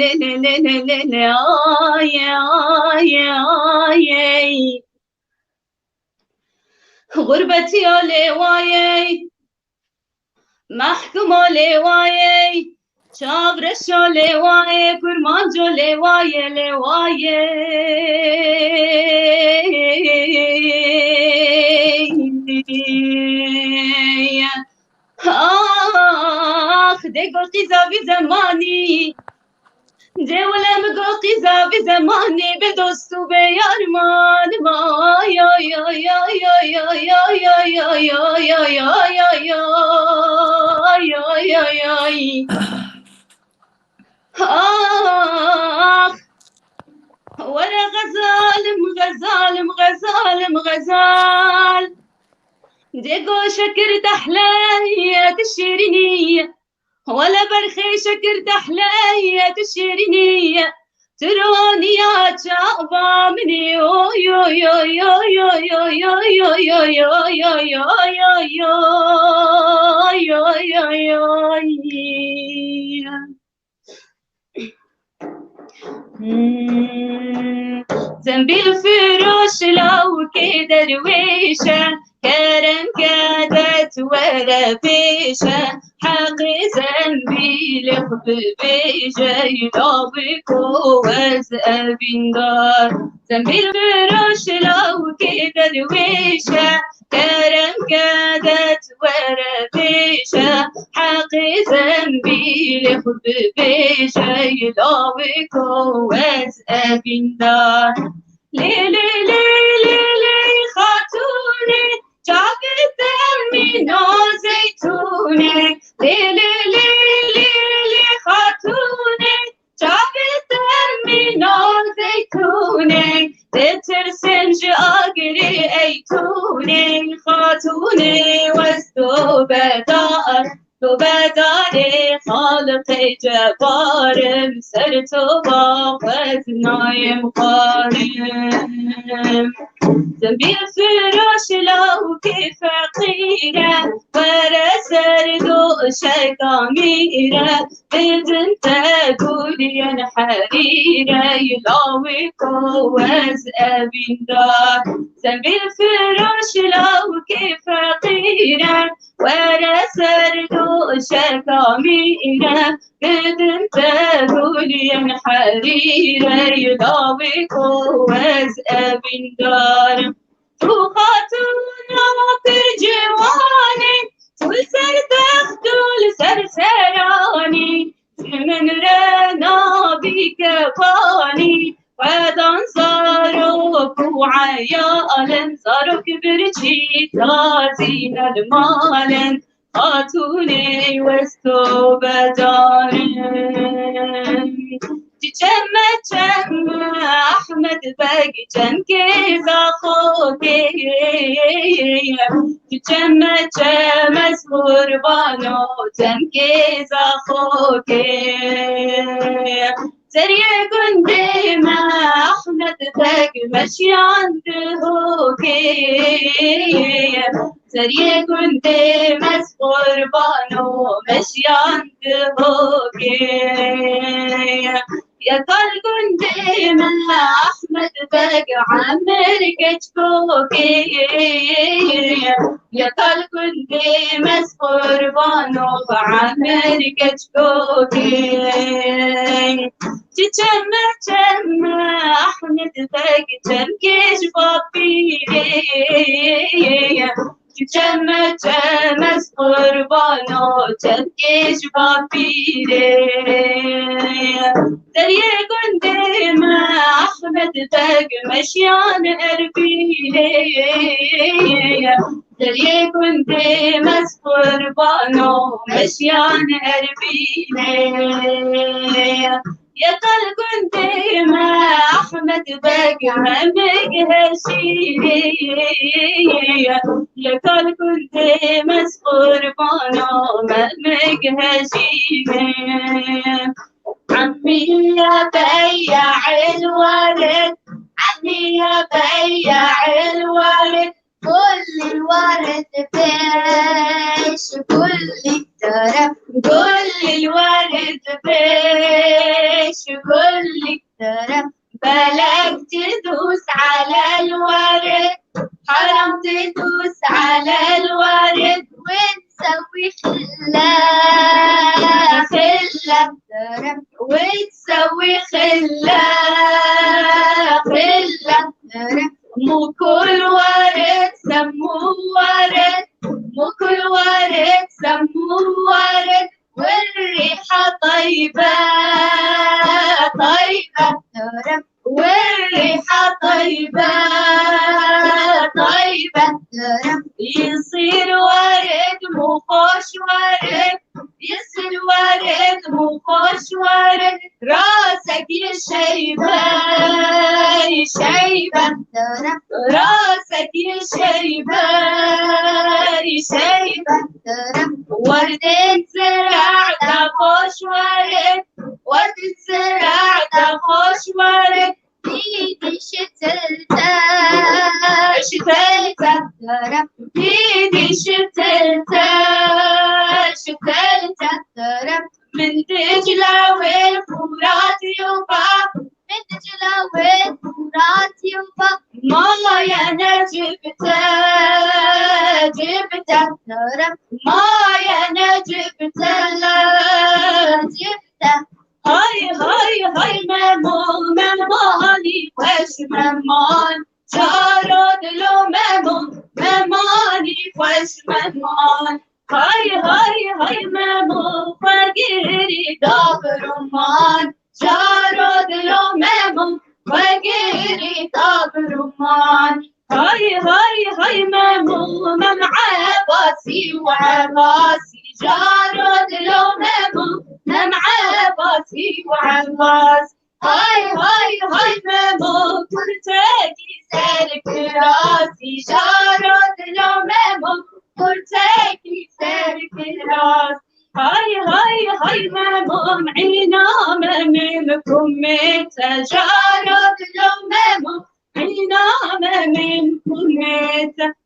lê lê lê lê lê lê, aye aye aye. Xurbetiya lê wayê, mehkuma lê wayê, çavreşa lê wayê, kurmanca lê wayê, lê wayê. Ax, dê go qîza vî zemanî. Dê wile min go qîza vî zemanî, bê dost û bê yar man, vay, ay, ay, ay. Ax, were xezalim, xezalim, xezalim, xezal. Dê go şekir tehleye, tu şîrînî ye. Wele berxê şekir tehleye, tu şîrînî ye. Tu roniya çava min î, oy, oy, oy. Hmm. Zembîl firoş lawikê derwêş e, kerem ke dest were pêş e, heqê zembîlê xwe bibêje, lawiko ez evîndar. Zembîl firoş lawikê derwêş e, kerem ke dest were pêş e, heqê zembîlê xwe bibêje, lawiko ez evîndar. Lê lê lê lê lê xatûnê, çavê te mîna zeytûnê. Lê lê lê lê lê xatûnê, Ney xatûnê wez to bedar, to bedarê Xaliqê Cebarim, ser to baxwez nayêm xwarim. Zembîl firoş lawkê feqîre, were ser doşeka mîre, bidin te guliyên herîre, lawê ko wez evîndar. Zembîl firoş lawkê feqîre, were ser doşeka mîre, bidin te guliyên herîre, lawê ko wez evîndar. Tu xatûna pir ciwanî, tu li ser text û li ser seranî, ji min re nabî kefanî. Xwedan zarok û eyal in, zarok birçî tazî ne li mal in, xatûnê wez to bedar in. Çiçe meçe me Ehmed Beg, çemkê Zaxokê. Çiçe meçe me ez qurbano çemkê Zaxokê. Seriyê gundê me Ehmed Beg, meşiyan dihokê. Seriyê gundê me ez qurbano meşiyan dihokê. Yeka li gundê me Ehmed Beg, Emir Keçkokê. Yeka li gundê me ez qurbano Emir Keçkokê. Çiçe meçe me Ehmed Beg, çemkê ji bapîrê. Çiçe meçe me ez qurbano çemkê ji bapîrê. Seriyê gundê me Ehmed Beg, meşiyan Erbîlê. Seriyê gundê me ez qurbano meşiyan Erbîlê. Yeka li gundê me Ehmed Beg, Memik Hejî. Yeka li gundê me ez qurbano Memik Hejî. عمي يا بياع الورد، عمي يا بياع الورد، كل الورد بيش، كل الترف، كل الورد بيش، كل الترف. بلاك تدوس على الورد، حرام تدوس على الورد، وتسوي خلة، خلة، وتسوي خلة، خلة. مو كل ورد سموه ورد، مو كل ورد سموه ورد، والريحة طيبة، طيبة، والريحة طيبة، طيبة. يصير ورد مو خوش ورد، يصير ورد مو خوش ورد، راسك يا شيبة، يا شيبة، راسك يا شيبة، يا شيبة. ورد زرع خوش ورد، ورد زرع خوش ورد، بيدي شتلته، شتلته، بيدي شتلته، شتلته. من دجلة والفرات يبا، من دجلة والفرات يبا، ما يا نجبته، جبته، ما يا نجبته، جبته. Hay, hay, hay, Memo, Memani xweş Meman. Caro dilo Memo, Memani xweş Meman. Hay, hay, hay, Memo, xwe girî dabiruman. Caro dilo Memo, xwe girî dabiruman. Hay, hay, hay, Memo, Mem Ebasî û Ebasî. Caro dilo Memo, Mem Ebasî û Ebas. Hay, hay, hay, Memo, kurtekî ser kirasî. Caro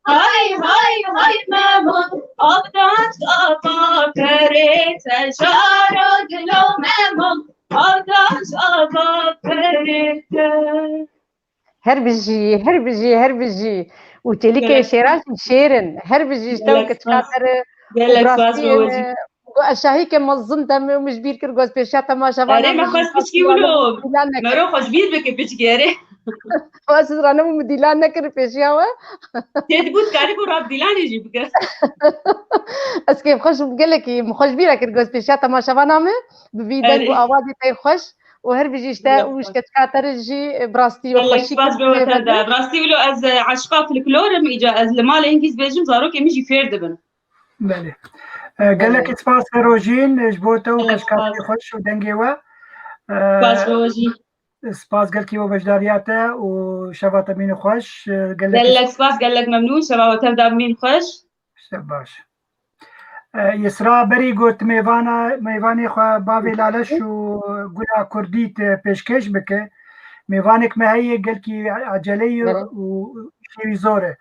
Hay hay hay Memo, avdanç ava kerê te, jaro dilo Memo, avdanç ava kerê te. Her bijî, her bijî, her bijî. Û çêlîkê şêran jî şêr in. Her bijî ji te û keçika te re. Gelek spas Memo jî. Û ez şahîke mezin te me min ji bîr kir, goz pêşiya temaşevanan. Erê, me xwest piçkî wilo. Mero xwe ji bîr bike piçkî, erê. Ez rane min dîlan nekir pêşiya we. Tê dibû dikarî ku rap dîlanê jî bike. Ez kêfxweş û gelekî min xwe ji bîr kir, goz pêşiya temaşevana me. Bi vî deng û awazê te xweş û her bijî ji te û ji keçika te re jî bi rastî we xweşî kir. Bi rastî wilo ez, e, eşqa folklor im, îca ez li malê hingî dibêjim, zarokê min jî fêr dibin. Belê. E, gelek spas Rojîn, ji bo te û keçika te xweş û dengê we. E, spas Rojîn. Spas gelkî bo beşdariya te û şeva te bîne xweş. E, gelek spas, gelek memnûn. Şeva we tev de bimîn xweş. Şev baş. E, Yisra berî got mêvana, mêvanê xwe bavê Laleş û Gula Kurdî te pêşkêş bike. Mêvanek me heye gelkî eceleyî û şêwî zor e.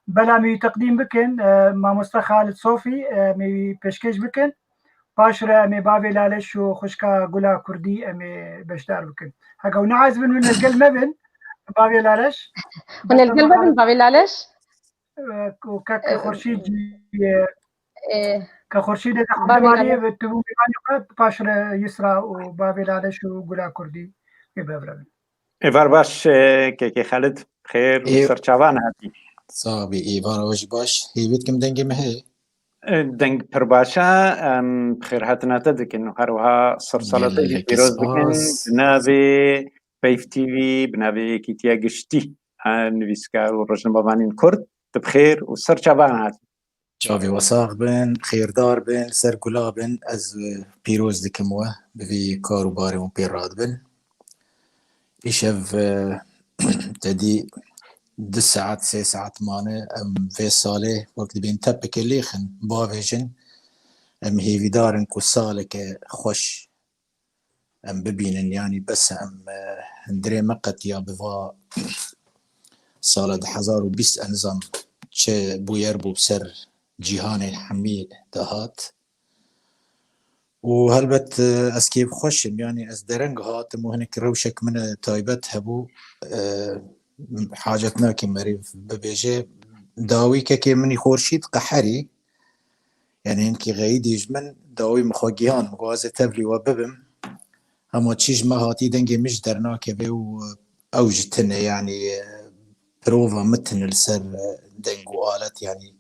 Bela me wî teqdîm bikin, e, mamoste Xalid Sofî, e, me wî pêşkêş bikin. Paş re em ê bavê Laleş û xwişka Gula Kurdî em ê beşdar bikin. Heke hûn nehez bin, hûn li gel me bin, bavê Laleş. Hûn li gel me bin, bavê Laleş. E, ku kek Xurşîd jî, e, ke Xurşîdê de xwe bavê Laleş. Ve tu bû mêvanê xwe, paş re Yusra û bavê Laleş û Gula Kurdî ê bev re bin. Êvar baş, e, kekê Xalid, xêr û ser çavan hatî. Sax bî, êvar we jî baş. Hêvî dikim dengê me heye. E, deng pir baş e, em bi xêrhatina te dikin û her wiha ser sala te jî pîroz dikin. Bi navê Peyv T V, bi navê Yekîtiya Giştî a Nivîskar û Rojnamevanên Kurd, tu bi xêr û ser çavan hatî. Çavê we sax bin, xêrdar bin, ser gula bin. Ez, e, pîroz dikim we, bi vî kar û barê hûn pê radibin. Îşev, e, tedî du saet, sê saet mane, em vê salê wek dibên tepikê lêxin, bavêjin. Em hêvîdar in ku saleke xweş em bibînin, yanî bes em, e, hundirê me qetiya bi va sala du hezar û bîst, ez nizam çi bûyer bû ser cîhanê hemî dihat. Û helbet, e, ez kêfxweş im, yanî ez dereng hatim û hinek rewşek min e taybet hebû, e, hacet nake merîv bibêje, dawî kekê min î Xorşîd qeherî, yanî hinkî xeyîdî ji min dawî min xwe gihan, min got ez ê tevlî we bibim. Hema çî ji me hatî dengê min ji dernakeve û ew ji tune, yanî, e, pirova min tune li ser, e, deng û alet, yanî.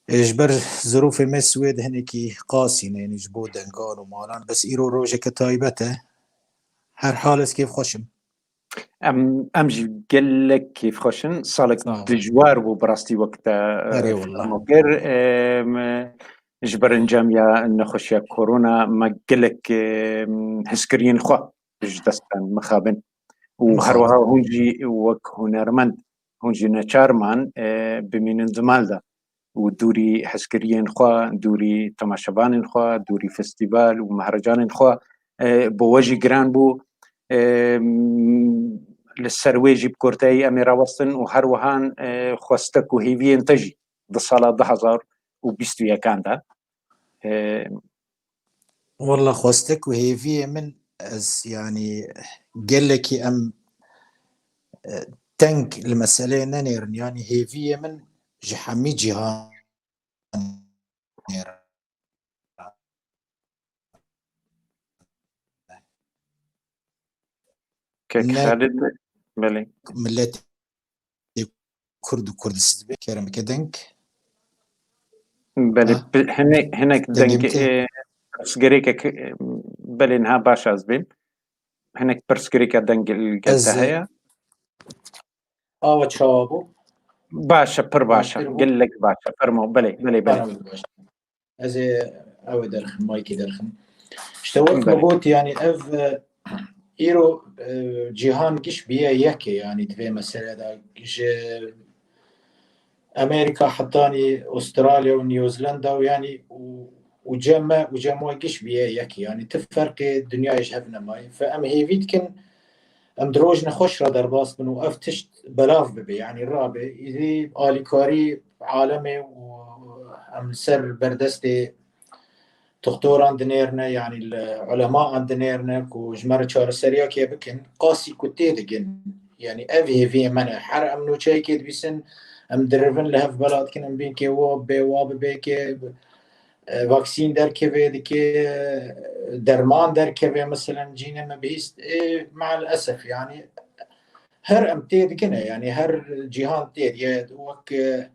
E, ji ber zirûfê me Swêd hinekî qasî ne, yanî ji bo dengan û malan, bes îro rojeke taybet e. Her hal ez kêfxweş im. Em, em jî gelek kêfxweş in. Salek dijwar bû bi rastî wek te, e, fermo kir. Em, ji ber encamiya nexweşiya korona me gelek, em, hezkiriyên xwe ji dest dan, mixabin. Û her wiha hûn jî wek hunermend, hûn jî neçar man, e, bimînin di mal de. û dûrî hezkiriyên xwe, dûrî temaşevanên xwe, dûrî festîval û mehrecanên xwe, e, bo we jî giran bû. E, m, li ser wê jî bi kurteyî em ê rawestin û her wihan, e, xwestek û hêviyên te jî di sala du hezar û bîst û yekan de. E, Walla xwestek û hêviyê min ez, yanî gelekî em, e, teng li meseleyê nenêrin, yanî hêviyê min ji hemî cîhanê re. Kek Xalid, belê. Milletê Kurd û Kurdistan be, kerem bike deng. Belê, hinek, hinek deng, e, pirsgirêkek, e, belê niha baş ez bêm. Hinek pirsgirêka deng li gel te heye? Awa çawa bû? Baş e, pir baş e. Gelek baş e. Fermo, belê, belê, belê. Ez ê ew ê derxim, maykê derxim. İşte wek me got, yani ev, e, îro, e, cîhan giş biye yekê, yani di vê meselê de ji Amerika hetanî Australya û New Zealand û yani û, û cem me û cem we giş biye yekê. Yani ti ferqê dinyayê ji hev nemaye. Fe em hêvî dikin em di rojine xweş re derbas bin û ev tişt belav bibe, yanî rabe, îdî alîkarî alemê û em li ser berdestê doktoran dinêrine, yanî li ulemaan dinêrine ku ji me re çareseriyekê bikin, qasî ku tê digin. Yanî ev hêviyê me ne. Her em nûçeyekê dibîsin, em dirivin li hev bela dikin, em bênkê wa bê wa bibêkê, e, vaksîn derkeve dike, e, derman derkeve, meselen cînê me bihîst. Ê, me'el esef, yanî her em tê dikine, yanî her cîhan tê diye wek, e,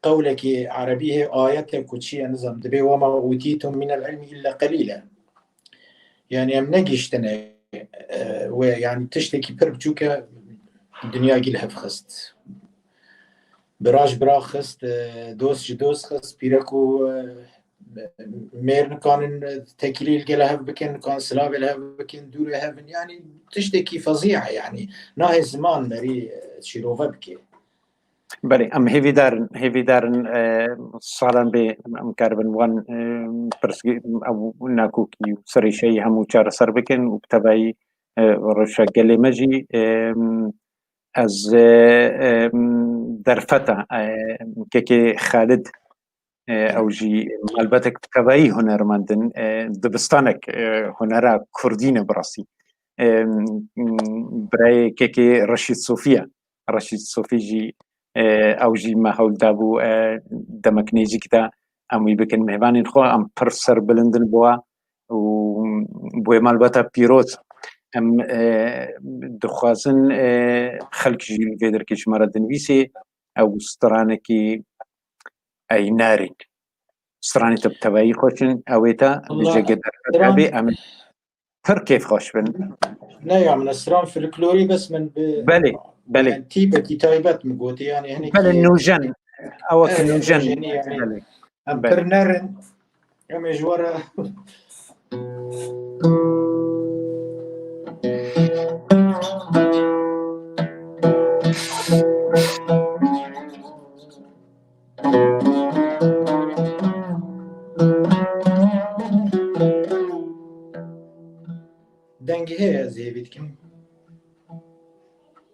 qewlekî erebî hê ayete ku çi ye nizam, dibê "Wema utîtum minel ilmi illa qelîle." Yanî em negihiştine, e, wê, yanî tiştekî pir biçûk e, dinya gî li hev xist. Bira ji bira xist, e, dost ji dost xist, pîrek û, e, mêr nikanin tekîlî li gele hev bikin, nikanin silavê li hev bikin, dûrê hev in. Yanî tiştekî fezî ye, yanî nahê ziman merî, e, şîrove bike. Belê, em hêvîdar in, hêvîdar in, e, salan bê em karibin wan, e, pirsgir, ew nakokî û serêşeyî hemû çareser bikin û bi tevayî, e, rewşa gelê me jî, e, ez, e, e, derfeta, e, kekê Xalid, e, ew jî malbetek bi tevayî hunermend in, e, dibistanek, e, hunera kurdî ne bi rastî. E, birayê kekê Reşîd Sofî ye. Reşîd Sofî jî, e, ew jî me hewl dabû, e, demek nêzîk de em wî bikin mêvanên xwe. Em pir serbilind in bi we û bi wê malbata pîroz. Em, e, dixwazin, e, xelk jî li vê derkê ji me re dinivîsê. Ew stranekî ey nerîn. Stranê te bi tevayî xweş in, ew ê te li Wala, jege derfet stran hebê, em pir kêfxweş bin. Ne ya min, stran folklorî bes min bi Belê, belê. yani tîpekî taybet min gotî, yani hinekî Belê, nûjen. Ew ki Evet, nûjen. nûjenî yani. Belê. Em Belê. pir nerin, em ê ji we re Dengê heye ez hêvî dikim.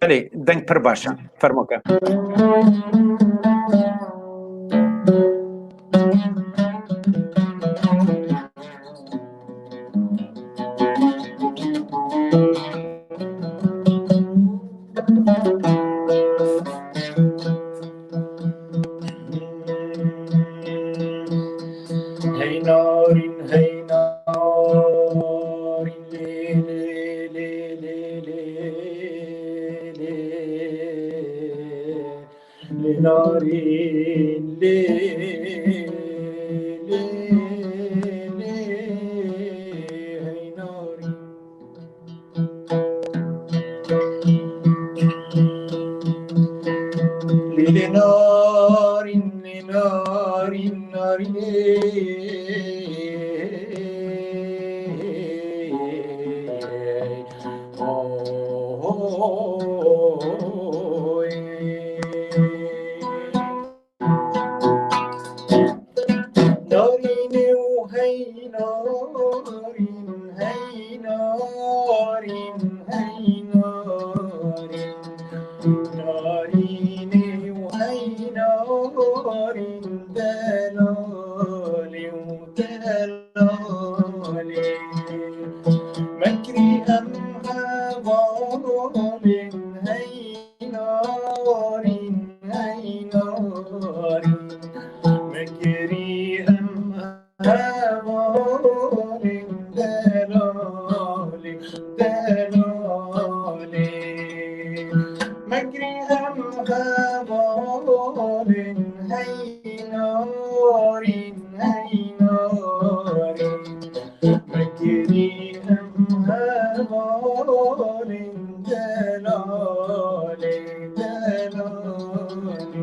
Belê, deng pir baş e. Fermo ke. Hey narin, hey narin, lê, lê, lê, lê, lê, lê. Lê narin, lê, lê, lê, hey narin. Lê, lê narin, lê narin, narin, lê. Narînê û hey narîn, hey narîn, hey narîn. Narînê û hey narîn, delalê û delalê. Mekrî em hevalên, hey narîn, hey narîn. Mekrî em hevalên, delalê, delalê. Mekrî em hevalên, hey narîn, hey narîn. Mekrî em hevalên, delalê, delalê.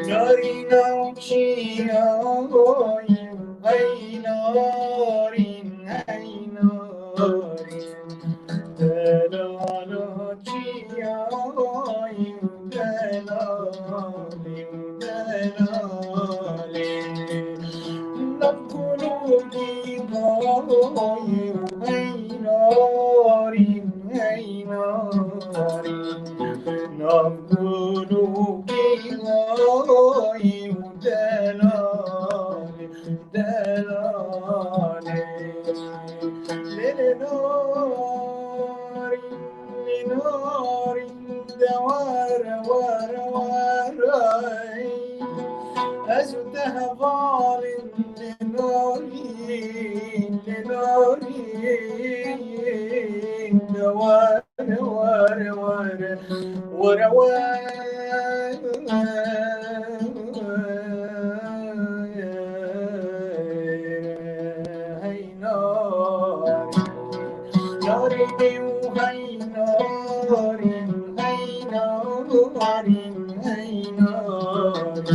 Narîna Ay, delalê, delalê. Nav kulûkî dayê û hey narîn, hey narîn. Nav kulûkî dayê û delalê, delalê. Lê lê narîn, lê narîn. De were, were, were. Ez û te hevalên li norî, li norî. De were, were, were. Were, were. Hey, narî. Narî û hey narî, hey narî, hey narî.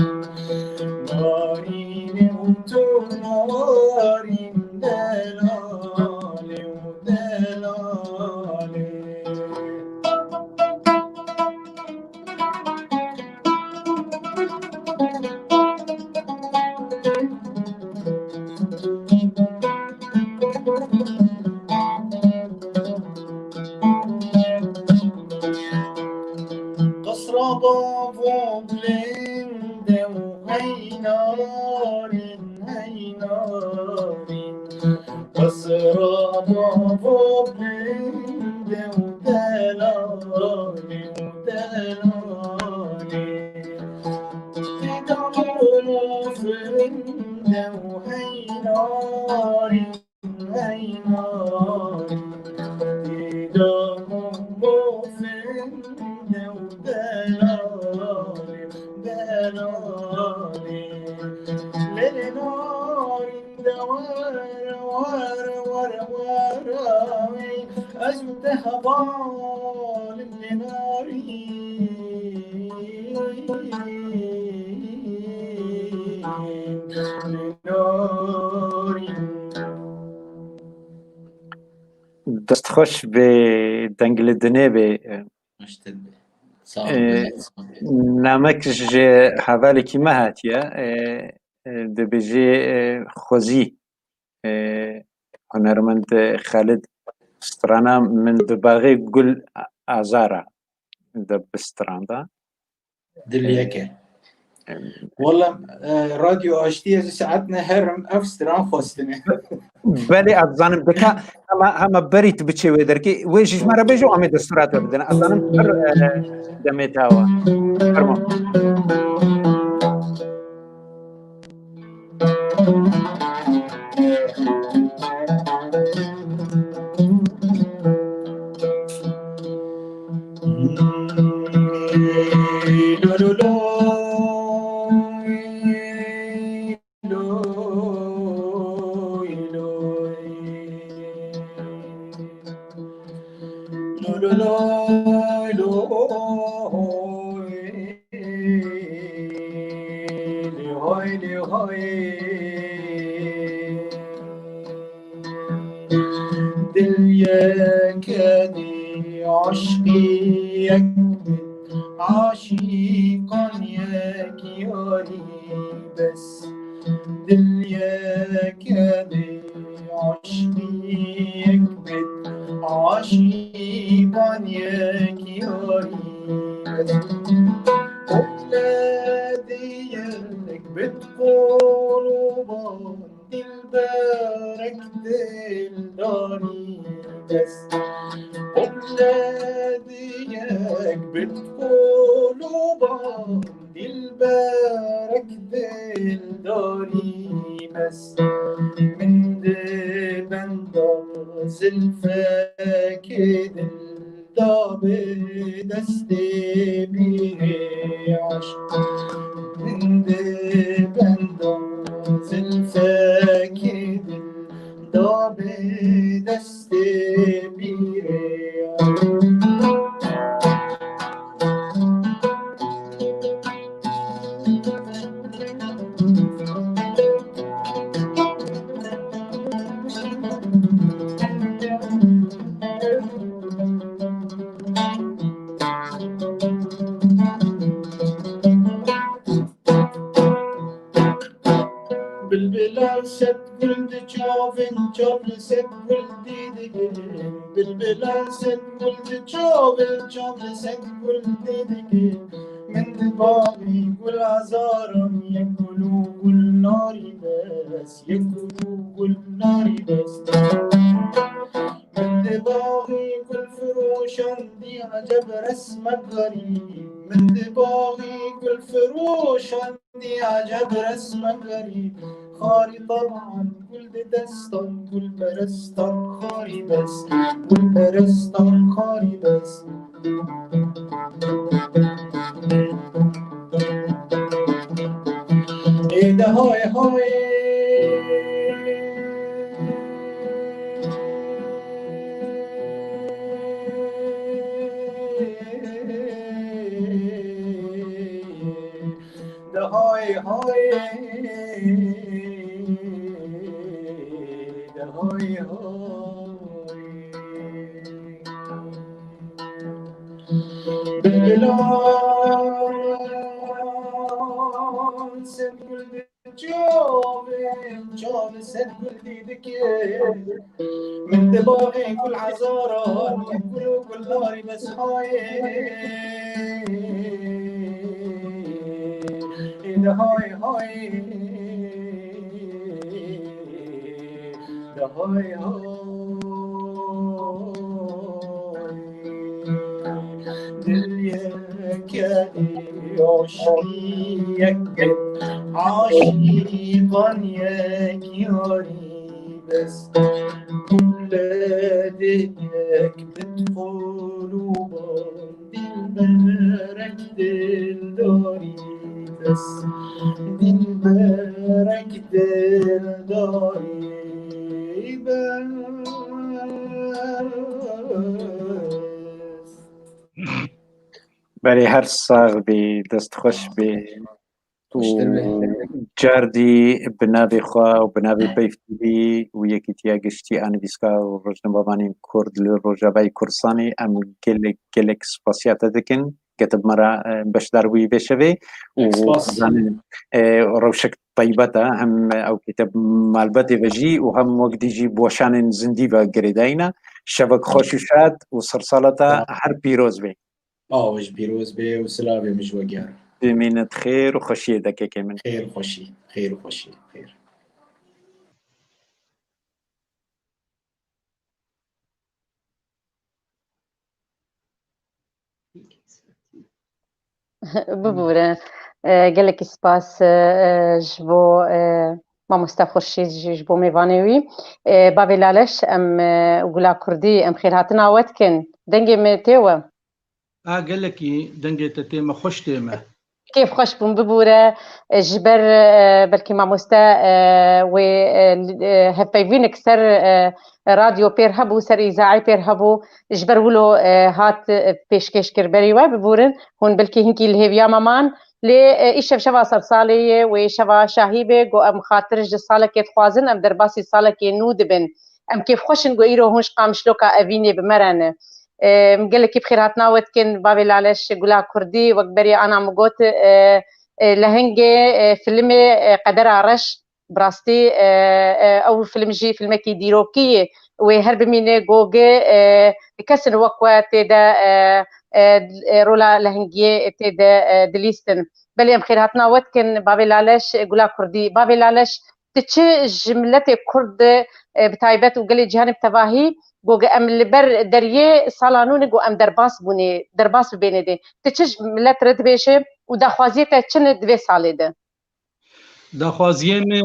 Narînê û tu narî, delalê û delalê. Qesra bavo bilinde û hey narîn, hey narîn. Qesra bavo bilinde û delalê û delalê. Têda molo firinde û hey narîn, hey narîn. Têda molo firinde û delalê, delalê. Lê lê narîn. De were, were, were, were. Ez û te hevalên li narî, li narî. Dest xweş bê, deng li dinê bê. Hoş te be. Sağ ol. Ee, namek ji hevalekî me hatiye. Ee, e, dibêjê, e, xwezî, e, hunermend Xalid strana min di baxê gul azara de bistranda. Dil yek e. Em, Wala, e, Radyo Aştî ez saet ne herim ev stran xwestine. Belê, ez zanim dika hema, hema berî tu biçê wê derkê, wê ji me re bêje, em ê destûra te bidin. Ez zanim pir, e, demê te wa. Fermo. Dil yek e dê aşqî yek be, aşîqan yek yarî bes. Dil yek e dê aşqî yek be, aşîqan yek yarî bes. Qule dê yek bit qoloban, dilberek dildarî bes. Qule dê yek bit qoloban, dilberek dildarî bes. Min di benda zilfekê dilda bi destê bîrê aşq. Min di benda zilfekê dilda bi destê bîrê aşq. Çavên çav li sed gul dî dike, bilbilan sed gul di çavên çav li sed gul dî dike. Min di baxî gul hezaran, yek gul û gul narî bes, yek gul û gul narî bes. Min di baxî gul firoşan dî eceb resmek xerîb. Min di baxî gul firoşan dî eceb resmek xerîb. Xarî teban gul di destan gulperestan xarî bes. Gulperestan xarî bes. Ê de hay hay. De hay hay. De hay hay. Bilbilan sed gul di çavê, çavê sed gul dî dike. Min di baxê gul hezaran, gul û gul narî bes hayê. Ê de hay hay. De hay hay. Dil yeke ê aşkî yek e, aşîqan yek yarî bes. Miletê yek bi qul û ban. Dilberek dildarî bes, dilberek dildarî bes. Belê, her sax bî, dest xweş bî. Xweştir be. Û cardî bi navê xwe û bi navê Peyv T V û Yekîtiya Giştî a Nivîskar û Rojnamevanên Kurd li Rojavayê Kurdistanê em gelek, gelek spasiya te dikin. Ke tu bi me re, e, beşdar bûyî vê şevê û Gelek spas. Zanin, e, rewşek taybet e, hem ew kê te malbetê ve jî û hem wek dî jî bi weşanên zindî ve girêdayî ne. Şevek xweş û şad û sersala te Sağ ol. Her pîroz be. Awe ji pîroz be û silavê min ji we giyarim. Bimînit xêr û xweşiyê de kekê min. Xêr û xweşî, xêr û xweşî, xêr. Bibûre. E, gelekî spas, e, e, ji bo, e, mamoste Xurşîd jî ji bo mêvanê wî. E, bavê Laleş, em, e, gula kurdî, em xêrhatina we dikin. Dengê me tê we. A gelekî dengê te tê me, xweş tê me. Kêf xweş bûm, bibûre, e, ji ber, e, belkî mamoste, e, wê, e, li, e, hevpeyvînek ser, e, radyo pêr hebû, ser îzaê pêr hebû, ji ber wilo, e, hat, e, pêşkêş kir berî we, bibûrin, hûn belkî hinkî li hêviya me man, lê, e, îşev şeva sersalê ye, wê şeva şahî be, ku em xatir ji salekê dixwazin, em derbasî salekê nû dibin. Em kêfxweş in ku îro hûn ji Qamişloka Evînê bi me re ne. E, em gelekî bi xêrhatina we dikin, bavê Laleş, gula kurdî, wek berê ana min got, e, e, lehengê, e, filmê, e, Qedera Reş, bi rastî, e, e, ew film jî filmekî dîrokî ye. Wê her bimîne, goge, e, kesin wek we tê de, e, e, e, rola lehengiyê tê de, e, dilîstin. Belê em xêrhatina we dikin, bavê Laleş, gula kurdî. Bavê Laleş, tu çi ji miletê Kurd de, e, bi taybet û gelê cîhanê bi tevahî, got, em li ber deriyê sala nû ne, got, em derbas bûnê, derbas bibênê dê. Tu çi ji milet re dibêje û daxwaziyê te çi ne di vê salê de? Daxwaziyê me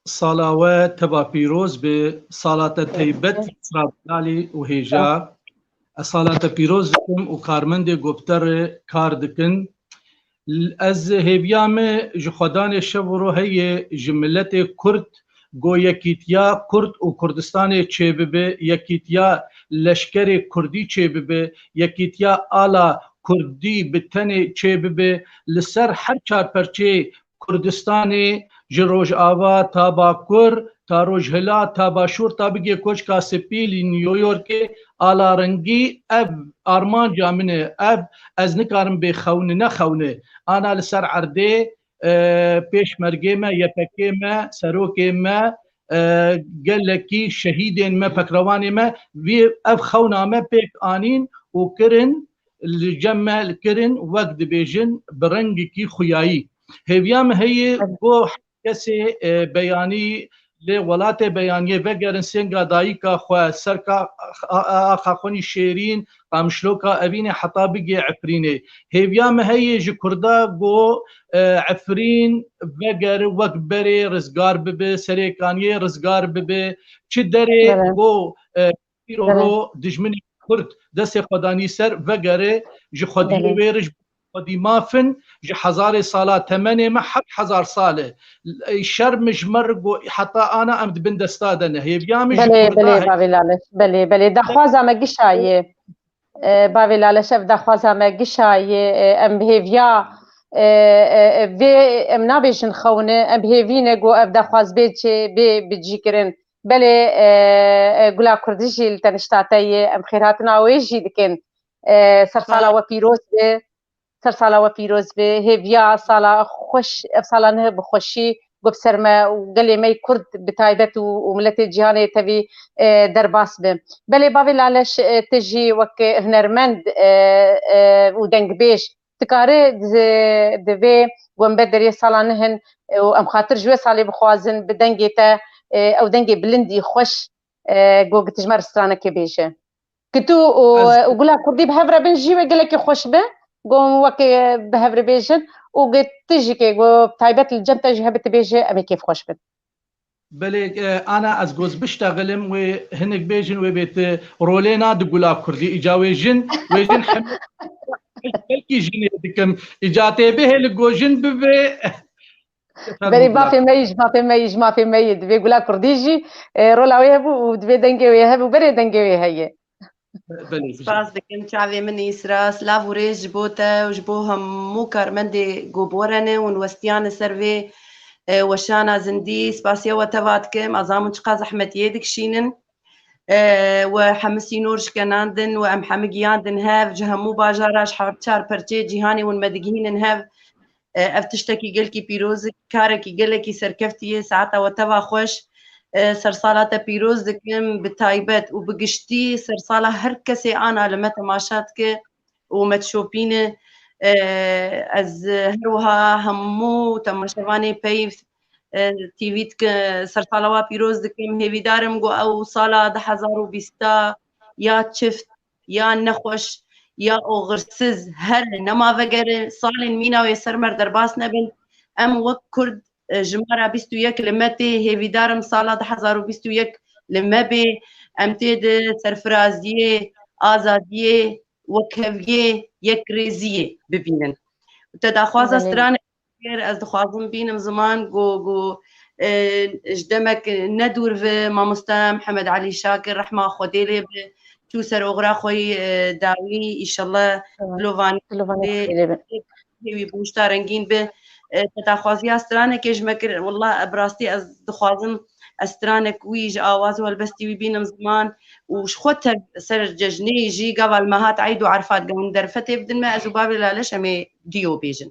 sala we teva pîroz be, sala te taybet, sala bi lalî û hêja. Ez sala te pîroz dikim û karmendê ku bi te re kar dikin. L-, ez hêviya me ji xwedanê şev û ro heye ji miletê Kurd, ku yekîtiya Kurd û Kurdistanê çêbibe, yekîtiya leşkerê Kurdî çêbibe, yekîtiya ala Kurdî bi tenê çêbibe, li ser her çar perçeyê Kurdistanê, ji Rojava ta Bakur, ta Rojhilat, ta Başûr, ta bigê Koçka Spî li New Yorkê, ala rengî ev armanca min e, ev ez nikarim bê xewni nexewni. Ana li ser erdê, e, pêşmergê me, Y P G me, serokê me, e, gelekî şehîdên me, pekrewanê me, vî ev xewna me pêk anîn û kirin, li cem me kirin, wek dibêjin, bi rengekî xuyayî. Hêviya me heye ku kesê, e, beyanî lê welatê beyaniyê vegerin sênga dayika xwe, serka a-, a-, axa xwenî şêrîn, Qamişloka Evînê heta bigê Efrînê. Hêviya me heye ji Kurda ku, e, Efrîn vegere wek berê rizgar bibe, Serêkaniyê rizgar bibe. Çi derê Belê. ku, e, îro Belê. ro dijminê Kurd destê xwe danî ser, vegere ji xwediyê Belê. wê re, ji xwedî mafin, ji hezarê sala temenê me heft hezar sal e. Şerm ji me re ku heta ana em di bin desta de ne. Hêviya min ji Belê, Kurda belê, he- bavê Laleş. Belê, belê. Daxwaza me gişa ye. E, bavê Laleş, ev daxwaza me gişa ye. E, em bi hêviya, e, e, e, vê, em nabêjin xewne, em bi hêvî ne ku ev daxwaz bê çê, bê bicîkirin. Belê, e, e, Gula Kurdî jî li te nişta te ye. Em xêrhatina wê jî dikin. E, sersala we pîroz be. Sersala we pîroz be. Hêviya sala xweş, ev sala nihe bi xweşî, ku bi ser me û gelê me yê Kurd bi taybet û, û miletê cîhanê tevî, e, derbas be. Belê bavê Laleş, e, tu jî wek hunermend, e, e, û dengbêj, tu kare di, di vê wembe derê sala nihin, e, û em xatir ji wê salê bixwazin bi dengê te, e, ew dengê bilindî xweş, e, ku tu ji me re stranekê bêje. Ku tu û, Ez û Gula Kurdî bi hev re bin jî wê gelekî xweş be. Got wekî bi hev re bêjin û got tu jî kê got taybet li cem te jî hebe tu bêje em ê kêfxweş bin. Belê, e, ana ez goz biştexilim wê hinek bêjin wê bê tu rolê na di Gula Kurdî. Îca wê jin, wê jin hem belkî jinê dikim. Îca tê bihê li go jin bibe. Berê bafê me yî, ji mafê me yî, ji mafê me yî. Divê Gula Kurdî jî, e, rola wê hebû û divê dengê wê hebû, berê dengê wê heye. Belê, bijî. Spas dikim çavê min Îsra. Silav û rêz ji bo te û ji bo hemû karmendê ku bi we re ne hûn westiyane ser vê, e, weşana zindî. Spasiya we teva dikim. Ez zanim çiqas zehmetiyê dikişînin. E, we hemû sînor şikenandin, we em hemû giyandin hev, ji hemû bajara, ji her çar perçeyê cîhanê hûn me digihînin hev. E, ev tiştekî gelkî pîroz e, karekî gelekî serkeftî ye, saeta we teva xweş. E, sersala te pîroz dikim, bi taybet û bi giştî sersala her kesê ana li me temaşa dike û me dişopîne. E, ez her wiha hemû temaşevanê Peyv, e, T V dike, sersala we pîroz dikim. Hêvîdar im ku ew sala du hezar û bîsta ya çift, ya nexweş, ya oxirsiz here nema vegere, salên mîna wê ser me re derbas nebin. Em wek Kurd, e, jimara bîst û yek li me tê, hêvîdar im sala du hezar û bîst û yek li me bê, em tê de serfiraziyê, azadiyê, wekheviyê, yekrêziyê bibînin. Te daxwaza Belê. stranê kir, ez dixwazim bînim ziman ku, ku, e, ji demek ne dûr ve mamoste Mihemed Elî Şakir, rehma Xwedê lê be, çû ser oxira xwe yî, e, dawî, îşallah Tamam. dilovanî Dilovanî lê Xwedê lê be. Hêwî bûşta rengîn be. E, te daxwaziya stranekê ji me kir. Wela, e, bi rastî ez dixwazim ez stranek wî ji awaz û helbestî wî bînim ziman û ji xwe tev ser cejnê jî gava li me hat eyd û erfat gavin derfetê bidin me, ez û bavê Laleş em ê dîyo bêjin.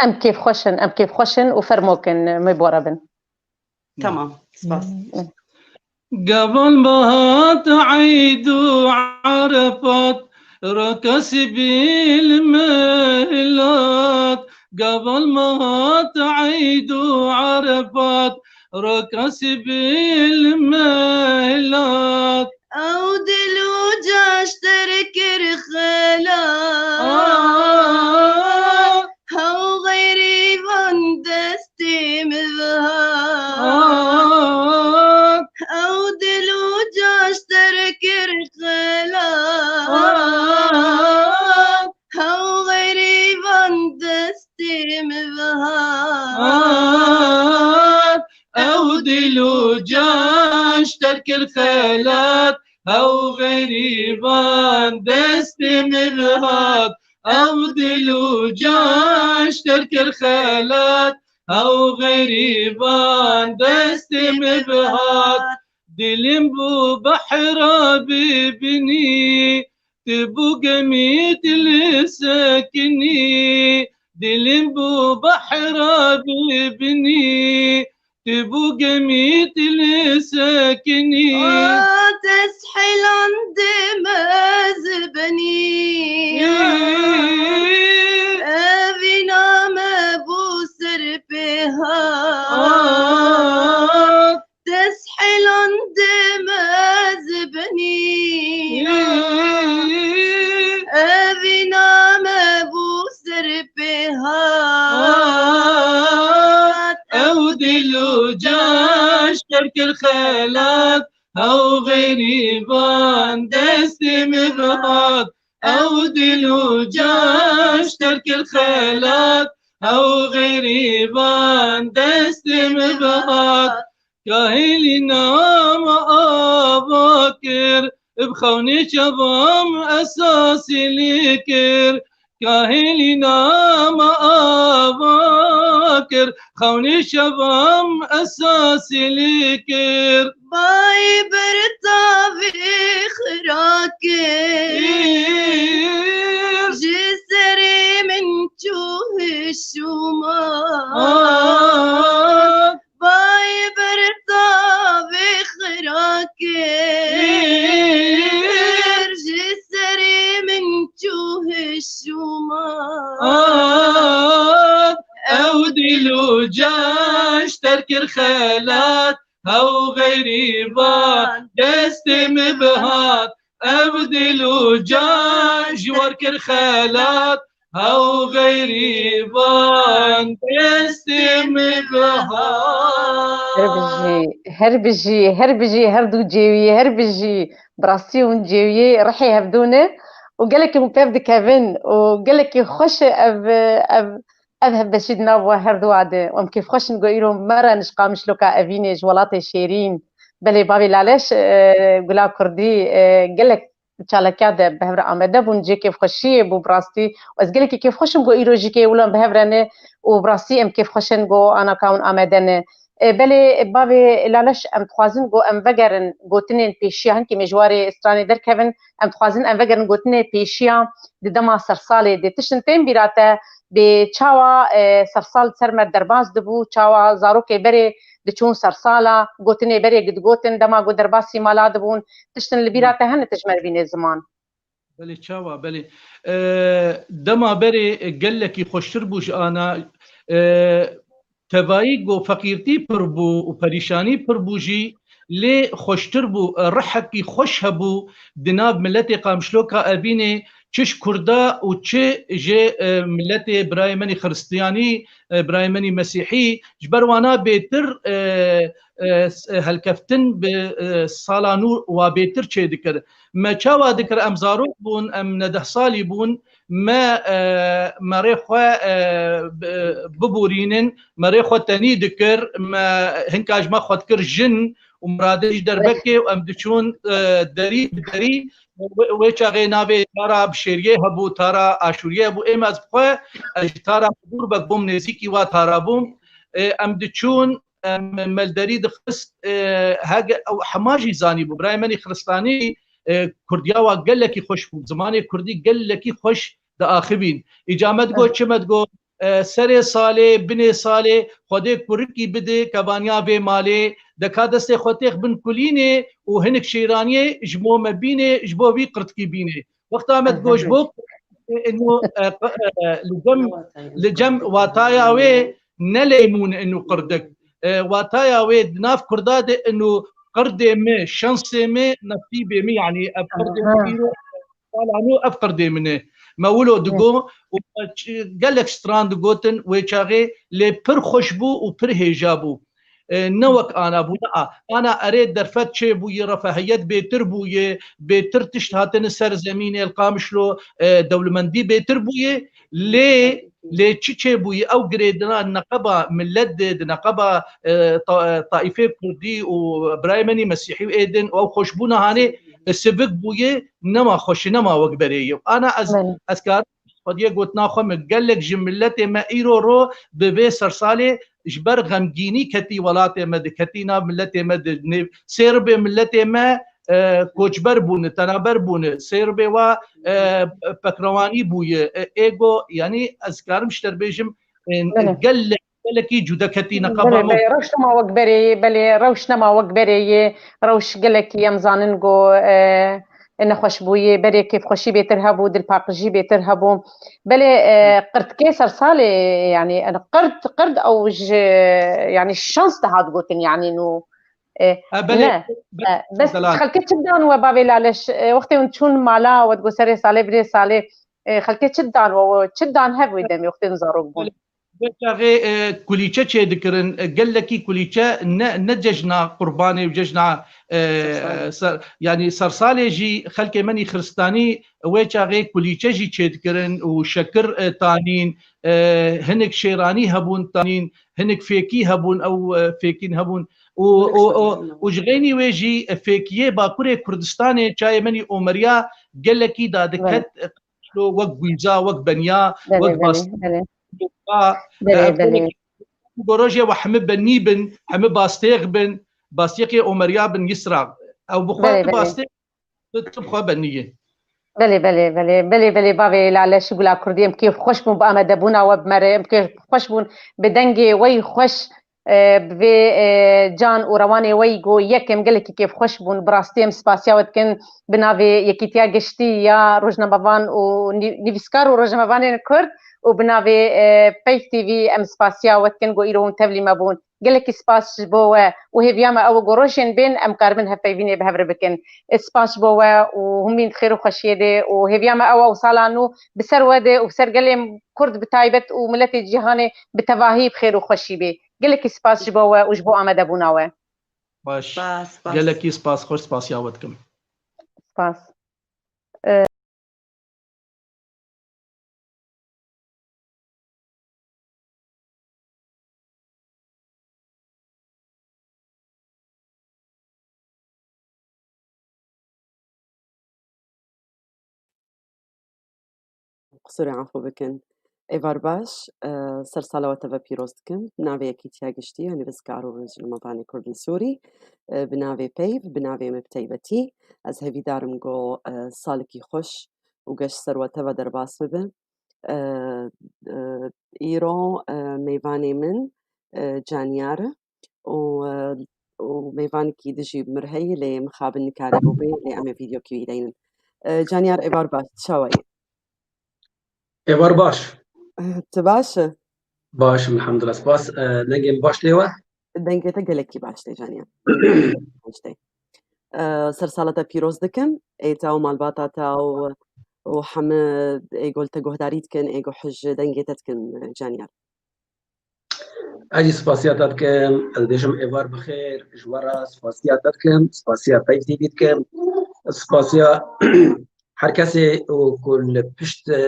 Em kêfxweş in, em kêfxweş in û fermo kin, me bora bin. Tamam, spas. Gaval mehat eyd û erefat, rakasî bil mehilat. Gaval mehat eyd û erefat, rakasî bil mehilat. Ew dil û caş te re kir xelat. Ah. Hew xerîban destê min bihat. Ah. Ew dil û caş te re kir xelat. Ah. Hew xerîban destê min bihat. Ew dil û caş te kir xelat, hew xerîban destê min bihat. Ew dil û caş te kir xelat, hew xerîban destê min bihat. Dilim bû behra bibinî, tu bû gemî dilê sekinî. Dilim bû behra bibinî, Tu bû gemî tu lê sekinî. Teshilan dê mezibnî. Evîna me bû ser pê hat. Teshilan dê mezibnî. Evîna me bû ser pê hat. Ew dil û caş ter kir xelat. Ew xerîban destê min bihat. Ew dil û caş ter kir xelat. Ew xerîban destê min bihat. Kahêlî nama ava kir, bi xewnê çavam esasî lê kir. Kahêlî nama ava kir, xewnê çavam esasî lê kir. Bay ber tavê xira kir, ji serê min çû hişûma. Bay ber tavê xira kir, ji serê min çû hişûma. Ew dil û caş ter kir xelat, ew xerîban destê min bihat. Ev dil û can ji war kir xelat, ew xerîban destê min bihat. Her bijî, her bijî, her bijî, her du cêwî, her bijî. Bi rastî hûn cêwiyê rihê hevdû ne û gelekî hûn pev dikevin û gelekî xweş e ev, ev, ev hevbeşî di nav we herduwa de. Em kêfxweş in ku îro me re nişqa Mişloka Evînê ji welatê şêrîn. Belê bavê Laleş, e, Gula Kurdî, e, gelek çalakiya de bi hev re amade bûn, cihê kêfxweşiyê bû bi rastî. Ez gelekî kêfxweş im ku îro jî kê wilan bi hev re ne û bi rastî em kêfxweş in ku ana ka hûn amade ne. E, belê bavê Laleş, em dixwazin ku em vegerin gotinên pêşiya, hinkî me ji warê stranê derkevin, em dixwazin em vegerin gotinê pêşiya di dema sersalê de. Tiştin tên bîra te bê çawa, e, sersal ser me derbas dibû, çawa zarokê berê diçûn sersala, gotinê berê digotin, dema ku derbasî mala dibûn, tiştin li bîra te hene tu ji me re bînê ziman? Belê, çawa, belê. E, dema berê gelekî xweştir bû ji ana, e, tevayî ku feqîrtî pir bû û perîşanî pir bû jî, lê xweştir bû, e, rihekî xweş hebû di nav miletê Qamişloka Evînê, çi ji Kurda û çi ji, e, miletê birayê menî Xiristiyanî, e, birayê menî Mesîhî, ji ber wana bêtir, e, e, s-, e, helkeftin bi, e, sala nû wa bêtir çêdikir. Me çawa dikir? Em zarok bûn, em neh deh salî bûn, me, e, me rê xwe, e, bi-, biborînin, me rê xwe tenî dikir, me hinka ji me xwe dikir jin û miradê ji derbekê û em diçûn, e, derî bi derî. Wê, wê çaxê navê tara bişêriyê hebû, tara aşûriyê hebû. Êm ez bi xwe, ez ji tara me dûr be bûm, nêzîkî wa tara bûm. E, em diçûn, em, me li derî dixist, e, hege-, ew hema jî zanîbû. Birayê menî Xiristanî, e, Kurdiya wa gelekî xweş bû. Zimanê Kurdî gelekî xweş diaxivîn. Îca me digot, çi me digot, e, serê salê, binê salê, Xwedê kurikî bide kevaniya vê malê, de ka destê xwe têx bin kulînê û hinek şêraniyê ji bo me bînê, ji bo vî qirtikî bînê. Wexta me digot ji bo inu, e, e, li cem, li cem wataya wê ne leymûn inu qirdik. E, wataya wê di nav Kurda de inu qirdê me, şansê me, nesîbê me, yanî ev qirdê me îro, sala nû ev qirdê min e. Me wilo digo û ç-, gelek stran digotin wê çaxê, lê pir xweş bû û pir hêja bû. E, ne wek ana bû, ne a. Ana erê derfet çêbûye, refahiyet bêtir bûye, bêtir tişt hatine ser zemînê, li Qamişlo, e, dewlemendî bêtir bûye. Lê, lê çi çêbûye? Ew girêdina neqeba millet de, di neqeba, e, ta-, e, taîfê kurdî û birayê menî mesîhî û êdin û ew xweşbûna hanê, e, sivik bûye, nema xweşî, nema wek berê ye. Ana ez, ez karim Xwediyê gotina xwe min, gelek ji miletê me îro ro bi vê sersalê ji ber xemgînî ketî welatê me, diketî nav miletê me, di nêv sêrbê miletê me, e, koçber bûne, tenaber bûne, sêrbê wa, e, pekrewanî bûye, e, êgo, yanî ez karim ji te bêjim, e, gelek gelekî cuda ketî neqaba Belê, me. belê, rewş nema wek berê yê, belê, rewş nema wek berê yê, rewş gelekî em zanin ku, e, nexweşbûyê, berê kêfxweşî bêtir hebû, dilpaqijî bêtir hebû. Belê, e, qirtkê sersalê, yanî, qird, qird ew ji, yanî, şans dihat gotin, yanî, nû, e, E, belê, ne. belê, E, bes Delal. Xelkê çi dan we bavê Laleş, e, wextê hûn çûn mala, we digot serê salê, virê salê, e, xelkê çi dan we, we çi dan hev wê demê wextê hûn zarok bûn? Belê. Wê çaxê, e, kulîçe çêdikirin, e, gelekî kulîçe ne, ne cejna qurbanê û cejna, e, Sersalê. ser, yanî sersalê jî xelkê me nî xiristanî wê çaxê kulîçe jî çêdikirin û şekir, e, tanîn, e, hinek şêranî hebûn tanîn, hinek fêkî hebûn, ew, e, fêkîn hebûn û, Hinek û, û, şêranî hebûn. û ji xeynî wê jî, e, fêkiyê Bakurê Kurdistanê çayê me nî Omeriya gelekî dadiket, Belê. e, wek gwîza, wek benya, Belê, wek belê, bas. belê. Ba, Belê, e, belê. Gorojê we hemi benî bin, hemi bastêx bin, bastêxê Omeriya bin Yisra. Ew bi xwe Belê, belê. bastêx bi tim xwe benî ye. Belê, belê, belê, belê, belê, bavê Laleş Gula Kurdî, em kêf xweş bûn bi amadebûna we bi me re, em kêf xweş bûn bi dengê we yî xweş, e, bi vê, e, can û rewanê we yî ku yekem gelekî kêf xweş bûn. Bi rastî em spasiya we dikin bi navê Yekîtiya Giştî ya rojnamevan û nî-, nivîskar û rojnamevanên Kurd û bi navê, e, Peyv T V em spasiya we dikin ku îro hûn tevlî me bûn. Gelekî spas ji bo we û hêviya me ew e ku rojên bên em karibin hevpeyvînê bi hev re bikin. Spas ji bo we û hûn bîn di xêr û xweşiyê de û hêviya me ew e ew sala nû bi ser we de û bi ser gelê Kurd bi taybet û miletê cîhanê bi tevahî bi xêr û xweşî bê. Gelekî spas ji bo we û ji bo amadebûna we. Baş. Spas, spas. Gelekî spas, xweş spasiya we dikim. Spas. Qisûrê efû bikin. Êvar baş, e, ser sala we teve pîroz dikim. Bi navê Yekîtiya Giştî ya Nivîskar û Rojnamevanê Kurd li Sûrî, e, bi navê Peyv, bi navê me bi taybetî. Ez hêvîdar im ku, e, salekî xweş û geş ser we teve derbas bibe. E, e, îro, e, mêvanê min, e, Caniyar e û, e, û mêvanekî dijî mir heye lê mixabin nikare bû bê, lê em ê vîdeyokî wî deynin. E, Caniyar, êvar baş, çawa yî? Êvar baş. E, tu baş e? Baş im, elhamdulillah. Spas. E, dengê min baş tê we? Dengê te gelekî baş tê, Caniyar. Baş tê. E, ser sala te pîroz dikim. Ê te û malbata te û, û heme ê ku li te guhdarî dikin, ê ku hej dengê te dikin, e, Caniyar. Ez jî spasiya te dikim. Ez dibêjim êvar bi xêr ji we re. Spasiya te dikim. Spasiya Peyv T V dikim. Spasiya her kesê û ku li pişt, e,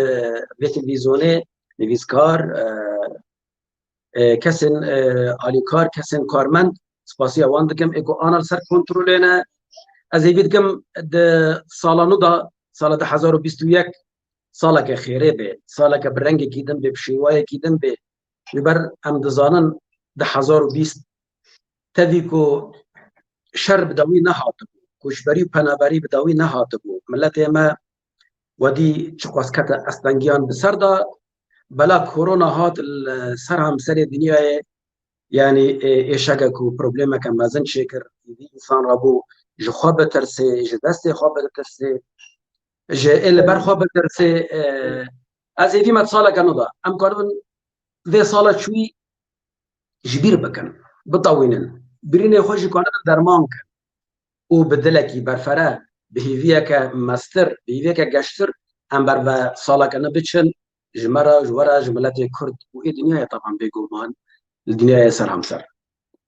vê televîzyonê nivîskar, e, e, kesên, e, alîkar, kesên karmend, spasiya wan dikim. Ê ku ana li ser kontrolê ne. Ez hêvî dikim di sala nû de, sala du hezar û bîst û yek, saleke xêrê bê, saleke bi rengekî din bê, bi şêwayekî din bê. Ji ber em dizanin du hezar û bîst tevî ku şer bi dawî nehatibû, koçberî û penaberî bi dawî nehatibû. Miletê me wedî çiqas kete estengiyan bi ser de, bela korona hat li ser hemserê dinyayê, yanî, e, êşegek û problemeke mezin çêkir, hêvî însan re bû ji xwe bitirsê, ji destê xwe bitirsê, ji ê li ber xwe bitirsê. E, ez hêvî me di saleke nû de. Em karibin vê sala çûyî ji bîr bikin, bitewînin. Birînê xwe jî karibin derman kin û bi dilekî berfere, bi hêviyeke mestir, bi hêviyeke geştir em ber ve saleke nû biçin, ji me re, ji we re, ji miletê Kurd û ê dinyayê teban bêguman, li dinyayê ser hemser.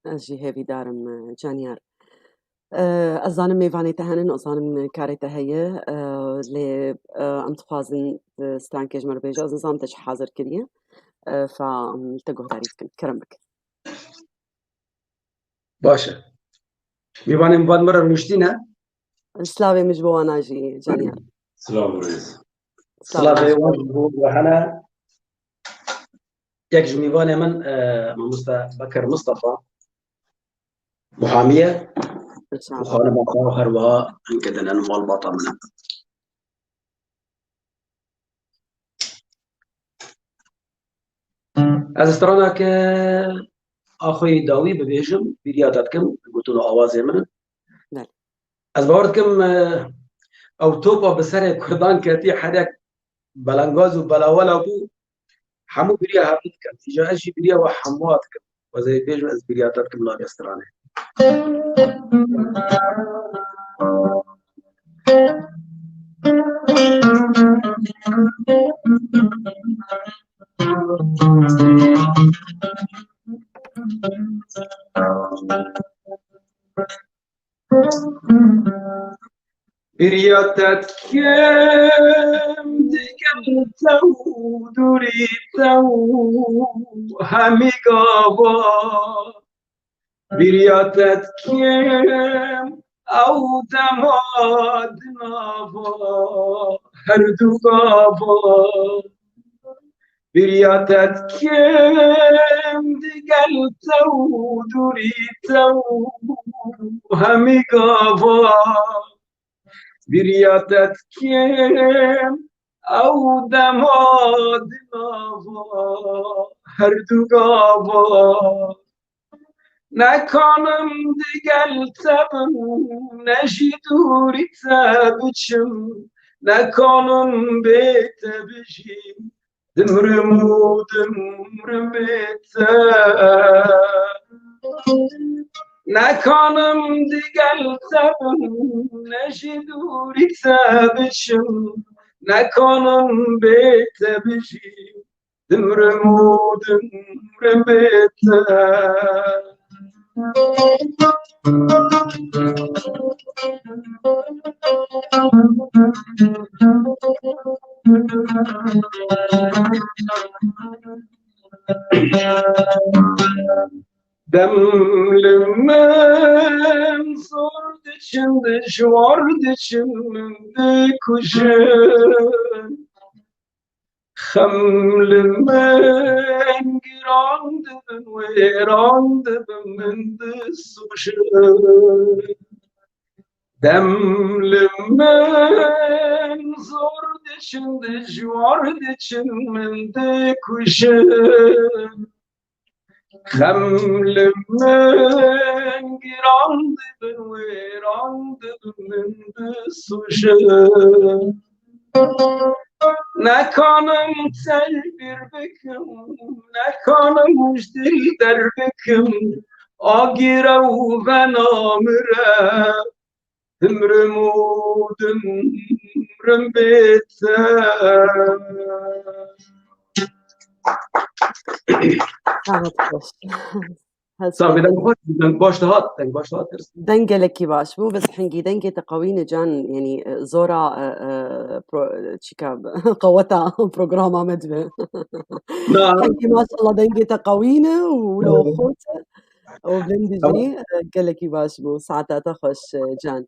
Ez jî hêvîdar im, e, Caniyar. E, ez zanim mêvanê te henin, ez zanim karê te heye, e, lê, e, em dixwazin, e, strankê ji me re bêje, ez nizanim te çi hazir kiriye. E, fa, em li te guhdarî dikin. Kerem bike. Baş e. Mêvanên van me re rûniştî ne? Slavê min ji bo wana jî, Caniyar. Silav û rêz. Slavê Silavê wan ji bo we hene. Yek ji mêvanê min, e, mamoste Bekir Mistefa Muhamî ye û xanima xwe û her wiha hinke din in, malbata min e. Ez straneke axweyî dawî bibêjim, bîriya te dikim, gotin û awazê min in. Belê. Ez bawer dikim, e, ew topa bi serê Kurdan ketî, her yek belengaz û belawela bû, hemû bîriya hev dikin. Îja ez jî bîriya we hemûa dikim. Ez ê bêjim, ez bîriya te dikim navê stranê. Biriya te dikim digel te û dûrî te û hemî gava. Biriya te dikim ew dema di nava her du gava. Biriya te dikim digel te û dûrî te û hemî gava. Biriya te dikim ew dema di nava her du gava. Nekanim digel te bim, ne jî dûrî te biçim. Nekanim bê te bijîm, dimrim û dimrim bê te. Nekanim digel te bim, ne jî dûrî te biçim. Nekanim bê te bijîm, dimrim û dimrim bê te. Dem li min zor diçin, dijwar diçin, min dikujin. Xem li min giran dibin, wêran dibin, min disûjin. Dem li min zor diçin, dijwar diçin, min dikujin. Xem li min giran dibin, wêran dibin, min disûjin. Nekanim tedbîr bikim, nekanim ji dil derbikim, agîre û vena min re. Dimrim û dimrim bê te. Sax ol, xweş. Sax bî, deng xweş bû, deng baş dihat, deng baş dihat. Deng gelekî baş bû, bes hingî dengê te qewî ne can, yanî, e, zora, e, e, pro-, çika, qeweta programa me dibe. Na. Hingî maşallah dengê te qewî ne û wilo Evet. xort e. Û bilind Tamam. jî, e, gelekî baş bû. Saeta te xweş, e, can.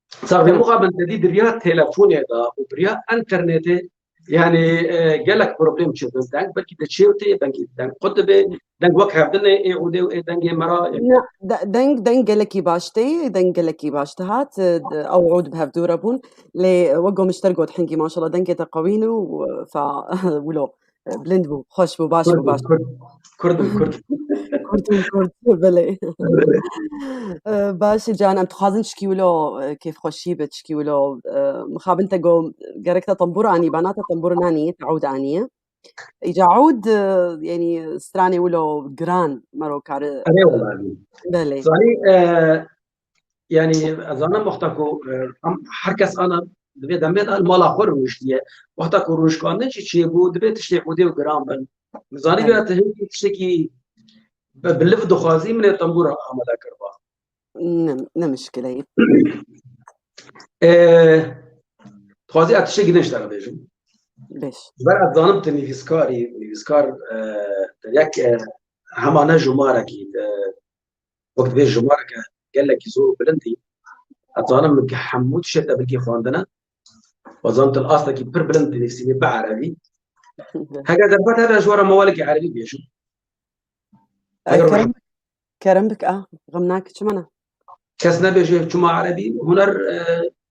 Sax bî, Tamam. muxabin te dî di riya telefonê de û bi riya internetê, yanî, e, gelek problem çêdin deng. Belkî te çêw tê, belkî deng qut dibe, deng wek hevdin ê, ê ûdê û ê dengê me ra, yanî. Na, de-, deng, deng gelekî baş tê, deng gelekî baş dihat, e, de-, ew ûd bi hevdû re bûn. Lê, e, wek gomişter got hingî maşallah dengê te qewîn û, e, fa, wilo. Bilind bû, xweş bû, baş Kurd bû, im, baş. Kurd, Kurd im, Kurd. Kurd im, Kurd, belê. Belê. E, baş e can, em dixwazin çikî wilo, e, kêfxweşî be, çikî wilo, e, mixabin te got, gerek te tembûr anî, bana te tembûr nanî, te ûd anî. Îca ûd, e, yanî stranê wilo giran mero kare. Erê wela. Belê. Zanî, e, Yanî, ez zanim wexta ku, e, em her kes ana divê demê de li mala xwe rûniştiye. Wexta ku rûnişkandin jî çêbû, divê tiştê ûdê û giran bin. Zanî Evet. vê tu hingî tiştekî bi, bi liv dixwazî min ê tembûra amade kiriba. Ne, ne mişkile ye. E, dixwazî ez tiştekî din ji te re bêjim. Bêj. Ji ber ez zanim tu nivîskar î, nivîskar, e, tu yek, e, hema ne jimarekî, e, Wek dibê jimareke gelekî zor û bilind î. Ez zanim min ke hemû tiştê te bilkî xwendine. Ez zanim tu li astekî pir bilind dinivîsînî bi erebî. Heger derfet hebe ji we re mewalekî erebî bêjim. Ay, Heger kerem, kerem bik, a, xem nake, çima ne? Kes nebêje çima erebî, huner, e,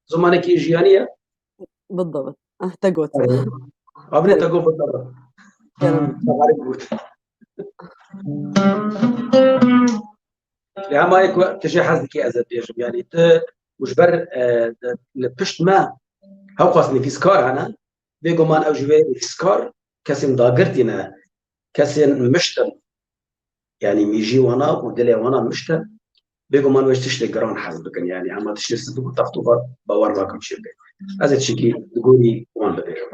zimanekî jiyanî ye. Bidibit. Ah, te got. Abinê te got bidibit. Kerem. Te xerîb got. Lê hema yek ku tu jê hez dikî ez ê bêjim, yanî tu û ji ber, e, li pişt me hewqas nivîskar hene, bêguman ew ji wê nivîskar kesên dagirtî ne, kesên mişt in. Yanî mîjî wana û dilê wana mişt in. Bêguman wê ji tiştê giran hez bikin. Yanî hema tiştê sidik û text û bar bawer nakim çê bê. Ez ê tiştekî di gorî wan bibêjim.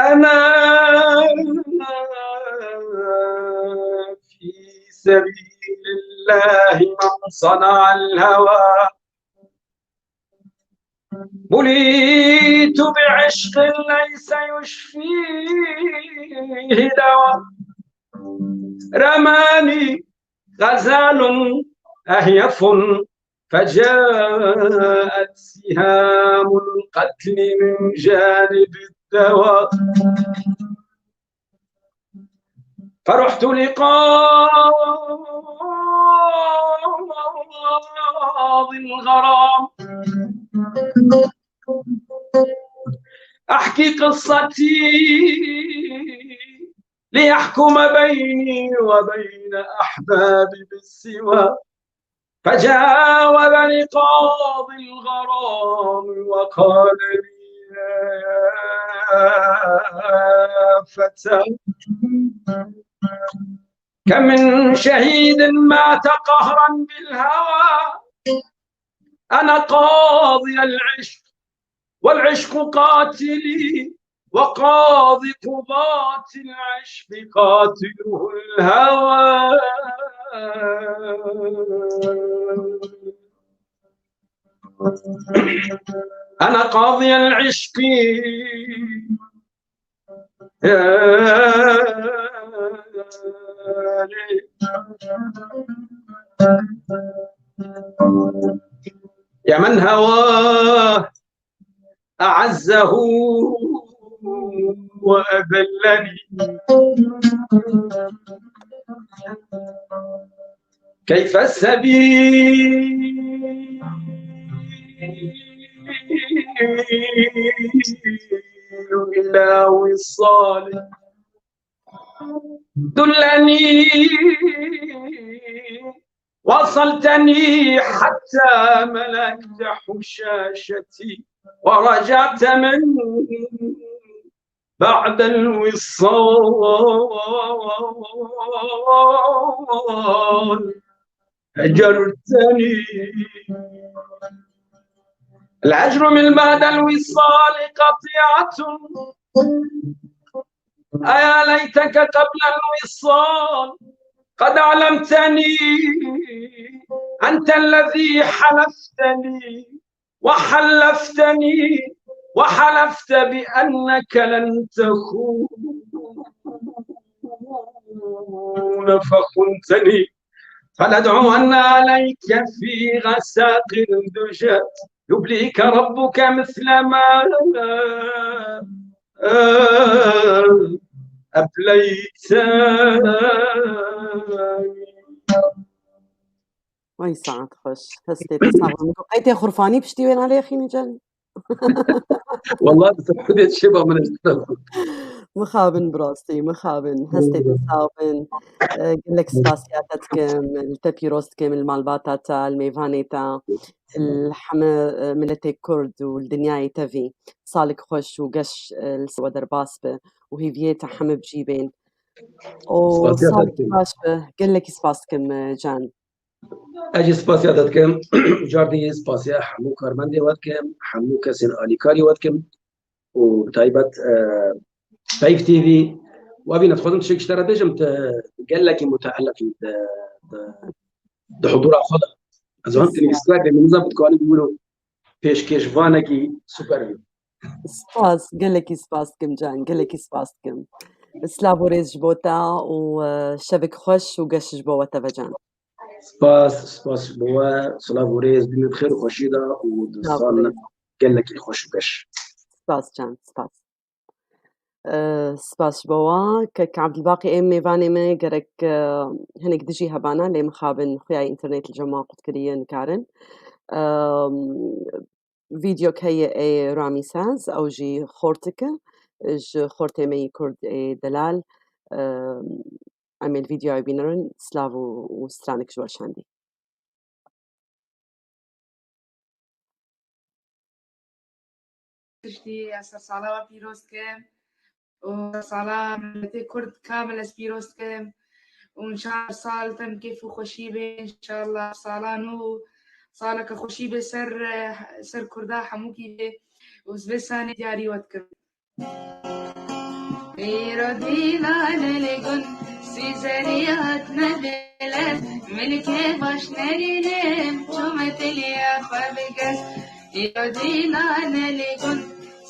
أنا في سبيل الله من صنع الهوى بليت بعشق ليس يشفيه دواء رماني غزال أهيف فجاءت سهام القتل من جانب الدوى فرحت لقاضي الغرام أحكي قصتي ليحكم بيني وبين أحبابي بالسوى فجاوبني قاضي الغرام وقال لي: يا فتى، كم من شهيد مات قهرا بالهوى. أنا قاضي العشق والعشق قاتلي، وقاضي قضاة العشق قاتله الهوى. أنا قاضي العشق. يا من هواه أعزه وأذلني. كيف السبيل إلى وصال؟ دلني. وصلتني حتى ملكت حشاشتي ورجعت من بعد الوصال هجرتني. الهجر من بعد الوصال قطيعة. أيا ليتك قبل الوصال قد علمتني. أنت الذي حلفت لي وحلفتني وحلفت بأنك لن تخون فخنتني. فلأدعون عليك في غساق الدجى يبليك ربك مثل ما أبليتني. Ay saet xweş. Hestê te sax be. Qey tê xurfanî piştî wê nalê xînî can. Wallah, bi xwedê çêba min ji te. Mixabin bi rastî, mixabin. Hestê te sax bin. E, gelek spasiya te dikim. Li te pîroz dikim, li malbata te, li mêvanê te, li heme, e, miletê Kurd û li dinyayê tevî. Salek xweş û geş, e, li ser we derbas be û hêviyê te heme bi cî bên. Û salek baş be. Gelekî spas dikim, e, can. Ez jî spasiya te dikim. Car dî spasiya hemû karmendê we dikim, hemû kesên alîkarî we dikim û bi taybet, e, Peyv T V. Wa bîne, dixwazim tiştek ji te re bêjim, tu gelekî muteelif î di, di, di hudura xwe de. Ez hem tu nivîskar bê, min nizam tu dikarin wilo pêşkêşvanekî super bî. Spas, gelekî spas dikim can, gelekî spas dikim. Silav û rêz ji bo te û, e, şevek xweş û geş ji bo we teve can. Spas, spas ji bo we. Silav û rêz, bîne di xêr û xweşî de û di sal ne. gelekî xweş û geş. Spas can, spas. Spas ji bo we. Kek Ebdulbaqî ê mêvanê me gerek hinek dijî hebana, lê mixabin xuya înternet li cem wan qut kiriye, nikarin. Vîdeok heye ê Ramî Saz, ew jî xortik e ji xortê me yî kurd ê delal. Em ê li vîdeoyê bînerin, silav û, û stranek ji we şandî. Tiştî ez sersala we pîroz dikim û sersala miletê kurd kamil ez pîroz dikim û înşallah sal tem kêf û xweşî be, înşallah sala nû saleke xweşî be ser, ser kurda hemûkî be û ez vê sanê diyarî we dikim. Îro dîlan li gund sîzerî hatine vêlez, milkê baş nerînim, çûme tiliya xwe bigez. Îro dîlan li gund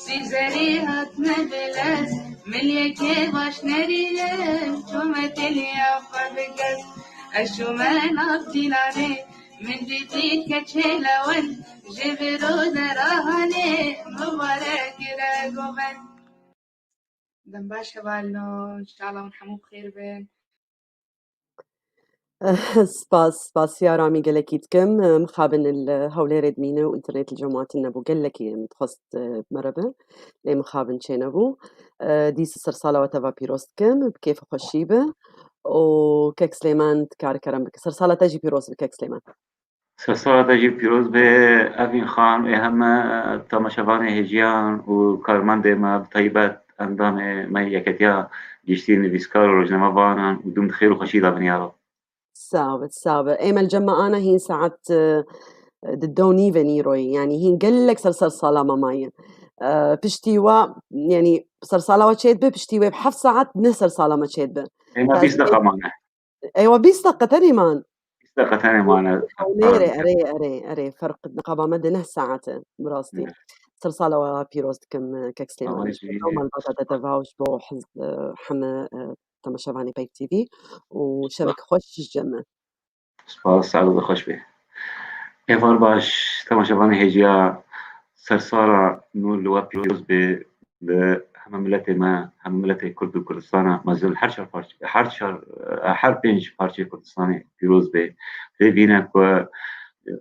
sîzerî hatine vêlez, milkê baş nerînim, çûme tiliya xwe bigez. Ez çûme nav dîlanê, min dîtî keçê lewend, ji viro dera hanê, mibarek gire govend. Dem baş hevalno, înşallah hûn hemû bi xêr bin. Spas, spasiya Ramî gelekî dikim. Mixabin li Hewlêrê dimîne û înternet li cem wan tune bû. Gelekî min dixwest, e, bi me re be. Lê mixabin çênebû. E, dîsa sersala we teva pîroz dikim. Bi kêf û xweşî be. Û kek Silêman dikare kerem bike. Sersala te jî pîroz be kek Silêman. Sersala te jî pîroz be Evîn Xan û heme temaşevanê hêjiyan û karmendê me, bi taybet endamê me Yeketiya Giştî Nivîskar û Rojnamevanan û dûm di xêr û xweşî de bin ya Rab. Sax be, sax be. Ê me li cem me ana hîn saet, e, di do nîve nîroyê. Yanî hîn gelek ser sersala me maye. E, piştî wa, yanî sersala we çêdibe, piştî wê bi heft saet ne sersala me çêdibe. Ê me bîst deqa mane. Eywa, bîst deqe tenê man. Bîst deqe tenê mane. Hewlêrê, erê, erê, erê. Ferq niqaba me di neh saet e, bi rastî. Evet. Sersala we pîroz dikim, kek Silêman. Ji bo malbata te teva û ji bo hiz-, e, heme, e, temaşevanê Peyv T V û şevek xweş ji cem me. Spas, saet xweş be. Êvar baş, temaşevanê hêjiya, sersala nû li we pîroz be, li heme miletê me, heme miletê Kurd û Kurdistana mezin, her çar parçe, her çar, her pênc parçeyê Kurdistanê pîroz be. Lê vîne ku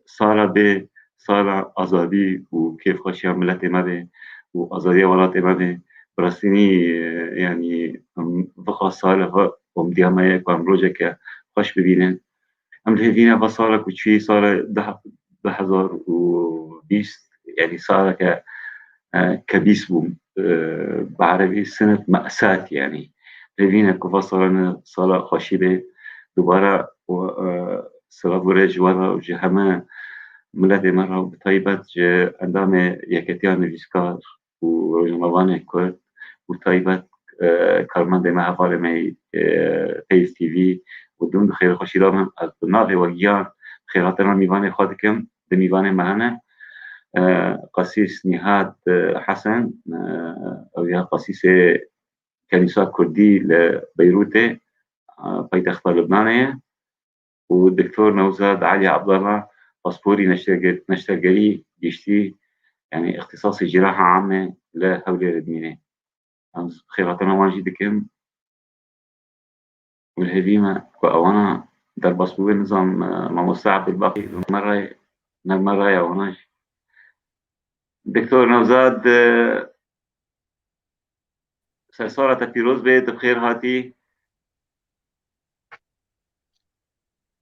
sala bê, sala azadî û kêfxweşiya miletê me be û azadiya welatê me be. Bi rastînî, e, yanî, em, viqa sale ve umdiya me ye ku em rojeke xweş bibînin. Em li hêvî ne va sala ku çûyî sala du, du hezar û bîst, yanî saleke, e, kebîs bû, e, bi erebî sinet me'sat, yanî. Hêvî ne ku va sala ne sala xweşî be, dubara û, e, silav û rêz ji we re û ji heme miletê me re û bi taybet ji endamê Yeketiya Nivîskar û rojnamevanê Kurd û taybet, e, karmendê me, hevalê me, e, Peyv T V û dûm di xêr û xweşî de bin. Ez bi navê we giyan xêrhatina mîvanê xwe dikim, di mîvanê me hene. E, Qasîs Nîhat, e, Hesen, e, ew ya qasîsê Kenîsa Kurdî li Beyrûtê, e, paytexta Libnanê ye. û Doktor Newzad Elî Abdallah, pasporî neşterger-, neştergerî giştî, yanî îxtisasê ciraha ame li Hewlêrê dimîne. Em xêrhatina wan jî dikim. Û li hêvî me ku ewana derbas bûbe, nizam, e, mamoste Ebdulbaqî, li me re ye, ne li me re ye ewana jî. Doktor Newzad, e, sersala te pîroz be, tu bi xêr hatî.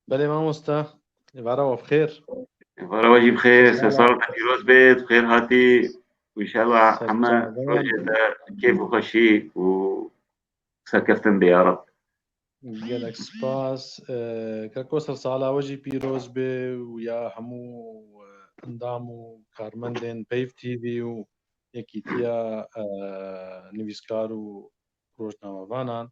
Belê mamoste, êvara we bi xêr. Êvara we jî bi xêr, sersala te pîroz be, tu bi xêr hatî. Înşallah heme rojê te kêf û xweşî û serkeftin be ya Rab. Gelek spas. E, Keko, sersala we jî pîroz be û ya hemû, e, endam û karmendên Peyv T V û Yekîtiya, e, Nivîskar û Rojnamevanan.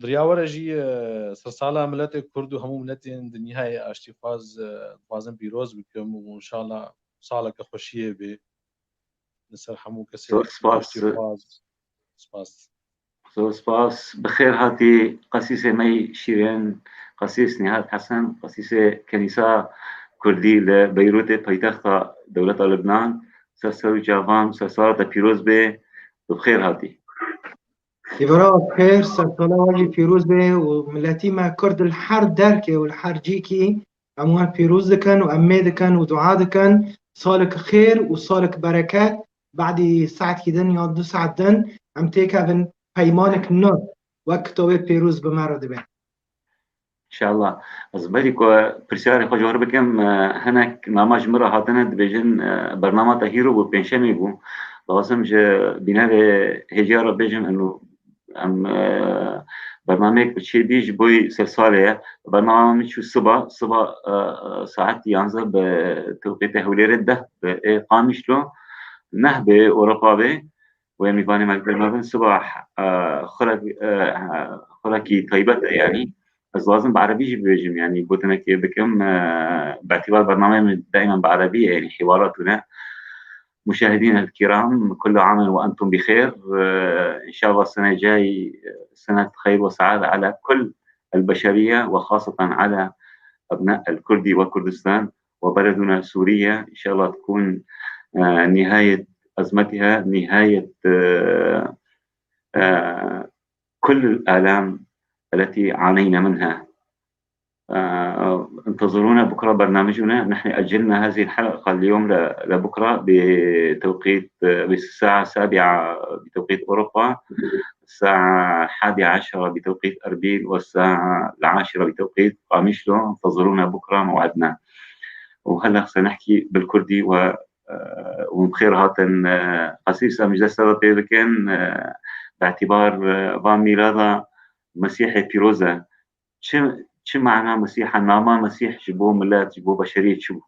Di riya we re jî, e, sersala miletê Kurd û hemû miletên dinyayê aştîxwaz, e, dixwazim pîroz bikim û înşallah saleke xweşiyê be li ser hemû kesê aştîxwaz. Spas. Zor spas. Bi xêr hatî qasîsê me yî şîrên, qasîs Nîhat Hesen, qasîsê Kenîsa Kurdî li Beyrûtê, paytexta dewleta Libnan. Ser ser û çavan, ser sala te pîroz be, tu bi xêr hatî. Îvara xêr, sersala we jî pîroz be û miletî me Kurd li her derkê û li her cîkî em wan pîroz dikin û em mê dikin û dua dikin. Salek xêr û salek bereket. Badî saetkî din ya du saet din em têkevin peymanek nû wek kitabê pîroz bi me re dibe. Înşallah. Ez berî ku pirsyarê xwe ji we re bikim, e, hinek nama ji min re hatine, dibêjin, e, bernama te hîro bû, pêncşemê bû. Dixwazim ji bînerê hêciya re bêjim, eno em, e, bernameyek bi çêbî ji bo sersalê ye. Bernama min çû siba, siba, e, e, saet yanzdeh bi tewqîtê Hewlêrê, deh bi ê Qamişlo, neh bi Ewropa be. Wê mîvanê me li gel me bin siba, e, xurek, e, xurekî taybet e, yanî. Ez lazim bi erebî jî bibêjim, yanî gotinekê bikim, e, bi îtibar bernameyê min daîman bi erebî ye, yanî hiwarat tune. مشاهدينا الكرام، كل عام وأنتم بخير. إن شاء الله السنة الجاي سنة خير وسعادة على كل البشرية، وخاصة على أبناء الكردي وكردستان وبلدنا سوريا. إن شاء الله تكون، آه، نهاية أزمتها، نهاية، آه، آه، كل الآلام التي عانينا منها. آه، انتظرونا بكرة برنامجنا. نحن أجلنا هذه الحلقة اليوم ل-، لبكرة بتوقيت، بالساعة السابعة بتوقيت أوروبا، الساعة الحادية عشرة بتوقيت أربيل، والساعة العاشرة بتوقيت قامشلو. انتظرونا بكرة موعدنا. وهلأ سنحكي بالكردي و، آه، û bi xêr hatin, e, qasî Îslam ji dest ve pê bikin, e, bi îtibar, e, van mîlada Mesîhê pîroz e. Çi, çi mana Mesîh e, nama Mesîh ji bo milet, ji bo beşeriyê çi bû?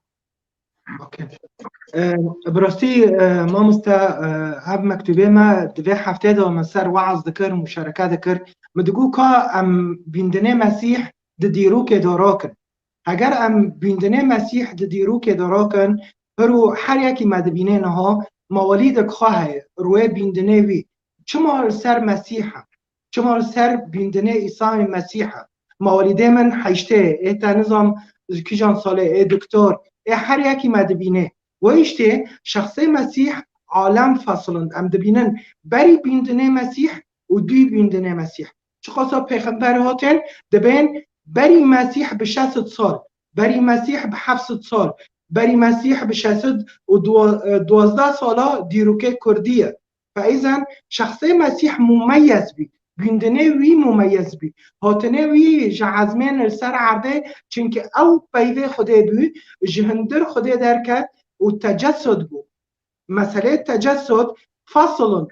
Okey. E, bi rastî, e, mamoste, e, ev mektûbê me di vê heftê de me ser weaz dikir, muşereke dikir. Min digot ka em bîndinê Mesîh di dîrokê de rakin. Heger em bîndinê Mesîh di dîrokê de rakin, pir û her yekî me dibîne niha, ma welîdek xwe heye, rûyê bîndinê wî. Çima li ser Mesîh e? Çima li ser bîndinê Îsayê Mesîh e? Ma welîdê min heştê, ê te nizam ji kîjan salê, ê doktor, ê her yekî me dibîne. Wê îştê şexsê Mesîh alem fesilind. Em dibînin berî bîndinê Mesîh û dûy bîndinê Mesîh. Çiqasa pêxember hatin, dibên berî Mesîh bi şeş sed sal, berî Mesîh bi heft sed sal, berî Mesîh bi şeş sed û duwazdeh sala dîrokê Kurdî ye. Feîzen şexsê Mesîh mumeyez bî, bîndinê wî mumeyez bî, hatinê wî ji ezmên li ser erdê, çimkî ew peyvê Xwedê bû, ji hundir Xwedê derket û tecessud bû. Meselê tecessud, fesilin.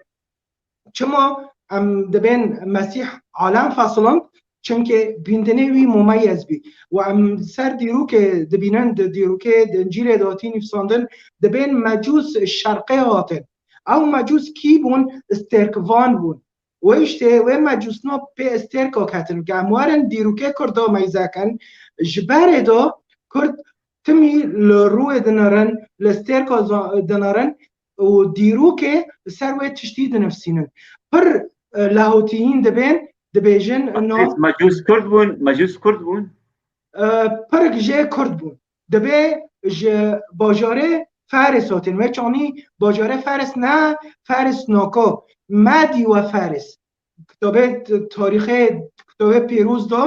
Çima em dibên Mesîh alem fesilin? Çimkî bîndinê wî mumeyez bî. Û em ser dîrokê dibînin, di dîrokê, di Încîlê de hatî nivîsandin, dibên mecûs şerqê hatin. Ew mecûs kî bûn? Stêrkvan bûn. Wê îştê wê mecûsna pê stêrka ketin. Ke em werin dîrokê Kurda meyze kin, ji berê de Kurd timî li rûyê dinirin, li stêrka za-, dinirin û dîrokê li ser wê tiştî dinivîsînin. Pir, e, lehotiyîn dibên, dibêjin, no. Mecûs Kurd bûn, mecûs Kurd bûn. E, pirik jê Kurd bûn. Dibê ji bajarê Faris hatin. Wê çanî bajarê Faris ne, Faris nako. Medî we Faris. Kitabê t-, tarîxê, kitabê pîroz de,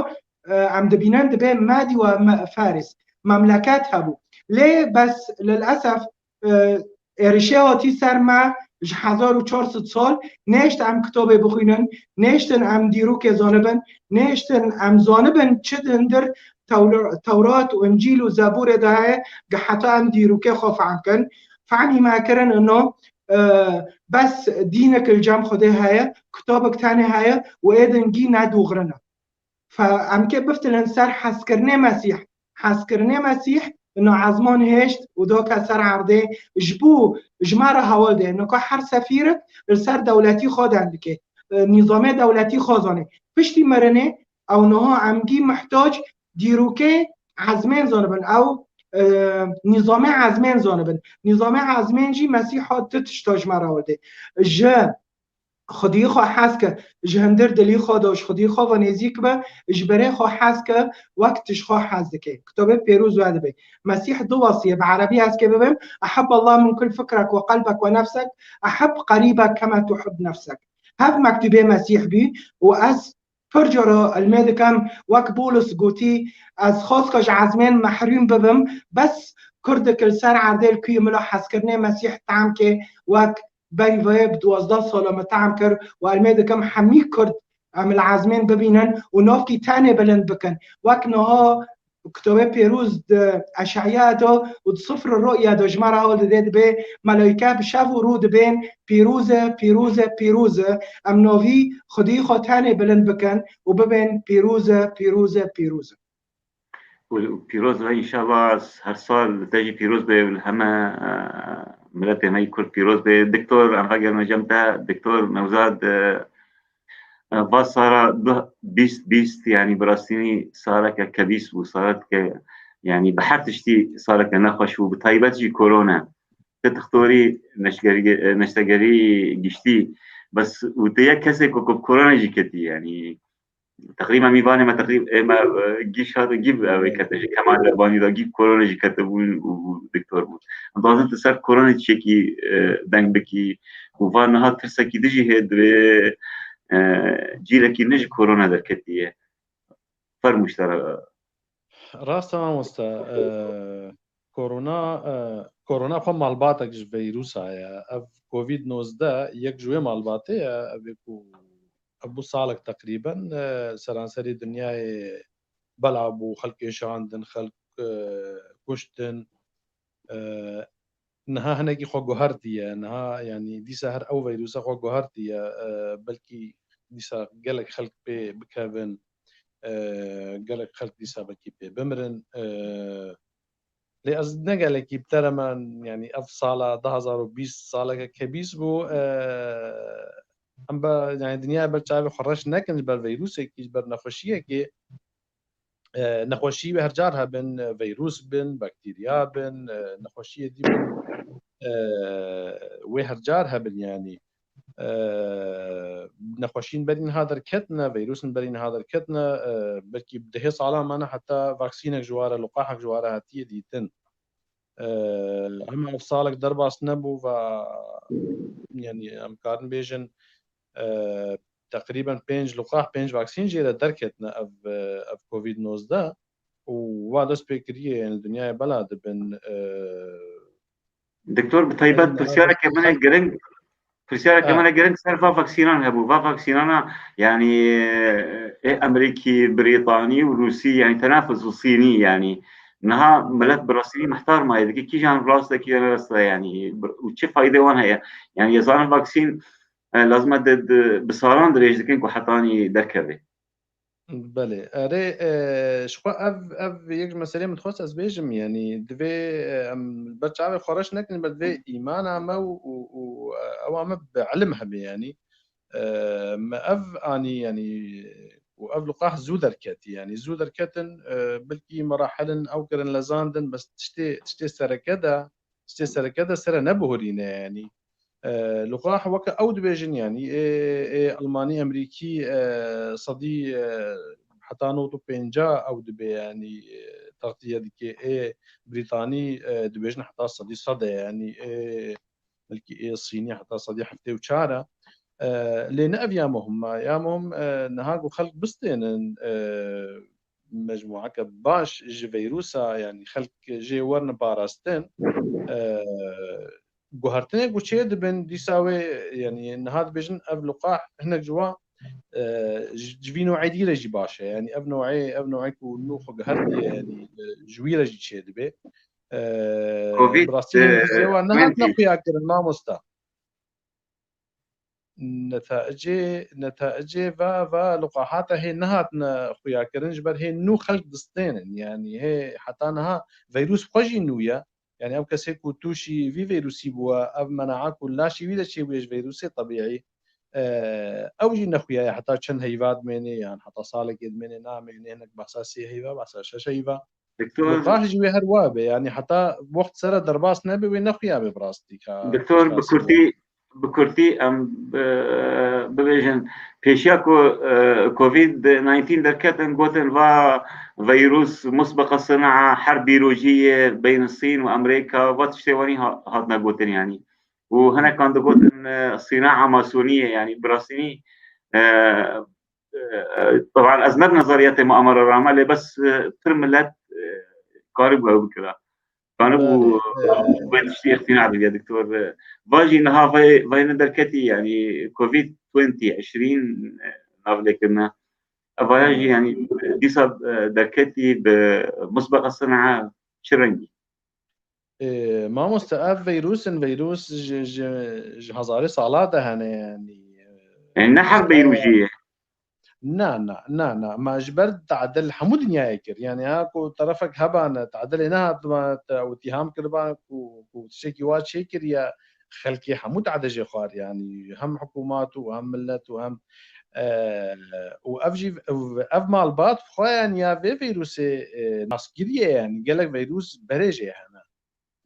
e, em dibînin, dibê Medî we me-, Faris. Memleket hebû. Lê bes lilesef, e, êrişê hatî ser me ji hezar û çar sed sal, nêştin em kitabê bixwînin, nêştin em dîrokê zanibin, nêştin em zanibin çi di hundir Tewr-, Tewrat û Încîl û Zeburê de heye, ge heta em dîrokê xwe fehm kin. Fehmî me kirin ino, e, bes dînek li cem Xwedê heye, kitabek tenê heye û ê din gî ne dûxirine. Fe-, em kê biftilin ser hezkirinê Mesîh. Hezkirinê Mesîh, ino ezman hêşt û doke ser erdê, ji bo, ji me re hewl dê. Ino ka her sefîrek li ser dewletî xwe deng dike. E, nîzamê dewletî xwe zanê. Piştî mirinê, ew niha em gî muhtac dîrokê ezmên zanibin. Ew, e, nîzamê ezmên zanibin. Nîzamê ezmên jî Mesîha tu tişta ji me re hewl dê. Ji xwediyê xwe hez ke, ji hundir dilî xwe de û ji xwediyê xwe ve nêzîk be, ji berê xwe hez ke, wek tu ji xwe hez dike. Kitobê pêroz we dibe. Mesîh du wesiyê bi erebî ez kê bibim, "Eheb Allah min kul fikrek ve qelbek ve nefsek, eheb qerîbek kema tuhib nefsek." Hev mektubê Mesîh bî û ez pir cara ilmê dikim, wek Bolus gotî, "Ez xwest ke ji ezmên mehrûm bibim, bes kurdek li ser erdê li kuyê min a hezkirinê Mesîh tam ke, wek berî vê bi duwazdeh sala min tam kir û ilmê dikim hemî kurd em li ezmên bibînin û navkî tenê bilind bikin." Wek niha Kitobê Pîroz di Eşaya de û di Sifr Ru'ya de ji me re hol dide, dibê, "Melaîke bi şev û rû dibên, 'Pîroz e, pîroz e, pîroz e.'" Em navî Xwedî xwe tenê bilind bikin û bibên, "Pîroz e, pîroz e, pîroz e." Û pîroz be înşallah, her sal te jî pîroz be û heme, e, miletê me yî Kurd pîroz be. Doktor, em vegerime cem te, Doktor Newzad, e, e, va sala du bîst bîst, yanî bi rastînî saleke kebîs bû, saleke, yanî bi her tiştî saleke nexweş bû, bi taybet jî korona. Ti dixtorî neşgerî-, e, neştegerî giştî, bes û ti yek kesê ku, ku bi korona jî ketî, yanî teqrîben mîvanê me, teqrîb-, ê me, e, gîş hat û gîv ew ê kete ji Kemal Rebanî de, gîv korona jî ketibûn û doktor bûn. Em dixwazin tu ser korona çekî, e, deng bikî û van niha tirsekî din jî heye, divê, e, cîrekî ne ji korona derketiye. Fermû ji te re. Rast e mamoste. E, korona, e, korona xwe malbatek ji vîrusa ye. Ev Covid nozdeh yek ji wê malbatê ye. Ev ê ku Ev bû salek teqrîben, e, seranserê dinyayê bela bû, xelk kêşandin, xelk, e, kuştin. E, niha hinekî xwe guhertiye, niha, yanî, dîsa her ew vîrusa xwe guhertiye, e, belkî dîsa gelek xelk pê bikevin, e, gelek xelk dîsa belkî pê bimirin. E, Lê ez ne gelekî bi te re me, yanî ev sala du hazar û bîst saleke kebîs bû. E, em be, yanî dinyayê ber çavê xwe reş nekin ji ber vîrusekî, ji ber nexweşiyekê. E, nexweşî wê her car hebin, e, vîrus bin, bakterya bin, e, nexweşiyê dî bin, e, wê her car hebin yanî. E, nexweşîn berî niha derketine, vîrusên berî niha derketine, e, belkî bi dehê salan mane heta vaksînek ji ware, liqahek ji ware hatiye dîtin. E, hema ev salek derbas nebû ve, yanî em karin bêjin, e, teqrîben pênc liqah, pênc vaksîn jê re derketine ev, e, ev Covid nozdeh û wa dest pê kiriye, yanî dinyayê bela dibin, e, Doktor, bi taybet pirsyareke min ê giring, pirsyareke min ê giring ser va vaksînan hebû. Va vaksînana, yanî, ê Amerîkî, Brîtanî û Rûsî, yanî tenafus û Sînî, yanî niha milet bi rastî mihtar maye dike, kîjan rast e, kîjan ne rast e, yanî, û çi faydê wan heye? Yanî, ez zanim vaksîn, e, lazim e di, di, bi salan dirêj dikin ku hetanî derkeve. Belê. Erê, e, ji xwe ev, ev yek ji meselê min dixwest ez bêjim, yanî divê, e, em ber çavê xwe reş nekin, ber divê îmana me û, û, û, e, ewa me bi ilim hebe, yanî. E, me ev anî, yanî, û ev liqah zû derketî, yanî zû derketin, e, belkî merahilin ew kirin lezandin, bes tiştê, tiştê sereke de, tiştê sereke de sere nebihurîne, yanî. E, liqah weke ew dibêjin, yanî, ê, ê Almanî, Emerîkî, e, sedî, e, heta nod û pênca ew dibe, yanî, e, textiye dike, ê Brîtanî, e, dibêjin heta sedî sed e, yanî, ê, belkî ê Sînî heta sedî heftê û çar e. E, lê ne ev ya muhim e. Ya muhim, e, niha ku xelk bistênin, e, mecmuake baş ji vîrusa, yanî xelk jê werin parastin, e, guhertinê ku çê dibin, dîsa wê, yanî niha dibêjin ev liqah hinek ji wan, e, ji, ji vî newê dî re jî baş e. Yanî ev newê, ev newê ku nû xwe guhertiye, yanî, e, ji wî re jî çê dibe. E, Covid, bi rastî e, netice wan nehatine xuya kirin, mamosta. Netaicê, netaicê va, va liqahata hê nehatine xuya kirin, ji ber hê nû xelk distênin. Yanî hê heta niha vîrus xwe jî nû ye. Yanî ew kesê ku tûşî vî vîrusî bûye, ev menaa ku laşê wî de çêbûye ji vîrusê tebîî, e, ew jî nexuya ye heta çend heyva dimêne, yan heta salekê dimêne, namêne, hinek behsa sê heyva, behsa şeş heyva. Doktor, liqah jî wê her wa be, yanî heta wext sere derbas nebe, wê nexuya be bi rastî ka. Doktor, bi kurtî, Bi kurtî em, e, bibêjin, pêşiya ku, e, Covid nineteen derketin, gotin va vîrus musbeqa sina, herb bîyolojî ye beyna Sîn û Amerîka, va tiştê wanî ha-, hatine gotin yanî. Û hinekan digotin, e, sînaa masonî ye, yanî bi rastî nî, e, e, e, teban ez ne bi nezariyetê Muammer re me, lê bes, e, pir milet, e, karibû ew bikira. Kanibû, belê, e, wê tiştî îqtîna bike, doktor. Va jî niha vay, vay ne derketî, yanî Covid twenty, eşrîn, e, nav lê kirine. Evaya jî, yanî, dîsa, e, derketî bi musbeqa sina çi rengî? E, mamoste, ev vîrus in, vîrus ji, ji, ji hezarê sala de hene, yanî, e, yanî ne her vîrus jî ye. Na, na, na, na. Me ji ber tadil hemû dinyayê kir. Yanî ha ku terefek hebane, tadilê nehatime, te û îtîham kiriban ku, ku tiştekî wa çêkiriye, xelkê hemû tadê jê xwar. Yanî hem hikûmat û hem milet û hem, e, û ev jî, ev, ev malbat xwe yanî ya vê vîrusê, e, naskiriye yanî. Gelek vîrus berê jê hene.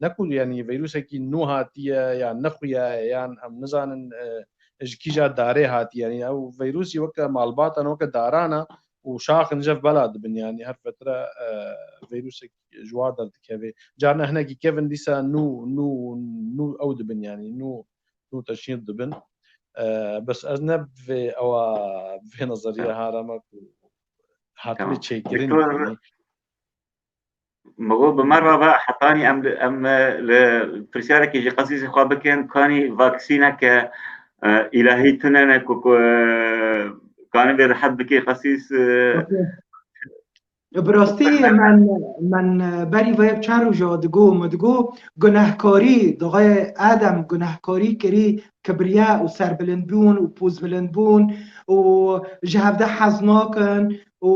Ne ku, yanî, vîrusekî nû hatiye, yan nexuya, yan em nizanin, e, ji kîja darê hatiye. Yanî, ew vîrusî weke malbatan, weke darana û şaxin jev bela dibin. Yanî, her fetre, e, vîrusek ji wa derdikeve. Carna hinekî kevin dîsa nû, nû, nû ew dibin, yanî, nû, nû teşhîr dibin. E, bes ez ne vê ewa, vê nezeriya harama ku hatibê çêkirin, doktor, yanî. Min got bi me re ve hetanî em li, em, e, li pirsyarekî ji qesîsê xwe bikin, kanî vaksîneke, e, îlahî tune ne ku, ku, e, kanibê rehet bikê qesîs, e, Bi rastî min, min berî vê çend roja digot, min digot, gunehkarî, dixê Adem gunehkarî kirî, kibriya û serbilindbûn û pozbilindbûn û ji hevde hez nakin û,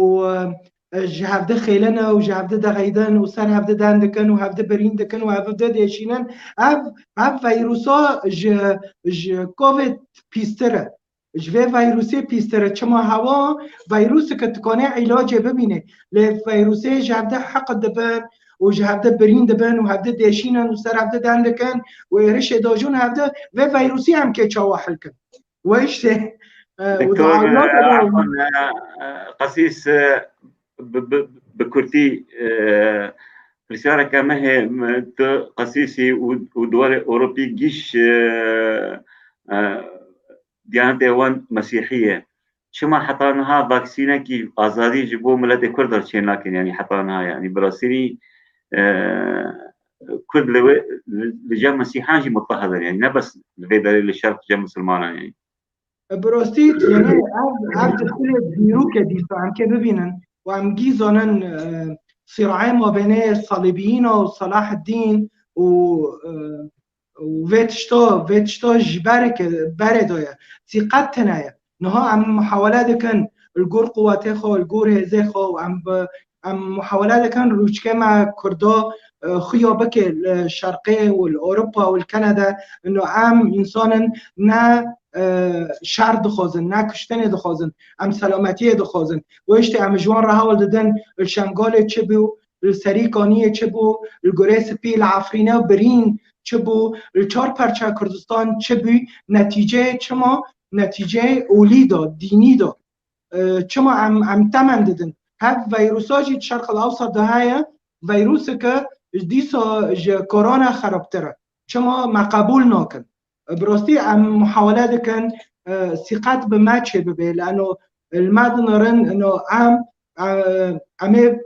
e, ji hevde xêlin û ji hevde dixeydin û ser hevde den dikin û hevde birîn dikin û hevde deşînin. Ev, ev vîrusa ji, ji Covid pîstir e. Ji vê vîrusê pîstir e. Çima hewa vîruseke dikane îlacê bimîne. Lê vîrusê ji hevde heq dibin û ji hevde birîn dibin û hevde deşînin û ser hevde den dikin û êrişê dajûn hevde vê vîrusî em kê çawa hilkin. Wê işte, e, û Doktor, e, afwan, e, e, qesîs, e, bi, bi, bi kurtî, e, pirsyareke me heye, me tu qesîsî û, û diwarê Ewropî gîş, e, e, diyanetê wan mesîhî ye. Çima heta niha vaksînekî azadî ji bo miletê Kurd re çê nakin, yanî heta niha, yanî bi rastî, e, Kurd li wê, li, li cem Mesîhan jî mutehid in, yanî ne bes li vê derê li şerq cem misilmanan, yanî. Bi rastî, yanî ev, ev dixilê dîrok e dîsa em kê bibînin û em gî zanin, e, sîrayê mabênê Salîbiyîn û Selaheddîn û, e, û vê tişta, vê tişta ji berê ke, berê de ye. Sîqet tune ye. Niha em muhawele dikin li gor quwetê xwe, li gor hêzê xwe û em bi, em muhawele dikin rûçkê me Kurda, e, xuya bike li Şerqê û li Ewropa û li Kanada. Ino em însan in ne, e, şer dixwazin, ne kuştinê dixwazin. Em selametiyê dixwazin. Wê işte em ji wan re hewl didin, li Şengalê çi bû, li Serîkaniyê çi bû, li Gurê Spî, li Efrîne birîn çi bû, li çar perça Kurdistan çi bû, netîceyê çima, netîceyê olî da, dînî da. E, çima em, em temen didin? Hev vîrusa jî di Şerq el Ewsat de heye, vîruseke dîsa ji korona xerabtir e. Çima me qebûl nakin? Bi rastî em muhawele dikin, e, sîqet bi me çê bibe. Lano li me dinirin, ino em, e, em ê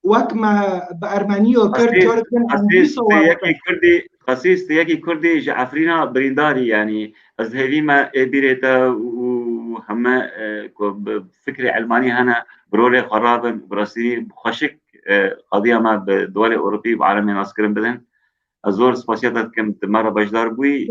wek me bi Ermeniya kir, Qasîs, carek din em Qasîs, dîsa tu wan yekî bikin. Kurdî, Qasîs, tu yekî Kurdî ji Efrîna birîndarî, yanî ez hêvî me ê bîrê te û heme, e, ku bi fikrê elmanî hene, bi rolê xwe rabin, bi rastî xweşik, e, qadiya me bi diwarê Ewropî bi alemê naskirin bidin. Ez zor spasiya te dikim, tu me re beşdar bûyî.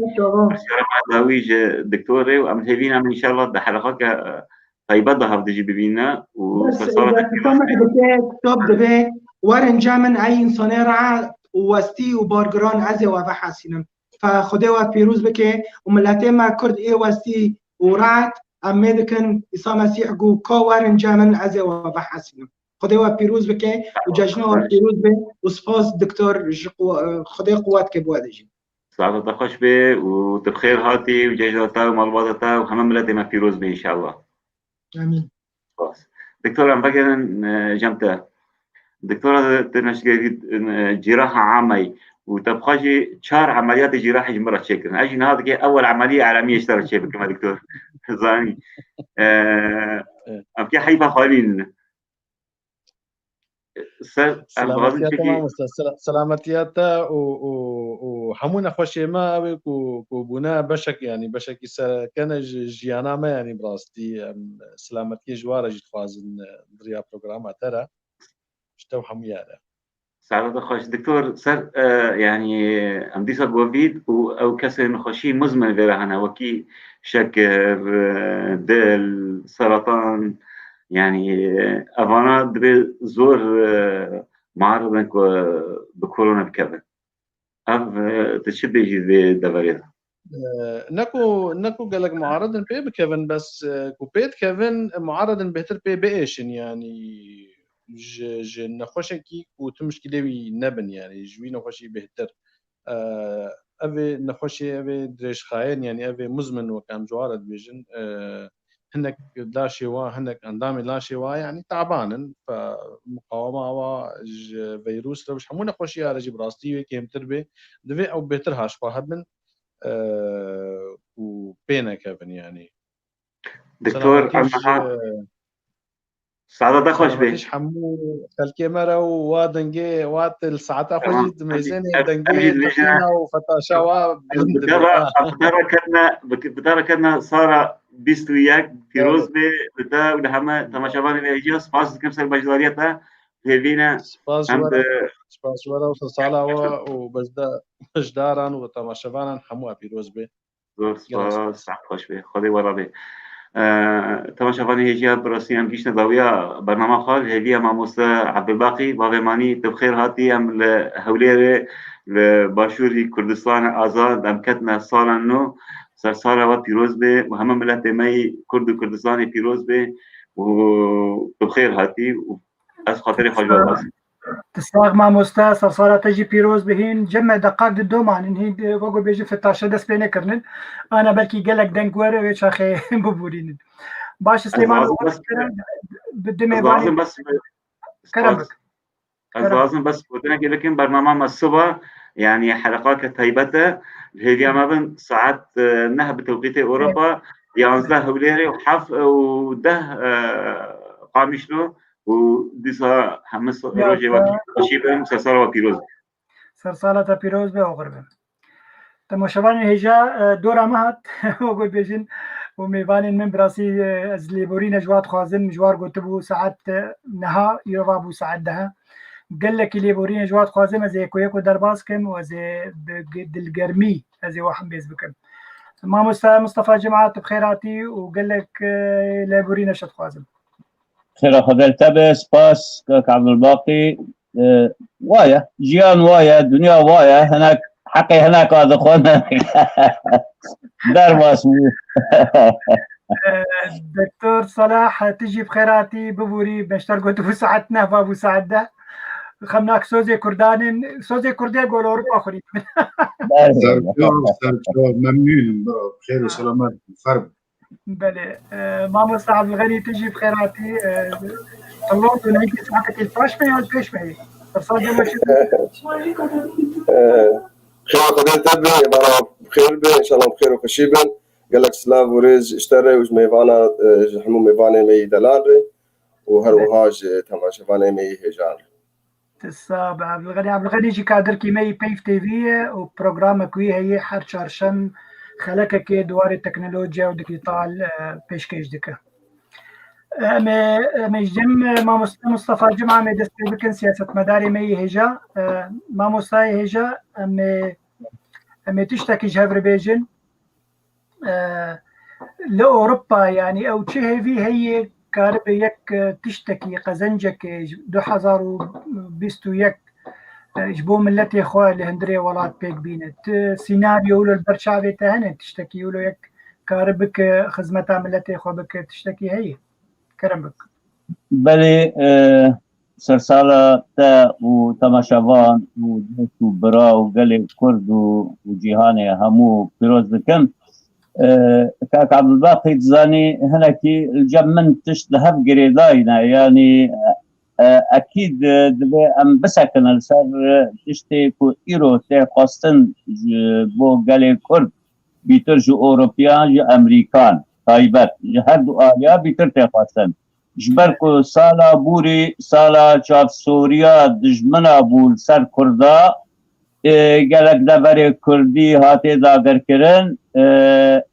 Pirsyara me dawî ji doktorê û em hêvî ne em înşallah di heleqeke, e, taybet de hevdijî bibîne û Bes, sersala e, te kî qismek dike, kitap dibe, werin cem min ey însanê rehet û westî û bargiran ez ê we vehesînim. Fe Xwedê we pîroz bike û miletê me Kurd ê westî û rehet em mê dikin Îsa Mesîh got ka werin cem min ez ê we vehesînim. Xwedê we pîroz bike û cejna we pîroz be û spas doktor ji qu-, Xwedê quwet ke bi we de jî. Saeta te xweş be û tu bi xêr hatî û cejna te û malbata te û heme miletê me pîroz be înşallah. Amîn. Spas. Doktor, em vegerin, e, cem te. Doktora, tu neştgerî, e, cîraha amey û te bi xwe jî çar emeliyatê cîrahê ji min re çêkirin. Ez jî niha dikê ewel emeliyê elamiyê ji te re çê bikim, doktor. Zanî. E, Evet. Em kê heyfa xalîn. Ser, em dixwazin Selametiya te çekî mamoste, sela-, selametiya te û, û, û hemû nexweşiyê me ew ê ku, ku bûne beşek, yanî beşekî serkene ji jiyana me, yanî bi rastî em selametiyê ji wa re jî dixwazin, e, di riya programa te re. Ji te û hemûya re. Saeta te xweş. Doktor, ser, e, yanî em dîsa govîd û ew kesê nexweşî muzmin vê re hene, wekî şekir, e, dil, seratan, yanî, e, evana dibê zor, e, muarid in ku bi korona bikevin. Ev, e, tu çi dibêjî vê deverê de? E, ne ku, ne ku gelek muarid in pê bikevin, bes, e, ku pê dikevin, muarid in bêhtir pê biêşin, yanî ji, ji nexweşekî ku tu mişkilê wî nebin, yanî ji wî nexweşî bêhtir. E, ev ê nexweşê, ev ê dirêjxayin, yanî ev ê muzmin wek em ji wan re dibêjin, e, hinek laşê wa, hinek endamê laşê wa, yanî taban in. Fe muqawema wa ji veyrûs re û ji hemû nexweşiya re jî bi rastî wê kêmtir bê. Divê ew bêhtir haşpa hebin, e, û pê nekevin, yanî. Doktor, selametî em niha, e, saeta te xweş be. Selametî ji hemû xelkê me re û wa dengê, wa til saeta xwe Tamam. jî Em jî, dimêzênê em, em dengê jî dibêjin. Texîna û fetaşa wa Em bilind bi te dibe. re, em bi te re ketine, bi, bi te re ketine sala bîst û yek, pîroz Evet. be, li te û li heme Evet. temaşevanê ve hêja spas dikim ser beşdariya te, hêvî ne, Spas ji em we re, bi spas ji we re û ser sala we û bezda-, beşdaran û temaşevanan hemû pîroz be. Zor Gelek spas, spas. Saet xweş be. Xwedê we re be. E, temaşevanê hêjiya bi rastî em gihîştine dawiya bernama xwe. Li hêviya mamoste Ebdulbaqî, bavê manî, tu bi xêr hatî. Em li Hewlêrê, li başûrî Kurdistanê Azad, em ketine sala nû. Ser sala we pîroz be û heme miletê me yî Kurd û Kurdistanê pîroz be û tu bi xêr hatî û ez xatirê xwe ji we dixwazim. Tu sax mamoste, sersala te jî pîroz be. Hîn cem me deqak di domanin, hîn, e, wek bêjin fetaşe dest pê nekirinin. Ana belkî gelek deng were wê çaxê bibûrînin. Baş, Ez Silêman, lazim bes, bi dimê ez lazim vanê bes, kerem spas. bik. Ez Kerem. lazim bes gotinekê bikim, bernama me siba, yanî heleqake taybet e. Li hêviya me bin saet, e, neh bi tewqîtê Ewropa, yanzdeh Hewlêrê û heft û deh, e, Qamişlo. û dîsa hemû sa-, Ya rojê we te xweşî bin, sersala we pîroz be. Sersala te pîroz be, oxir be. Temaşevanên hêja, e, dora me hat, wek bêjin, û mêvanên min bi rastî, e, ez lêborîne ji wa dixwazim, ji war gotibû saet, e, neha, îro va bû saet deh. Gelekî lêborîne ji wa dixwazim, ez ê yeko yeko derbas kim û ez ê bi g-, dilgermî ez ê wa hembêz bikim. Mamoste Mustafa Cima, tu bi xêr hatî û gelek, e, lêborîne ji te dixwazim. Xêra Xwedê li te be, spas, kak Ebdulbaqî. E, wa ye, jiyan wa ye, dinya wa ye, hinek heqê hineka dixwin. Derbas bû. E, Doktor Salah, tu jî bi xêr hatî, bibûrî, beşdar gotibû saet neh, va bû saet deh. Xemnak sozê Kurdan in, sozê Kurdê gol Ewropa xurî. Serçav, serçav, memnûn im, bira, xêr û selamet, ferm. Belê. E, mamosta Abdulxenî, tu jî bi xêr hatî. E, tu London hingî saetekî li paş me yan li pêş me yî? Pirsa cem we çi? E, xêra Xwedê te be, bera bi xêr be, înşallah bi xêr û xweşî bin. Gelek silav û rêz ji te re û ji mêvana, e, ji hemû mêvanê me yî delal re û her wiha ji temaşevanê me yî hêjan re. Ti sax be Abdulxenî. Abdulxenî jî kadirkî me yî Peyv T V ye û programek wî heye her çarşem xelekekê di warê teknolojiya û dijîtal, e, pêşkêş dike. Em ê, em ê ji cem, e, mamoste Mustafa Cima em ê dest pê bikin, siyasetmedarê me yê hêja. E, mamostayê hêja, em ê, em ê tiştekî ji hev re bêjin. E, li Ewropa, yanî ew çi hêvî heye, karibe yek, e, tiştekî, qezencekê ji du hezar û bîst û yek, e, ji bo miletê xwe li hundirê welat pêk bîne? Ti sînaryo wilo li ber çavê te hene, tiştekî wilo yek kari bike, xizmeta miletê xwe bike, tiştekî heye? Kerem bik. Belê, e, Sersala te û temaşevan û dost û bira û gelê Kurd û, û cîhanê hemû pîroz dikim. E, Kak Ebdulbaqî, dizanî hinekî li cem min tişt li hev girêdayî ne. Yanî, e, ekîd, e, divê em bisekinin li ser, e, tiştê ku îro tê xwestin ji bo gelê Kurd, bîtir ji Ewropiyan, ji Emerîkan taybet, ji her du aliya bîtir tê xwestin. Ji ber ku sala bûrî sala çavsoriya dijmina bû li ser Kurda, e, gelek deverê Kurdî hatê dagirkirin, e,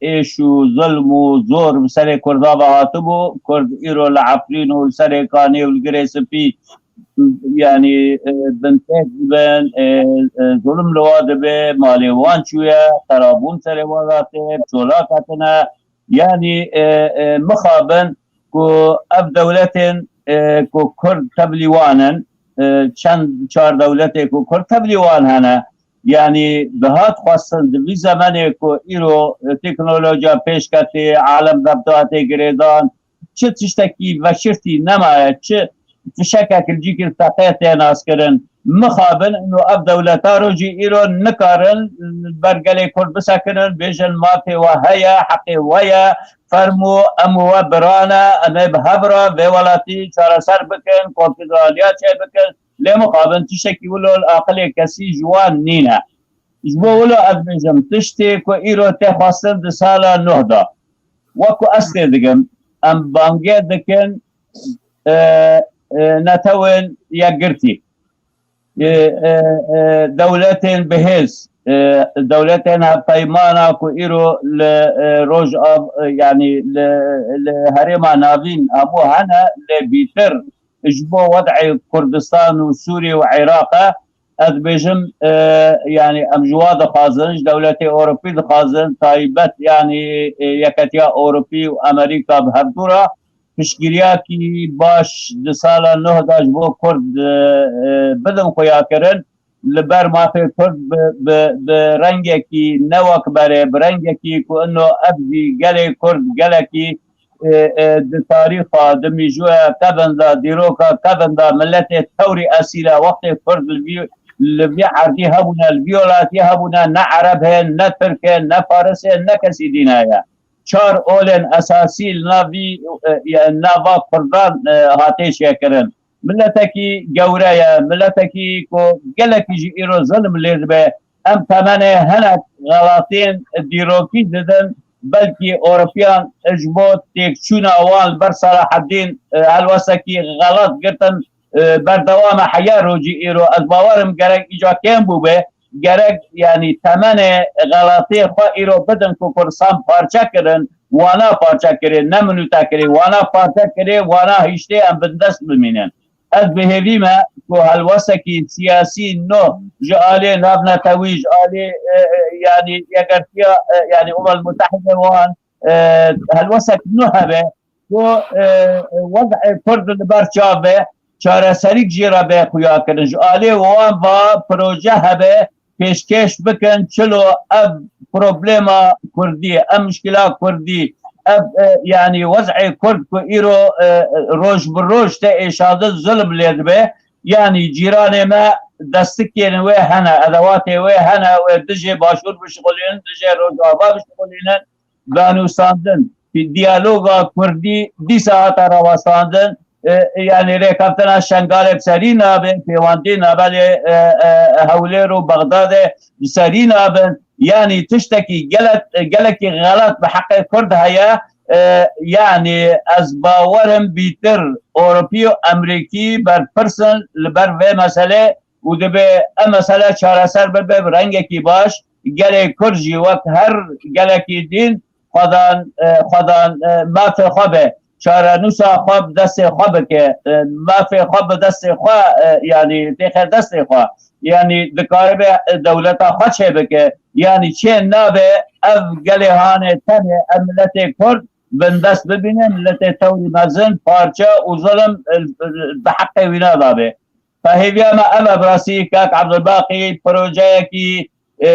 êş û zilm û zor bi serê Kurda ve hatibû. Kurd îro li Efrîn û li Serêkanê û li Girê Spî, yanî, e, binpêk dibin, e, e, zulm li wa dibe, malê wan çûye, xerabûn serê wan hatê, bi çola ketine. Yanî, e, e, mixabin ku ev dewletên, e, ku Kurd tevlî wan in, e, çend çar dewletê ku Kurd tevlî wan hene. Yanî dihat xwestin di vî zemenê ku îro, e, teknolojiya pêş ketê, alem vebda tê girêdan, çi tiştekî veşirtî nemaye, çi fişekek li cîkî teqe tê naskirin. Mixabin û ev dewleta ro jî îro nikarin ber gelê Kurd bisekinin, bêjin mafê we heye, heqê we ye, fermû em û we bira ne, em ê bi hev re vê welatî çareser bikin, konfederaliya çêbikin. Lê mixabin tiştekî wilo li aqilê kesî ji wan nîne. Ji bo wilo ez bêjim, tiştê ku îro tê xwestin di sala nuh de, wek ku ez tê dikim, em bangê dikin, e, e, netewên yekgirtî, e, e, e, dewletên bihêz, e, dewletên hevpeymana ku îro li, e, Rojav-, e, yanî li, li Herêma Navîn hemû hene, lê bîtir ji bo wed'ê Kurdistan û Sûrî û Iraq e, ez dibêjim, e, yanî em ji wa dixwazin, ji dewletê Ewropî dixwazin, taybet, yanî, e, Yeketiya Ewropî û Amerîka bi hevdû re piştgiriyakî baş di sala nuh de ji bo Kurd, e, e, bidin xuyakirin, li ber mafê Kurd bi, bi, bi rengekî ne wek berê, bi rengekî ku ino ev jî gelê Kurd gelekî, e, e, di tarîxa, di mîjûya kevin de, dîroka kevin de, miletê tewrî esîl e. Wextê Kurd li vî, li vî erdî hebûne, li vî welatî hebûne, ne Ereb hê, ne Tirk hê, ne Faris hê, ne kesî dî ne ye. Çar olên esasî li nav vî, e, ya, nava Kurdan, e, hatê çêkirin. Miletekî gewre ye, miletekî ku gelekî ji îro zilm lê dibe. Em temenê hinek xelatên dîrokî didin, belkî Ewropiyan ji bo têkçûna wan li ber Selahedîn, e, helwesekî xelat girtin, e, berdewam e heya rojî îro. Ez bawer im gerek îca kêm bûbe, gerek, yanî, temenê xelatê xwe îro bidin ku Kurdistan parçe kirin, wana parçe kirê, ne minûte kirê, wana parçe kirê, wana hiştê em bindest bimînin. Ez bi hêvî me ku helwesekî siyasî nû ji alê navnetewî, ji alê, e, e, yanî, Yekgirtiya, e, yanî, Umem Mutehide wan, e, helwesek nû hebe ku, e, wez'ê Kurd li ber çav be, çareserîk jê re be xuya kirin. Ji alê wan va proje hebe, pêşkêş bikin, çilo ev problema Kurdî, ev muşkila Kurdî, ev, e, yanî wez'ê Kurd ku îro, e, roj bi roj te êşandin, zulm lê dibe, yanî cîranê me destikên wê hene, edewatê wê hene, wê dijê Başûr bişixulînin, dijê Rojava bişixulînin, danûstandin, diyaloga Kurdî dîsa hate rawestandin, e, yanî rêkeftina Şengalê bi serî nabe, pêwendî nabelê, e, e, Hewlêr û Bexdadê bi serî nabin. Yanî tiştekî gelek, gelekî xelat bi heqê Kurd heye. E, yanî ez bawer im bîtir Ewropî û Emerîkî berpirs in li ber vê meselê û dibe ev mesele çareser bibe bi rengekî baş. Gelê Kurd jî wek her gelekî din xwedan, e, xwedan, e, mafê xwe be, çarenûsa xwe bi destê xwe bike, e, mafê xwe bi destê xwe, e, yanî têxe destê xwe, yanî dikaribe, e, dewleta xwe çêbike, yanî çê nabe ev gelê hanê tenê, ev miletê Kurd bindest bibîne, miletê tewrî mezin, parçe û zulm, e, bi heqê wî nadabe. Hêviya me ev e, bi rastî, kak Ebdulbaqî, projeyekî, e,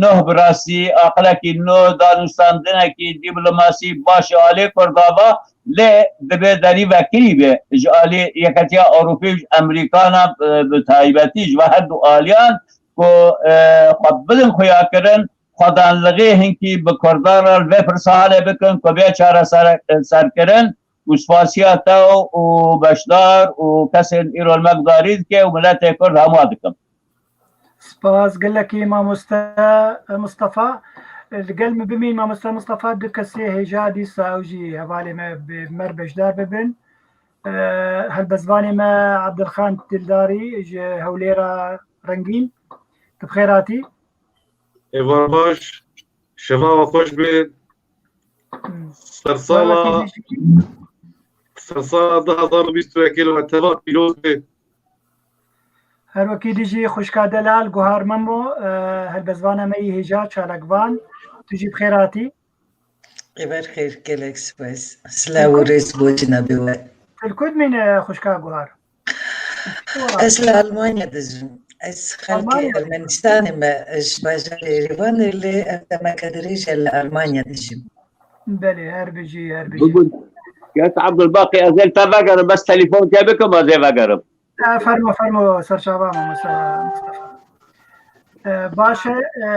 nû, bi rastî, aqilekî nû, danûstandinekî dîplomasî baş e alê Kurda va. Lê dibe derî vekirî be ji alî Yeketiya Ewropî û ji Amerîkana, e, bi taybetî ji ve her du aliyan ku, e, xwe bidin xuyakirin, xwedanlixê hinkî bi Kurdan re li vê pirsa hale bikin ku bê çareser, serkirin û spasiya te û beşdar û kesên îro li me gudarî dike û miletê Kurd hema dikim. Spas gelekî mamoste Mustafa. Li gel min bimîn mamoste Mustafa, du kesê hêja dîsa ew jî hevalê me bi me re beşdar bibin. Helbestvanê me Abdilxan Dildarî ji Hewlêra Rengîn. Tu bi xêr hatî. Êvar baş, şeva we xweş be. Hmm. Sersala, sersala du hezar û bîst û yekê li we teva pîroz be. Her wekî dî jî xwişka delal Guhar Memo, e, helbestvana me yî hêja çalakvan, tu jî bi xêr hatî. Êvar xêr, gelek spas. Silav û rêz bo cenabê we. Tu li ku dimîne xwişka Guhar? Ez li Almanya dijim. Ez xelkê Ermenistanê me, ji bajarê Rêvanê, lê ev demeke dirêj e li Almanya dijim. Belê, her bijî, her bijî. Bibûn, Kes Abdulbaqî, ez ê li te vegerim, bes telefon ke bikim, ez ê vegerim. E, fermo, fermo, serçava me, Mustafa. E, baş e, e,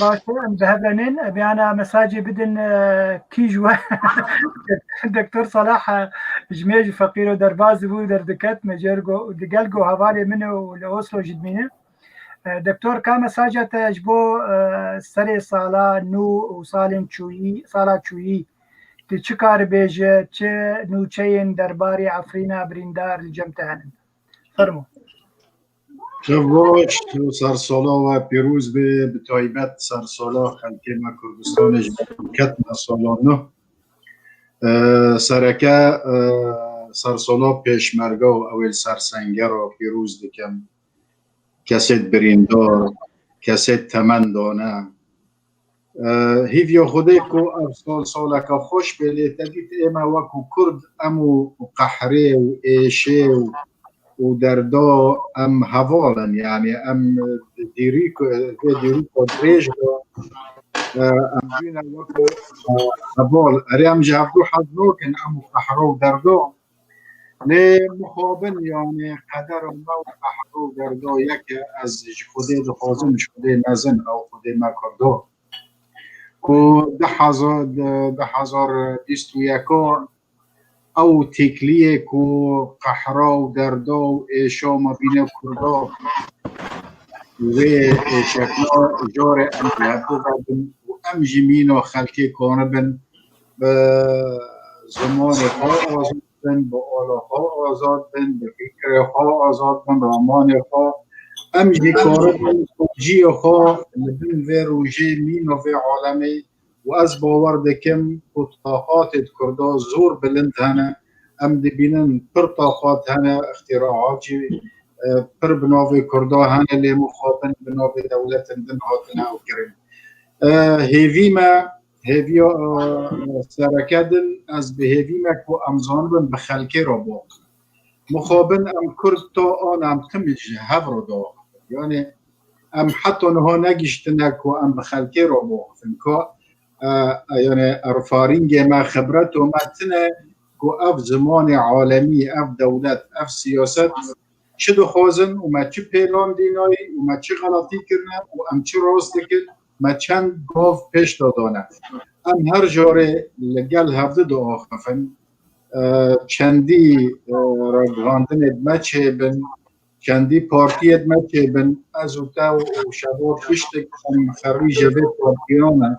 baş e, em bi hev re nên, e, biyana mesajê bidin, e, kî ji we. Doktor Salah, e, ji me jî feqîr û derbaz dibû, derdiket, me jê re go, digel go hevalê min û li Oslo jî dimîne. E, Doktor, ka mesaja te ji bo, e, serê sala nû û salên çûyî, sala çûyî, tu çi karibêje, çi nûçeyên derbarê Efrîna birîndar li cem te henin? Fermo. Çev baş, tu sersola we pîroz be, bi taybet sersola xelkê me Kurdistanê ji ber ketine sala nû. E, sereke, e, sersola pêşmerge û ew ê li ser sengera pîroz dikim. Kesê birîndar, kesê temendane. E, hîviya Xwedê ku ev sal saleke xweş be, lê te dît ême wekû Kurd em û qehrê û êşê û, û derda em heval in. Yanî em dîrîk, vê dîrîka dirêj de, e, em bîne wekû, e, heval. Erê em ji hevdû hez nakin, em û qehra û derda. Lê mixabin, yanî qedera me û qehra û derda yek e, ez ji Xwedê dixwazim, ji Xwedê mezin, ew Xwedê me Kurda. Ku du hezar, du hezar bîst û yek ew têkliyê ku qehra û derda û êşa me bîne Kurda, wê êşekna carê em ji hev biverdin û em jî mîna xelkê kanibin bi zimanê xwe azad bin, bi ala xwe azad bin, bi fikrê xwe azad bin, ramanê xwe. Em jî karibin ku ciyê xwe li bin vê rojê mîna vê alemê û ez bawer dikim ku taqatê di Kurda zor bilind hene. Em dibînin pir taqat hene, îxtîraat jî, e, pir bi navê Kurda hene, lê mixabin bi navê dewletên din hatine ew kirin. E, hêvî me, hêviya, e, sereke din, ez bi hêvî me ku em zanibin bi xelkê re biaxivin. Mixabin em Kurd ta an em tim ji hev re diaxivin. Yanî em heta niha negihiştine ku em bi xelkê re biaxivin. Ka, e, e, yanî erfarîngê me, xibreto me tine ku ev zimanê alemî, ev dewlet, ev siyaset çi dixwazin û me çi pêlan dînayî û me çi xeletî kirine û em çi rast dikin, me çend gav pêş de dane. Em her carê li gel hevdi diaxivin, e, çendî, e, ragihandinê di me çêbin, çendî partiyê di me çêbin, ez û te û şevat piştik em xerî ji vê partiyan e.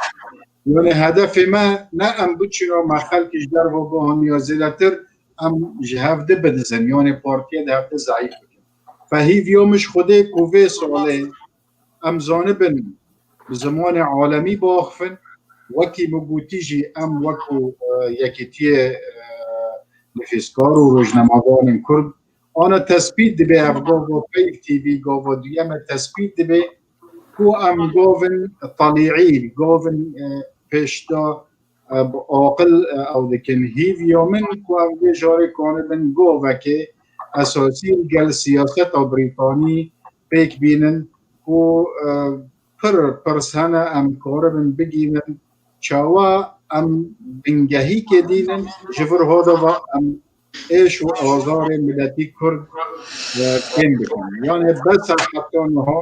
Yanî hedefê me ne em biçin û me xelkî ji derve bihaniya zêdetir, em ji hevdi bidizin, yanî partiyê di hevdi zeîf bikin. Fehîviya min ji Xwedê ku vê salê em zanibin bi zimanê alemî biaxifin, wekî min gotî jî em wekû, e, yekîtiyê, e, nivîskar û rojnamevanên Kurd, ana tespît dibe ev gava Peyv T V, gava duyem e, tespît dibe ku em govin telîî, govin, e, pêşda, e, bi aqil, e, ew dikin. Hîviya min ku em vê carê kanibin govekê esasî li gel siyaseta Brîtanî pêk bînin ku, e, pir pirs hene, em karibin bigînin çawa em bingehîkê dînin, ji vir hada ve em êş û azarê miletî Kurd, e, kêm bikin. Yani bes e heta niha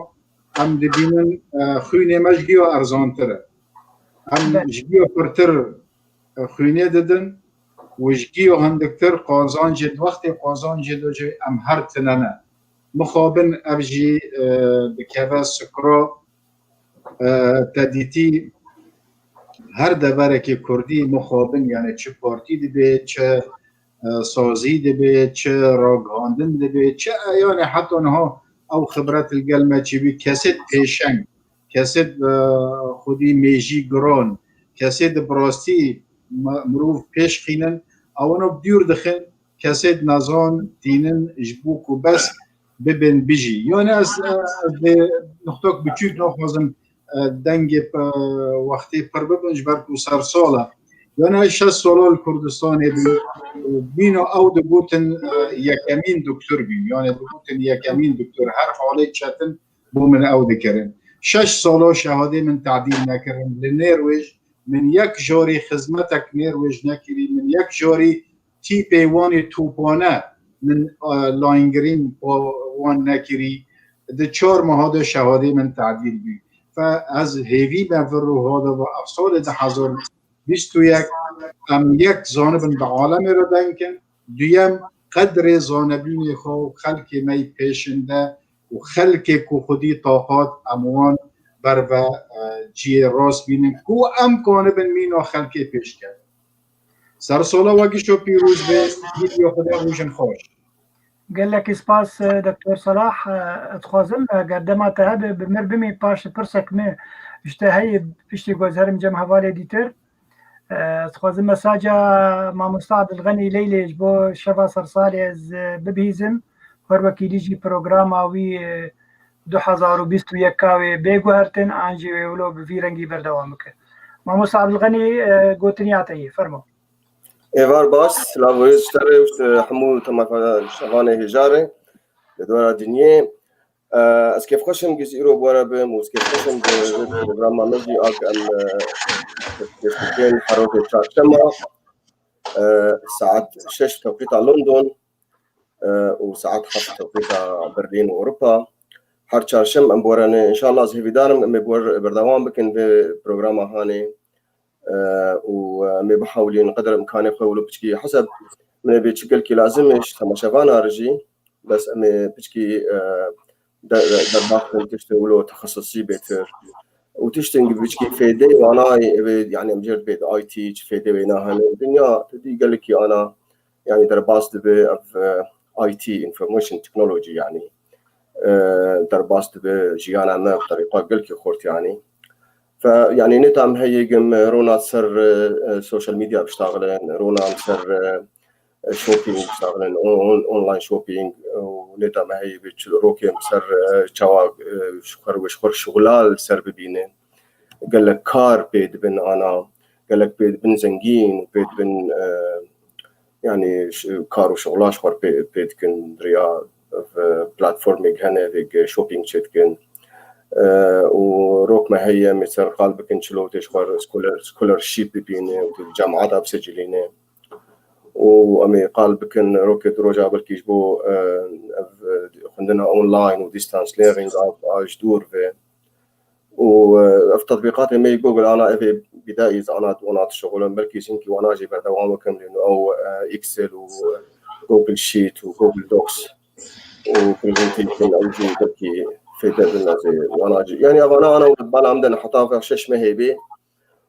em dibînin, e, xwînê me ji giya erzantir e. Em Belê. ji giya pirtir, e, xwînê didin û ji giya hindiktir qazancê, di wextê qazancê de jî em her tine ne. Mixabin ev jî, e, dikeve sikra, e, te dîtî her deverekê Kurdî mixabin, yani çi partî dibe, çi, e, sazî dibe, çi ragihandin dibe, çi, e, yani heta niha ew xibret li gel me çêbî, kesê pêşeng, kesê, e, xwedî mêjî giran, kesê di bi rastî me-, mirov pêş xînin, ewana bi dûr dixin, kesê nezan tînin ji bo ku bes bibin bijî. Yani ez, ez vê nuqtok biçûk naxwazim, e, dengê, e, wextê pir bibin, ji ber ku sersal e. Yani ez şeş sala li Kurdistanê bûm. Bîna ew digotin, e, yekemîn doktor bûm. Yani digotin yekemîn doktor. Her halê çetin bo min ew dikirin. Şeş sala şehadê min tadîl nekirin. Li Nêrwêj min yek jarî xizmetek Nêrwêj nekirî. Min yek jarî tîpê wan ê topane min, e, layîngirîn bo wan nekirî. Di çar meha de şehadê min tadîl bû. Fe ez hêvî me vir û hada ve ev salê du hezar bîst û yek em yek zanibin bi alemê re deng kin. Duyem, qedrê zanebînê xwe û xelkê me yî pêşinde û xelkê ku xwedî taqat em wan berve, e, ciyê rast bînin ku em kanibin mîna xelkê pêş kin. Sersola we gişo pîroz be, gîdiya Xwedê rojin xweş. Gelekî spas, e, Doktor Salah. E, ez dixwazim, e, eger dema te hebe, bi mir bimî, paş pirsek me ji te heye, piştî ku ez herim cem hevalê dîtir. E, ez dixwazim mesaja Mamosta Abdulxenî Leylê ji bo şeva sersalê ez, e, bibihîzim. Her wekî dî jî programa wî, e, du hezar û bîst û yeka wê bê guhertin, an jî wê wilo bi vî rengî berdewam bike. Mamosta Abdulxenî, e, gotiniya te yê, fermo. Êvar baş, silav û rêz ji te re û ji hemû temaşevanê hêja re li dora dinyê. E, ez kêfxweş im ku ez îro bi we re bim û ez kêfxweş im bi vê programa me jî a ku em, e, pêş dikin her rojê çarşema, e, saet şeş tewqîta London, e, û saet heft tewqîta Berlîn û Ewropa. Her çarşem em bi we re ne. Înşallah ez hêvîdar im em ê bi we re berdewam bikin vê programa hanê. E, û, e, em ê bihewlîn qeder imkanê xwe wilo piçkî heseb min ê bê çi gelkî lazim e ji temaşevana re jî. Bes em ê piçkî, e, de-, de-, derbas bin tiştê wilo texesusî bêtir. Û tiştên piçkî fêdê wanayê evê, yani em jê re dibê di I T çi fêdê wê nahene. Dinya tedî gelekî ana, yani derbas dibe ev, e, I T, Information Technology yani. E, derbas dibe jiyana me bi terîqa gelkî xurt yani. Fe, yani nêta em heye gim rona ser, e, e, social media biştaxilin, rona em ser, e, e, shopping biştaxilin, on-, on-, online shopping, e, û nêta me heye bi çi-, rokê em ser, e, çawa, e, ji xwe, ji xwe şixula li ser bibînin. Gelek kar pê dibin ana, gelek pê dibin zengîn û pê dibin, e, yani ş-, kar û şixula ji xwe pê, pê dikin, di riya, e, platformê hene vê shopping çê dikin. E, û rok me heye, em ê ser qal bikin çilo tê ji xwe scholar-, scholarship bibîne û tê cemata bisicilîne. Û em ê qal bikin rokê di roja belkî ji bo, e, ev, e, xwendina online û distance learning a, a ji dûr ve. Û, e, ev tetbîqatê me yê Google ana evê bidayî ana wana dişixulin, belkî hinkî wana jî berdewam bikim lê ew, e, Excel û, e, Google Sheet û Google Docs û presentation ew jî belkî fêde bin ez ê wana jî. Yani evana ana bala min de heta ve şeş mehê bê.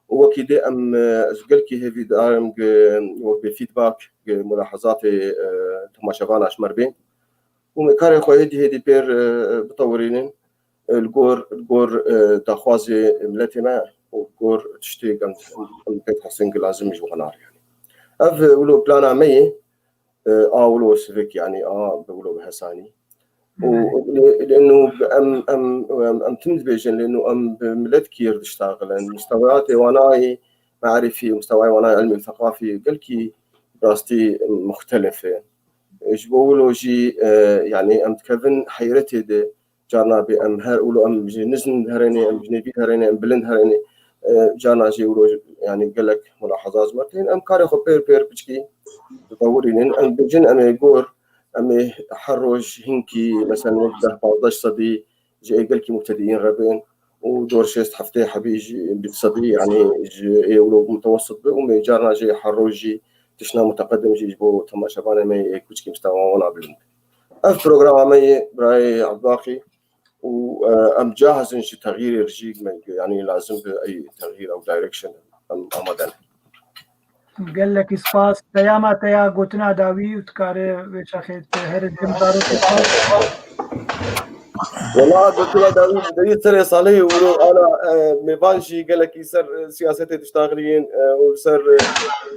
Û wekî dê em, e, ez gelkî hêvîdar im ku wek bê feedback, ku mulahazatê, e, temaşevana ji me re bên. Û me karê xwe hêdî hêdî pêr, e, bitewirînin, e, li gor, li gor, e, daxwazê miletê me û li gor tiştê ku em, em pê dihezin ku lazim e ji wan re yani. Ev, e, wilo plana me ye, e, a wilo sivik yani, a bi wilo bi hesanî. Û lê, lê eno em, em, em, em tim dibêjin, lê eno em bi miletkî re diştaxilin. Mistewayatê wanayê me'rifî û mistewayê wanayê ilmî û seqafî gelkî rastî muxtelif e. Ji bo wilo jî, e, yani em dikevin heyretê de, carna bê em her wilo em ji nizm herênê, em ji nêvî herênê, em bilind herênê, e, carna jî wilo yanî gelek mulahaza ji me tên. Em karê xwe pêr pêr piçkî ditewirînin. Em dibêjin em ê gor, em ê her roj hinkî, meselen wek deh pazdeh sedî ji ê gelkî mubtediyîn re bên û dor şêst heftê hebî ji sedî, yanî ji ê wilo mutewessit be û me carna jê her roj jî tişna muteqedim jî ji bo temaşevanê me yê kuçkî mustewa wana bilind. Ev programa me yê birayê Ebdulbaqî û, e, em cahizin ji texyîrê re jî me, yanî lazim bi ey texyîr ew direction em amade ne. Gelekî spas. Peyama te ya gotina dawî û dikare wê çaxê te here dem zarokê xwe. Wela gotina dawî ji dewî serê salê û ana, e, mêvan jî gelekî ser, e, siyasetê diştaxilîn, e, û ser, e,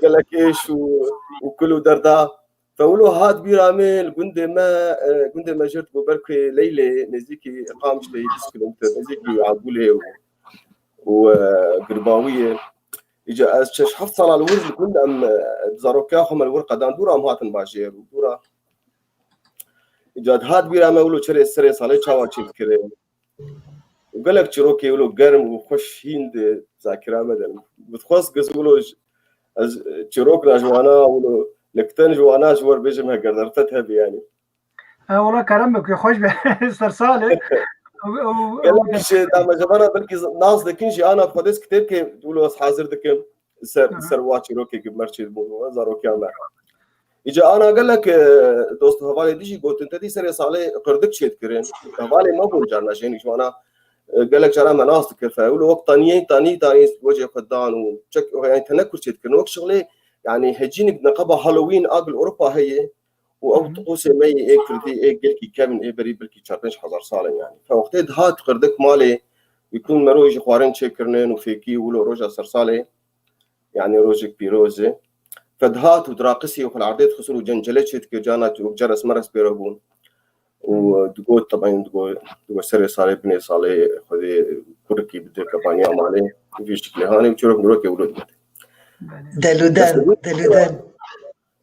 gelek êş û, û kul û derda. Fe wilo hat bîra min li gundê me, e, gundê me jê digo ber ku Leylê nêzîkî Qamişlê, bîst kilometre nêzîkî Agûlê û, û, e, Girbawiyê. Îca ez şeş heft sala li wir li gund em, e, zarokiya xwe me li wir qedan dûra em hatin bajêr û dûra. Îca dihat bîra me wilo çerê serê salê çawa çêdikire. Û gelek çîrokê wilo germ û xweş hîn di zakira me de. Bi xwest giz wilo j-, ez çîrok na ji wana wilo nikten ji wana ji wer bêjim heger derfet hebe yanî. Ha, wala kerem be, ku xweş be. Ser salê. Gelek ji damecevana belkî nas dikin jî ana xwedês kitêbkê wilo ez hazir dikim. Ser, Hı hı. ser wa çîrokê ki merçê bû, zarokiya me. Îca ana gelek, e, dost hevalê dijî gotin, te dî serê salê qirdik çêdikirin. Hevalê me bûn carna jênik ji wana, e, gelek cara me nas dikir fe. Wilo wek taniyê, tanî, tanî wecê xwe dan û çek, yanî te ne kur çêdikirin. Wek şixlê, yanî hecînik neqeba Halloween a gil Ewropa heye û ew Hı hı. tiqûsê me yê ê kirdî, ê gelkî kevin, ê berî belkî çar pênc hezar sal in yanî. Fe wextê dihat qirdik malê, wî kun mero jî xwarin çêkirinin û fêkî wilo roja ser salê, yanî rojek pîroz e. Fe dihat û diraqisî û xwe li erdê dixistin û cencele çêdikir, cana tu ceres meres pê re bûn. Û digot, teben digot, digot serê salê binê salê Xwedê kurekî bide kebaniya malê. Vî şiklê hanê û çîrok mirokê wilo digot. Belê. Deluden, deluden.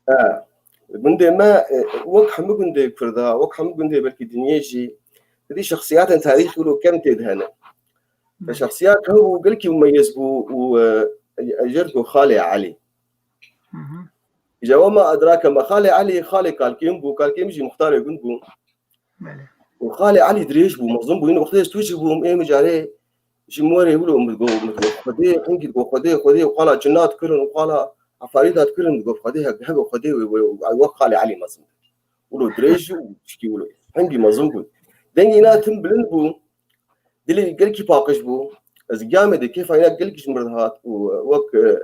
He. Gundê me, e, wek hemû gundê Kurda, wek hemû gundê belkî dinyê jî, didî şexsiyatên tarîxî wilo kem tê de hene. Ve şexsiyat hew bû, gelkî mumeyyiz bû û, e, e, jê re digot Xalê Elî. Hı hı. Îca we me edrake me Xalê Elî, Xalê Kalkêm bû, Kalkêm jî muxtarê gund bû. Belê. Û Xalê Elî dirêj bû, mezin bû. Yine wextê ez tûcik bûm, ê min carê ji min werê wilo min digot, min digot, Xwedê, hingî digot, Xwedê, Xwedê, û qala cinnat kirin, û qala efarîta dikirin, digot, Xwedê, heke, heke Xwedê wê, wê, wê, wek Xalê Elî mezin. Wilo dirêj û çikî wilo. Hingî mezin bû. Dengê îna tim bilind bû. Dilê gelkî paqij bû. Ez giya me de kêfa îna gelkî ji min re dihat û wek, e,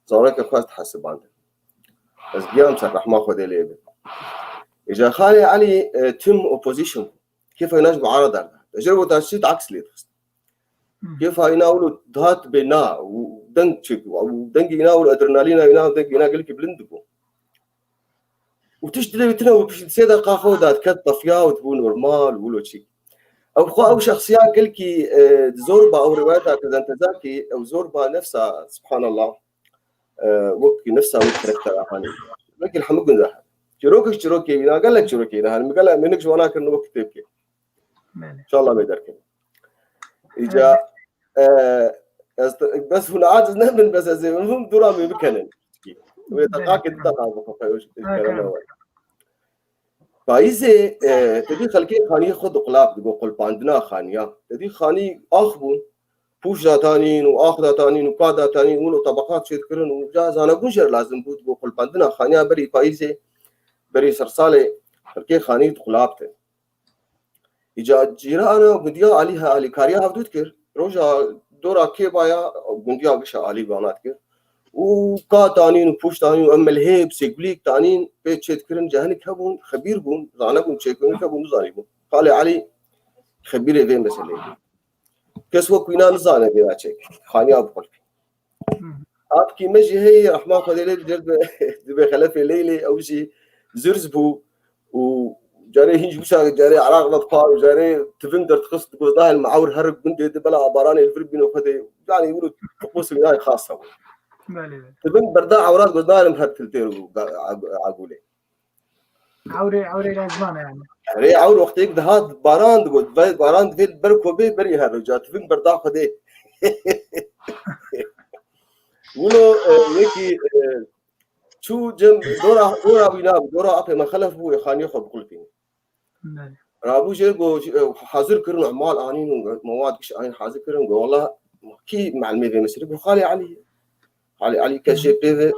zarokê xwe ez dihesibandin. Ez giya min ser rehma Xwedê lê be. Îca Xalê Elî, e, tim opposition bû. Kêfa îna ji min re derda. Ji ber weta şît aks lê dixist. Hmm. Kêfa îna wilo dihat bê na û deng çêkibû. Û dengê îna wilo adrenalîna îna, dengê îna gelkî bilind dibû. Û tişt dilê wî tune û pişt sê deqa xwe da diket tefiya û dibû normal, wilo çî. Ew xwe ew şexsiya gelkî, e, zor ba ew rivayeta Kazantezakî, ew zor ba nefsa, subhanallah. E, wek nefsa wek karaktera hanî. Wekî li hemû gunda. Çîrokek çîrokê wî na, gelek çîrokê wî na. Hanî, min gelek minik ji wana kirin wek kitêbkê. Belê. İnşallah bê derkevin. Îca, e, ez te, bes hûn aciz nebin, bes ez ê hûn dûra min bikenin. Wê deqakê di deqa bixwe, ew ji kerema we. Payîzê, e, te dî xelkê xaniyê xwe diqulap, digo qulpandina xaniya. Te dî xanî ax bûn, pûş datanîn û ax datanîn û ka datanîn, wilo tebeqat çêdikirin û ca zanebûn jê re lazim bû, digo qulpandina xaniya berî payîzê, berî sersalê xelkê xanî diqulaptin. Îca cîrana gundiya alî he alîkariya hevdû dikir. Roja dora kêbaya gundiya gişa alî vana dikir. Û ka tanîn û pûş tanîn û em milhê bi sêgulîk tanîn pê çêdikirin, cehinik hebûn, xebîr bûn, zanebûn çêkirin, hebûn nizanîbûn. Xalê Elî xebîrê vê meseleyê bû. Kes wek wîna nizane vêna çêk. Xaniya bi qulpî. Hı. Apkî me jî heye, rehma Xwedê lê, dibe, dibe xelefê Leylê, ew jî zirz bû û carê hîn ji wisa carê Iraq ve dixwar û carê tivin derdixist, digot nahêl me ewr her gundê di bela baranê li vir bîno Xwedê. Yanî wilo tiqûs wînayê xas hebû. Belê, belê. Tivin berda ewra digot nahêl me her tiltêr û ga-, ag-, agûlê. Ewrê, ewrê lazimane yani. Erê, ewr wextêk dihat baran digot, ve-, baran divê ber ku bê berî her roja, tivin berda Xwedê. Wilo, e, yekî, e, çû cem dora, dora wî nabû, dora apê me Xelef bû, ê xaniyê xwe biqulpîne. Belê. Rabû jê go, e, hazir kirin, emal anîn û mewad giş anîn hazir kirin, go, wela kî melimê vê meselê? Go, Xalê Elî. Xalê Elî kes jê pê ve.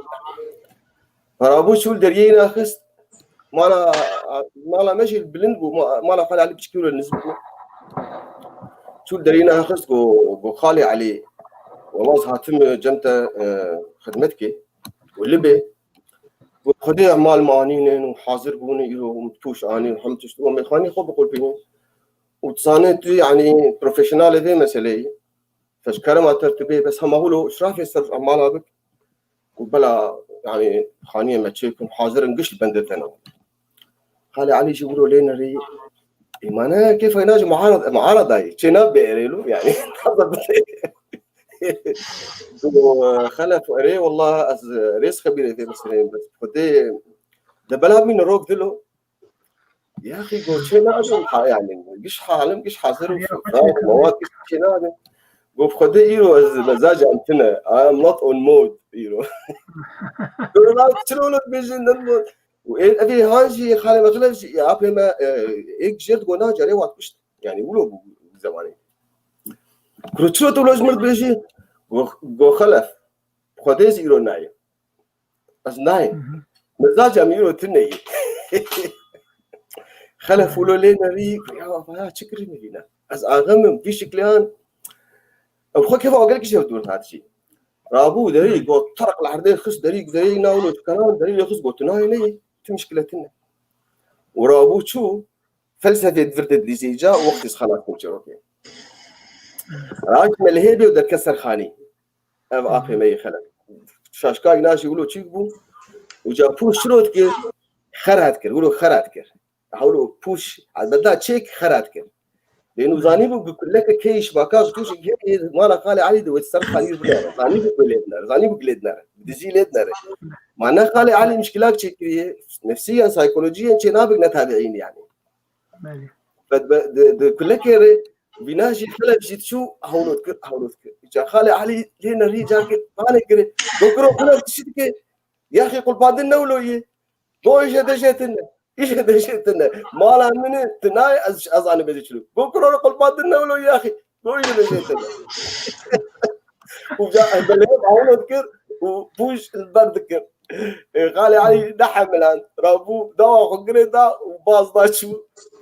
Rabû çû li deriyê naxist. Mala, mala me jî bilind bû. Ma-, mala Xalê Elî piçkî wilo niz bû. Çû li deriyê naxist, go, go, Xalê Elî, wela ez hatim cem te, e, xidmet kê. Û libê. Go, Xwedê emal me anînin û hazir bûne îro û pûş anî û hemû tişt û em ê xanî xwe biqulpînin. Û tu zanî tu, yanî, profesyonalê vê meseleyê. Feşkerema te tu bê, bes hema wilo îşrafê ser mala bik. Û bela, yanî, xaniyê me çêkin, hazir in, giş li bendê te ne. Xalê Elî jî wilo lê nerî, îmane kêfa naji muarad-, muaradayê. Çê nabe erê lo, yanî. Û, e, Xelef erê, wela ez, e, rêz xebîrê vê meseleyê, bes Xwedê de bela min rok dilo. Yaxî, go, çê nadim, ha, yanî, giş halim, giş hazir û mewad giş çê nadim. Go, Xwedê îro ez mezaca min tune. I am not on mode îro. Go, lan, çilo wilo dibêjin, ne mode. Û ê, evê han jî, Xalê me Xelef jî, ya apê me, e, êk jêr digo, na carê wat kuşt. Yanî, wilo bû zemanê. Kuro, çilo tu wilo ji min dibêjî? Go, go, Xelef, Xwedê ez îro nayê. Ez nayê. Hı hı. Mizaca min îro tune yî. Xelef wilo lê nerî, ya, ya, çi kirî min vîna? Ez axim im, vî şikliyan. Ew xwe kefa gelek ji hev dûr hat jî. Rabû derî, got, terq li erdê xist derî, derî na wilo çikanan, derî lê xist got, nayê neyê, tu mişkile tune. Û rabû çû, felsefê di vir de dilîzê ca, wextî xelat kir çîrokê. Raşt me lihê bê û derket ser xanî. Ev apê me yê Xelef. Şaşka îna jî wilo çîk bû. Û ca pûş çilo dikir, xer hat kir, wilo xer hat kir. Hewlo pûş, elbeta çêk xer hat kir. Lê nû zanî bû, bi kuleke keyî şibaka ji tûşek heye, mala Xalê Elî de wê ser xanî binere. Zanî bû ku lê dinere, zanî bû ku lê dinere. Dizî lê dinere. Ma ne Xalê Elî mişkilak çêkiriye, nefsiyan, psikolojiyen çê nabik ne tabiîn yanî. Belê. Be, be, di, di kulekê re vîna jî Xelef jî çû, hewlo dikir, hewlo dikir. Ca Xalê Elî lê nerî, carkê qanê kire. Go kuro Xelef tişî dike. Yaxî qulpandin ne wilo yê. Go îşe de jê tune. Îşe de jê tune. Mala min e, tu nayê, ez, ez anî bêjî çilo. Go kuro qulpandin ne wilo yaxî. Go îşe de jê tune. Û ca belê hewlo dikir û pûş li ber dikir. E, Xalê Elî nehemiland. Rabû dawa xwe girê da û baz da çû.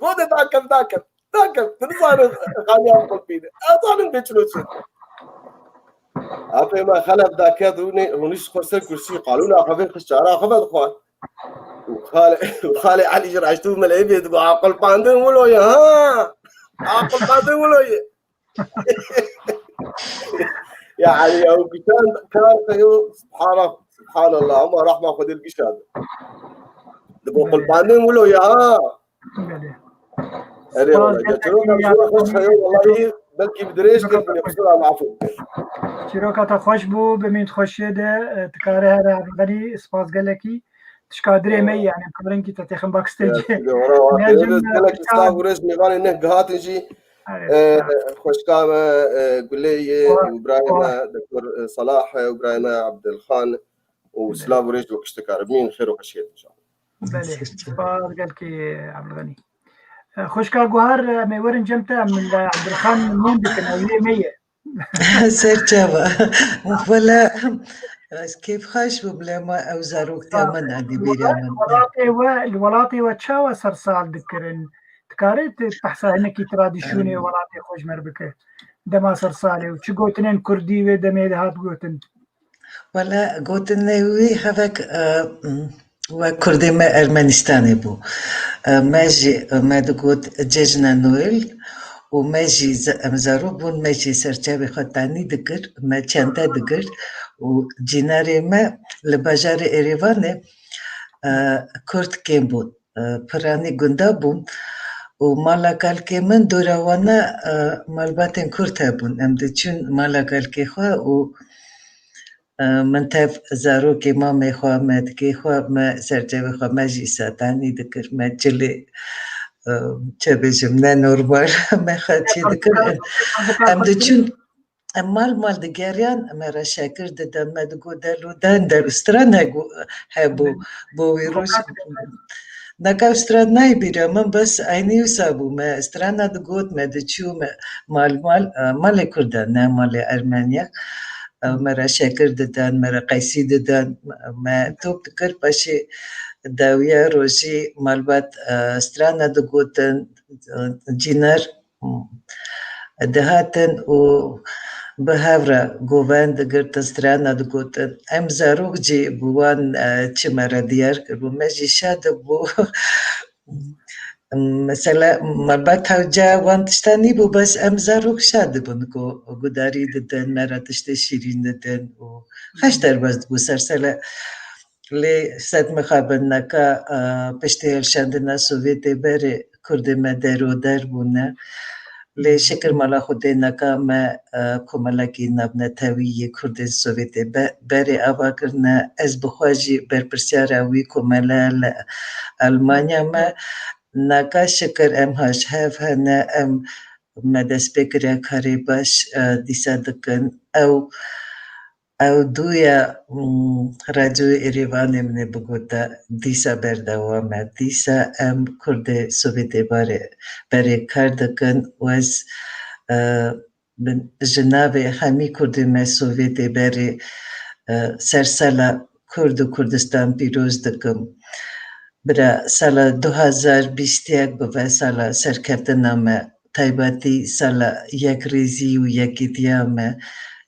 Go de dakem, dakem. Dakem. Tu nizanin xaniya qulpî de. Ez zanim bê çilo çi. Apê me Xelef daket rûnê, rûnî xwe ser kursî, qalûna xwe vê xist, çara xwe vedixwar. Û Xalê, û Xalê Elî jî raştî û meleyê bê digo, "A qulpandin wilo ye, ha? A qulpandin wilo ye." Ya Elî, ew kişand kar xeyo, subhana-, subhanallah, ama rahma Xwedê li kişand. Digo, "Qulpandin wilo ye, ha?" Belê. Erê, spas wala, gelek, çîroka, ya, çîroka xweş heye, wallahî, belkî bi dirêj kir, bi xwe mafû. Çîroka te xweş bû, bimîn xweşiyê de, e, dikare here Evgenî, spas gelekî. Tişka dirê me, yanî, em karin kî te têxin backstage. Evet, wala, wala, gelek spas û rêz mêvanê ne gihatin jî, e, xweşka me, e, Gulê ye, û birayê me, Doktor, e, Salah, e, û birayê me Abdulxan, û silav û rêz bo kiştekar. Bimîn xêr û xweşiyê de. Belê, spas gelkî Evgenî. E, xweşka Guhar, em ê werin cem te, em li Abdulxan min dikin, ew yê me ye. Ser çava. Wala, ez kêfxweş bûm, lê ma ew zaroktiya min a di bîra min. Welatê we, li welatê we çawa sersal dikirin? Dikarê tu behsa hinekî tradisyonê welatê xwe ji me re bike? Dema sersalê û çi gotinên kurdî wê demê dihat gotin? Wala, gotinê wî hevek, e, wek kurdê me Ermenistanê bû. E, me jî, me digot cejna Noel û me jî ze-, em zarok bûn, me jî serçavê xwe tanî dikir, me çente dikir û cînarê me li bajarê Erêvanê, e, kurd kêm bûn. E, piranî gunda bûn û mala kalkê min dora wana, e, malbatên kurd hebûn. Em diçûn mala kalkê xwe û, e, min tev zarokê mamê xwe, me dikê xwe, me serçavê xwe, me jî satanî dikir, me cilê, e, çi bêjim, ne normal, me xwe çê dikir. Em diçûn em mal mal digeriyan, me re şekir didin, me digot delo den der strana hebû bo wî roj. Naka strana nayê bîra min, bes eynî wisa bû. Me strana digot, me diçû, me mal mal, e, malê Kurdan, ne malê Ermeniya. E, me re şekir didin, me re qeysî didin, me top dikir, paşê dawiya rojî malbat, e, strana digotin, e, cîner dihatin û bi hev re govend digirtin, strana digotin. Em zarok jî bi wan, e, çi me re diyar kiribû. Me jî şa dibû. Mesela, malbat hewce wan tişta nîbû, bes em zarok şa dibûn ku gudarî didin, me re tiştê şîrîn didin û xweş derbas dibû ser sele. Lê sed mixabin neka, e, piştî hilşandina Sovyetê berê Kurdê me deroder bûne. Lê şikir mala Xwedê neka me, e, komelekî navnetewî yê Kurdên Sovyetê be-, berê ava kirine. Ez bi xwe jî berpirsyara wî komele li Almanya me. Naka şikir em ha ji hev hene, em me dest pê kiriya karê baş, e, dîsa dikin. Ew Ew dûya, mm, Radyoya Êrêvanê min ê bigota, dîsa berdewam e. Dîsa em Kurdê Sovyetê barê, berê kar dikin û ez, e, bin, ji navê hemî Kurdê me Sovyetê berê, e, ser sala Kurd û Kurdistan pîroz dikim. Bira sala du hazar bîst yek bibe sala serkeftina me. Taybetî sala yekrêzî û yekîtiya me,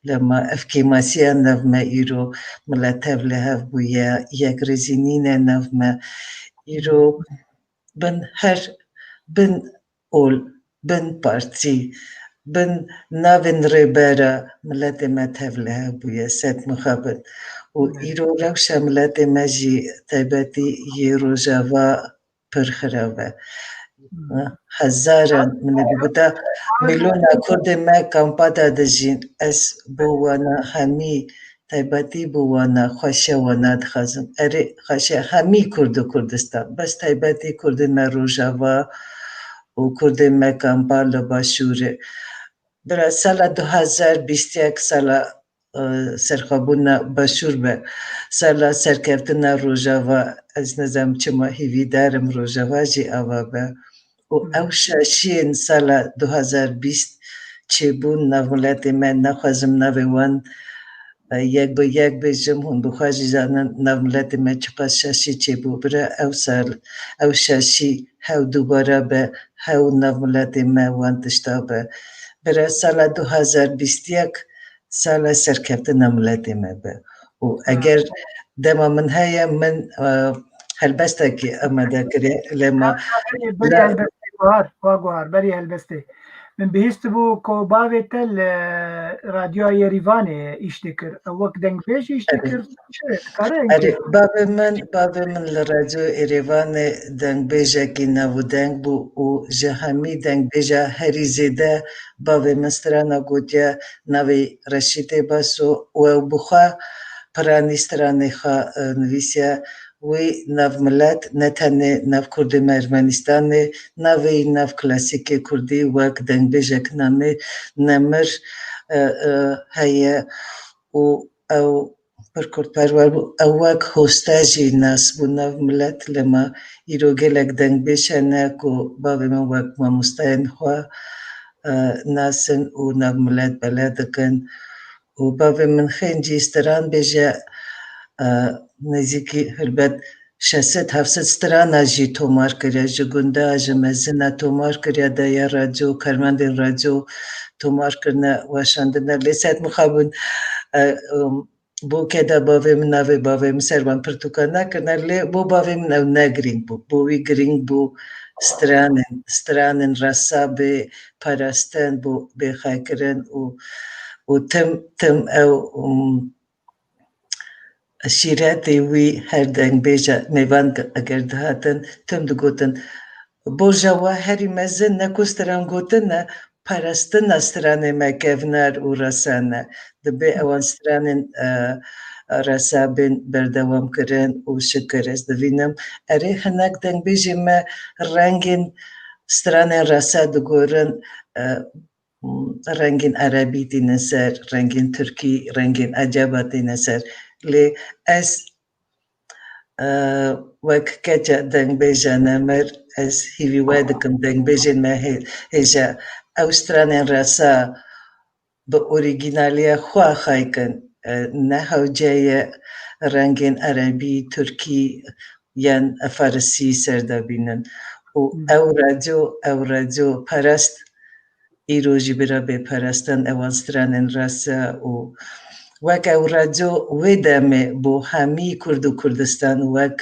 lema ev kêmasiya nav me îro milet tevlihev bûye, yekrêzî nîne nav me. Îro bin her, bin ol, bin partî, bin navên rêbera miletê me tevlihev bûye, sed mixabin. Û îro rewşa miletê me jî taybetî yê Rojava pir xirab e. Hezaran, min ê bigota, milyona Kurdê me kampa de dijîn. Ez bo wana hemî, taybetî bo wana xweşiya wana dixwazim. Erê, xweşiya hemî Kurd û Kurdistan. Bes taybetî Kurdê me Rojava û Kurdê me kampa li Başûrê. Bira sala du hazar bîst yek sala, e, serxwebûna Başûr be. Sala serkeftina Rojava, ez nizanim çima hêvîdar im Rojava jî ava be. Û ew şaşiyên sala du hazar bîst çêbûn nav miletê me, naxwazim navê wan, e, yek bi yek bêjim, hûn bi xwe jî zanin, nav miletê me çiqas şaşî çêbû. Bira ew sal, ew şaşî hew dubare be, hew nav miletê me wan tişta be. Bira sala du hazar bîst yek sala serkeftina miletê me be. Û eger dema min heye, min, e, helbestekî amade kiriye, lê ma Berî, berî helbestê guhar, wa guhar, berî helbestê. Min bihîstibû ku bavê te li Radyoya Yerîvanê îş dikir. Ew wek dengbêj îş dikir? Çi? Dikare Erê, bavê min, bavê min li Radyo Êrêvanê dengbêjekî navûdeng bû û ji hemî dengbêja herî zêde bavê min strana gotiye navê Reşîdê Baso û ew bi xwe piranî stranê xwe, e, nivîsiye. Wî nav milet, ne tenê nav Kurdê me Ermenistanê, navê wî nav klasîkê Kurdî wek dengbêjek namê Nemir, e, e, heye û ew pir kurdperwer bû. Ew wek hoste jî nas bû nav milet, lema îro gelek dengbêj hene ku bavê min wek mamostayên xwe, e, nas in û nav milet bela dikin. Û bavê min xêncî stran bêje, e, nêzîkî helbet şeş sed heft sed strana jî tomar kiriye, ji gunda, ji mezina tomar kiriye, daye radyo, karmendên radyo tomar kirine, weşandine. Lê sed mixabin, e, um, bûke de bavê min, navê bavê min ser van pirtûka nekirine, lê bo bavê min ew ne girîng bû. Bo wî girîng bû stranên, stranên resa bê parastin, bû bê xekirin û, û tim, tim ew, um, şîretê wî her dengbêje mêvan eger dihatin, tim digotin, borja we herî mezin ne ku stran gotin e, parastina stranê me kevnar û resa ne. Dibe ewan stranên, e, resa bên berdewam kirin û şikir ez divînim. Erê, hinek dengbêjê me rengên stranên resa digorin, e, rengên erebî tîne ser, rengên tirkî, rengên eceba tîne ser. Lê ez, e, wek keça dengbêja nemir, ez hîvî we dikim dengbêjên me hê-, hêja ew stranên rasa bi orîgînaliya xwe xaykin, e, ne hewce ye rengên erebî, tirkî yan farisî ser de bînin. Û Hmm. ew radyo, ew radyo perast îro jî bira bê perestin, ewan stranên rasa û wek ew radyo wê demê bo hemî Kurd û Kurdistan wek,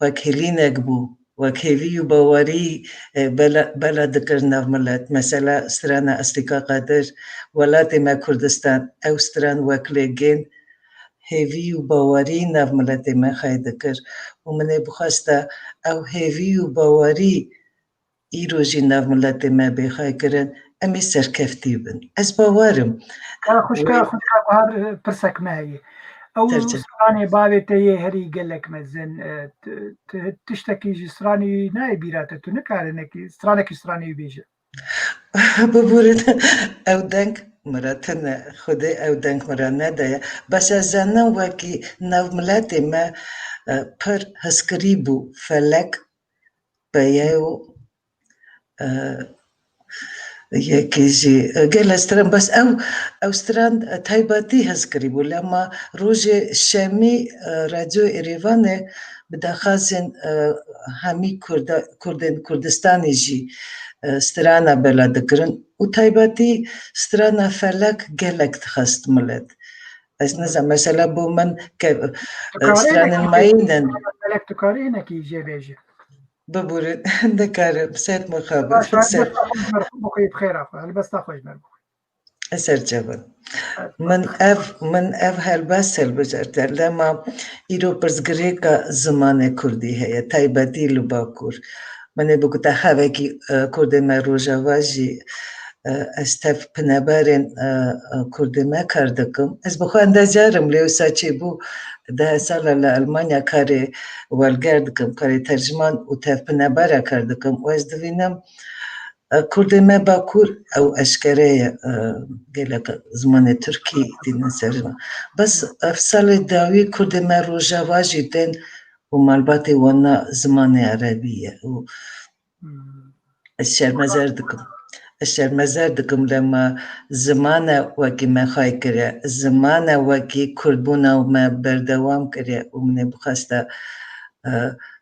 wek hêlînek bû. Wek hêvî û bawerî, e, bela, bela dikir nav milet. Mesela strana Estîka Qadir, welatê me Kurdistan, ew stran wek lê gên hêvî û bawerî nav miletê me xay dikir. Û min ê bixwesta ew hêvî û bawerî îro jî nav miletê me bê xay kirin, em ê serkeftî bin. Ez bawer im. Ka xwişka, Wê xwişka Guhar, e, pirsek me heye. Ew Serçe. stranê bavê te yê herî gelek mezin, e, t-, t-, tiştekî ji stranê nayê bîra te, tu nikare nekî, stranekî stranê wî bêje. Biborin, ew deng mira tune, Xwedê ew deng mira nedaye. Bes ez zanim wekî nav miletê me, e, pir hezkirî bû, felek, peye û, e, yekê jî, e, gele stran, bes ew, ew stran, e, taybetî hez kirîbû. Lema rojê şemî, e, Radyo Êrêvanê bi daxazên, e, hemî Kurda-, Kurdên Kurdistanê jî, e, strana bela dikirin û taybetî strana Felek gelek dixwest milet. Ez nizam, mesela bo min ke, e, stranên mayîn in. Felek, tu karî hinekî jê bêjî? Biborin, nikarim, ser mixabin, ser. Helbesta xwe ji ber xwe bixwî, bi xêra xwe, helbesta xwe ji ber bixwî. Ser çavan. Min ev, min ev helbest hilbijarte, lema îro pirsgirêka zimanê kurdî heye, taybetî li Bakur. Min ê bigota hevekî, e, kurdê me Rojava jî, e, ez tev pineberên, e, e, kurdê me kar dikim. Ez bi xwe endecar im, lê wisa çêbû deh sala li Elmanya karê welger dikim, karê terciman û tev pinebera kar dikim û ez divînim, e, kurdê me Bakur ew eşkere ye, e, gelek zimanê tirkî tînin ser. Bes ev salê dawî kurdê me Rojava jî tên û malbatê wana zimanê erebî ye û Hmm. Ez şermezer dikim. Ez şermezer dikim, lema zimane wekî me xay kiriye, zimane wekî kurdbûna me berdewam kiriye û min ê bixwesta, e,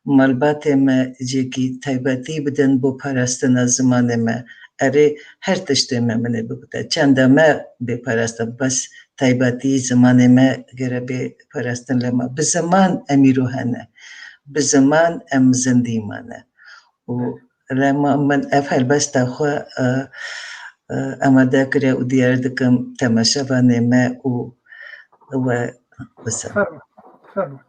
malbatê me cihekî taybetî bidin bo parastina zimanê me. Erê, her tiştê me min ê bibite. Çenda me bê parastin, bes taybetî zimanê me gere bê parastin, lema bi ziman em îro hene. Bi ziman em zindî mane. Û lema min ev helbesta xwe, e, e, amade kiriye û diyar dikim temaşevanê me û we wisa. Fermo, fermo.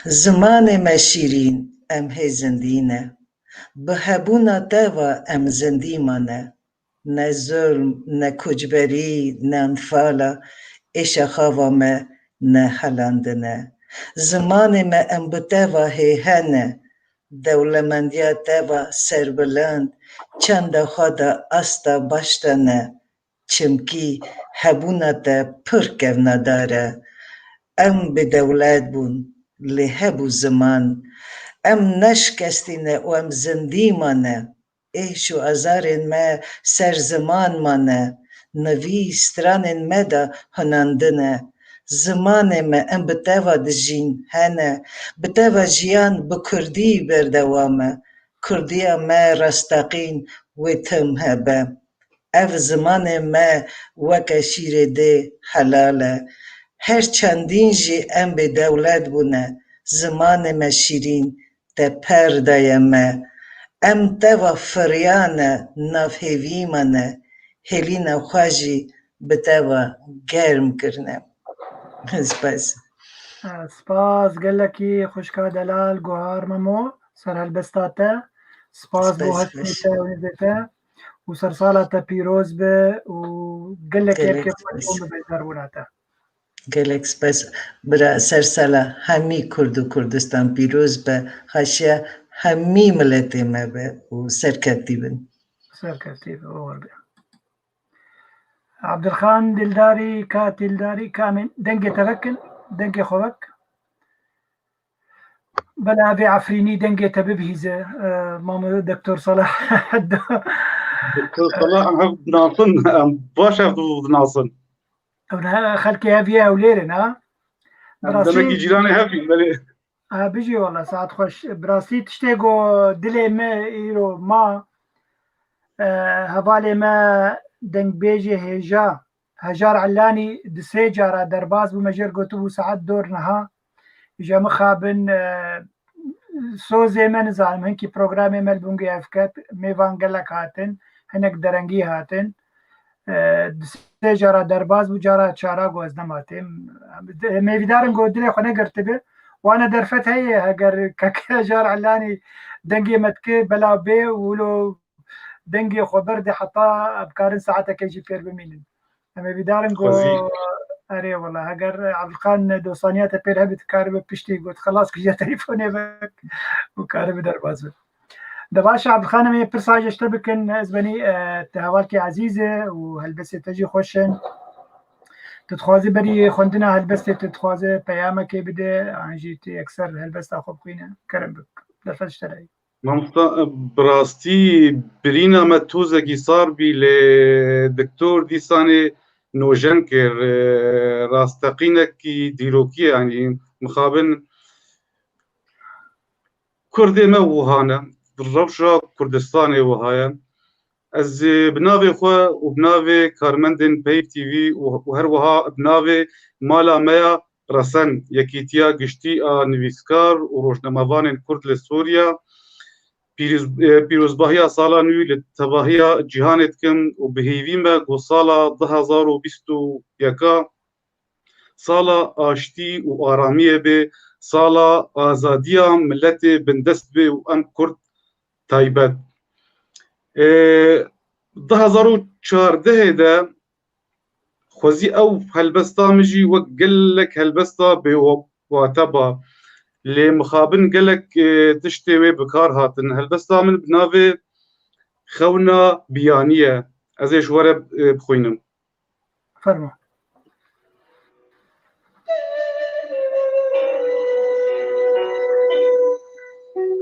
Zimanê me şîrîn, em hê zindî ne. Bi hebûna te ve em zindî mane. Ne zulm, ne koçberî, ne enfala, êşa xava me ne helandine. Zimanê me em bi te ve hê hene, dewlemendiya te ve serbilind, çanda xwe de asta baş de ne, çimkî hebûna te pir kevnedar e. Em bêdewlet bûn, lê hebû ziman. Em neşkestî ne û em zindî mane. Êş û azarên me ser ziman mane, nivî stranên me de hunandine. Zimanê me, em bi te ve dijîn, hene, bi te ve jiyan bi kurdî berdewam e. Kurdiya me rasteqîn wê tim hebe. Ev zimanê me weke şîrê dê helal e. Her çendîn jî em bêdewlet bûne, zimanê me şîrîn, te per daye me. Em te ve firiyane, nav hêvî me ne. Hêlîna xwe jî bi te ve germ kirine. Spas. Spas gelekî xwişka delal Guhar Memo, ser helbesta te. Spas bo hestê te û nêzê te. Û sersala te pîroz be û gelek Gelek kêfê xweş bûn spas. Bi beşdarbûna te. Gelek spas bira, sersala hemî Kurd û Kurdistan pîroz be, xweşiya hemî miletê me be û serketî bin. Serkevtî be, oxir be. Abdulxan Dildarî, ka Dildarî, ka min dengê te vekin, dengê xwe vek. Bela vê Efrînî dengê te bibihîze, e, Mamo Doktor Salah. Doktor Salah, em hev dinasin, em baş hev dinasin. Ew ne xelkê hev yê Hewlêrê ne? Em demekî cîranê hev bîn, belê. Ha, bijî wala, saet xweş. Bi rastî tiştê ku dilê me îro ma, e, hevalê me dengbêjê hêja, Hejar Elanî di sê cara derbas bû, me jêr gotibû saet dor niha. Îja mixabin, e, sozê me nizanim, hinkî programê me li Bungê Efket, mêvan gelek hatin, hinek derengî hatin. E, di sê cara derbas bû, cara çara ku ez nema têm. Mêvîdar in ku dilê xwe negirtibe. Wana derfet heye, heger keke Hejar Elanî dengê me dike, bela bê, wilo dengê xwe berde heta em karin saetekê jî pêr bimînin. Em ê bîdarin ku Xwezî. Erê wala, heger Evlixan dostaniya te pêr hebe, dikaribe piştî got xelas kiriye telefonê vek û karibe derbas be. De baş e, Evlixan, em ê pirsa ji te bikin, ez benî, e, te hevalkê ezîz e û helbestê te jî xweş in. Tu dixwazî berî xwendina helbestê, tu dixwazî peyamekê bide, an jî tu yekser helbesta xwe bixwîne, kerem bik. Derfet ji te re ye. Mamosta, bi rastî birîna me tozekî sar bî, lê Doktor dîsanê nojen kir, e, rasteqînekî dîrokî ye, yanî mixabin Kurdê me wiha ne, rewşa Kurdistanê wiha ye. Ez, e, bi navê xwe û bi navê karmendên Peyv T V û, û her wiha bi navê mala me ya Resen, Yekîtiya Giştî a Nivîskar û Rojnamevanên Kurd li Sûriya, pîroz-, e, pîrozbahiya sala nû li tevahiya cîhanê dikim û bi hêvî me ku sala du hezar û bîst û yeka sala aştî û aramiyê be, sala azadiya miletê bindest be û em Kurd taybet. E, du hezar û çardehê de xwezî ew helbesta min jî wek gelek helbesta bêwate ba. Lê mixabin gelek, e, tiştê wê bi kar hatin. Helbesta min bi navê Xewna Biyanî ye. Ez ê ji we re, e, bixwînim. Fermo.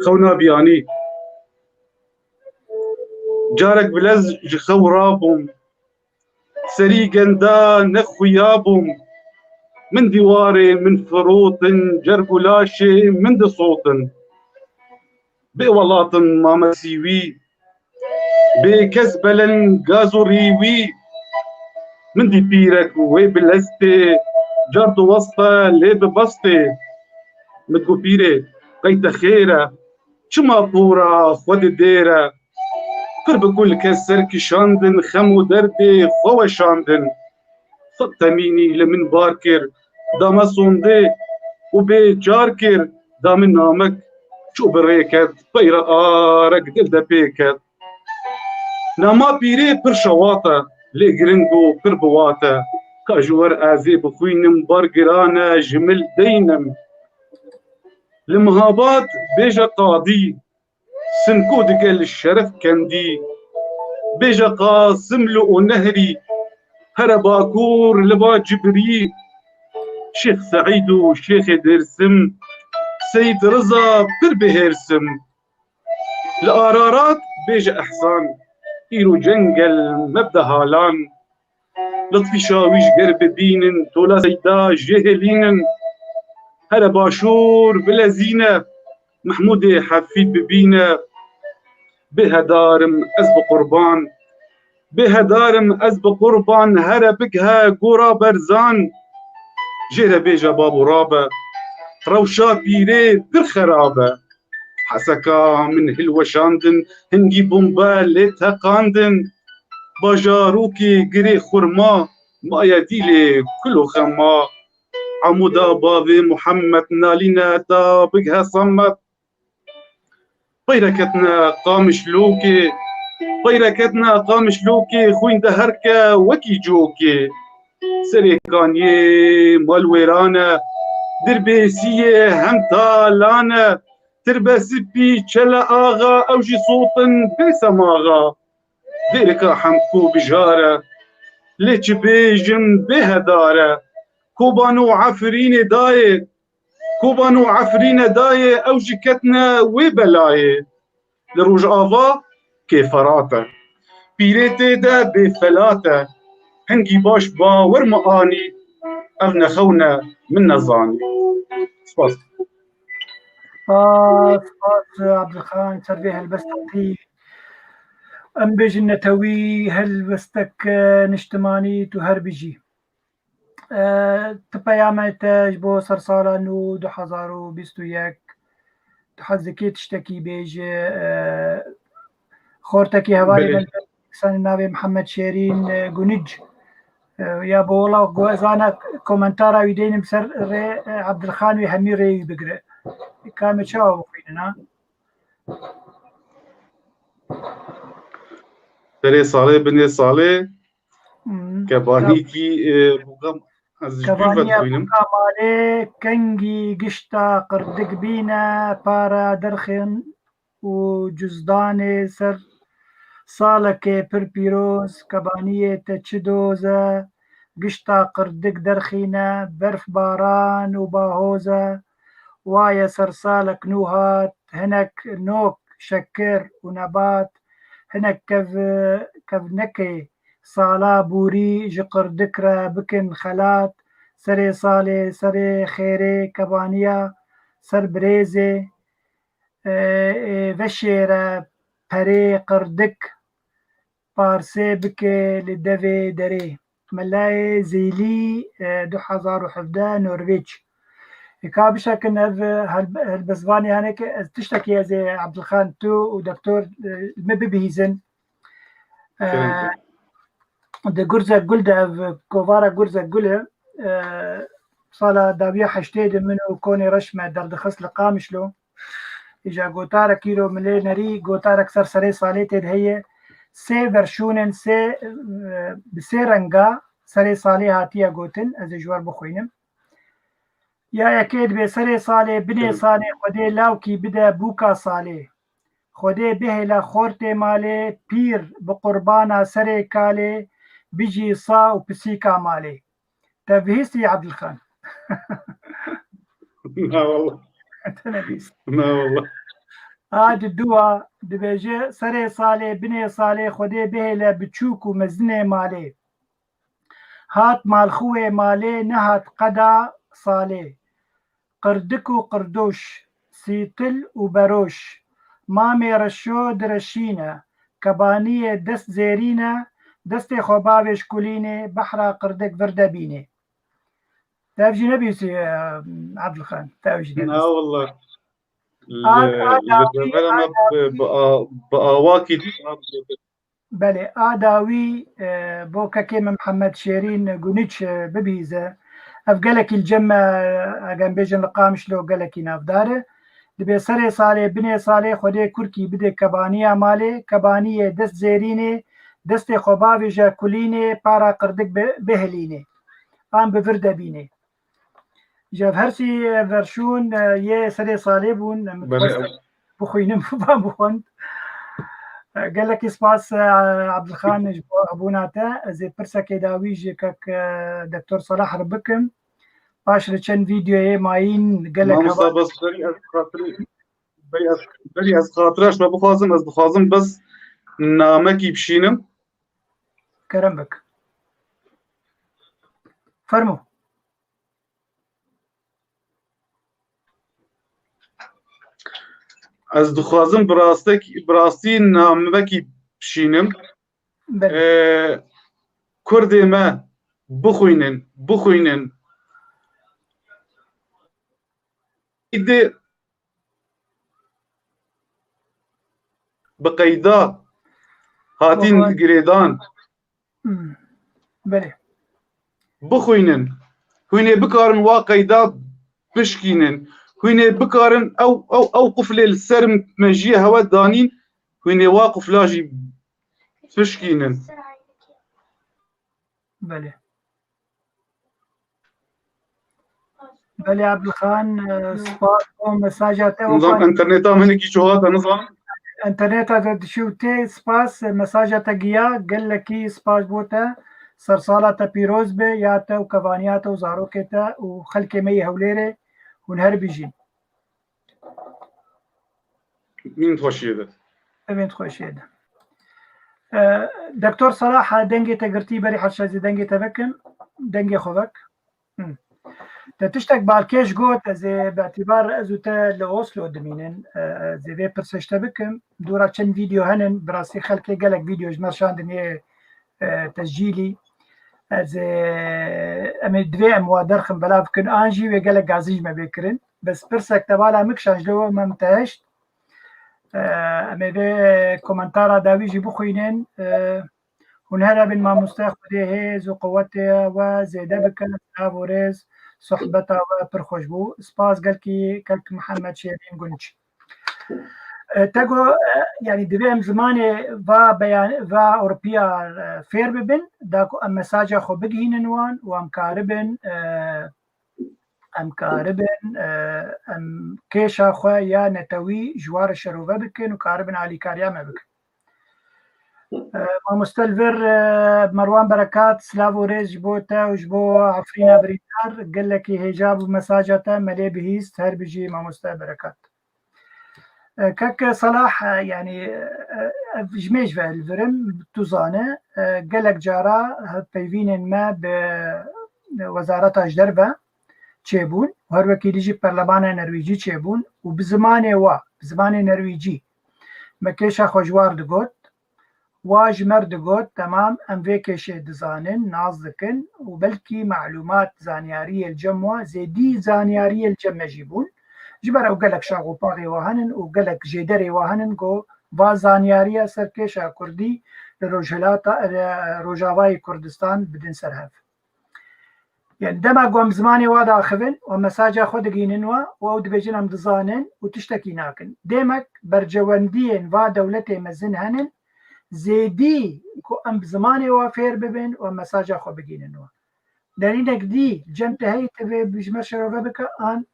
Xewna Biyanî. Carek bi lez ji xew rabûm. Serî genda nexuya bûm. Min dîwarê min firotin, cerg û laşê min disotin. Bê welat in mame sîwî, bê kes belen gaz û rîwî. Min dî pîrek wê bi lestê, car diweste lê bi bestê. Min got, "Pîrê, qey te xêr e, çima pora xwe didêre?" Pir bi kulke ser kişandin, xem û derdê xwe weşandin. Sed temînî li min bar kir, da me sondê û bê çar kir, da min namek çû bi rê ket, peyra arek dil de pê ket. Nama pîrê pir şewat e, lê giring û pir bi wat e. Ka ji wer ez ê bixwînim, bar giran e, ji min deynim. Li Mihabad bêje qadî, Simko digel Şeref Kendî, bêje Qasimlo û Nehrî, here Bakur li ba Cibrî, Şêx Seîd û Şêxê Dêrsim, Seyîd Riza pir bi hêrsim. Li Ararat bêje Ehsan, îro cengel me bide halan. Lutfî Şawîş ger bibînin, Tola Seyda jê hêlînin. Here Başûr bilezîne, Mehmûdê Hefîd bibîne. Bê hedarim ez bi qurban, bê hedarim ez bi qurban, here bighe gora Berzan. Jê re bêje babo rabe, rewşa pîrê pir xerab e. Heseka min hilweşandin, hingî bombe lê teqandin. Bajarokê girê xurma, maye dîlê kul û xema. Amuda bavê Muhammed nalîne ta bighe Samed. Peyre ketine Qamişlokê, peyre ketine Qamişlokê, xwîn diherike wekî cokê. Serê kaniyê malwêran e, dirbêsiyê hem talan e. Tirbe sipî Çele Axa, ew jî sotin bê semaxa. dêrika hemko bijare. Lê çi bêjim bêhedare. Kobano Efrînê dayê, Kobano Efrîne dayê, ew jî ketine wê belayê. Li Rojava kê Ferat e. Pîrê tê de bê felat e. Hingî baş bawer me anî. Ev nexewne min nezanî. Spas. Spas, spas Abdulxan, ser vê helbesta te. Em bêjin netewî, helbestek, e, niştimanî, tu her bijî. E, tu peyamê te ji bo sersala nû du hezar û bîst û yek, tu hez dikî tiştekî bêje, e, xortekî hevalê Belê. me, sen navê Mihemed Şêrîn, e, Gunic, e, ya bo wela ku ez ana komentara wî deynim ser rê, e, Abdulxan wî hemî rê wî bigire. Ka me çawa bixwînin, ha? Serê salê, binê salê, Hmm. kebanîkî, e, bûka, ez ji bîr ve Kebaniya dixwînim. Bûka malê, kengî gişta qirdik bîne, para derxin û cuzdanê ser salekê pir pîroz, kebaniyê te çi doz e, gişta qirdik derxîne, berf baran û bahoz e, waye ser salek nû hat, hinek nok, şekir û nebat, hinek kev, kevnekê sala bûrî ji qirdik re bikin xelat, serê salê, serê xêrê, kebaniya ser birêzê, e, e, veşêre perê qirdik, parsê bike li devê derê. Melayê Zêlî, e, du hezar û hevdeh, Norveç. E, ka bişekin ev, e, helb-, helbestvanê hene ki ez tiştekî ez ê Abdulxan, tu û doktor, e, me bibihîzin. E, Kerem. Di Gurzek Gul de ev kovara Gurzek Gul e, e, sala dawiya heştê de min û Konê Reş me derdixist li Qamişlo. Îja gotarek îro min lê nerî, gotarek ser serê salê tê de heye. Sê verşûnên sê, e, bi sê renga serê salê hatiye gotin, ez ê ji we bixwînim. Ya yekê dibê serê salê, binê Tabii. salê, Xwedê lawkî bide bûka salê. Xwedê bihêle xortê malê, pîr bi qurbana serê kalê, bijî sa û pisîka malê. Te bihîstî Abdulxan? Na wallah. Te nebihîst. Na wallah. A di dua dibêje, serê salê, binê salê, Xwedê bihêle biçûk û mezinê malê. Hat malxuwê malê, nehat qeda salê. Qirdik û qirdoş, sîtil û beroş. Mamê reşo direşîne, kebaniyê dest zêrîne, destê xwe bavêj kulînê, behra qirdik vir de bînê. Te ev jî nebîsî, e, Abdulxan, te ev jî nebîsî. Na wallah. Ad, Li, ad li dawî, devera me ad bi, dawî. Bi, a, bi awakî dî. Belê, a dawî, e, bo kekê min Mihemed Şêrîn Guniç, e, bibihîze. Ev gelekî li cem me, e, eger bêjin li Qamişlo gelekî navdar e. Dibê serê salê, binê salê Xwedê kurkî bide kebaniya malê, kebaniyê dest zêrînê, destê xwe bavêje kulînê, para qirdik bi-, bihilînê. An bi vir de bînê. Ji ev hersî verşûn, e, yê serê salê bûn, em Belê. Dixwestin bixwînim, van bixwend. E, gelekî spas, e, Abdulxan, ji bo hebûna te. Ez ê pirsekê dawî ji kek, e, Doktor Salah re bikim. Paş re çend vîdeoyê mayîn gelek Mamosta, heval. Bes berî ez xatirî, berî ez, berî ez xatira ji me bixwazim, ez dixwazim bes namekî bişînim. Kerem bik. Fermo. Ez dixwazim bi rastek-, bi rastî namekî bişînim. Belê. Ee, Kurdê me, bixwînin, bixwînin. Îdî bi qeyda hatin Oha. Girêdan. Hmm. Belê. Bixwînin. Hûn ê bikarin wa qeyda bişkînin. Hûn ê bikarin ew, ew, ew quflê li ser mejiyê hewe danîn. Hûn ê wa qufla jî bişkînin. Belê. Belê Abdulxan, e, spas bo mesaja te. Nizam interneta min hinekî çû hate, nizam. Înterneta te dişî û tê, spas, mesaja te giya, gelekî spas bo te, sersala te pîroz be, ya te û kevaniya te û zarokê te û xelkê me yê Hewlêrê, hûn her bijîn. Min xweşiyê de. Evên xweşiyê de. E, Doktor Salah, dengê te girtî, berî her şezî dengê te vekim, dengê xwe vek. Te tiştek balkêş got, ez ê bi îtibar ez û te li Oslo dimînin, ez ê vê pirsê ji te bikim. Dûra çend vîdeo henin, bi rastî xelkê gelek vîdeo ji me şandin yê, e, tescîlî. Ez ê, em ê divê em wa derxin belav bikin, an jî wê gelek gazî ji me bê kirin. Bes pirsek te bala min kişand ji bo me em te hişt. E, em ê vê komentara dawî jî bixwînin. E, Hûn here bin mamoste, Xwedê hêz û quwetê we zêde bike. Silav û rêz, sohbeta we pir xweş bû. Spas gelkî kek Mihemed Şêrîn Gunc. E, te got, e, yanî divê em zimanê va beyan, va Ewropiya, e, fêr bibin, da ku em mesaja xwe bigihînin wan û em karibin, e, em karibin, e, em kêşa xwe ya netewî ji wan re şerove bikin û karibin alîkariya me bikin. E, Mamoste li vir, e, Merwan Berekat, silav û rêz ji bo te û ji bo Efrîna birîndar, gelekî hêja bû mesaja te, me lê bihîst, her bijî Mamoste Berekat. E, kek Salah, e, yanî, e, ev ji mêj ve li vir im, tu zane, e, gelek cara hevpeyvînên me bi Wezareta ji Derve çêbûn, her wekî dî jî perlemana Nerwîcî çêbûn û bi zimanê wa, bi zimanê Nerwîcî me kêşa xwe ji war digot. Wa ji me re digot, temam, em vê kêşê dizanin, nas dikin û belkî malûmat, zanyariyê li cem wa, zêdî zanyariyê li cem me jî bûn. Ji ber ew gelek şax û paxê wa henin û gelek jêderê wa henin ku va zanyariya ser kêşa kurdî li Rojhilata, li Rojavayê Kurdistan bidin ser hev. Yani dema ku em zimanê wa daxivin û mesaja xwe digihînin wa û ew dibêjin em dizanin û tiştekî nakin. Dêmek bercewendiyên va dewletê mezin henin, zêdî ku em bi zimanê wa fêr bibin û em mesaja xwe bigihînin wa. Derînek dî cem te heyî, tu vê bi ji me şerove bike an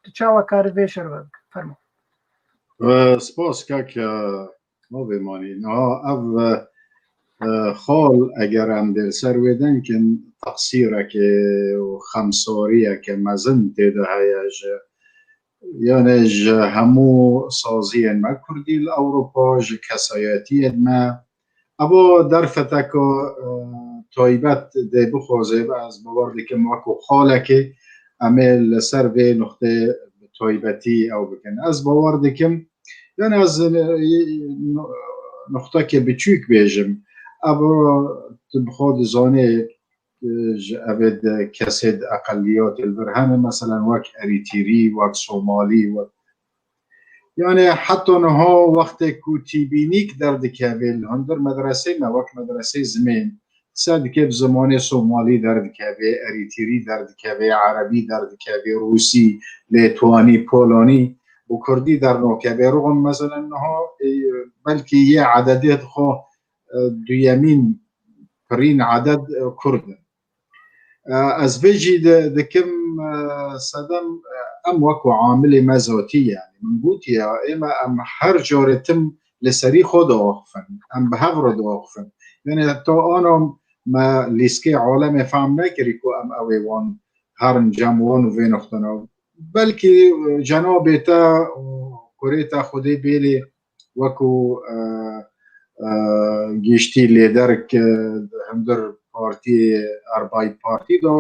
tu çawa kari vê şerove bike? Fermo. E, spas kak, e, Navê manî. Niha ev, e, xal eger em dê li ser wê denkin, teqsîrekê û xemsariyeke mezin tê de heye ji, yani ji hemû saziyên me kurdî li Ewropa, ji kesayetiyên me. Evo derfeteka, e, taybet dê bixwaze, ez bawer dikim wekû xalekê em ê li ser vê nuqtê bi taybetî ew bikin. Ez bawer dikim, yani ez, e, nuqtekê biçûk bêjim. Ev tu bi xwe dizanê, e, ji evê de kesê di eqeliyatê li vir hene, meselen wek Erîtîrî, wek Somalî, wek, yani heta niha wextê ku tîbînîk derdikeve li hundir medresê me, wek medresê zimên, qise dike bi zimanê Somalî derdikeve, Erîtîrî derdikeve, Erebî derdikeve, Rûsî, Lêtwanî, Polonî, bi Kurdî dernakeve. Rûxin meselen niha, e, belkî yê ededê dixwe, e, duyemîn pirîn eded, e, Kurd in. E, ez vê jî di-, dikim, e, sedem, e, em wekû amilê me zatî, yani min gotiye, ême em her carê tim li serî xwe diaxifin, em bi hev re diaxifin. Yani heta ana me lîskê alemê fehm nekirî ku em ew ê wan herin cem wan û vê nuqtena. Belkî, e, cenabê te û kurê te Xwedê bêlê wekû, e, e, giştî lêderek, e, hundir partiyê, erbay partî de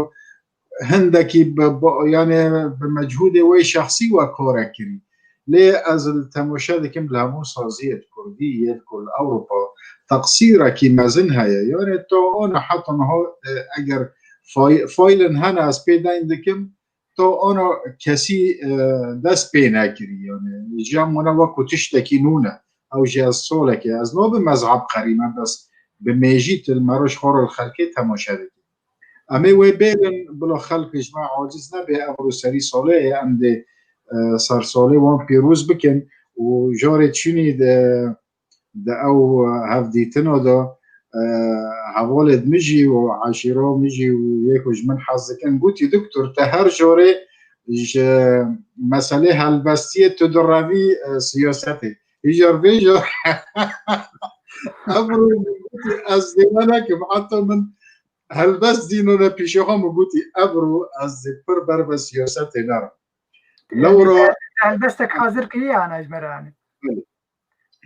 hindekî bi, bi, yani bi mecûdê wê şexsî we kore kirî. Lê ez li temoşe dikim li hemû saziyê di Kurdî yê di ku li Ewropa teqsîrekî mezin heye. Yani to ana heta niha, e, eger fay-, faylên hene ez pê deyn dikim, to ana kesî, e, dest pê nekirî. Yani ji em wana wekû tiştekî nû ne. Ew jî ez solekê, ez nabim mezheb qerî me, bes bi mêjî tu li meroj xwe re li xelkê temaşe dikî. Em ê wê bêrin, bila xelk ji me aciz nebe, ev ro serî salê ye, em dê, e, sersalê wan pîroz bikin û carê çûnî de, de ew hevdîtina de, e, hevalê min jî û eşîra min jî û yê ku ji min hez dikin, gotî, Doktor, te her carê ji meselê helbestiyê tu direvî, e, siyasetê. Îcar vêja. Evro min gotî ez dê nekim. Heta min helbest dînone pîşê xwe min gotî evro ez dê pir ber ve siyasetê nerim. Lewra helbestek hazir kiriye ana ji me re, yani. Belê.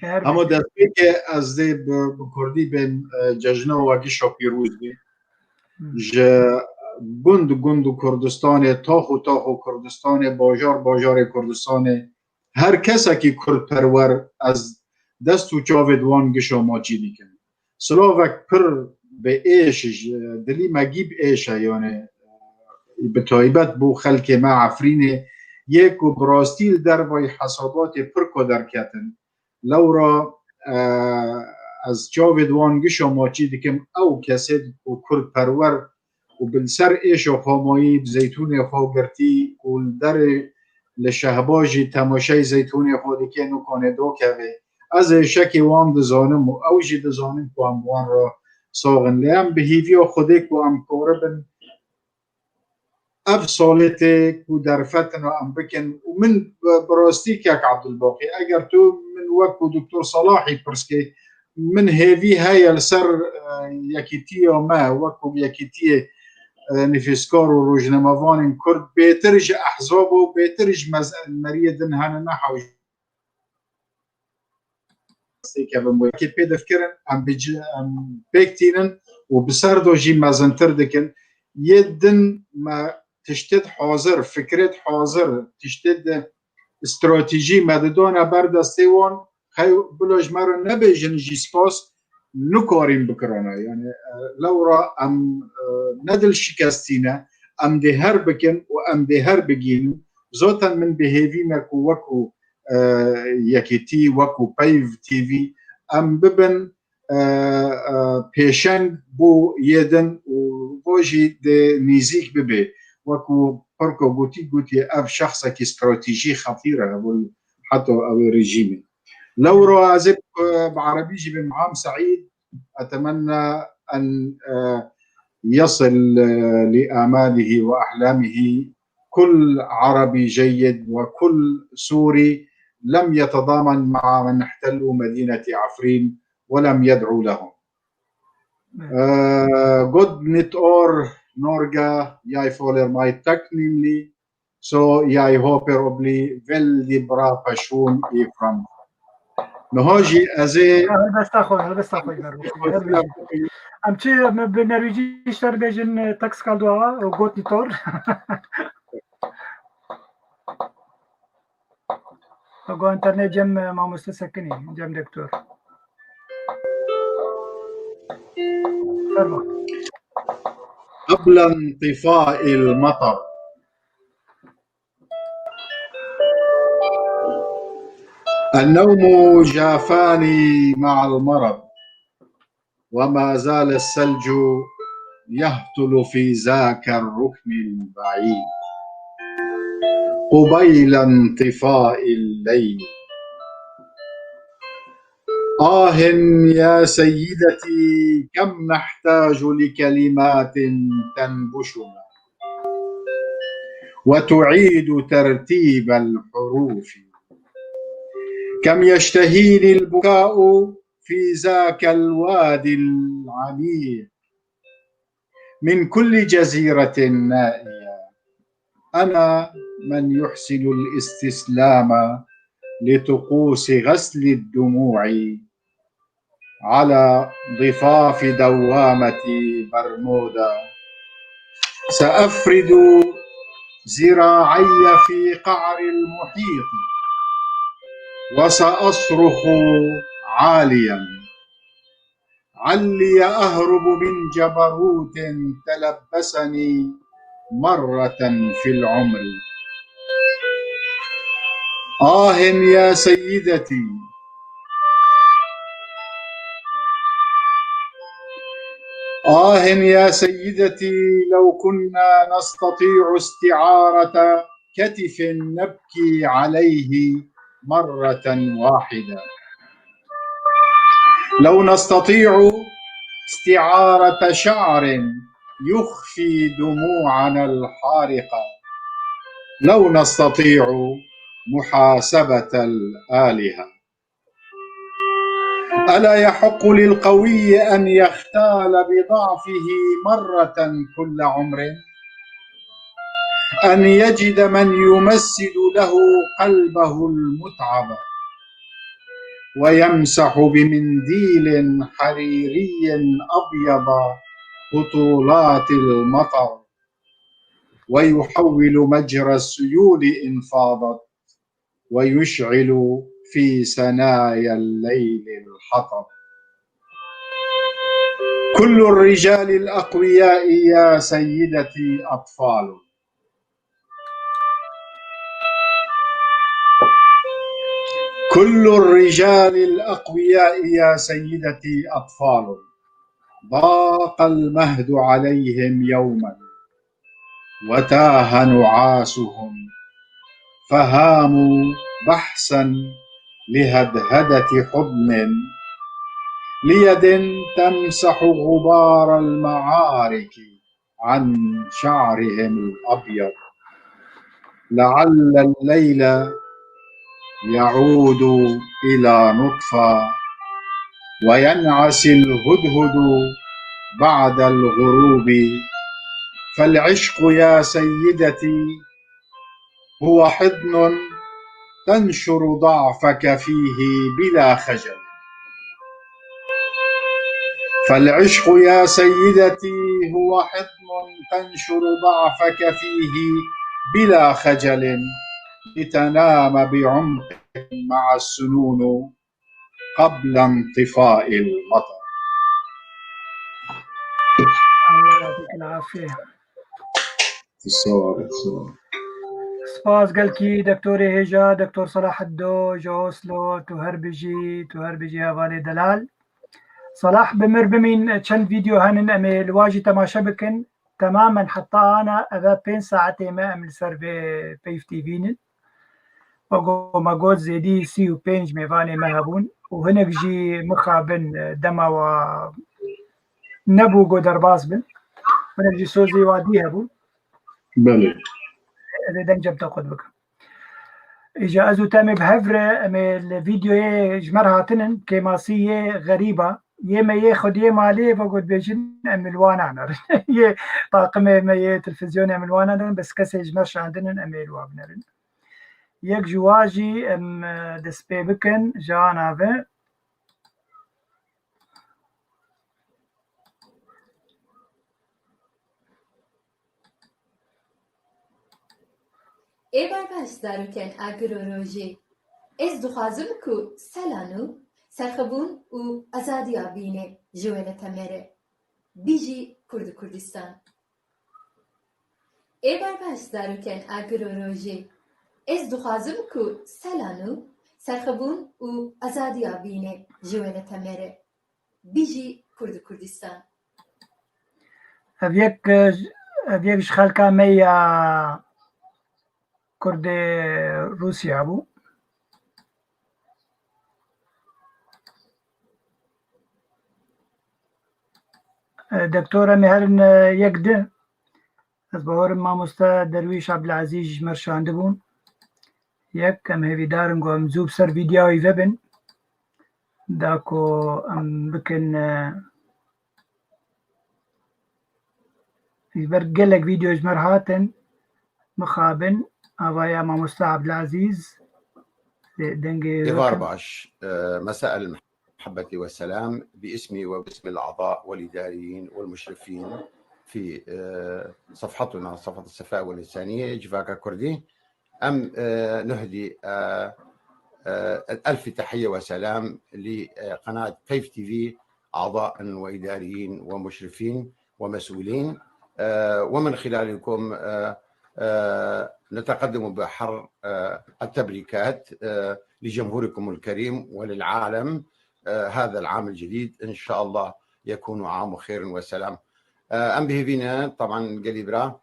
Hema destpêkê ez dê bi, bi kurdî bên, e, cejna we gişa pîroz bî. Ji gund gund û Kurdistanê, tax û tax û Kurdistanê, bajar bajarê Kurdistanê, her kesekî kurdperwer, ez dest û çavê di wan gişa maçî dikim. Silavek pir bi êş, ji dilî me gî bi êş e, yani, bi taybet bo xelkê me Efrînê, yê ku bi rastî li dervayî hesabatê pir ku derketin. Lewra, e, ez çavê di wan gişa maçî dikim, ew kesê ku kurdperwer û bi li ser êşa xwe mayî, bi zeytûnê xwe girtî û li derê li şehba jî temaşey zeytûnê xwe dike, nukanê dokeve. Ez êşekê wan dizanim û ew jî dizanin ku em wan re sax in. Lê em bi hêviya Xwedê ku em karibin ev salê tê ku derfetin û em bikin. Û min bi, bi rastî kek Abdulbaqî, eger tu min wek ku Doktor Salahî pirs kê, min hêvî heye li ser, e, yekîtiya me, wek ku yekîtiyê, e, nivîskar û rojnamevanên Kurd, bêtir ji ehzab û bêtir ji mez-, meriyê din hene, ne hewce Sêkevin wekî pê difkirin, em bi ci-, em pêk tînin û bi ser do jî mezintir dikin. Yê din me tiştê di hazir, fikrê di hazir, tiştê di stratejî me didane ber destê wan, xew bila ji me re nebêjin jî spas, nikarîn bikirane. Yani, e, lewra em, e, ne dil şikestî ne, em dê her bikin û em dê her bigihînin. Zaten min bi hêvî me ku wekû e, yekîtî, wekû Peyv T V, em bibin, e, e, pêşeng bo yê din û bo jî dê nîzîk bibe. Wekû Pirko gotî, gotiye ev şexsekî stratejî xetîr e, bo heta ew ê rejîmê. Lewra ez ê, e, bi erebî jî bim, Am Seîd, أتمنى أن، آه، يصل، آه، لآماله وأحلامه كل عربي جيد وكل سوري لم يتضامن مع من احتلوا مدينة عفرين ولم يدعوا لهم. آه، Gott nytt år, Norge, jeg føler meg takknemlig. Så jeg håper å bli veldig bra person i framtiden. Niha jî ez ê Helbesta xwe, helbesta xwe, her bijî. Em çi, em bi nerwîcî ji te re bêjin, e, tekst kal dua, o gotî tor. Go internet cem, e, mamoste sekinî, cem doktor. Fermo. قبل انطفاء المطر. النوم جافاني مع المرض، وما زال الثلج يهطل في ذاك الركن البعيد قبيل انطفاء الليل. آه يا سيدتي، كم نحتاج لكلمات تنبشنا وتعيد ترتيب الحروف. كم يشتهيني البكاء في ذاك الوادي العميق من كل جزيرة نائية. أنا من يحسن الاستسلام لطقوس غسل الدموع على ضفاف دوامة برمودا. سأفرد ذراعي في قعر المحيط وسأصرخ عاليا، علي أهرب من جبروت تلبسني مرة في العمر. آه يا سيدتي، آه يا سيدتي، لو كنا نستطيع استعارة كتف نبكي عليه مرة واحدة. لو نستطيع استعارة شعر يخفي دموعنا الحارقة. لو نستطيع محاسبة الآلهة. ألا يحق للقوي أن يختال بضعفه مرة كل عمر؟ أن يجد من يمسد له قلبه المتعب، ويمسح بمنديل حريري أبيض هطولات المطر، ويحول مجرى السيول إن فاضت، ويشعل في ثنايا الليل الحطب. كل الرجال الأقوياء يا سيدتي أطفال. كل الرجال الأقوياء يا سيدتي أطفال. ضاق المهد عليهم يوما، وتاه نعاسهم، فهاموا بحثا لهدهدة حضن، ليد تمسح غبار المعارك عن شعرهم الأبيض، لعل الليل يعود إلى نطفى، وينعسي الهدهد بعد الغروب. فالعشق يا سيدتي هو حضن تنشر ضعفك فيه بلا خجل. فالعشق يا سيدتي هو حضن تنشر ضعفك فيه بلا خجل، لتنام بعمق مع السنون قبل انطفاء المطر. الله يعطيك العافية. Sağ ol, sağ ol. Spas gelkî doktorê hêja, doktor Selaheddo ji Oslo, tu her bijî, tu her bijî hevalê delal. Selah, bi mir bimîn, çend vîdeo henin, em ê li wa jî temaşe bikin. Temamen heta ana eve pênc saetê me em li ser vê Peyv T V nin. Wek ku me got, zêdî sî û pênc mêvanê me hebûn û hinek jî mixabin, e, dema wa nebû ku derbas bin. Hinek jî sozê wa dî hebûn. Belê. Ez ê deng cem te xwe bikim. Îja ez û te em ê bi hev re, em ê li vîdeoyê ji me re hatinin, kêmasî yê xerîba, yê me yê xwediyê malê, ve got bêjin, em li wan nanerin. Yê taqimê me yê televîzyonê em li wan nanerin, bes kesê ji me şandinin, em ê li wan binerin. Yek ji wa jî em, e, dest pê bikin, ji ana ve. Ê berbaş zarokên agir û rojê. Ez dixwazim ku sela nû serxwebûn û azadiya bîne ji wêneta me re. Bijî Kurd û Kurdistan. Ê berbaş zarokên agir û rojê. Ez dixwazim ku sela nû serxwebûn û azadiya bîne ji wêneta me re. Bijî Kurd û Kurdistan. Ev yek, ev yek ji xelka me ya Kurdê Rûsya bû. E, doktor, em ê herin, e, yek di. Ez bawerim mamoste Derwîş Abdulazîz ji me re şandibûn. Yek, em hêvîdar in ku em zû bi ser vîdyoyê ve bin. Da ku em bikin, e, ji ber gelek vîdeo ji me re hatin, mixabin, avaya mamoste Abdulazîz, dengê Êvar baş, e, mesail محبتي والسلام باسمي وباسم الأعضاء والإداريين والمشرفين في، آه، صفحتنا، صفحة الصفاء والإنسانية، Civaka Kurdî. Em, آه، نهدي، آه، آه، ألف تحية وسلام لقناة Peyv T V، أعضاء وإداريين ومشرفين ومسؤولين، آه، ومن خلالكم، آه، آه، نتقدم بأحر، آه، التبريكات، آه، لجمهوركم الكريم وللعالم. آه، هذا العام الجديد إن شاء الله يكون عام خير وسلام. آه، em bi hêvî ne, taban gelî bira,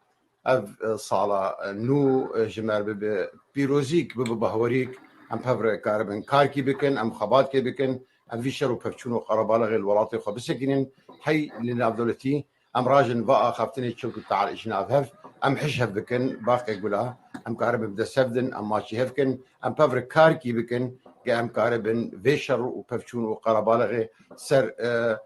ev, e, sala, e, nû, e, ji me re bibe pîrozîk, bibe bahwerîk, em bi hev re karibin karkî bikin, em xebatkê bikin, em vî şer û pevçûn û qerebalixê li welatê xwe bisekînin, hey li navdewletî, em rajin va axaftinê çilk û teal ji nav hev, em hij hev bikin, baqê gula, em karibin bi dest hev din, em maçî hev kin, em bi hev re karkî bikin, ke em karibin vê şer û pevçûn û qerebalixê ser, e,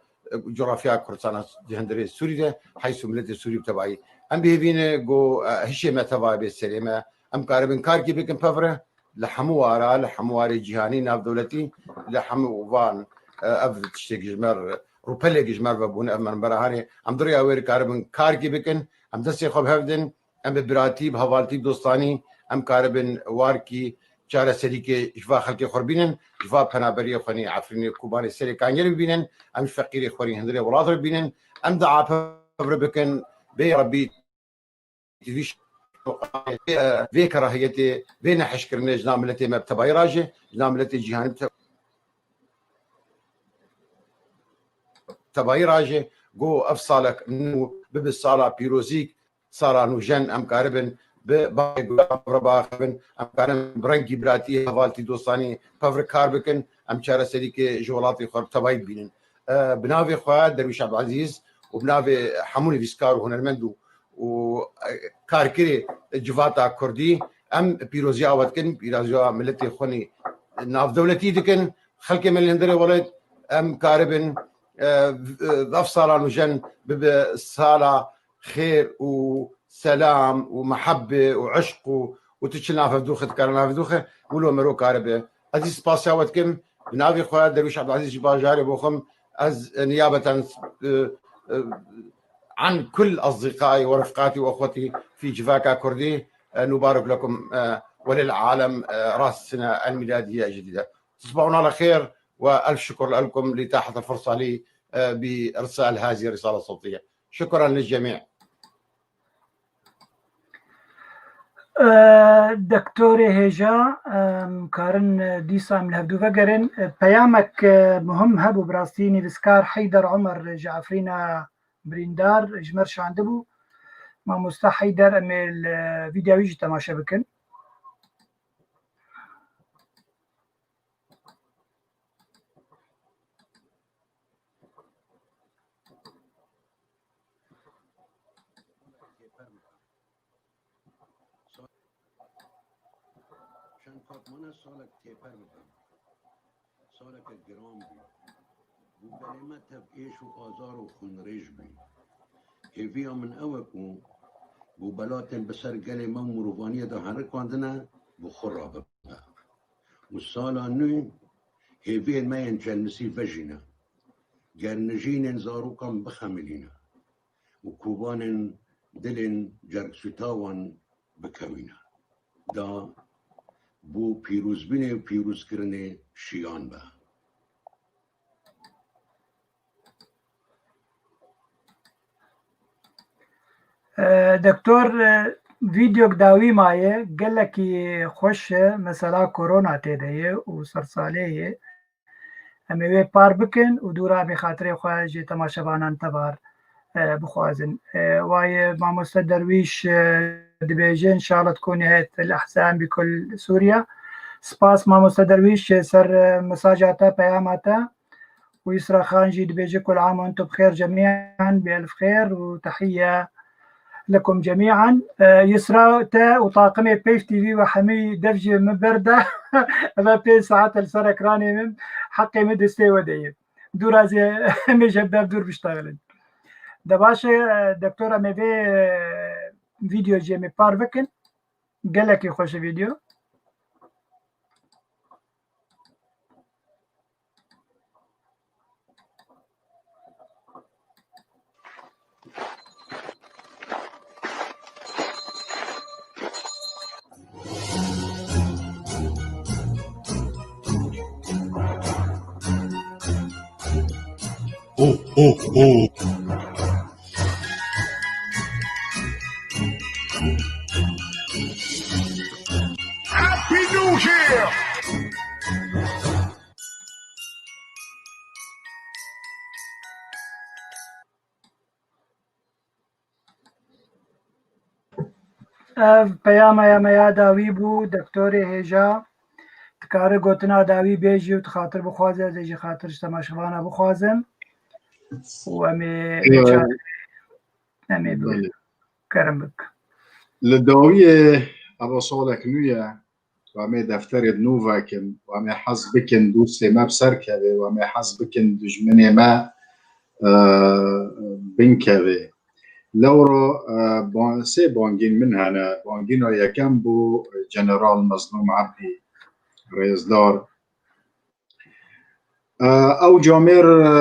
cografya Kurdistana di hundirê Sûrî de, heysu miletê Sûrî bi tevayî. Em bihêvî ne ku, e, hişê me tevayê bê serê me, em karibin karkî bikin pevre, li hemû wara, li hemû warê cîhanî, navdewletî, li hemû van, e, ev tiştêk ji me re, rûpelek ji me re vebûne, ev me re hanê, em di rêya wê re karibin karkî bikin, em destê xwe bi hev din, em bi biratî, bi hevaltî, dostanî, em karibin warkî, çareserîkê ji va xelkê xwe bînin, ji va penaberiyê xwe nî Efrînê, Kobanê, Serê Kangirê bibînin, em ji feqîrê xwe nî hundirê welat re bibînin, em dua pevre bikin, bê Rebî, vî ş-, vê, vê kerahiyetê, vê nehişkirinê ji nav miletê me bi tebayî raje, ji nav miletê cîhanî bi te-, tebayî raje, ku ev salek nû bibe sala pîrozîk, sala nûjen em karibin bi bavê guran re biaxivin, em karin bi rengî biratî, hevaltî, dostanî pevre kar bikin, em çareserîkê ji welatê xwe bi tebayî bibînin. E, bi navê xwe Derwîş Ebdezîz û bi navê hemû nivîskar û hunermend û, û, e, karkirê civata kurdî, em pîroziya we dikin, pîroziya miletê xwe nî navdewletî dikin. Xelkê me li hundirê welêt em karibin, e, v-, ev sala nûjen bibe sala xêr û selam û mehebbê û eşq û, û tu çi navhevdûxê dikare navhevdûxê, wilo mero karibe. Ez jî spasiya we dikim. Bi navê xwe Derwîş Ebdezîz ji bajarê Boxim, ez, e, niyabeten, e, e, عن كل أصدقائي ورفقاتي وأخوتي في جفاكا كردي، آه، نبارك لكم، آه، وللعالم، آه، رأس السنة الميلادية الجديدة. تصبحون على خير، وألف شكر لكم لإتاحة الفرصة لي، آه، بإرسال هذه الرسالة الصوتية. شكرا للجميع. E, Doktorê hêja, em karin dîsa em li hevdû vegerin. E, peyamek, e, muhim hebû, bi rastî nivîskar Heyder Omer ji Efrîna birîndar ji me re şandibû. Mamoste Heyder, em ê li vîdya wî jî temaşe bikin. Çend kat mane salek têper bibim. Saleke giran bû. Bû gelê me tev êş û azar û xwînrêj bû. Hêviya min ew e ku bû belatên bi ser gelê me û mirovaniyê de herikandine bi xwe re bibe. Û sala nû hêviyên me yên çelmisî vejîne. Gernijînên zarokan bixemilîne û kobanên dilên cergsûta wan bikewîne. Da bû pîrozbûnê û pîrozkirinê şiyan be. E, Doktor, e, vîdyok dawî maye, gelekî xweş e, mesela korona tê de ye û sersalê ye. Em ê wê par bikin û dûra em ê xatirê xwe ji temaşevanan tevar, e, bixwazin. E, waye mamoste Derwîş, e, dibêje, "إن شاء الله تكوني هيئة الأحزان بكل سوريا." Spas mamoste Derwîş, e, ser, e, mesaja te, peyama te. û Yusra Xan jî dibêje, "كل عام وأنتم بخير جميعا، بألف خير وتحية لكم جميعا." E, Yusra, te û taqimê Peyv T V we hemî dev ji min berda. Eve pênc saet li ser ekranê min, heqê min destê we de ye. Dûra zê em ê ji hev dev dûr biştexilin. De baş e, e, doktor, em ê vê, e, vîdeo jî em ê par bikin. Gelekî xweş e vîdeo. Oh, oh, oh. Happy New Year! Ev peyama ya me ya dawî bû, doktorê hêja. Dikare gotina dawî bêjî û tu xatir bixwaze, ez ê jî xatir ji temaşevana bixwazim. Û em ê Ee, em ê bi-, belê. Kerem bik. Li dawiyê eva salek nû ye. Wa me defterê nû vekin, wa me hez bikin dostê me bi ser kevê, wa me hez bikin dijminê me, e, bin kevê. Lewro, e, ban-, sê bangîn min hene. Bangîna yekem bû General Mezlûm Ebdî, rêzdar. E, ew camêr, e,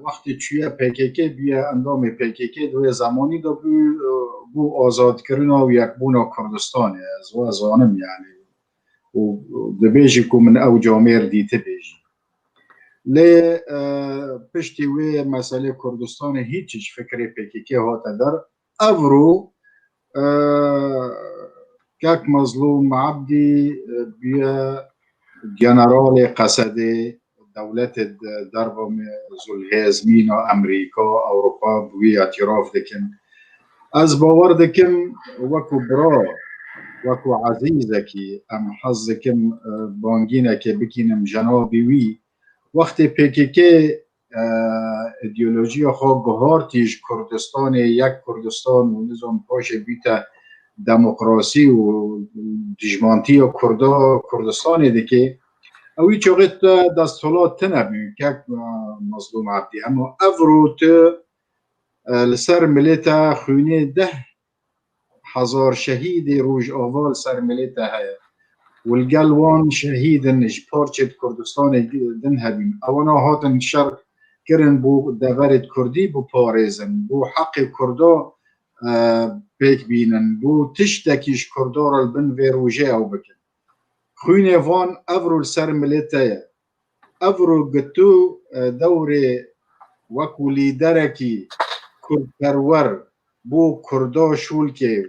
wextê çûye P K K, bûye endamê P K K, di wê zemanî de bû, e, bû azadkirina û yekbûna Kurdistanê. Ez wa zanim, yanî. Û dibêjî ku min ew camêr dîtibê jî. Lê, e, piştî wê meselê Kurdistanê hîç ji fikrê P K K hate der. Evro, e, kek Mezlûm Ebdî, e, bûye generalê Qesedê, dewletê de-, derva me zû li hêz mîna Amerîka, Ewropa bi wî îtîraf dikin. Ez bawer dikim wekû bira, wekû ezîzekî em hez dikim, e, bangînekê bikînim cenabî wî. Wextê P K K, e, îdeolojiya xwe guhartî ji Kurdistanê, yek Kurdistan û nizam paşê bîte demokrasî û dijmantiya Kurda, Kurdistanê dike. Ew î çaxê te desthilat tune bû, kek, e, Mezlûm Ebdî. Hema evro tu, e, li ser milê te xwînê deh hezar şehîdê Rojava li ser milê te heye. Û li gel wan şehîdin ji parçê di Kurdistanê din hebîn. Ewana hatin şer kirin bo deverê Kurdî biparêzin, bo heqê Kurda, e, pêk bînin, bo tiştekî ji Kurda re li bin vê rojê ew bikin. Xwînê van evro li ser milê te ye. Evro gi tu, e, dewrê wekû lîderekî kurdperwer bo Kurda şûl kê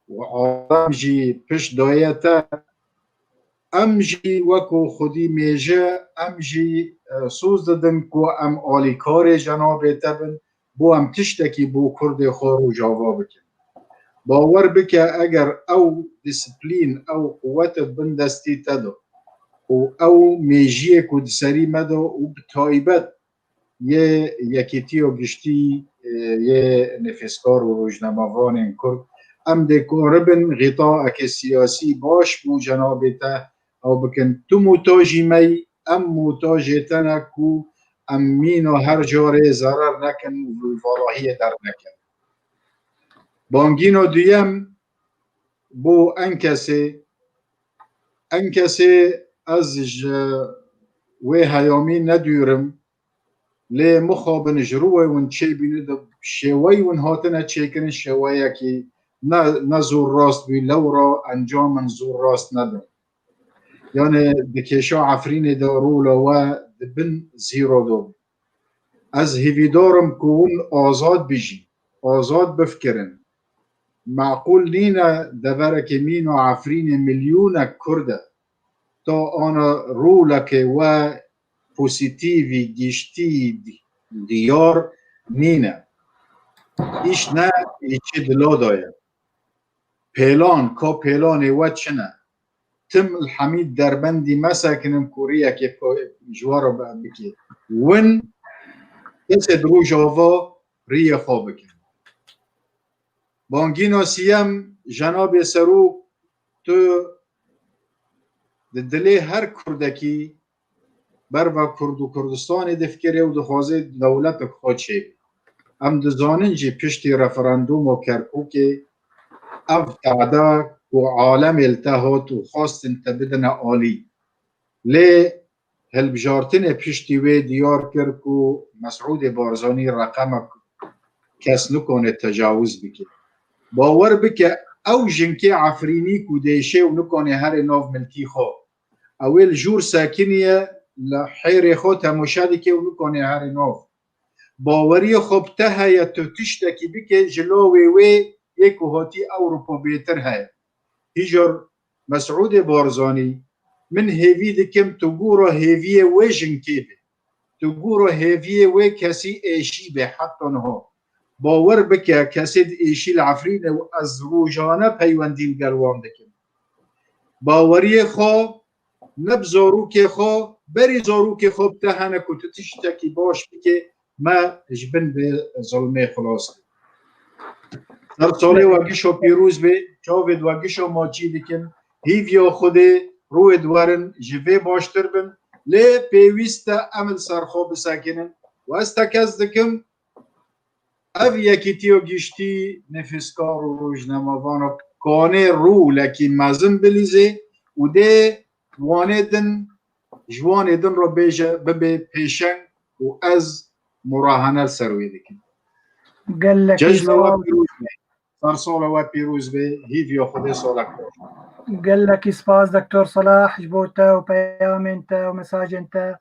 û alem jî pişt daye te, em jî wekû xwedî mêje, em jî, e, soz didin ku em alîkarê cenabê te bin, bo em tiştekî bo Kurdê xwe Rojava bikin. Bawer bike, eger ew disiplîn, ew quwet di bin destî te de û ew mêjiyê ku di serî me de û bi taybet yê Yekîtiya Giştî, e, yê nifîskar û rojnamevanên Kurd, em dê karibin xîtayeke siyasî baş bo cenabê te ew bikin. Tu muhtajî me yî, em muhtajê te ne ku em mîna her carê zerar nekin û li valahiyê dernekin. Bangîna duyem bo Enkesê. Enkesê ez ji wê heyamî nedûrim, lê mixabin ji rûyê win çêbîne de şêweyê win hatine çêkirin şêweyekî ne, ne zor rast bû, lewra encamin zor rast nebin. Yanî di kêşa Efrînê de rola we di bin zîro de bû. Ez hêvîdar im ku hûn azad bijîn, azad bifikirin. Meqûl nîne deverekê mîna Efrînê milyûnek Kurd e. Ta ana rolekê we pozîtîvî, giştî, di-, diyar nîne. Îş ne, îşî dila de ye. Pêlan, ka pêlanê we çi ne? Tim li hemî derbendî mesekinin ku riyekê xwe ji we re be-, bike. Win kesê di Rojava riyê xwe bikin. Bangîna siyem, cenabê serok, tu di dilê her Kurdekî berva Kurd û Kurdistanê difikirê û dixwaze dewletek xwe çêbî. Em dizanin jî piştî referandûma Kerkûkê ev tehda ku alemê li te hat û xwestin te bidine alî. Lê hilbijartinê piştî wê diyar kir ku Mesûdê Barzanî reqemek kes nikane tecawuz bike. Bawer bike, ew jinkê Efrînî ku dêşê û nikane herê nav milkî xwe, ew ê li jûr sekiniye, li hêrê xwe temaşe dike û nikane herê nav. Baweriyê xwe bi te heye, tu tiştekî bike, ji lawê wê yê ku hatî Ewropa bêtir heye. Hîjar Mesûdê Barzanî, min hêvî dikim tu gora hêviyê wê jinkê be. Tu gora hêviyê wê kesî êşî be heta niha. Bawer bike, kesê di êşî li Efrînê û ez rojane peywendî li gel wan dikim. Baweriyê xwe, ne bi zarokê xwe, berî zarokê xwe bi te hene ku tu tiştekî baş bike, me ji bin vê zilmê xilas kir. Sersalê we gişo pîroz be, çavê we gişo maçî dikin, hîviya Xwedê rûyê diwerin ji vê baştir bin. Lê pêwîst e em li ser xwe bisekinin. Û ez tekez dikim, ev yekîtiya giştî nivîskar û rojnamevana kanê rûlekî mezin bilîzê û dê wanê din, ji wanê din re bêje bibe pêşeng û ez murahene li ser wê dikim. Gelekî Cejna we spas. Pîroz be. Sersola we pîroz be. Hîviya Xwedê salek xweş. Gelekî spas Doktor Salah ji bo te û peyamên te û mesajên te.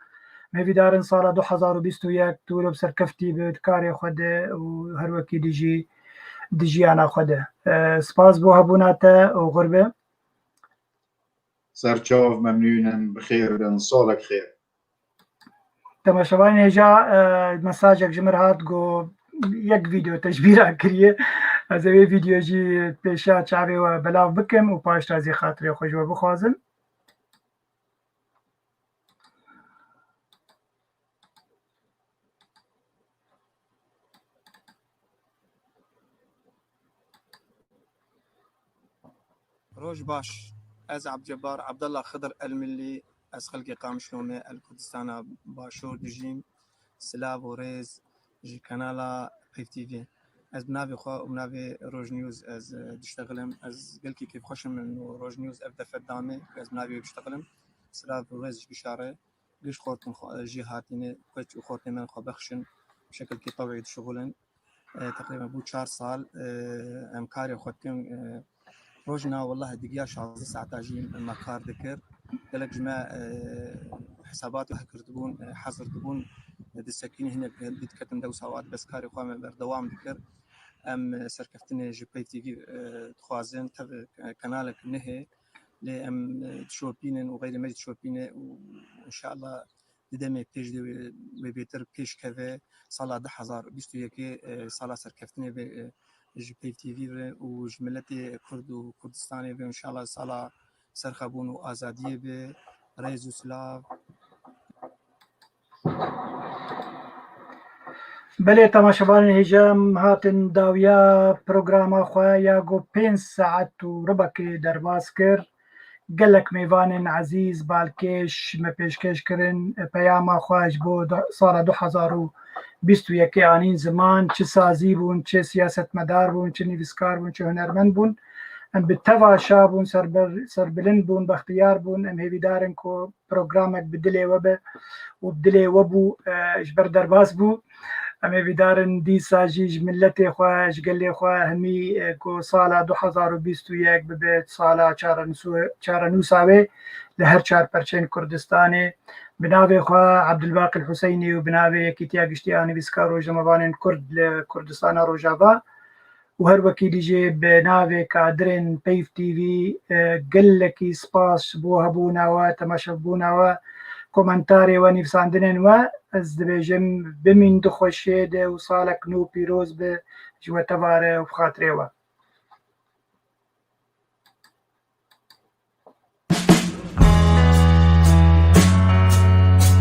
Hêvîdarin sala du hezar û bîst û yek tu wilo bi serkeftî bi di karê xwe de û her wekî dî jî di jiyana xwe de. E, spas bo hebûna te û xur be. Serçav, memnûn im, bi xêr bin, salek xêr. Temaşevanên hêja, e, mesajek ji min re hat, got, yek vîdeo te ji bîra kiriye. Ez ê vê vîdeo jî pêşiya çavê we belav bikim û paşta zî xatirê xwe ji we bixwazim. Roj baş. Ez Abdulcebar Abdallah Xidir El Millî, ez xelkê Qamişlo me, el Kurdistana Başûr dijîm. Silav û rêz ji kanala Peyv T V. Ez bi navê xwe û bi navê Roj News ez, e, diştexilim. Ez gelkî kêfxweş im û Roj News ev defe da me ku ez bi navê wê biştexilim. Silav û rêz ji gişa re. Giş xortên xwe jî hatîne, keç û xortên me xwe bexşin, bi şekilkî tewî dişixulin. E, teqrîben bû çar sal, e, em karê xwe dikin. E, rojna welleh digiya şazdeh saeta jî me kar dikir. Gelek ji me, e, hesabat hekirtibûn, e, hezir dibûn, e, disekînin hinek diketin dew sawa bes karê xwe me berdewam dikir. Em, e, serkeftinê ji Peyv T V, e, dixwazin, tev, e, kanalek nihê. Lê em, e, dişopînin û xeyrê me jî dişopîne û înşallah di demê pêş de wê, wê bêtir pêş keve. Sala du hezar bîst û yekê, e, sala serkeftinê be, e, ji Peyv T V ve û ji miletê Kurd û Kurdistanê ve înşallah sala serxebûn û azadiyê be. Rêz û silav. Belê, temaşevanên hêja, em hatin dawiya programa xwe ya ku pênc saet û ribekê derbas kir. Gelek mêvanên ezîz, balkêş me pêşkêş kirin. Peyama xwe ji bo du-, sala du hezar û bîst û yekê anîn ziman, çi sazî bûn, çi siyasetmedar bûn, çi nivîskar bûn, çi hunermend bûn. Em bi teva şa bûn, serber-, serbilind bûn, bextiyar bûn. Em hêvîdar in ku programek bi dilê we be û bi dilê we bû, e, ji ber derbas bû. Em ê hêvîdar in dîsa jî ji miletê xwe, ji gelê xwe hemî, e, ku sala du hezar û bîst û yek bibe sala çarenûsû-, çarenûsa wê li her çar perçeyên Kurdistanê. Bi navê xwe Abdulbaqî Huseynî û bi navê Yekîtiya Giştî ya Nivîskar û Rojnamevanên Kurd li Kurdistana Rojava û her wekî dî jî bi navê kadirên Peyv T V, e, gelekî spas ji bo hebûna we, temaşebûna we, komentarê we, nivîsandinên we. Ez dibêjim bimîn di xweşiyê de û salek nû pîroz be ji we tevare û bi xatirê we.